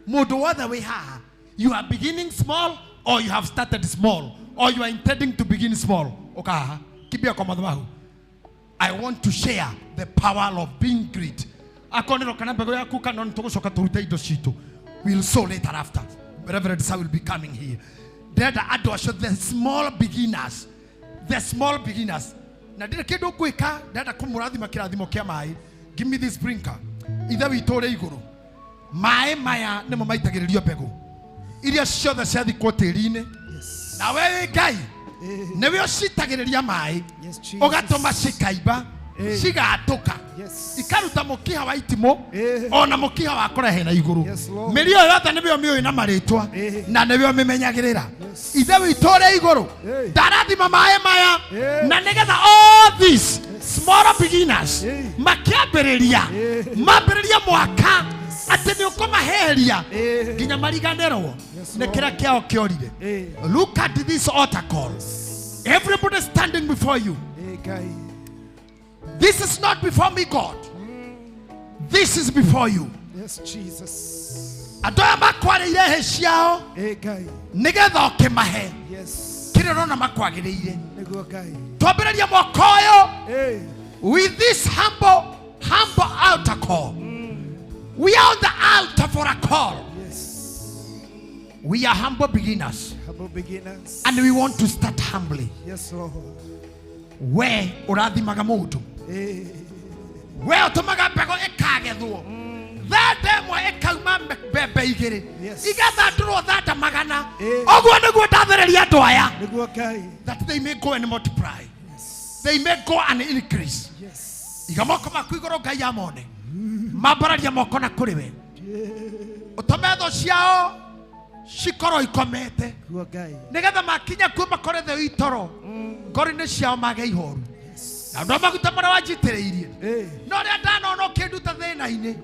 Mũndũ wothe wĩ haha, you are beginning small or you have started small or you are intending to begin small. Ũka haha, kimbia kwa madhabahu. I want to share the power of being great. Akorwo nĩ kana mbegũ yaku kana nĩ tũgũcoka tũrute indo citũ. We'll sow later after. Reverend Sir will be coming here. Ndĩrenda andũ acio, the small beginners. The small beginners. Na ndĩrĩ kĩndũ ngwĩka, ndĩrenda kũmũrathima kĩrathimo kĩa maĩ. Give me this sprinkler. Ithe witũ ũrĩ igũrũ. Maĩ maya nĩmo maitagĩrĩrio mbegũ. Iria ciothe ciathikwo tĩri-inĩ. Na we wĩ Ngai, nĩwe ũcitagĩrĩria maĩ. Ũgatũma cikaimba, cigatũka. Ikaruta mũkiha wa itimũ, ona mũkiha wa kũrehe na igũrũ. Mĩri ĩyo yothe nĩwe ũmĩũĩ na marĩtwa, na nĩwe ũmĩmenyagĩrĩra. Ithe witũ ũrĩ igũrũ, ndarathima maĩ maya, na nĩgetha all these small beginners makĩambĩrĩria, mambĩrĩrie mwaka atĩ nĩ ũkũmaheria nginya mariganĩrwo nĩ kĩrĩa kĩao kĩorire. Look at this altar call. Everybody standing before you. This is not before me, God. This is before you. Yes, Jesus. Andũ aya makwarĩire hĩ ciao nĩgetha ũkĩmahe kĩrĩa ũrona makwagĩrĩire. Nĩguo Ngai. Twambĩrĩrie mwaka ũyũ with this humble, humble altar call. We are on the altar for a call. We are humble beginners. Humble beginners. And we want to start humbly. Yes, Lord. We ũrathimaga mũndũ. We ũtũmaga mbegũ ĩkagethwo. Thanda ĩmwe ĩkauma mbembe igĩrĩ. Igathandũrwo thanda 100. Ũguo nĩguo ndathĩrĩria andũ aya. Nĩguo Ngai. That they may go and multiply. They may go and increase. Iga moko maku igũrũ Ngai amone. Mambararia moko na kũrĩ we. Ũtũme thũ ciao cikorwo ikomete. Nĩguo Ngai. Nĩgetha makinya kuo makore thĩ itoro. Ngoro-inĩ ciao mage ihoru. Na ndo maguta marĩa wanjitĩrĩirie. No rĩrĩa ndanona ũkĩnduta thĩna-inĩ,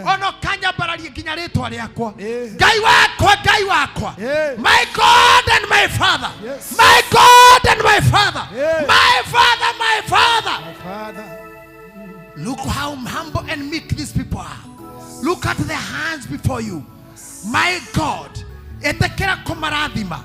ona ũkanyambararia nginya rĩtwa rĩakwa. Ngai wakwa, Ngai wakwa. My God and my Father. My God and my Father. My Father, my Father. Look how humble and meek these people are. Look at their hands before you. My God, ĩtĩkĩra kũmarathima.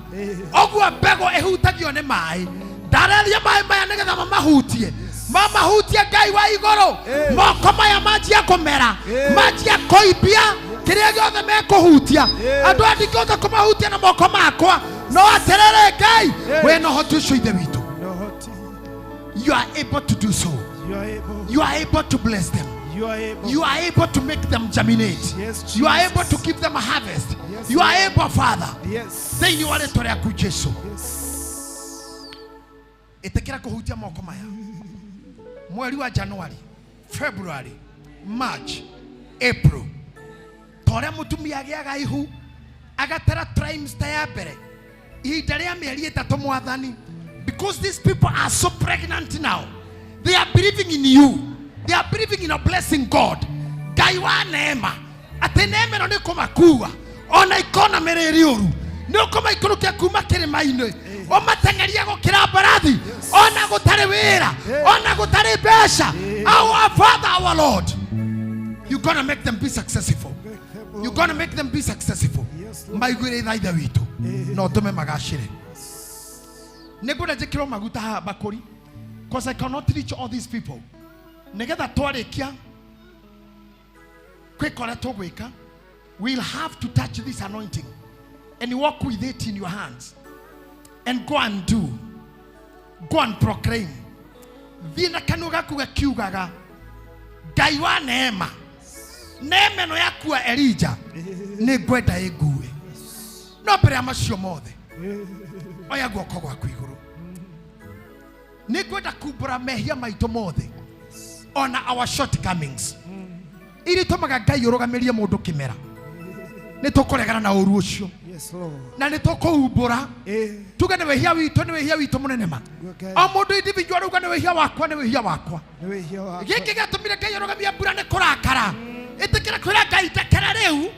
Ũguo mbegũ ĩhutagio nĩ maĩ. Ndareria maĩ maya nĩgetha mamahutie. Mamahutie Ngai wa igũrũ. Moko maya manjia kũmera, manjia kũimbia, Kĩrĩa gĩothe mekũhutia andũ aya ndingĩhota kũmahutia na moko makwa, no atĩrĩrĩ Ngai, wĩna ũhoti ũcio Ithe witũ. You are able to do so. You are able to bless them. You are able to make them germinate. Yes, You are able to give them a harvest. Yes, You are able, Father. Yes. Thĩinĩ wa rĩtwa rĩaku Jesu. Ĩtĩkĩra kũhutia moko maya. Mweri wa January, February, March, April. Ta ũrĩa mũtumia agĩaga ihu agatara trimester ya mbere ihinda rĩa mĩeri ĩtatũ Mwathani, because these people are so pregnant now, they are believing in you, they are believing in a blessing God. Ngai wa neema, atĩ neema ĩno nĩ kũmakua ona ikona mĩrĩri ũru, nĩ ũkũmaikũrũkia kuma kĩrĩma-inĩ ũmateng'erie gũkĩra mbarathi, ona gũtarĩ wĩra, ona gũtarĩ mbeca. Our Father, our Lord, you gonna make them be successful. You gonna make them be successful. Maiguĩre tha Ithe witũ na ũtũme magacĩre. Nĩ ngwenda njĩkĩrwo maguta haha mbakũri, cause I cannot reach all these people. Nĩgetha twarĩkia kwĩka ũrĩa tũgwĩka, we'll have to touch this anointing and walk with it in your hands and go and do, go and proclaim. Thiĩ na kanua gaku gakiugaga, Ngai wa neema, neema ĩno yakua Elija nĩ ngwenda ĩngue. No mbere ya macio mothe, oya guoko gwaku igũrũ. Nĩ ngwenda kumbũra mehia maitũ mothe, ona our shortcomings iria itũmaga Ngai ũrũgamĩrie mũndũ kĩmera. Nĩ tũkũregana na ũru ũcio. Yes, Lord. Na nĩ tũkũumbũra tuge nĩ wĩhia witũ, nĩ wĩhia witũ mũnene ma. O mũndũ individual auga nĩ wĩhia wakwa, nĩ wĩhia wakwa. Nĩ wĩhia wakwa. Gĩkĩ gĩatũmire Ngai arũgamie mbura nĩ kũrakara. Ĩtĩkĩra kwĩra Ngai, ndekera rĩu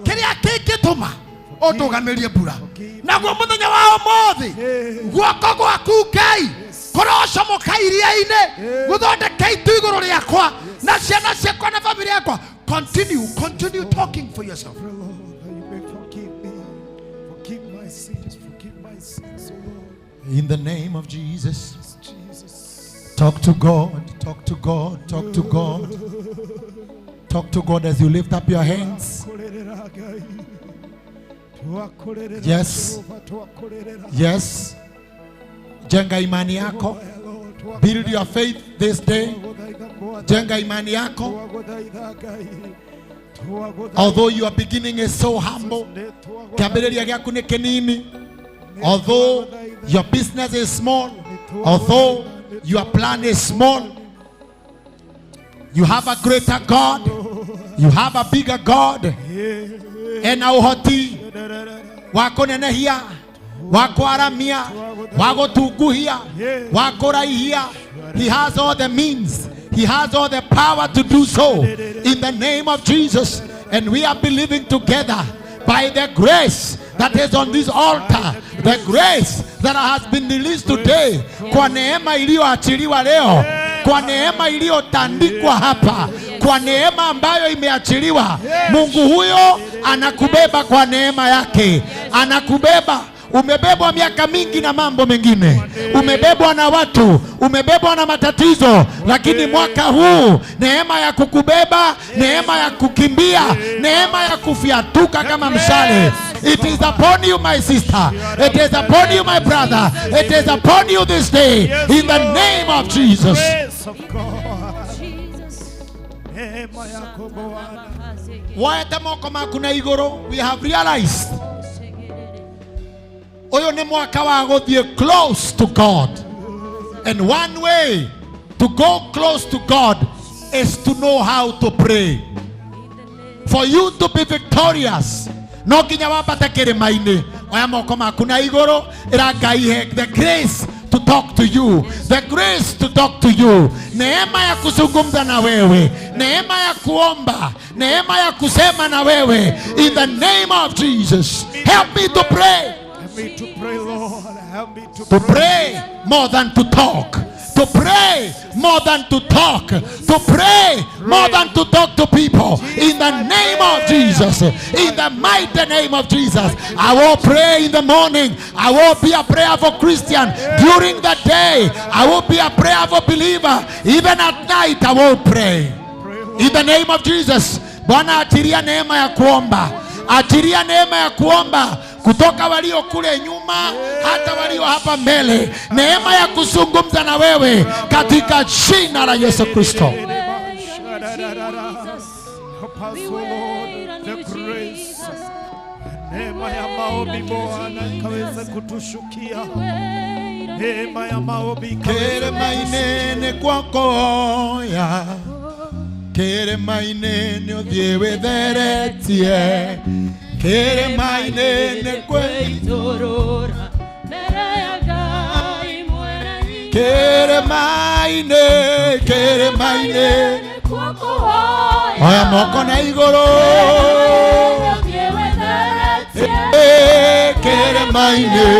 kĩrĩa kĩngĩtũma ũndũgamĩrie mbura. Naguo mũthenya wa ũmũthĩ, guoko gwaku Ngai kũrocomoka iria-inĩ gũthondeke itu igũrũ rĩakwa na ciana ciakwa na bamĩrĩ yakwa. Continue, continue talking for yourself. Pray, Lord, that you may forgive me. Forgive my sins. Forgive my sins, O Lord. In the name of Jesus. Jesus. Talk to God, talk to God, talk to God. Talk to God as you lift up your hands. Twakorerera Ngai. Twakorerera Yes. Jehova, twakorerera. Yes. Jenga imani yako. Build your faith this day. Jenga imani yako. Twagũthaitha Ngai. Twagũthaitha. Although your beginning is so humble, kĩambĩrĩria gĩaku nĩ kĩnini. Although your business is small, although your plan is small, you have a greater God. You have a bigger God. Ena ũhoti wa kũnenehia, wa kwaramia, wa gũtunguhia, wa kũraihia. He has all the means. He has all the power to do so. In the name of Jesus. And we are believing together by the grace that is on this altar, the grace that has been released today, kwa neema iliyoachiliwa leo, kwa neema iliyotandikwa hapa, kwa neema ambayo imeachiliwa. Mungu huyo anakubeba kwa neema yake, anakubeba. Umebebwa miaka mingi na mambo mengine, umebebwa na watu, umebebwa na matatizo, lakini mwaka huu neema ya kukubeba, neema ya kukimbia, neema ya kufiatuka kama mshale. It is upon you, my sister. It is upon you, my brother. It is upon you this day, in the name of Jesus. Grace of God. Neema yako Bwana. Woete moko maku na igũrũ. We have realized ũyũ nĩ mwaka wa gũthiĩ close to God, and one way to go close to God is to know how to pray. For you to be victorious, no nginya wambate kĩrĩma-inĩ. Oya moko maku na igũrũ, ĩra Ngai he the grace to talk to you, the grace to talk to you, neema ya kuzungumza na wewe, neema ya kuomba, neema ya kusema na wewe. In the name of Jesus, help me to pray. Help me to pray, Lord. Help me to To pray more than to talk. To pray more than to talk. To pray more than to talk to people. In the name of Jesus. In the mighty name of Jesus. I will pray in the morning. I will be a prayerful Christian during the day. I will be a prayerful believer. Even at night, I will pray. In the name of Jesus. Bwana, achilia neema ya kuomba, achilia neema ya kuomba kutoka walio kule nyuma hata walio hapa mbele, neema ya kuzungumza na wewe katika jina la Yesu Kristo. Help us, O Lord, the grace. Neema ya maombi Bwana ikaweze kutushukia. Neema ya maombi ikaweze Kĩrĩma-inĩ nĩ kuokoya, kĩrĩma-inĩ nĩ ũthiĩ wĩtheretie, kĩrĩma-inĩ nĩ Kwĩitũrũra mbere ya Ngai mwene hinya. kĩrĩma-inĩ, kĩrĩma-inĩ, oya moko na igũrũ, Eh, kĩrĩma-inĩ,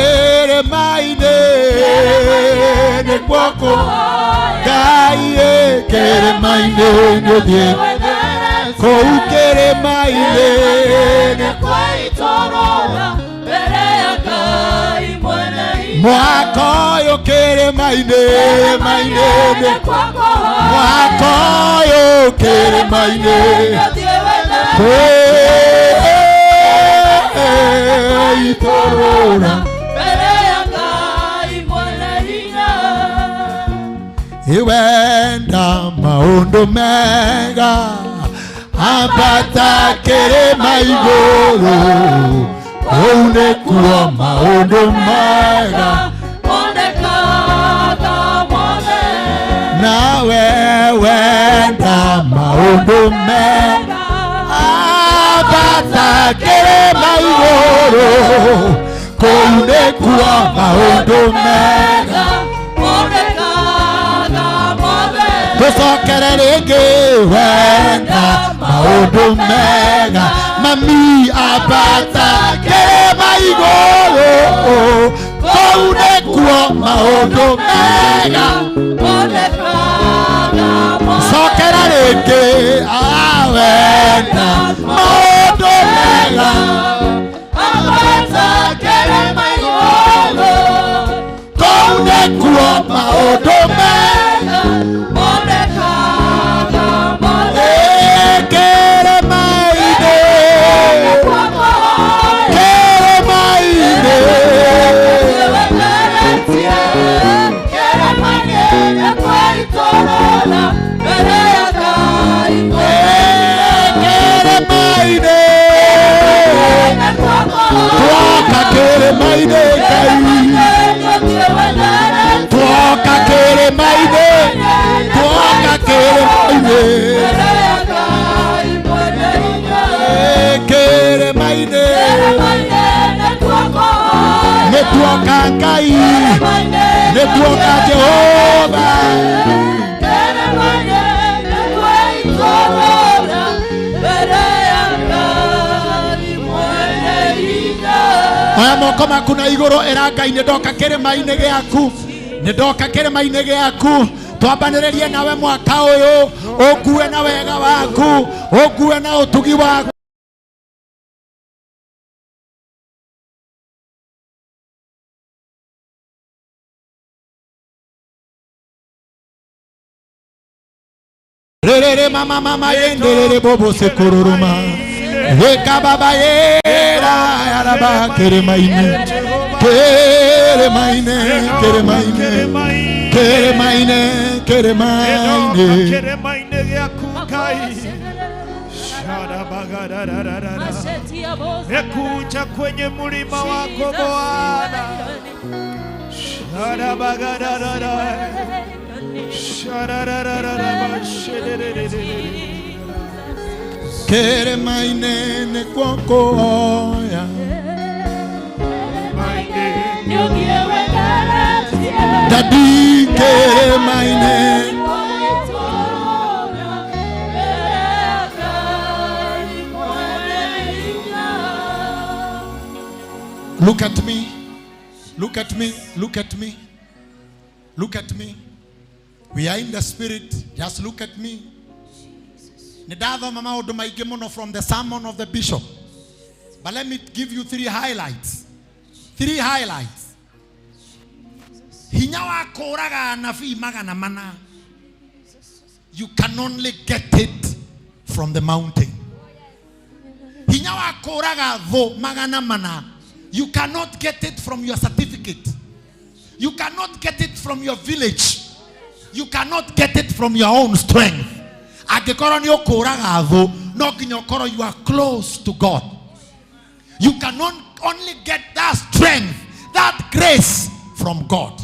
kĩrĩma-inĩ nĩ guoko Ngai, eh, kĩrĩma-inĩ nĩ ũthiĩ kũu kĩrĩma-inĩ nĩ mwaka ũyũ kĩrĩma-inĩ ma-inĩ nĩ mwaka ũyũ kĩrĩma-inĩ kwĩitũrũra iwenda maũndũ mega ambata kĩrĩma igũrũ kũu nĩkuo maũndũ mega nawe wenda maũndũ mega ambata kĩrĩma igũrũ kũu nĩkuo maũndũ mega tũcokere rĩngĩ wenda maũndũ mega mami ambata kĩrĩma igũrũ kũu nĩkuo maũndũ mega cokera rĩngĩ awenda maũndũ mega kũu nĩkuo maũndũ mega kĩrĩma-inĩ kĩrĩma-inĩ kĩrĩma-inĩ twoka kĩrĩma-inĩ Ngai twoka kĩrĩma-inĩ twoka kĩrĩma-inĩ kĩrĩma-inĩ nĩ tuoka Ngai nĩ tuoka Jehova oya moko maku na igũrũ ĩra Ngai nĩ ndoka kĩrĩma-inĩ gĩaku nĩ ndoka kĩrĩma-inĩ gĩaku twambanĩrĩrie nawe mwaka ũyũ ũngue na wega waku ũngue na ũtugi waku. Rere mama mama yenderere bobo sekururuma Reka baba yera yaraba kĩrĩma-inĩ kĩrĩma-inĩ kĩrĩma-inĩ kĩrĩma-inĩ kĩrĩma-inĩ kĩrĩma-inĩ gĩaku Ngai Sharabagarararara. Nekuja kwenye mlima wako Bwana Sharabagararara. Shararararara. Kĩrĩma-inĩ nĩkuo kũhoya Dadi kĩrĩma-inĩ Look at me. Look at me. Look at me. Look at me. We are in the spirit. Just look at me. Nĩ ndathoma maũndũ maingĩ mũno from the sermon of the bishop. But let me give you three highlights. Three highlights. He Hinya wa kũũraga anabii 400. You can only get it from the mountain. Hinya wa kũũraga thũ 400. You cannot get it from your certificate. You cannot get it from your village. You cannot get it from your own strength. Angĩkorwo nĩ ũkũũraga thũ, no nginya ũkorwo you are close to God. You can only get that strength, that grace from God.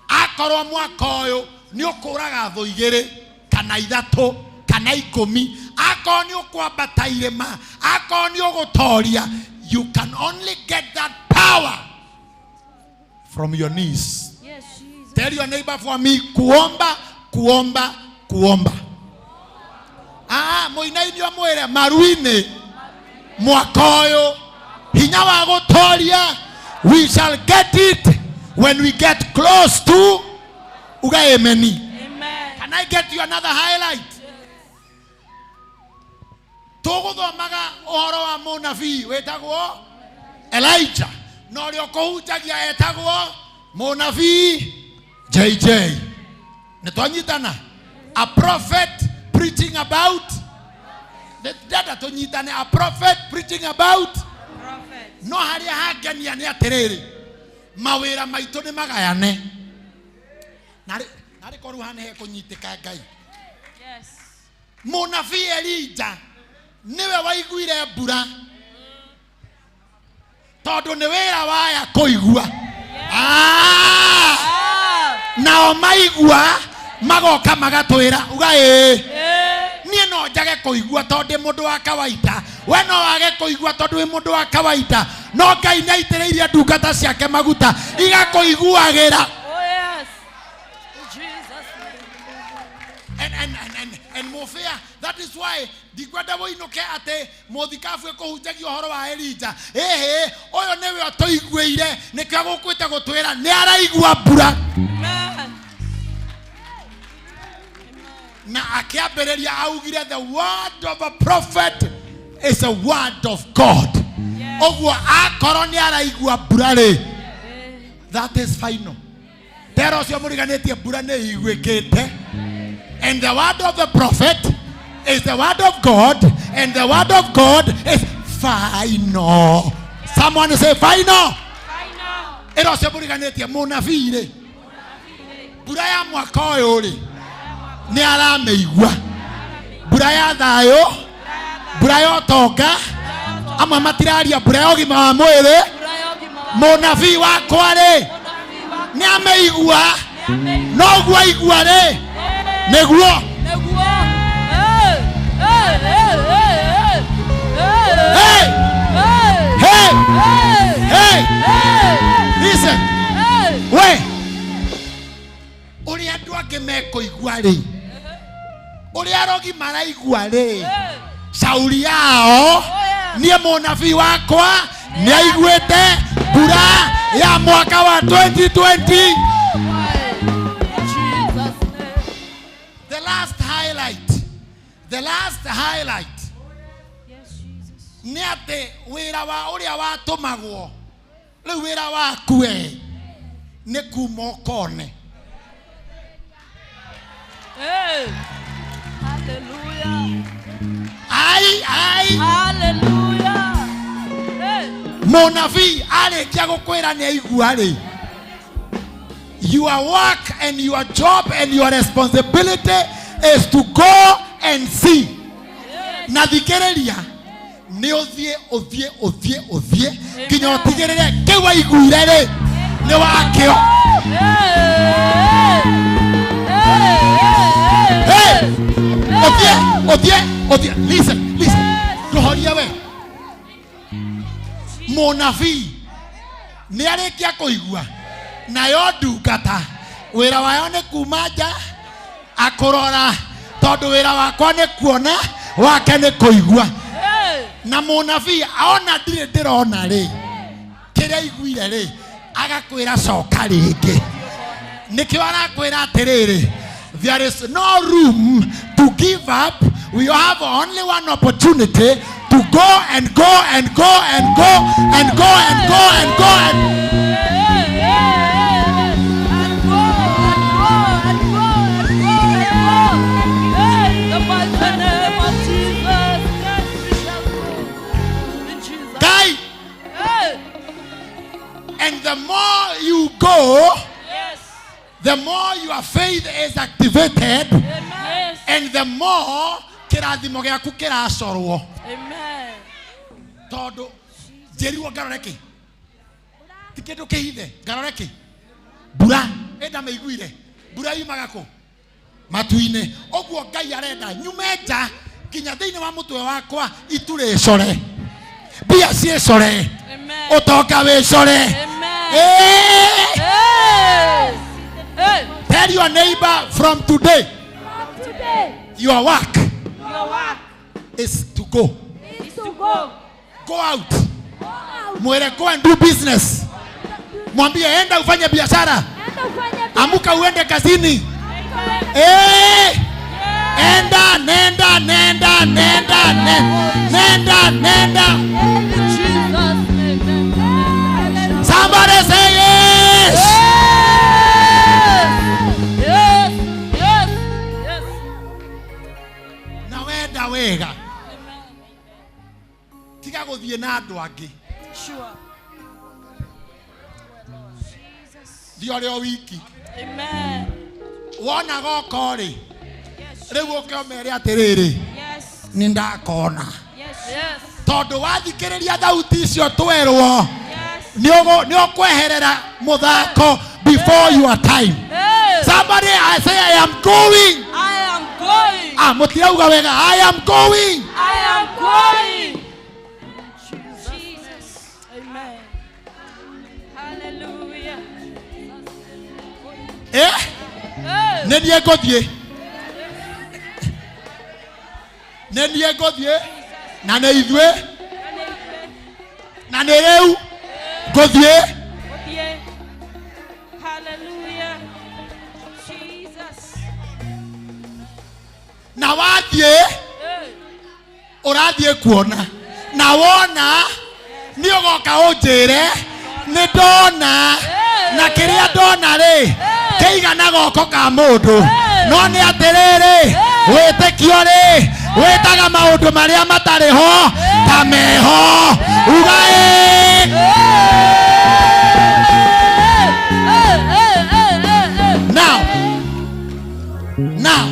Akorwo mwaka ũyũ nĩ ũkũũraga thũ 2 kana 3 kana 10, akorwo nĩ ũkwambata irĩma, akorwo nĩ ũgũtoria, you can only get that power from your knees. Yes, Jesus. Tell your neighbor for me, kuomba, kuomba, kuomba. Mũinaini ũmwĩre maruinĩ mwaka ũyũ hinya wa gũtoria, we shall get it when we get close to uga ameni. Amen. Can I get you another highlight? Tũgũthomaga ũhoro wa mũnabii wĩtagwo Elijah, na ũrĩa ũkũhunjagia etagwo mũnabii JJ. Nĩ twanyitana? A prophet preaching about, ndenda tũnyitane, a prophet preaching about Prophet. No harĩa hangenia nĩ atĩrĩrĩ, mawĩra maitũ nĩ magayane. Narĩ korwo haha nĩ hekũnyitĩka Ngai. Yes. Mũnabii Elijah nĩwe waiguire mbura, tondũ nĩ wĩra waya kũigua. Nao maigua magoka magatwĩra uga ĩĩ. Niĩ no njage kũigua tondũ ndĩ mũndũ wa kawaida, we no wage kũigua tondũ wĩ mũndũ wa kawaida, no Ngai nĩ aitĩrĩirie ndungata ciake maguta igakũiguagĩra. Oh yes. In Jesus name. And Mofea, that is why ndikwenda wũinũke atĩ mũthikabu ĩkũhunjagia ũhoro wa Elijah. Ĩhĩ, ũyũ nĩwe ũtũiguĩire, nĩkĩo gũkwĩte gũtwĩra nĩ araigua mbura. Amen. Na akĩambĩrĩria augire the word of a prophet is a word of God. Ũguo akorwo nĩ araigua mbura rĩ, that is final. Tera ũcio mũriganĩtie mbura nĩ iguĩkĩte. And the word of the prophet is the word of God, and the word of God is final. Someone say final. Final. Ĩra ũcio mũriganĩtie mũnabii rĩ, mbura ya mwaka ũyũ rĩ, nĩ aramĩigua. Mbura ya thayũ, mbura ya ũtonga, amwe matiraria mbura ya ũgima wa mwĩrĩ. Mũnabii wakwa rĩ, nĩ amĩigua, noguo aigua rĩ, nĩguo. Hey! Hey! Hey! Listen. We! Ũrĩa andũ angĩ mekũigua rĩ, ũrĩa arogi maraigua rĩ, cauri yao, niĩ mũnabii wakwa nĩ aiguĩte mbura ya mwaka wa 2020. The last highlight, the last highlight nĩ atĩ wĩra wa ũrĩa watũmagwo, rĩu wĩra waku we nĩ kuma ũkone. Hey. Hallelujah. Ai, ai. Hallelujah. Hey. Mũnabii arĩkia gũkwĩra nĩ aigua rĩ, your work and your job and your responsibility is to go and see. Na thikĩrĩria, nĩ ũthiĩ, ũthiĩ, ũthiĩ, ũthiĩ nginya ũtigĩrĩre kĩu waiguire rĩ nĩ wakĩo. Hey! Ũthiĩ, ũthiĩ, ũthiĩ. Listen, listen. Ndũhorie we. Mũnabii nĩ arĩkia kũigua, nayo ndungata wĩra wayo nĩ kuma nja akũrora, tondũ wĩra wakwa nĩ kuona, wake nĩ kũigua. Na mũnabii ona ndirĩ ndĩrona rĩ, kĩrĩa aiguire rĩ, agakwĩra coka rĩngĩ. Nĩkĩo arakwĩra atĩrĩrĩ, there is no room to give up. We have only one opportunity to go and go and go and go and go and go and go and The more your faith is activated, Amen. and the more kĩrathimo gĩaku kĩracorwo. Amen. Tondũ njĩrirwo ngarore kĩ, ti kĩndũ kĩhithe, ngarore kĩ, mbura ĩndamĩiguire, mbura yumaga kũ? Matu-inĩ. Ũguo Ngai arenda nyume nja nginya thĩinĩ wa mũtwe wakwa itu rĩcore, mbia ciĩcore, Amen. ũtonga wĩcore. Amen. Eh! Hey. Hey. Tell your neighbor, from today, From today, your work Your work is to go. is to go. Go out. Go out. Mwere, go and do business. Mwambie enda ufanye biashara. Enda ufanye Amuka uende kazini. biashara. Eh! Enda, nenda, nenda, nenda, nenda, nenda. Jesus name. Somebody say yes. Yes. Yes. Yes. Na wenda wega. Tiga gũthiĩ na andũ angĩ. Sure. Thiĩ ũrĩ o wiki. Amen. Wona goka rĩ, rĩu ũke ũmere atĩrĩrĩ, Yes. nĩ ndakona. Yes. Yes. Tondũ wathikĩrĩria thauti icio twerwo, Yes. nĩ ũkweherera mũthako before your time. Hey. Somebody, I say I am going. I am going. Ah, mũtirauga wega. I am going. I am going. Jesus. Amen. Hallelujah. Eh? Hey. Nĩ niĩ ngũthiĩ. Nĩ niĩ ngũthiĩ. Na nĩ ithuĩ. Na nĩ rĩu ngũthiĩ. Otie. Hallelujah. Jesus. Na wathiĩ Hey. ũrathiĩ kuona. Na wona nĩ ũgoka ũnjĩre nĩ ndona, na kĩrĩa ndona rĩ kĩigana goko ka mũndũ, no nĩ atĩrĩrĩ, wĩtĩkio rĩ wĩtaga maũndũ marĩa matarĩ ho ta meho. Uga ĩ. Hey. Hey. Hey. Hey. Hey. Now, now,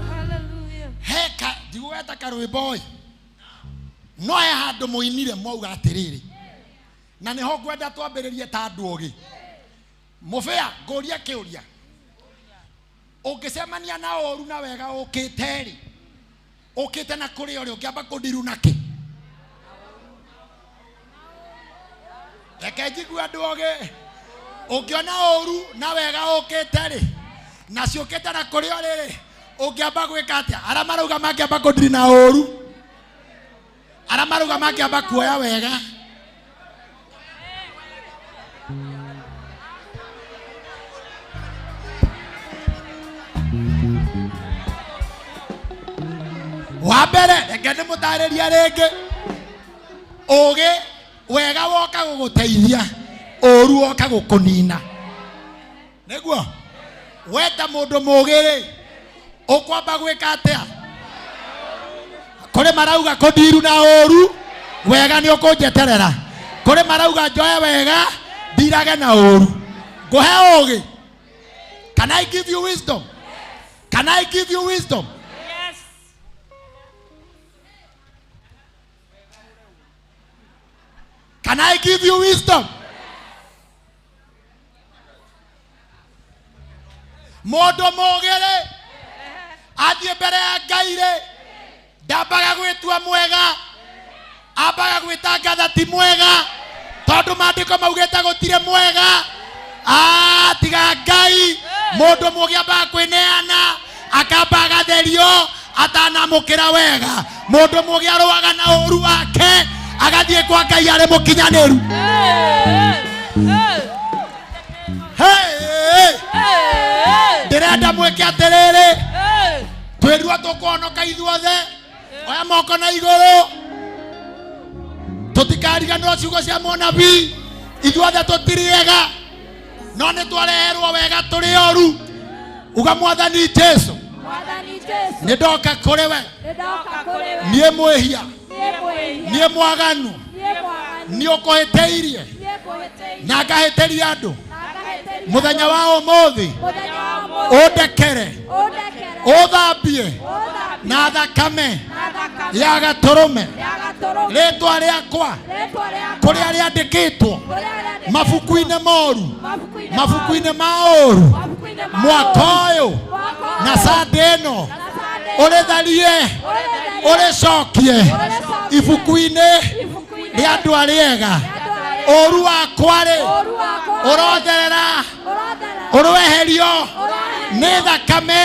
Hallelujah. heka ndigũgeta karwĩmbo ĩ, no he handũ mũinire mwauga atĩrĩrĩ, na nĩho ngwenda twambĩrĩrie ta andũ ogĩ. Mũbĩa, ngũrie kĩũria, ũngĩcemania na ũru na wega ũkĩte rĩ, ũkĩte na kũrĩa ũrĩ, ũngĩamba kũndiru nakĩ? Reke njigue andũ ogĩ. Ũngĩona ũru na wega ũkĩte rĩ, na ciũkĩte na kũrĩa ũrĩ rĩ, ũngĩamba gwĩka atĩa? Arĩa marauga mangĩamba kũndiri na ũru, arĩa marauga mangĩamba kuoya wega. Wa mbere, reke ndĩmũtarĩrie rĩngĩ, ũgĩ wega woka gũgũteithia, ũru woka gũkũnina. Nĩguo weta mũndũ mũgĩ rĩ, ũkwamba gwĩka atĩa? Kũrĩ marauga kũndiru na ũru, wega nĩ ũkũnjeterera. Kũrĩ marauga njoe wega ndirage na ũru. Ngũhe ũgĩ. Can I give you wisdom? Can I give you wisdom? Yes. Can I give you wisdom? Mũndũ mũgĩ rĩ, athiĩ mbere ya Ngai rĩ, ndambaga gwĩtua mwega, ambaga gwĩtangatha ti mwega, tondũ maandĩko maugĩte gũtirĩ mwega. Ah, tiga Ngai. Mũndũ mũgĩ ambaga kwĩneana, akamba agatherio atanamũkĩra wega. Mũndũ mũgĩ arũaga na ũru wake, agathiĩ kwa Ngai arĩ mũkinyanĩru. Hey. Hey. Hey! Hey. Ndĩrenda mwĩke atĩrĩrĩ, Hey. twĩrwo tũkũhonoka ithuothe, oya moko na igũrũ, tũtikariganĩrwo ciugo cia mũnabii. Ithuothe tũtirĩ ega, no nĩ twareherwo wega tũrĩ oru. Uga, Mwathani Jesu, Mwathani Jesu, nĩ ndoka kũrĩ we, nĩ ndoka kũrĩ we, niĩ mwĩhia, niĩ mwĩhia, niĩ mwaganu, niĩ mwaganu, niĩ ũkũhĩtĩirie niĩ ngũhĩtĩirie, na ngahĩtĩria andũ, na ngahĩtĩria Muthenya wa umuthi undekere uthambie na thakame ya gatũrũme rĩtwa rĩakwa kũrĩa rĩandĩkĩtwo mabuku-inĩ moru mabuku-inĩ ma ũru mwaka ũyũ na Sunday ĩno ũrĩtharie ũrĩcokie ibuku-inĩ rĩa andũ arĩa ega ũru wakwa rĩ ũrotherera ũrweherio nĩ thakame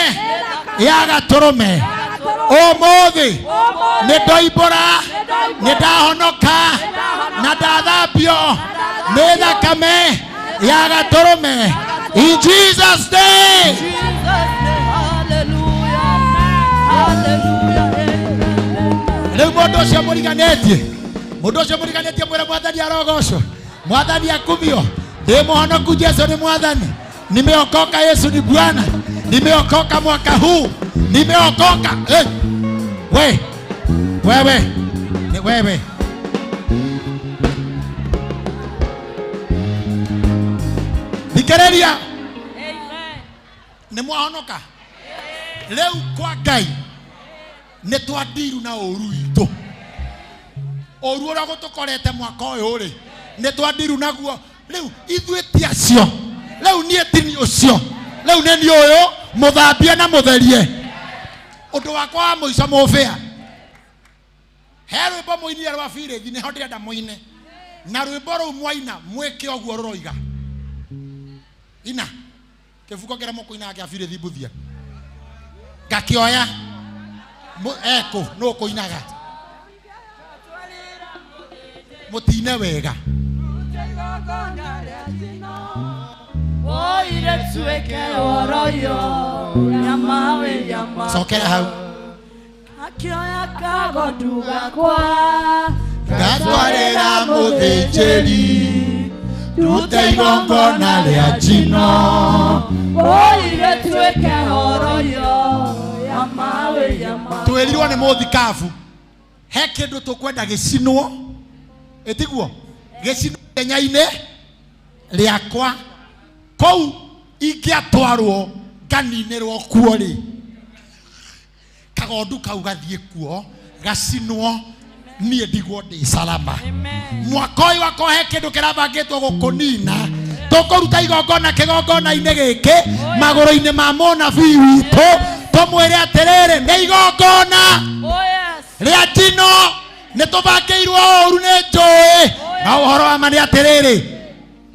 ya gatũrũme ũmũthĩ nĩ ndoimbũra nĩ ndahonoka na ndathambio nĩ thakame ya gatũrũme. In Jesus name. Rĩu mũndũ ũcio mũriganĩtie, mũndũ ũcio mũriganĩtie mwĩre mwathani arogocwo, mwathani akumio, ndĩ mũhonoku, Jesu nĩ mwathani, nimeokoka, Yesu ni Bwana, nimeokoka mwaka huu, nimeokoka. Hey, we wewe ni wewe thikĩrĩria, nĩ mwahonoka rĩu kwa Ngai nĩ twandiru na ũru witũ ũru ũrĩa gũtũkorete mwaka ũyũ rĩ nĩ twandiru naguo rĩu ithuĩ ti acio rĩu niĩ ti niĩ ũcio rĩu nĩ niĩ ũyũ mũthambie na mũtherie ũndũ wakwa wa mũico mũbĩa he rwĩmbo mũinire rwa birĩthi nĩho ndĩrenda mũine na rwĩmbo rũu mwaina mwĩke ũguo rũroiga ina kĩbuko kĩrĩa mũkũinaga kĩa birĩthi mbuthia ngakĩoya ekũ nũ kũinaga mũtine wega cokera hau akĩoya kagondu gakwa ngatwarĩra mũthĩnjĩri ndute igongona rĩa njino oire tuĩke horoyo ya mawe ya mawe. Twĩrirwo nĩ mũthikabu he kĩndũ tũkwenda gĩcinwo ĩtiguo gĩcinwo ithenya-inĩ rĩakwa kũu ingĩatwarwo nganinĩrwo kuo rĩ kagondu kau gathiĩ kuo gacinwo niĩ ndigwo ndĩ salama mwaka ũyũ akorwo he kĩndũ kĩrabangĩtwo gũkũnina tũkũruta igongona kĩgongona-inĩ gĩkĩ magũrũ-inĩ ma mũnabii witũ tũmwĩre atĩrĩrĩ nĩ igongona rĩa njino nĩ tũbangĩirwo ũru nĩ njũĩ na ũhoro wa ma nĩ atĩrĩrĩ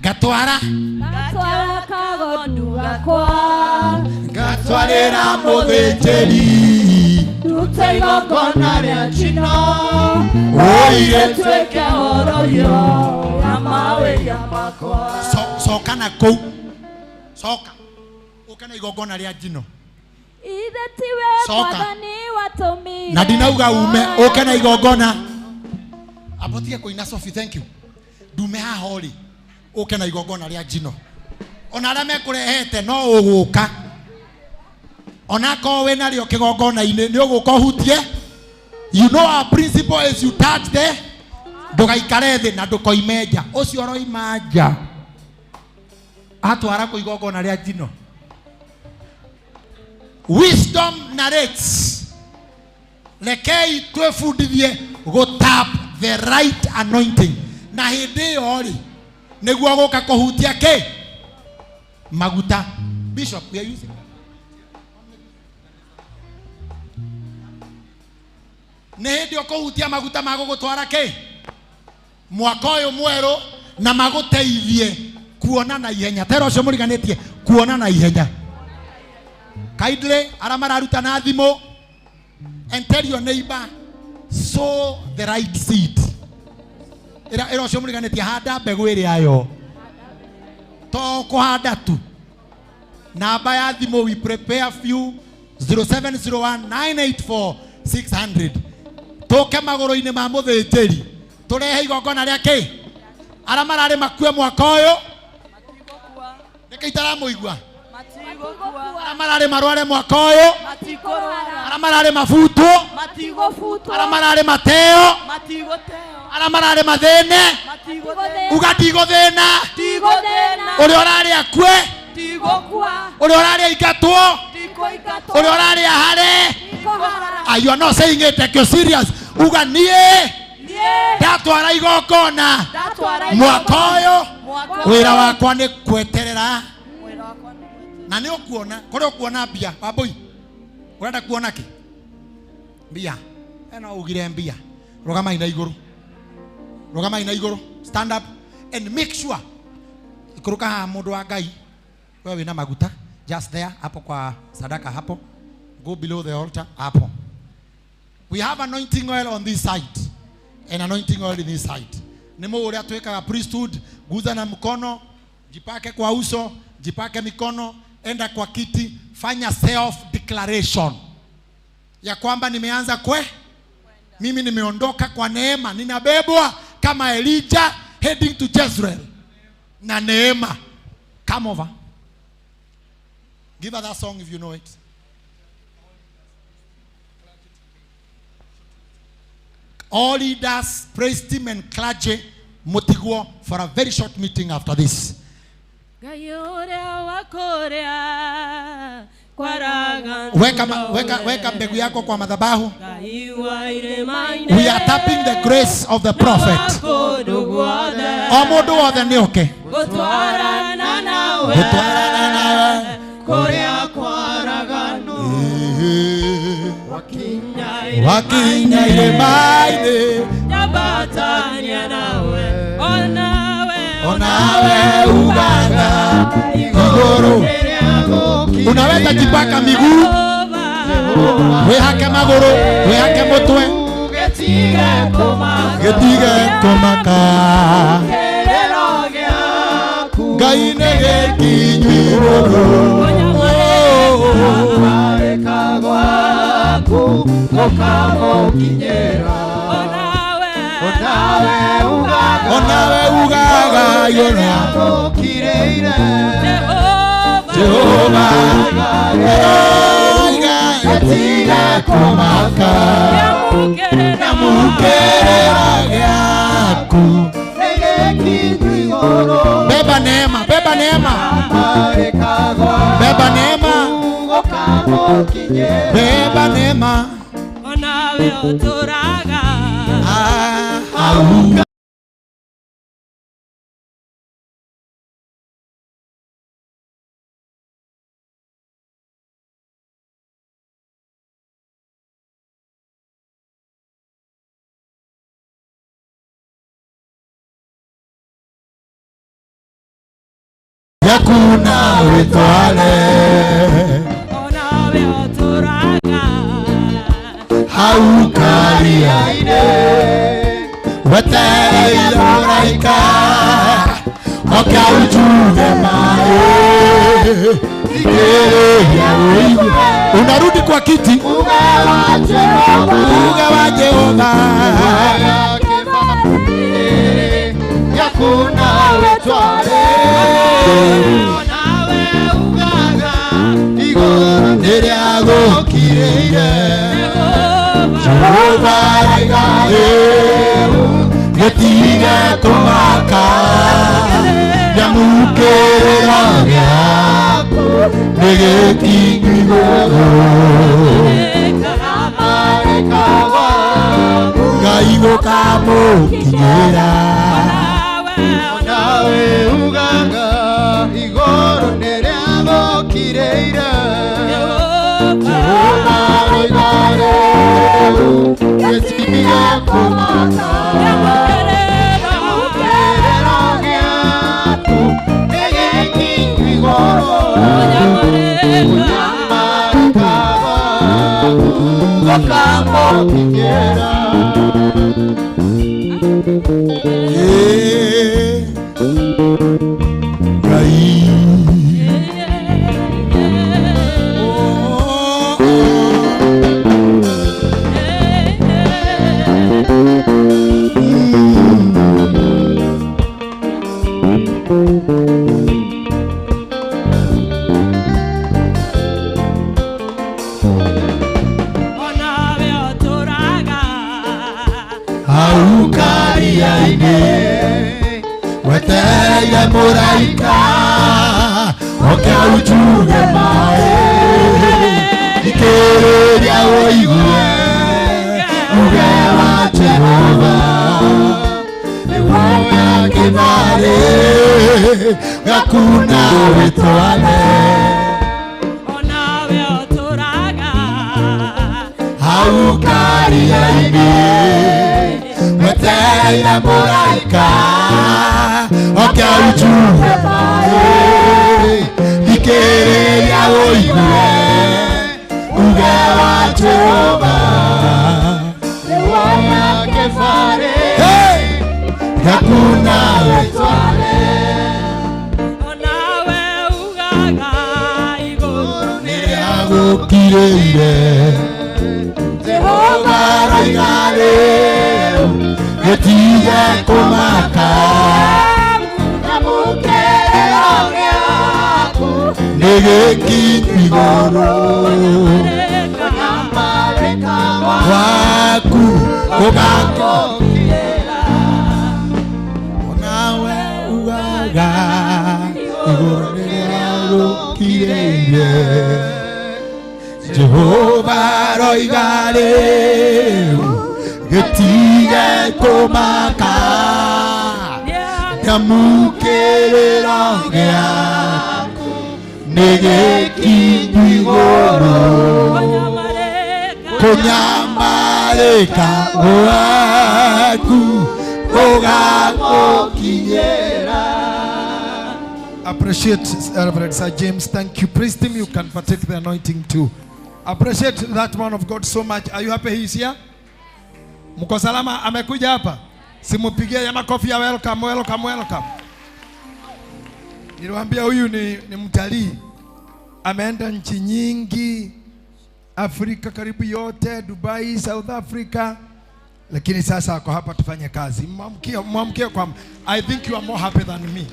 ngatwara ngatwara kagondu gakwa ngatwarĩra mũthĩnjĩri ndute igongona rĩa njino oire tuĩke horoyo ya mawe ya makwa. Coka na kũu coka ũke na igongona rĩa njino ithe tiwe mwathani watũmire na ndinauga ume ũke na igongona abotige kũina Sophie thank you ndume haha ũrĩ ũke na igongona rĩa njino ona arĩa mekũrehete no ũgũka ona akorwo wĩ narĩo kĩgongona-inĩ nĩ ũgũka ũhutie. You know our principle is you touch the ndũgaikare thĩ na ndũkoime nja ũcio ũroima nja atwara kũ igongona rĩa njino. Wisdom narrates rekei twĩbundithie gũ tap the right anointing na hĩndĩ ĩyo rĩ nĩguo gũka kũhutia kĩ maguta. Bishop, we are using nĩ hĩndĩ ũkũhutia maguta ma gũgũtwara kĩ mwaka ũyũ mwerũ na magũteithie kuona na ihenya tera ũcio mũriganĩtie kuona na ihenya. Kindly arĩa mararuta na thimũ and tell your neighbor sow the right seed. Ĩra ũcio mũriganĩtie handa mbegũ ĩrĩa yo to kũhanda tu. Namba ya thimũ we prepare few 0701 984 600 tũke magũrũ-inĩ ma mũthĩnjĩri tũrehe igongona rĩa kĩ arĩa mararĩ makue mwaka ũyũ nĩkĩ itaramũigua arĩa mararĩ marware mwaka ũyũ arĩa mararĩ mabutwo arĩa mararĩ mateo arĩa mararĩ mathĩne uga ndigũthĩna ũrĩa ũrarĩ akue Ndigũkua. Ũrĩa ũrarĩ aingatwo. Ndikũingatwo. Ũrĩa ũrarĩ ahare. Ndikũhara. Ah, you are not saying it like you're serious. Uga niĩ Niĩ ndatwara igongona ndatwara mwaka ũyũ Mwaka ũyũ. wĩra wakwa nĩ kweterera Wĩra wakwa nĩ na nĩ ũkuona kũrĩa ũkuona mbia. Wambũi, ũrenda kuona kĩ? Mbia. Eno ugire mbia. Rũgamai na igũrũ, rũgamai na igũrũ, stand up and make sure ikũrũka haha. Mũndũ wa Ngai, wewe wĩna maguta, just there hapo kwa sadaka hapo, go below the altar hapo. We have anointing oil on this side and anointing oil in this side. Nĩ mũũ ũrĩa twĩkaga priesthood. Guza na mkono, jipake kwa uso, jipake mikono, enda kwa kiti, fanya self declaration ya kwamba nimeanza kwe mimi nimeondoka kwa neema, ninabebwa kama Elijah heading to Jezreel na neema. Come over, give her that song if you know it. All leaders, praise team and clergy, mutigwo for a very short meeting after this. Ngai ũrĩa wa kũrĩa kwaraga. Weka mbegu yako kwa madhabahu. Ngai wa irĩma-inĩ. We are tapping the grace of the prophet. Kũndũ guothe. O mũndũ wothe nĩ oke. Gũtwarana nawe. Gũtwarana nawe. Kũrĩa kwaraganu. Wakinya irĩma-inĩ. Nyambatania nawe. Onawe. Onawe ugaga igũrũ. Unaweza jipaka miguu, wĩhake magũrũ, wĩhake mũtwe. Gĩtige kũmaka. Gĩtige kũmaka. Kĩrĩro gĩaku. Ngai nĩ gĩkinyu igũrũ. Kwarĩka gwaku gũkamũkinyĩra. Onawe ugaga. Onawe ugaga igũrũ. Gũkirĩire. Jehova gĩtige kũmaka. Nyamũkĩrĩra gĩaku. Nĩ gĩkinyu igũrũ. Beba neema, beba neema, Kwarĩka gwaku beba neema, gũkamũkinyĩra. beba neema. Onawe ũtũraga. Ah, auga. Yakuna witwale. Onawe ũtũraga. Haukaria-inĩ wetereire mũraika oke aujuge maĩ thikĩrĩria ũigue. Unarudi kwa kiti. Uge wa Jehova. Uge wa Jehova. Yakuna wetware. Onawe ugaga. Igũrũ nĩrĩagũkirĩire. Jehova. Jehova rĩu gĩtige kũmaka. Nyamũkĩrĩra gĩaku nĩ gĩkinyu igũrũ. Kwarĩka gwaku. Ngai gũkamũkinyĩra. Nawe ugaga igũrũ nĩrĩagũkirĩire. Jehova roiga rĩu gĩtige kũmaka. Kĩrĩro gĩaku nĩ gĩkinyu igũrũ. Kũnyamarĩka gwaku gũkamũkinyĩra. Ĩ, Ngai. Oh, Onawe ũtũraga. Haukaria-inĩ wetereire mũraika oke Ujuge maĩ Thikĩrĩria ũigue Uge wa Jehova Nĩwoya kĩbarĩ Gakuna wĩtware Onawe ũtũraga Hau karia-inĩ Wetereire mũraika Oke ujuge maĩ Thikĩrĩria ũigue Uge wa Jehova Nĩwoya kĩbarĩ Gakuna wĩtware Onawe ugaga igũrũ Nĩrĩagũkirĩire Jehova aroiga rĩu Gĩtige kũmaka Nyamũkĩrĩro gĩaku Nĩ gĩkinyu igũrũ Kũnyamarĩka Gwaku gũgakũkinyĩra Onawe ugaga Igũrũ nĩrĩagũkirĩire Jehova aroiga rĩu Gĩtige kũmaka Nyamũkĩrĩro gĩaku Nĩ gĩkinyu igũrũ Kũnyamarĩka gwaku gũgagũkinyĩra. Appreciate Reverend Sir James. Thank you. Praise him. You can partake the anointing too. Appreciate that man of God so much. Are you happy he's here? Mko salama amekuja hapa? Simupigie ya makofi ya welcome, welcome, welcome. Niliwaambia huyu ni mtalii. Ameenda nchi nyingi, Afrika karibu yote, Dubai, South Africa. Lakini sasa ako hapa tufanye kazi. Mwamkie kwa I think you are more happy than me.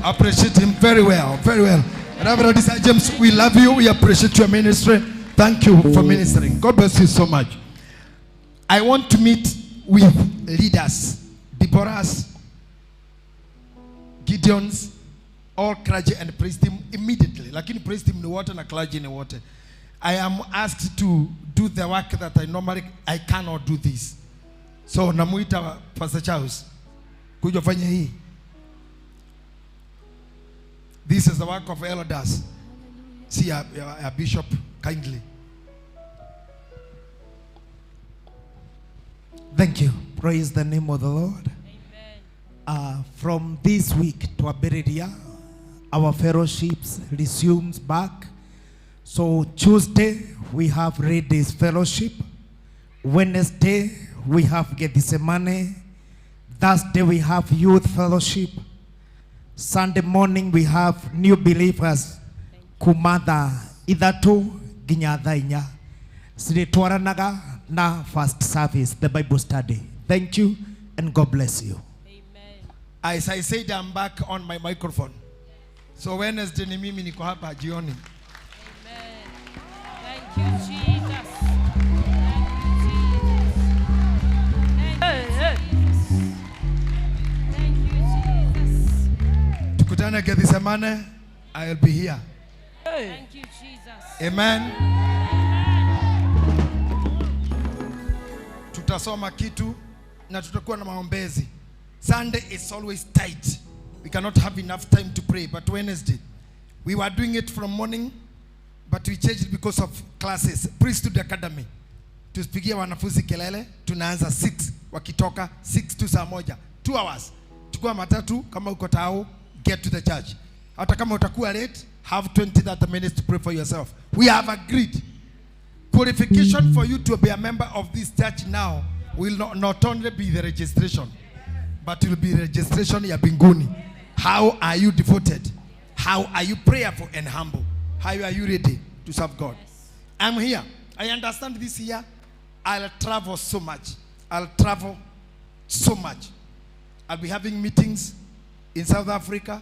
Appreciate him very well, very well. Reverend Sir James, we love you. We appreciate your ministry. Thank you for ministering. God bless you so much. I want to meet with leaders, Deborahs, Gideons, all clergy and praise team immediately. Lakini praise team ni wote na clergy ni wote. I am asked to do the work that I normally, I cannot do this. So namuita Pastor Charles, kuja fanya hii. This is the work of elders. See a bishop kindly. Thank you. Praise the name of the Lord. Amen. From this week to Aberidia, our fellowships resumes back. So Tuesday, we have Ladies Fellowship. Wednesday, we have Gethsemane. Thursday, we have Youth Fellowship. Sunday morning, we have New Believers. Kumatha ithatu nginya thaa inya. Ciritwaranaga na first service, the Bible study. Thank you and God bless you. Amen. As I said, I'm back on my microphone. So Wednesday ni mimi niko hapa jioni. Amen. Thank you, Jesus. Thank you, Jesus. Thank you, Jesus. Thank you, Jesus. Tukutane Gethsemane. I'll be here. Thank you, Jesus. Amen. Tutasoma kitu na tutakuwa na maombezi. Sunday is always tight. We cannot have enough time to pray. But Wednesday, we were doing it from morning, but we changed it because of classes. Priesthood Academy. Tusipigie wanafunzi kelele, tunaanza 6, wakitoka 6 to saa moja. 2 hours. Chukua matatu kama uko tao, get to the church. Hata kama utakuwa late, have 20-30 minutes to pray for yourself. We have agreed. Qualification for you to be a member of this church now will not only be the registration, but it will be registration ya binguni. How are you devoted? How are you prayerful and humble? How are you ready to serve God? I'm here. I understand this year I'll travel so much. I'll travel so much. I'll be having meetings in South Africa.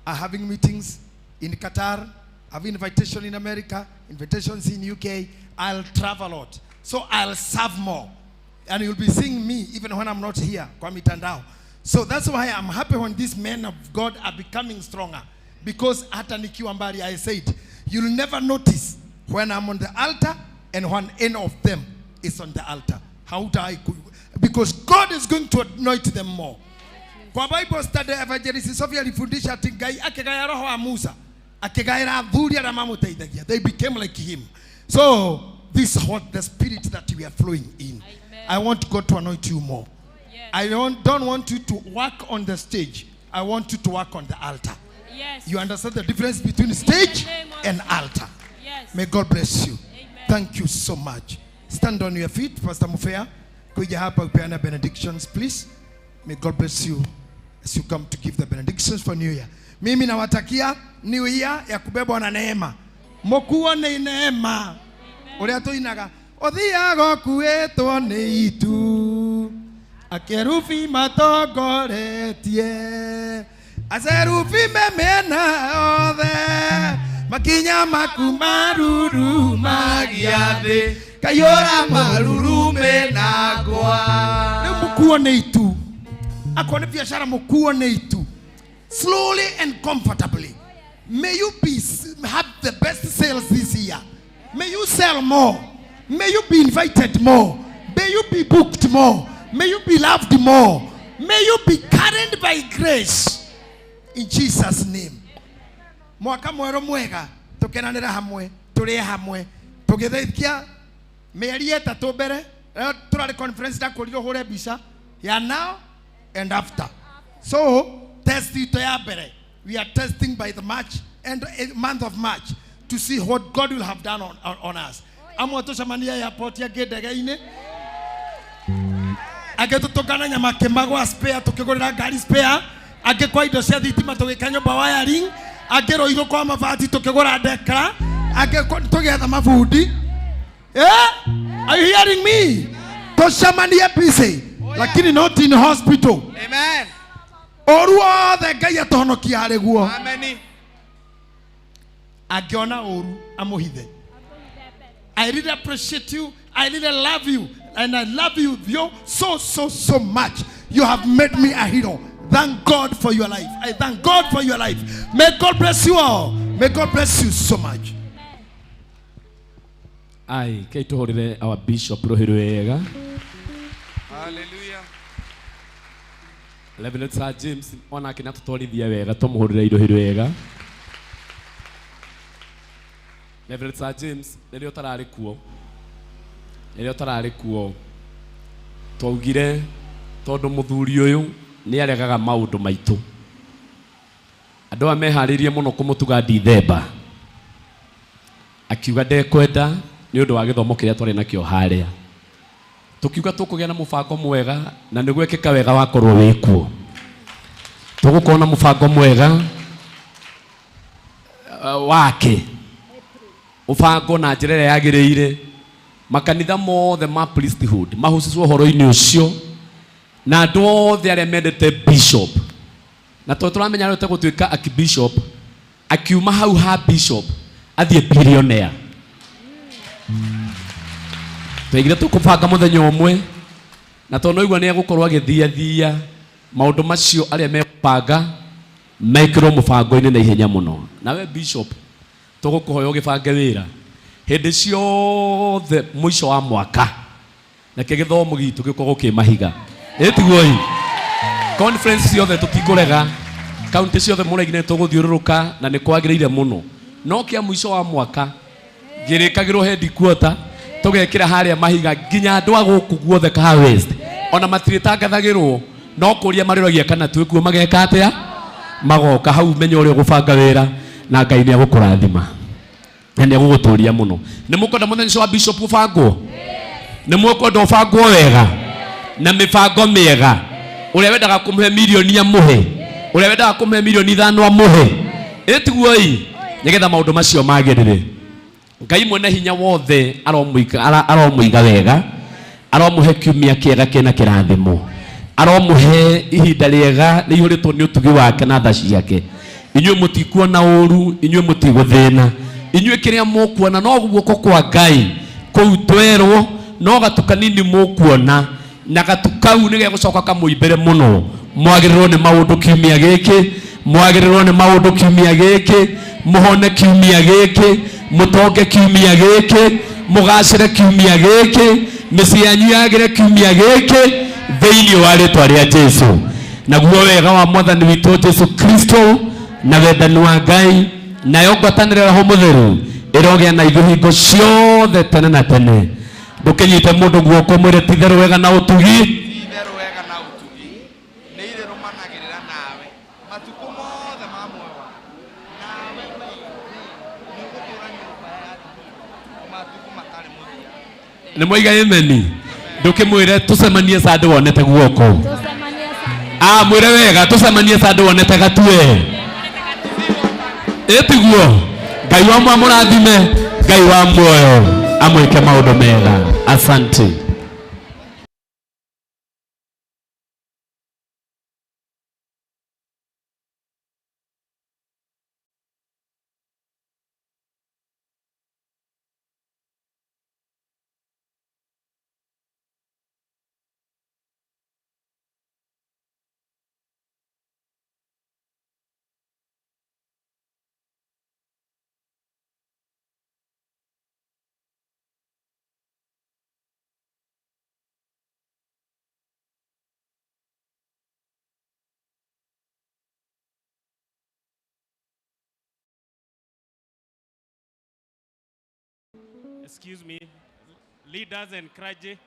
I'm having meetings in Qatar. I have invitation in America, invitations in UK. I'll travel a lot. So I'll serve more. And you'll be seeing me even when I'm not here, kwa mitandao. So that's why I'm happy when these men of God are becoming stronger. Because hata nikiwa mbali, I said, you'll never notice when I'm on the altar and when any of them is on the altar. Hautawahi because God is going to anoint them more. Kwa Bible study Evangelist Sophia alifundisha ati Ngai akigaya roho wa Musa, akigaira athuri arĩa mamũteithagia. They became like him. So this is what the spirit that we are flowing in. I want God to anoint you more. I don't want you to work on the stage. I want you to work on the altar. Yes. You understand the difference between stage and altar? Yes. May God bless you. Thank you so much. Stand on your feet, Pastor Mufea. Kuja hapa upeana benedictions, please. May God bless you as you come to give the benedictions for New Year. Mimi nawatakia New Year ya kubebwa na neema. Mokuo ni neema. Uria tuinaga uthiaga ũkuĩtwo nĩ itu akerubi matongoretie acerubi me mĩena yothe makinya maku marurumagia thĩ kaiyũra marurume na ngwa. Rĩu mũkuo nĩ itu, akorwo nĩ biacara mũkuo nĩ itu, slowly and comfortably. May you be have the best sales this year. May you sell more. May you be invited more. May you be booked more. May you be loved more. May you be carried by grace. In Jesus' name. Mwaka mwerũ mwega, tũkenanĩre hamwe, tũrĩe hamwe, tũgĩthaithia mĩeri ĩtatũ mbere. Rĩo tũrarĩ conference ndakũrirwo hũre mbica ya now and after. So test itũ ya mbere, we are testing by the March and month of March to see what God will have done on us. Amwe tũcemanie airport angĩ ndege-inĩ, angĩ tũtũngane nyama kĩmagwa spare, tũkĩgũrĩra ngari spare, angĩ kwa indo cia thitima tũgĩka nyũmba wiring, angĩ Rũirũ kwa mabati tũkĩgũra ndekra, angĩ tũgĩetha mabundi. Are you hearing me? Tũcemanie busy, lakini not in hospital. Amen. Ũru wothe Ngai atũhonokia harĩ guo. Amen. Angĩona ũru amũhithe. I really appreciate you. I really love you. And I love you so, so, so much. You have made me a hero. Thank God for your life. I thank God for your life. May God bless you all. May God bless you so much. Ai, kei tuhurire our bishop Ruhiru wega. Hallelujah. Reverend Sir James onake na tutwarithia wega tumuhurire Ruhiru wega. Reverend Sir James rĩrĩa ũtararĩ kuo, rĩrĩa ũtararĩ kuo twaugire tondũ mũthuri ũyũ nĩ aregaga maũndũ maitũ. Andũ aya meharĩirie mũno kũmũtuga Dithemba, akiuga ndekwenda nĩ ũndũ wa gĩthomo kĩrĩa twarĩ nakĩo harĩa. Tũkiuga tũkũgĩa na mũbango mwega na nĩ gwekĩka wega wakorwo wĩ kuo. Tũgũkorwo na mũbango mwega wake, mũbango na njĩra ĩrĩa yagĩrĩire. Makanitha mothe ma priesthood mahucicwo ũhoro-inĩ ũcio, na andũ othe arĩa mendete bishop, na tondũ tũramenya rĩu tegũtuĩka archbishop, akiuma hau ha bishop athiĩ billionaire. Twaigire tũkũbanga mũthenya ũmwe, na tondũ noigua nĩ egũkorwo agĩthiathia maũndũ macio arĩa mekũbanga mekĩrwo mũbango-inĩ na ihenya mũno. Nawe bishop tũgũkũhoya ũgĩbange wĩra hĩndĩ ciothe mũico wa mwaka, na kĩ gĩthomo gitũ gĩkorwo kĩ mahiga. Ĩtiguo ĩ conference ciothe tũtikũrega, kaunti ciothe mũraigine nĩ tũgũthiũrũrũka na nĩ kwagĩrĩire mũno, no kĩa mũico wa mwaka ngĩrĩkagĩrwo headquarter tũgekĩra harĩa mahiga nginya andũ a gũkũ guothe Kahawa West ona matirĩtangathagĩrwo, no kũria marĩũragia kana twĩkuo mageka atĩa, magoka hau. Menya ũrĩa ũgũbanga wĩra na Ngai nĩ egũkũrathima na nĩ egũgũtũria mũno. Nĩ mũkwenda mũthenya ũcio wa bishop ũbangwo? Nĩ mũkwenda ũbangwo wega na mĩbango mĩega? Ũrĩa wendaga kũmũhe mirioni amũhe, ũrĩa wendaga kũmũhe mirioni 5 amũhe. Ĩtiguo ĩ, nĩgetha maũndũ macio magĩrĩre. Ngai mwene hinya wothe aromũiga wega, aromũhe kiumia kĩega kĩna kĩrathimo, aromũhe ihinda rĩega rĩihũrĩtwo nĩ ũtugi wake na tha ciake. Inyuĩ mũtikuona ũru, inyuĩ mũtigũthĩna, inyuĩ kĩrĩa mũkuona no guoko kwa Ngai kũu twerwo, no gatu kanini mũkuona, na gatu kau nĩ gegũcoka kamũimbĩre mũno. Mwagĩrĩrwo nĩ maũndũ kiumia gĩkĩ, Mwagĩrĩrwo nĩ maũndũ kiumia gĩkĩ, mũhone kiumia gĩkĩ, mũtonge kiumia gĩkĩ, mũgacĩre kiumia gĩkĩ, mĩciĩ yanyu yagĩre kiumia gĩkĩ thĩinĩ wa rĩtwa rĩa Jesu. Naguo wega wa mwathani witũ Jesu Kristo na wendani wa Ngai nayo ngwatanĩro ya Roho Mũtheru ĩrogĩa na ithuĩ hingo ciothe tene na tene. Ndũkĩnyite mũndũ guoko mwĩre ti itherũ wega na ũtugi. Nĩ mwaiga ameni. Ndũkĩmwĩre tũcemanie sande wonete guoko. Ah, mwĩre wega tũcemanie sande wonete gatue. Ĩtiguo. Ngai wa mũrathime, Ngai wa muoyo amwĩke maũndũ mega. Asante. Excuse me, leaders and clergy.